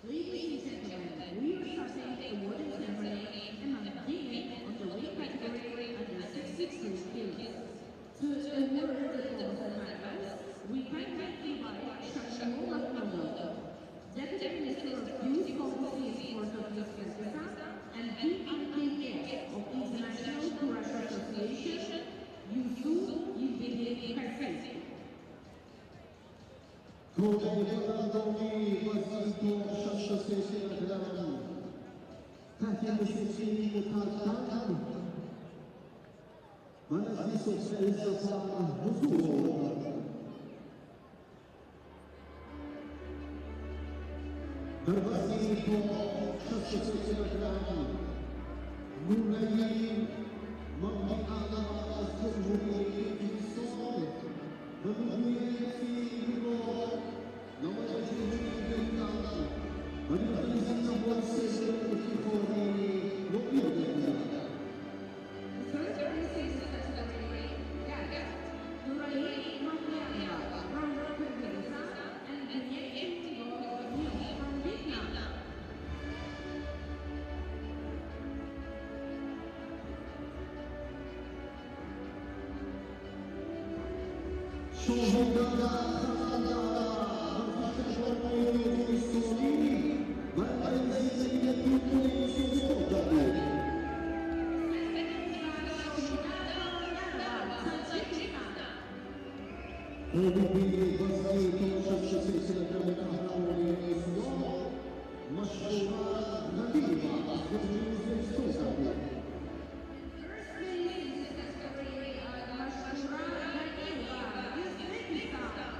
Ladies and gentlemen, we are starting the awarding ceremony among women on the weight category under 63 kilos. To award the diplomas and medals, we kindly invite Shashimul Mahmudov, Deputy Minister of Youth Policy and Sport of Uzbekistan and DIK Кода вазни то 63 килограмм таҳти мусиқии мутантан ба назди соҳиби зафар ҳузур овард. Дар вазни то 63 килограмм Нурали Мамдиалова аз Ҷумҳурии Тоҷикистон ва Нурияти Нуро намояндаи Ҷумҳурии Вьетнам ба гирифтани зинаҳои сеюм ифтихорӣ ноил гардиданд. Third place in this category, guest Nurali Mamdialova from Kyrgyzstan and Nguyen Ngo from Vietnam. Шоҳидона Ханадара варзишкори тоҷикистонӣ барандаи зинаи дуюми мусобиқот гардид. Second place, Shohidada Yarova, Tajikistan. Ғолиби вазни то 63 килограмми қаҳрамони Осиё Машҳура Ғаниева аз Ҷумҳурии Ӯзбекистон гардид. First place in this category, Mashhura Ganieva, Uzbekistan.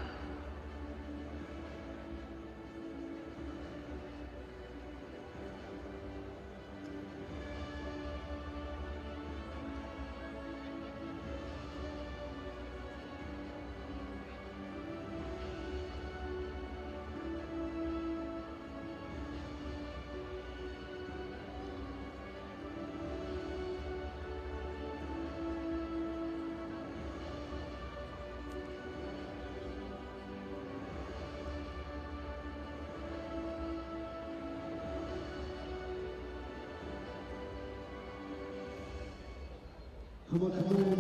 Ҳамакнун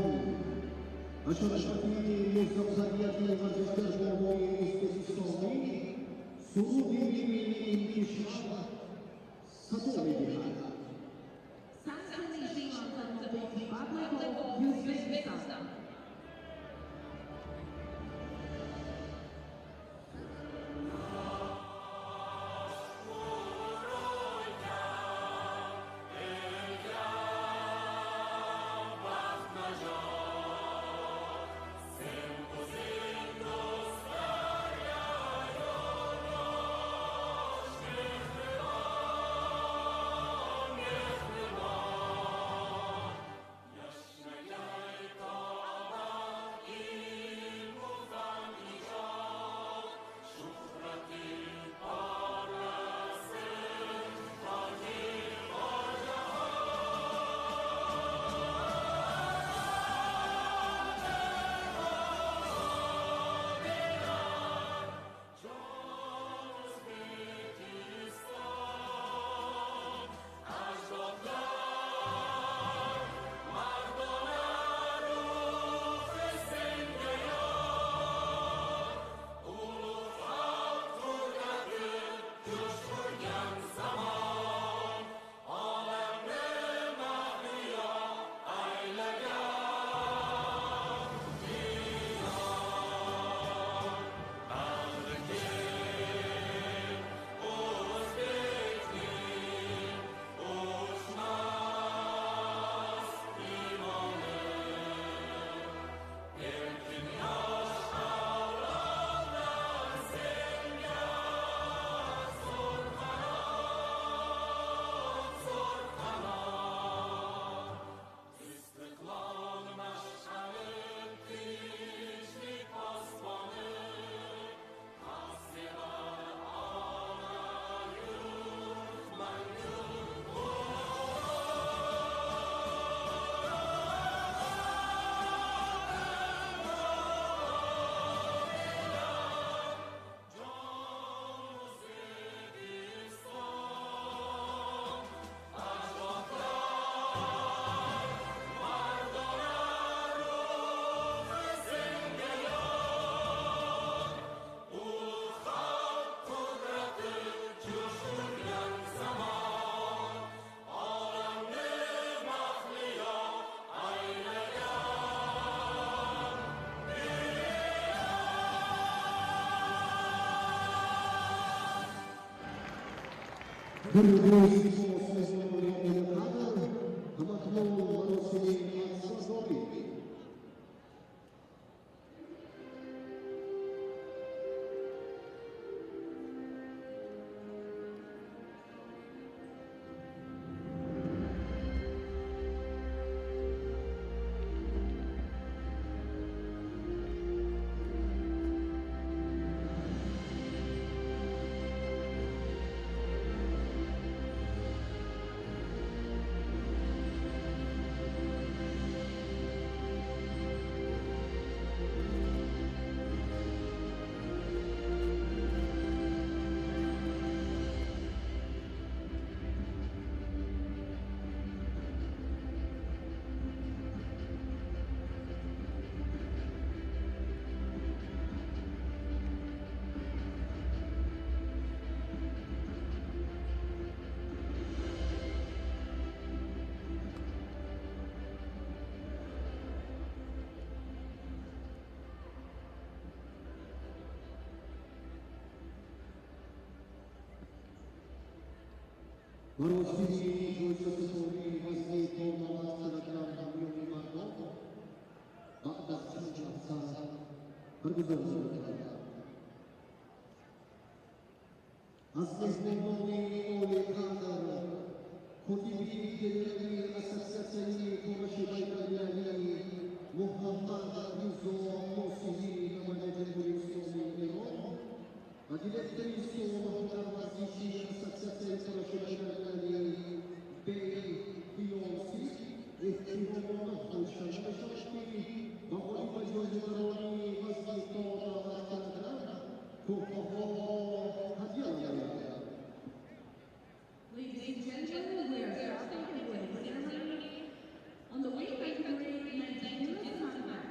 ҳашамати музаффарияти варзишгарбонҳои ӯзбекистонӣ суруди миллии кишвар садо медиҳад. Samson National Republic of Uzbekistan. مراسم جایزه وزنی تا 90 کیلوگرم میان مردان بعد از چند لحظه برگزار شد. از مهمانان عالی قدر کاتب گنرال اسوسیاسیون کورش بین‌المللی محمد رضا ناصری نماینده جمهوری اسلامی ایران و директори солонаҳо варзиши ассотсиатсияи кураши байналмилалии BPOC эҳтиромона хоҳиш карда мешавад, ки ба ғолиб ва ҷоизадарони вазни то 90 килограмм тӯҳфаҳо ҳадя намоянд. Ladies and gentlemen, we are starting the awarding ceremony on the weight category 90 kilos among men.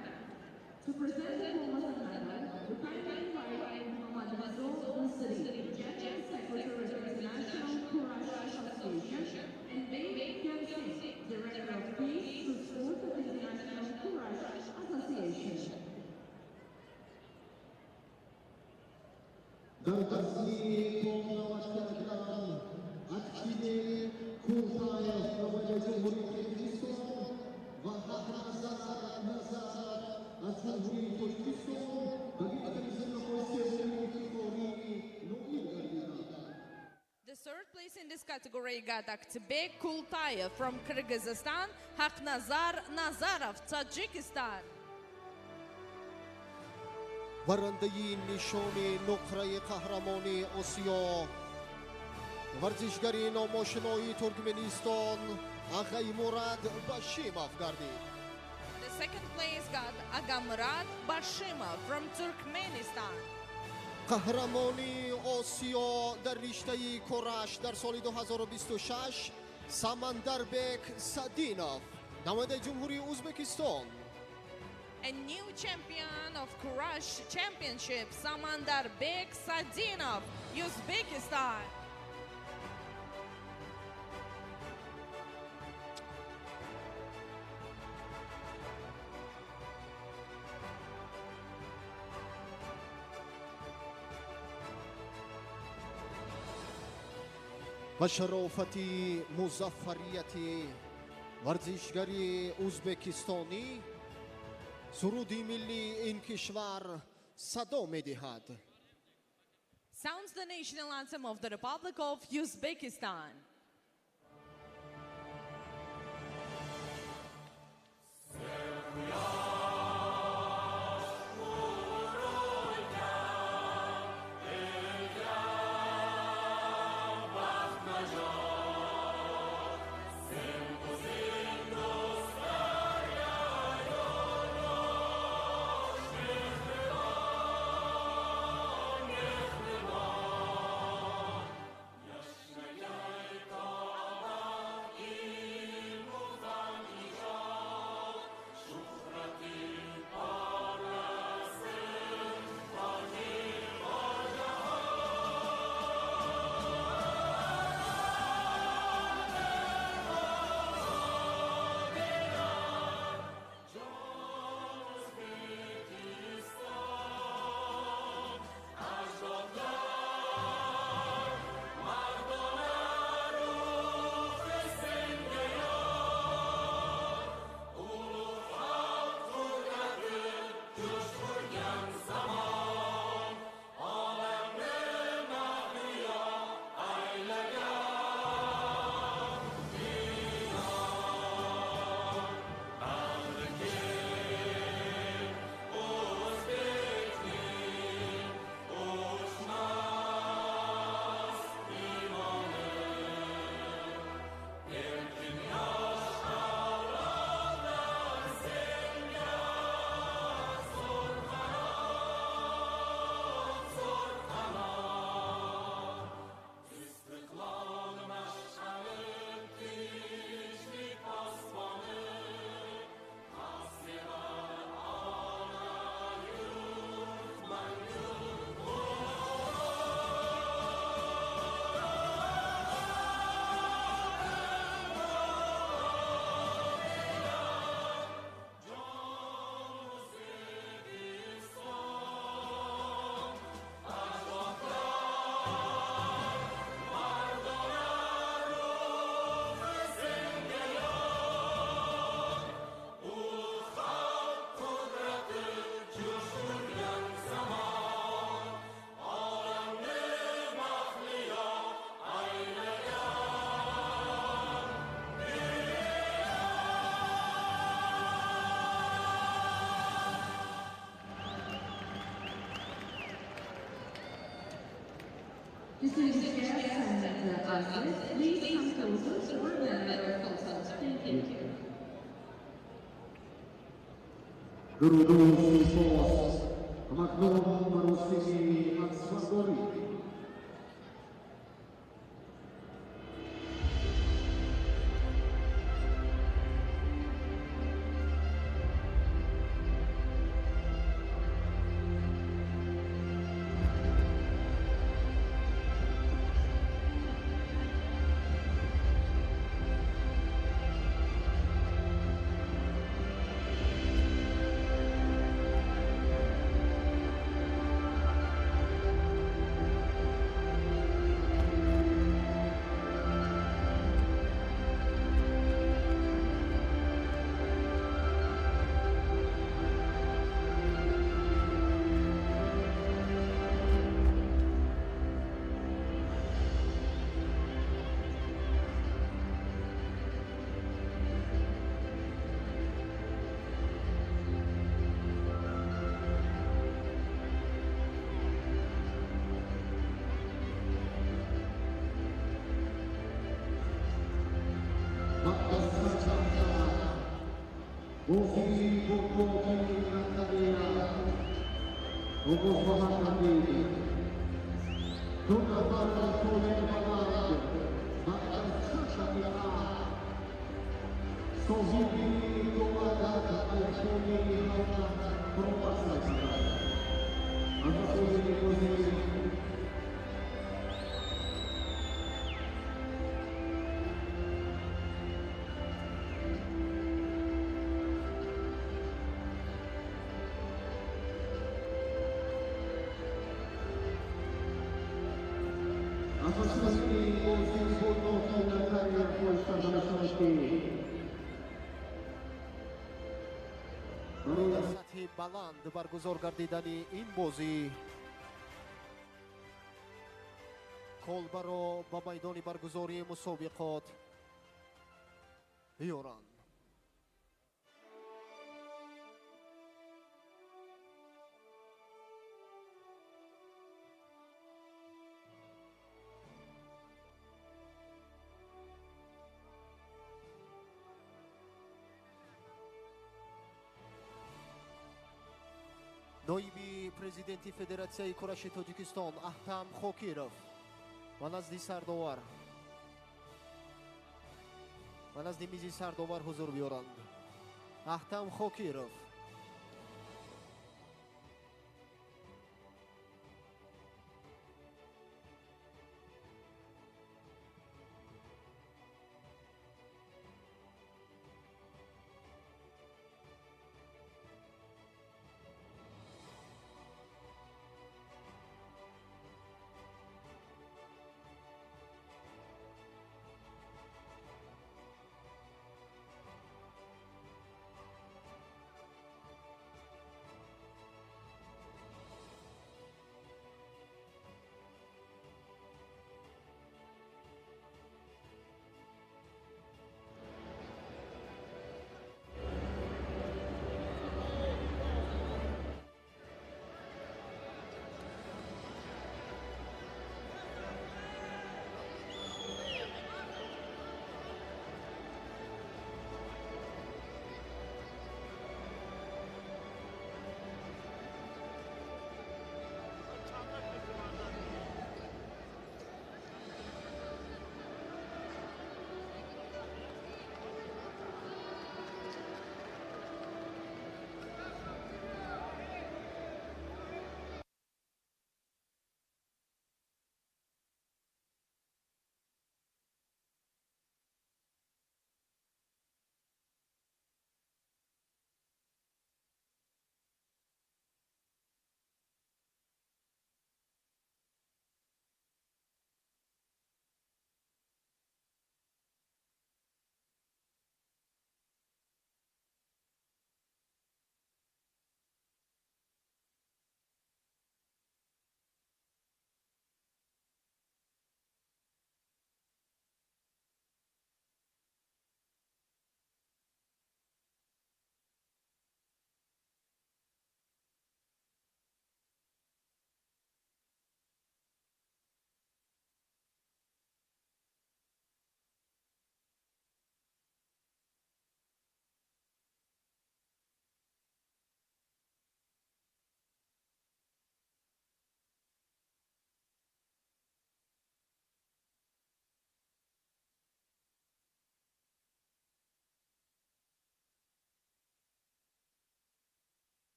To present the diplomas and medal, we kindly invite Muhammad Reza Nasiri, General Secretary of the International Kurash Association, and Bae Kyung-sik, Director of Peace through Sport of the International Kurash Association. Дар вазни то 90 килограмм Акчибек Култаев, намояндаи Ҷумҳурии Қирғизистон, ва Ҳақназар Назаров аз Ҷумҳурии Тоҷикистон ба гирифтани зинаҳои севуми ифтихорӣ ноил гардиданд. The third place in this category got Aktibek Kultayev from Kyrgyzstan, Haknazar Nazarov, Tajikistan. Барандаи нишони нуқраи қаҳрамони Осиё варзишгари номошинои Туркменистон Ағаймурад Башимов гардид. The second place got Agamurad Bashimov from Turkmenistan. Қаҳрамони Осиё дар риштаи кураш дар соли 2026 Самандарбек Садинов, намояндаи Ҷумҳурии Ӯзбекистон. A new champion of Kurash Championship, Samandarbek Sadinov, Uzbekistan. Ба шарофати музаффарияти варзишгари ӯзбекистонӣ суруди миллии ин кишвар садо медиҳад. Sounds the national anthem of the Republic of Uzbekistan. Distinguished guests and athletes, please come closer for the medal photos. Thank you. Дуруду сипос. Ҳамакнун маросими аксбардорӣ. Бозии бурднокии Наталия оғоз хоҳад гардид. Ду нафар аз пояи баланд баъд аз 6 дақиқа соҳиби ду адад айфони 17 Pro Max мешаванд. Аз асоси бозӣ асосии бозии бурднокии Наталия хоҳиш карда мешавад, ки дар сатҳи баланд баргузор гардидани ин бозӣ колбаро ба майдони баргузории мусобиқот биёранд. Ноиби президенти Федератсияи кураши Тоҷикистон Аҳтам Хокиров ва назди сардовар ва назди мизи сардовар ҳузур биёранд. Аҳтам Хокиров.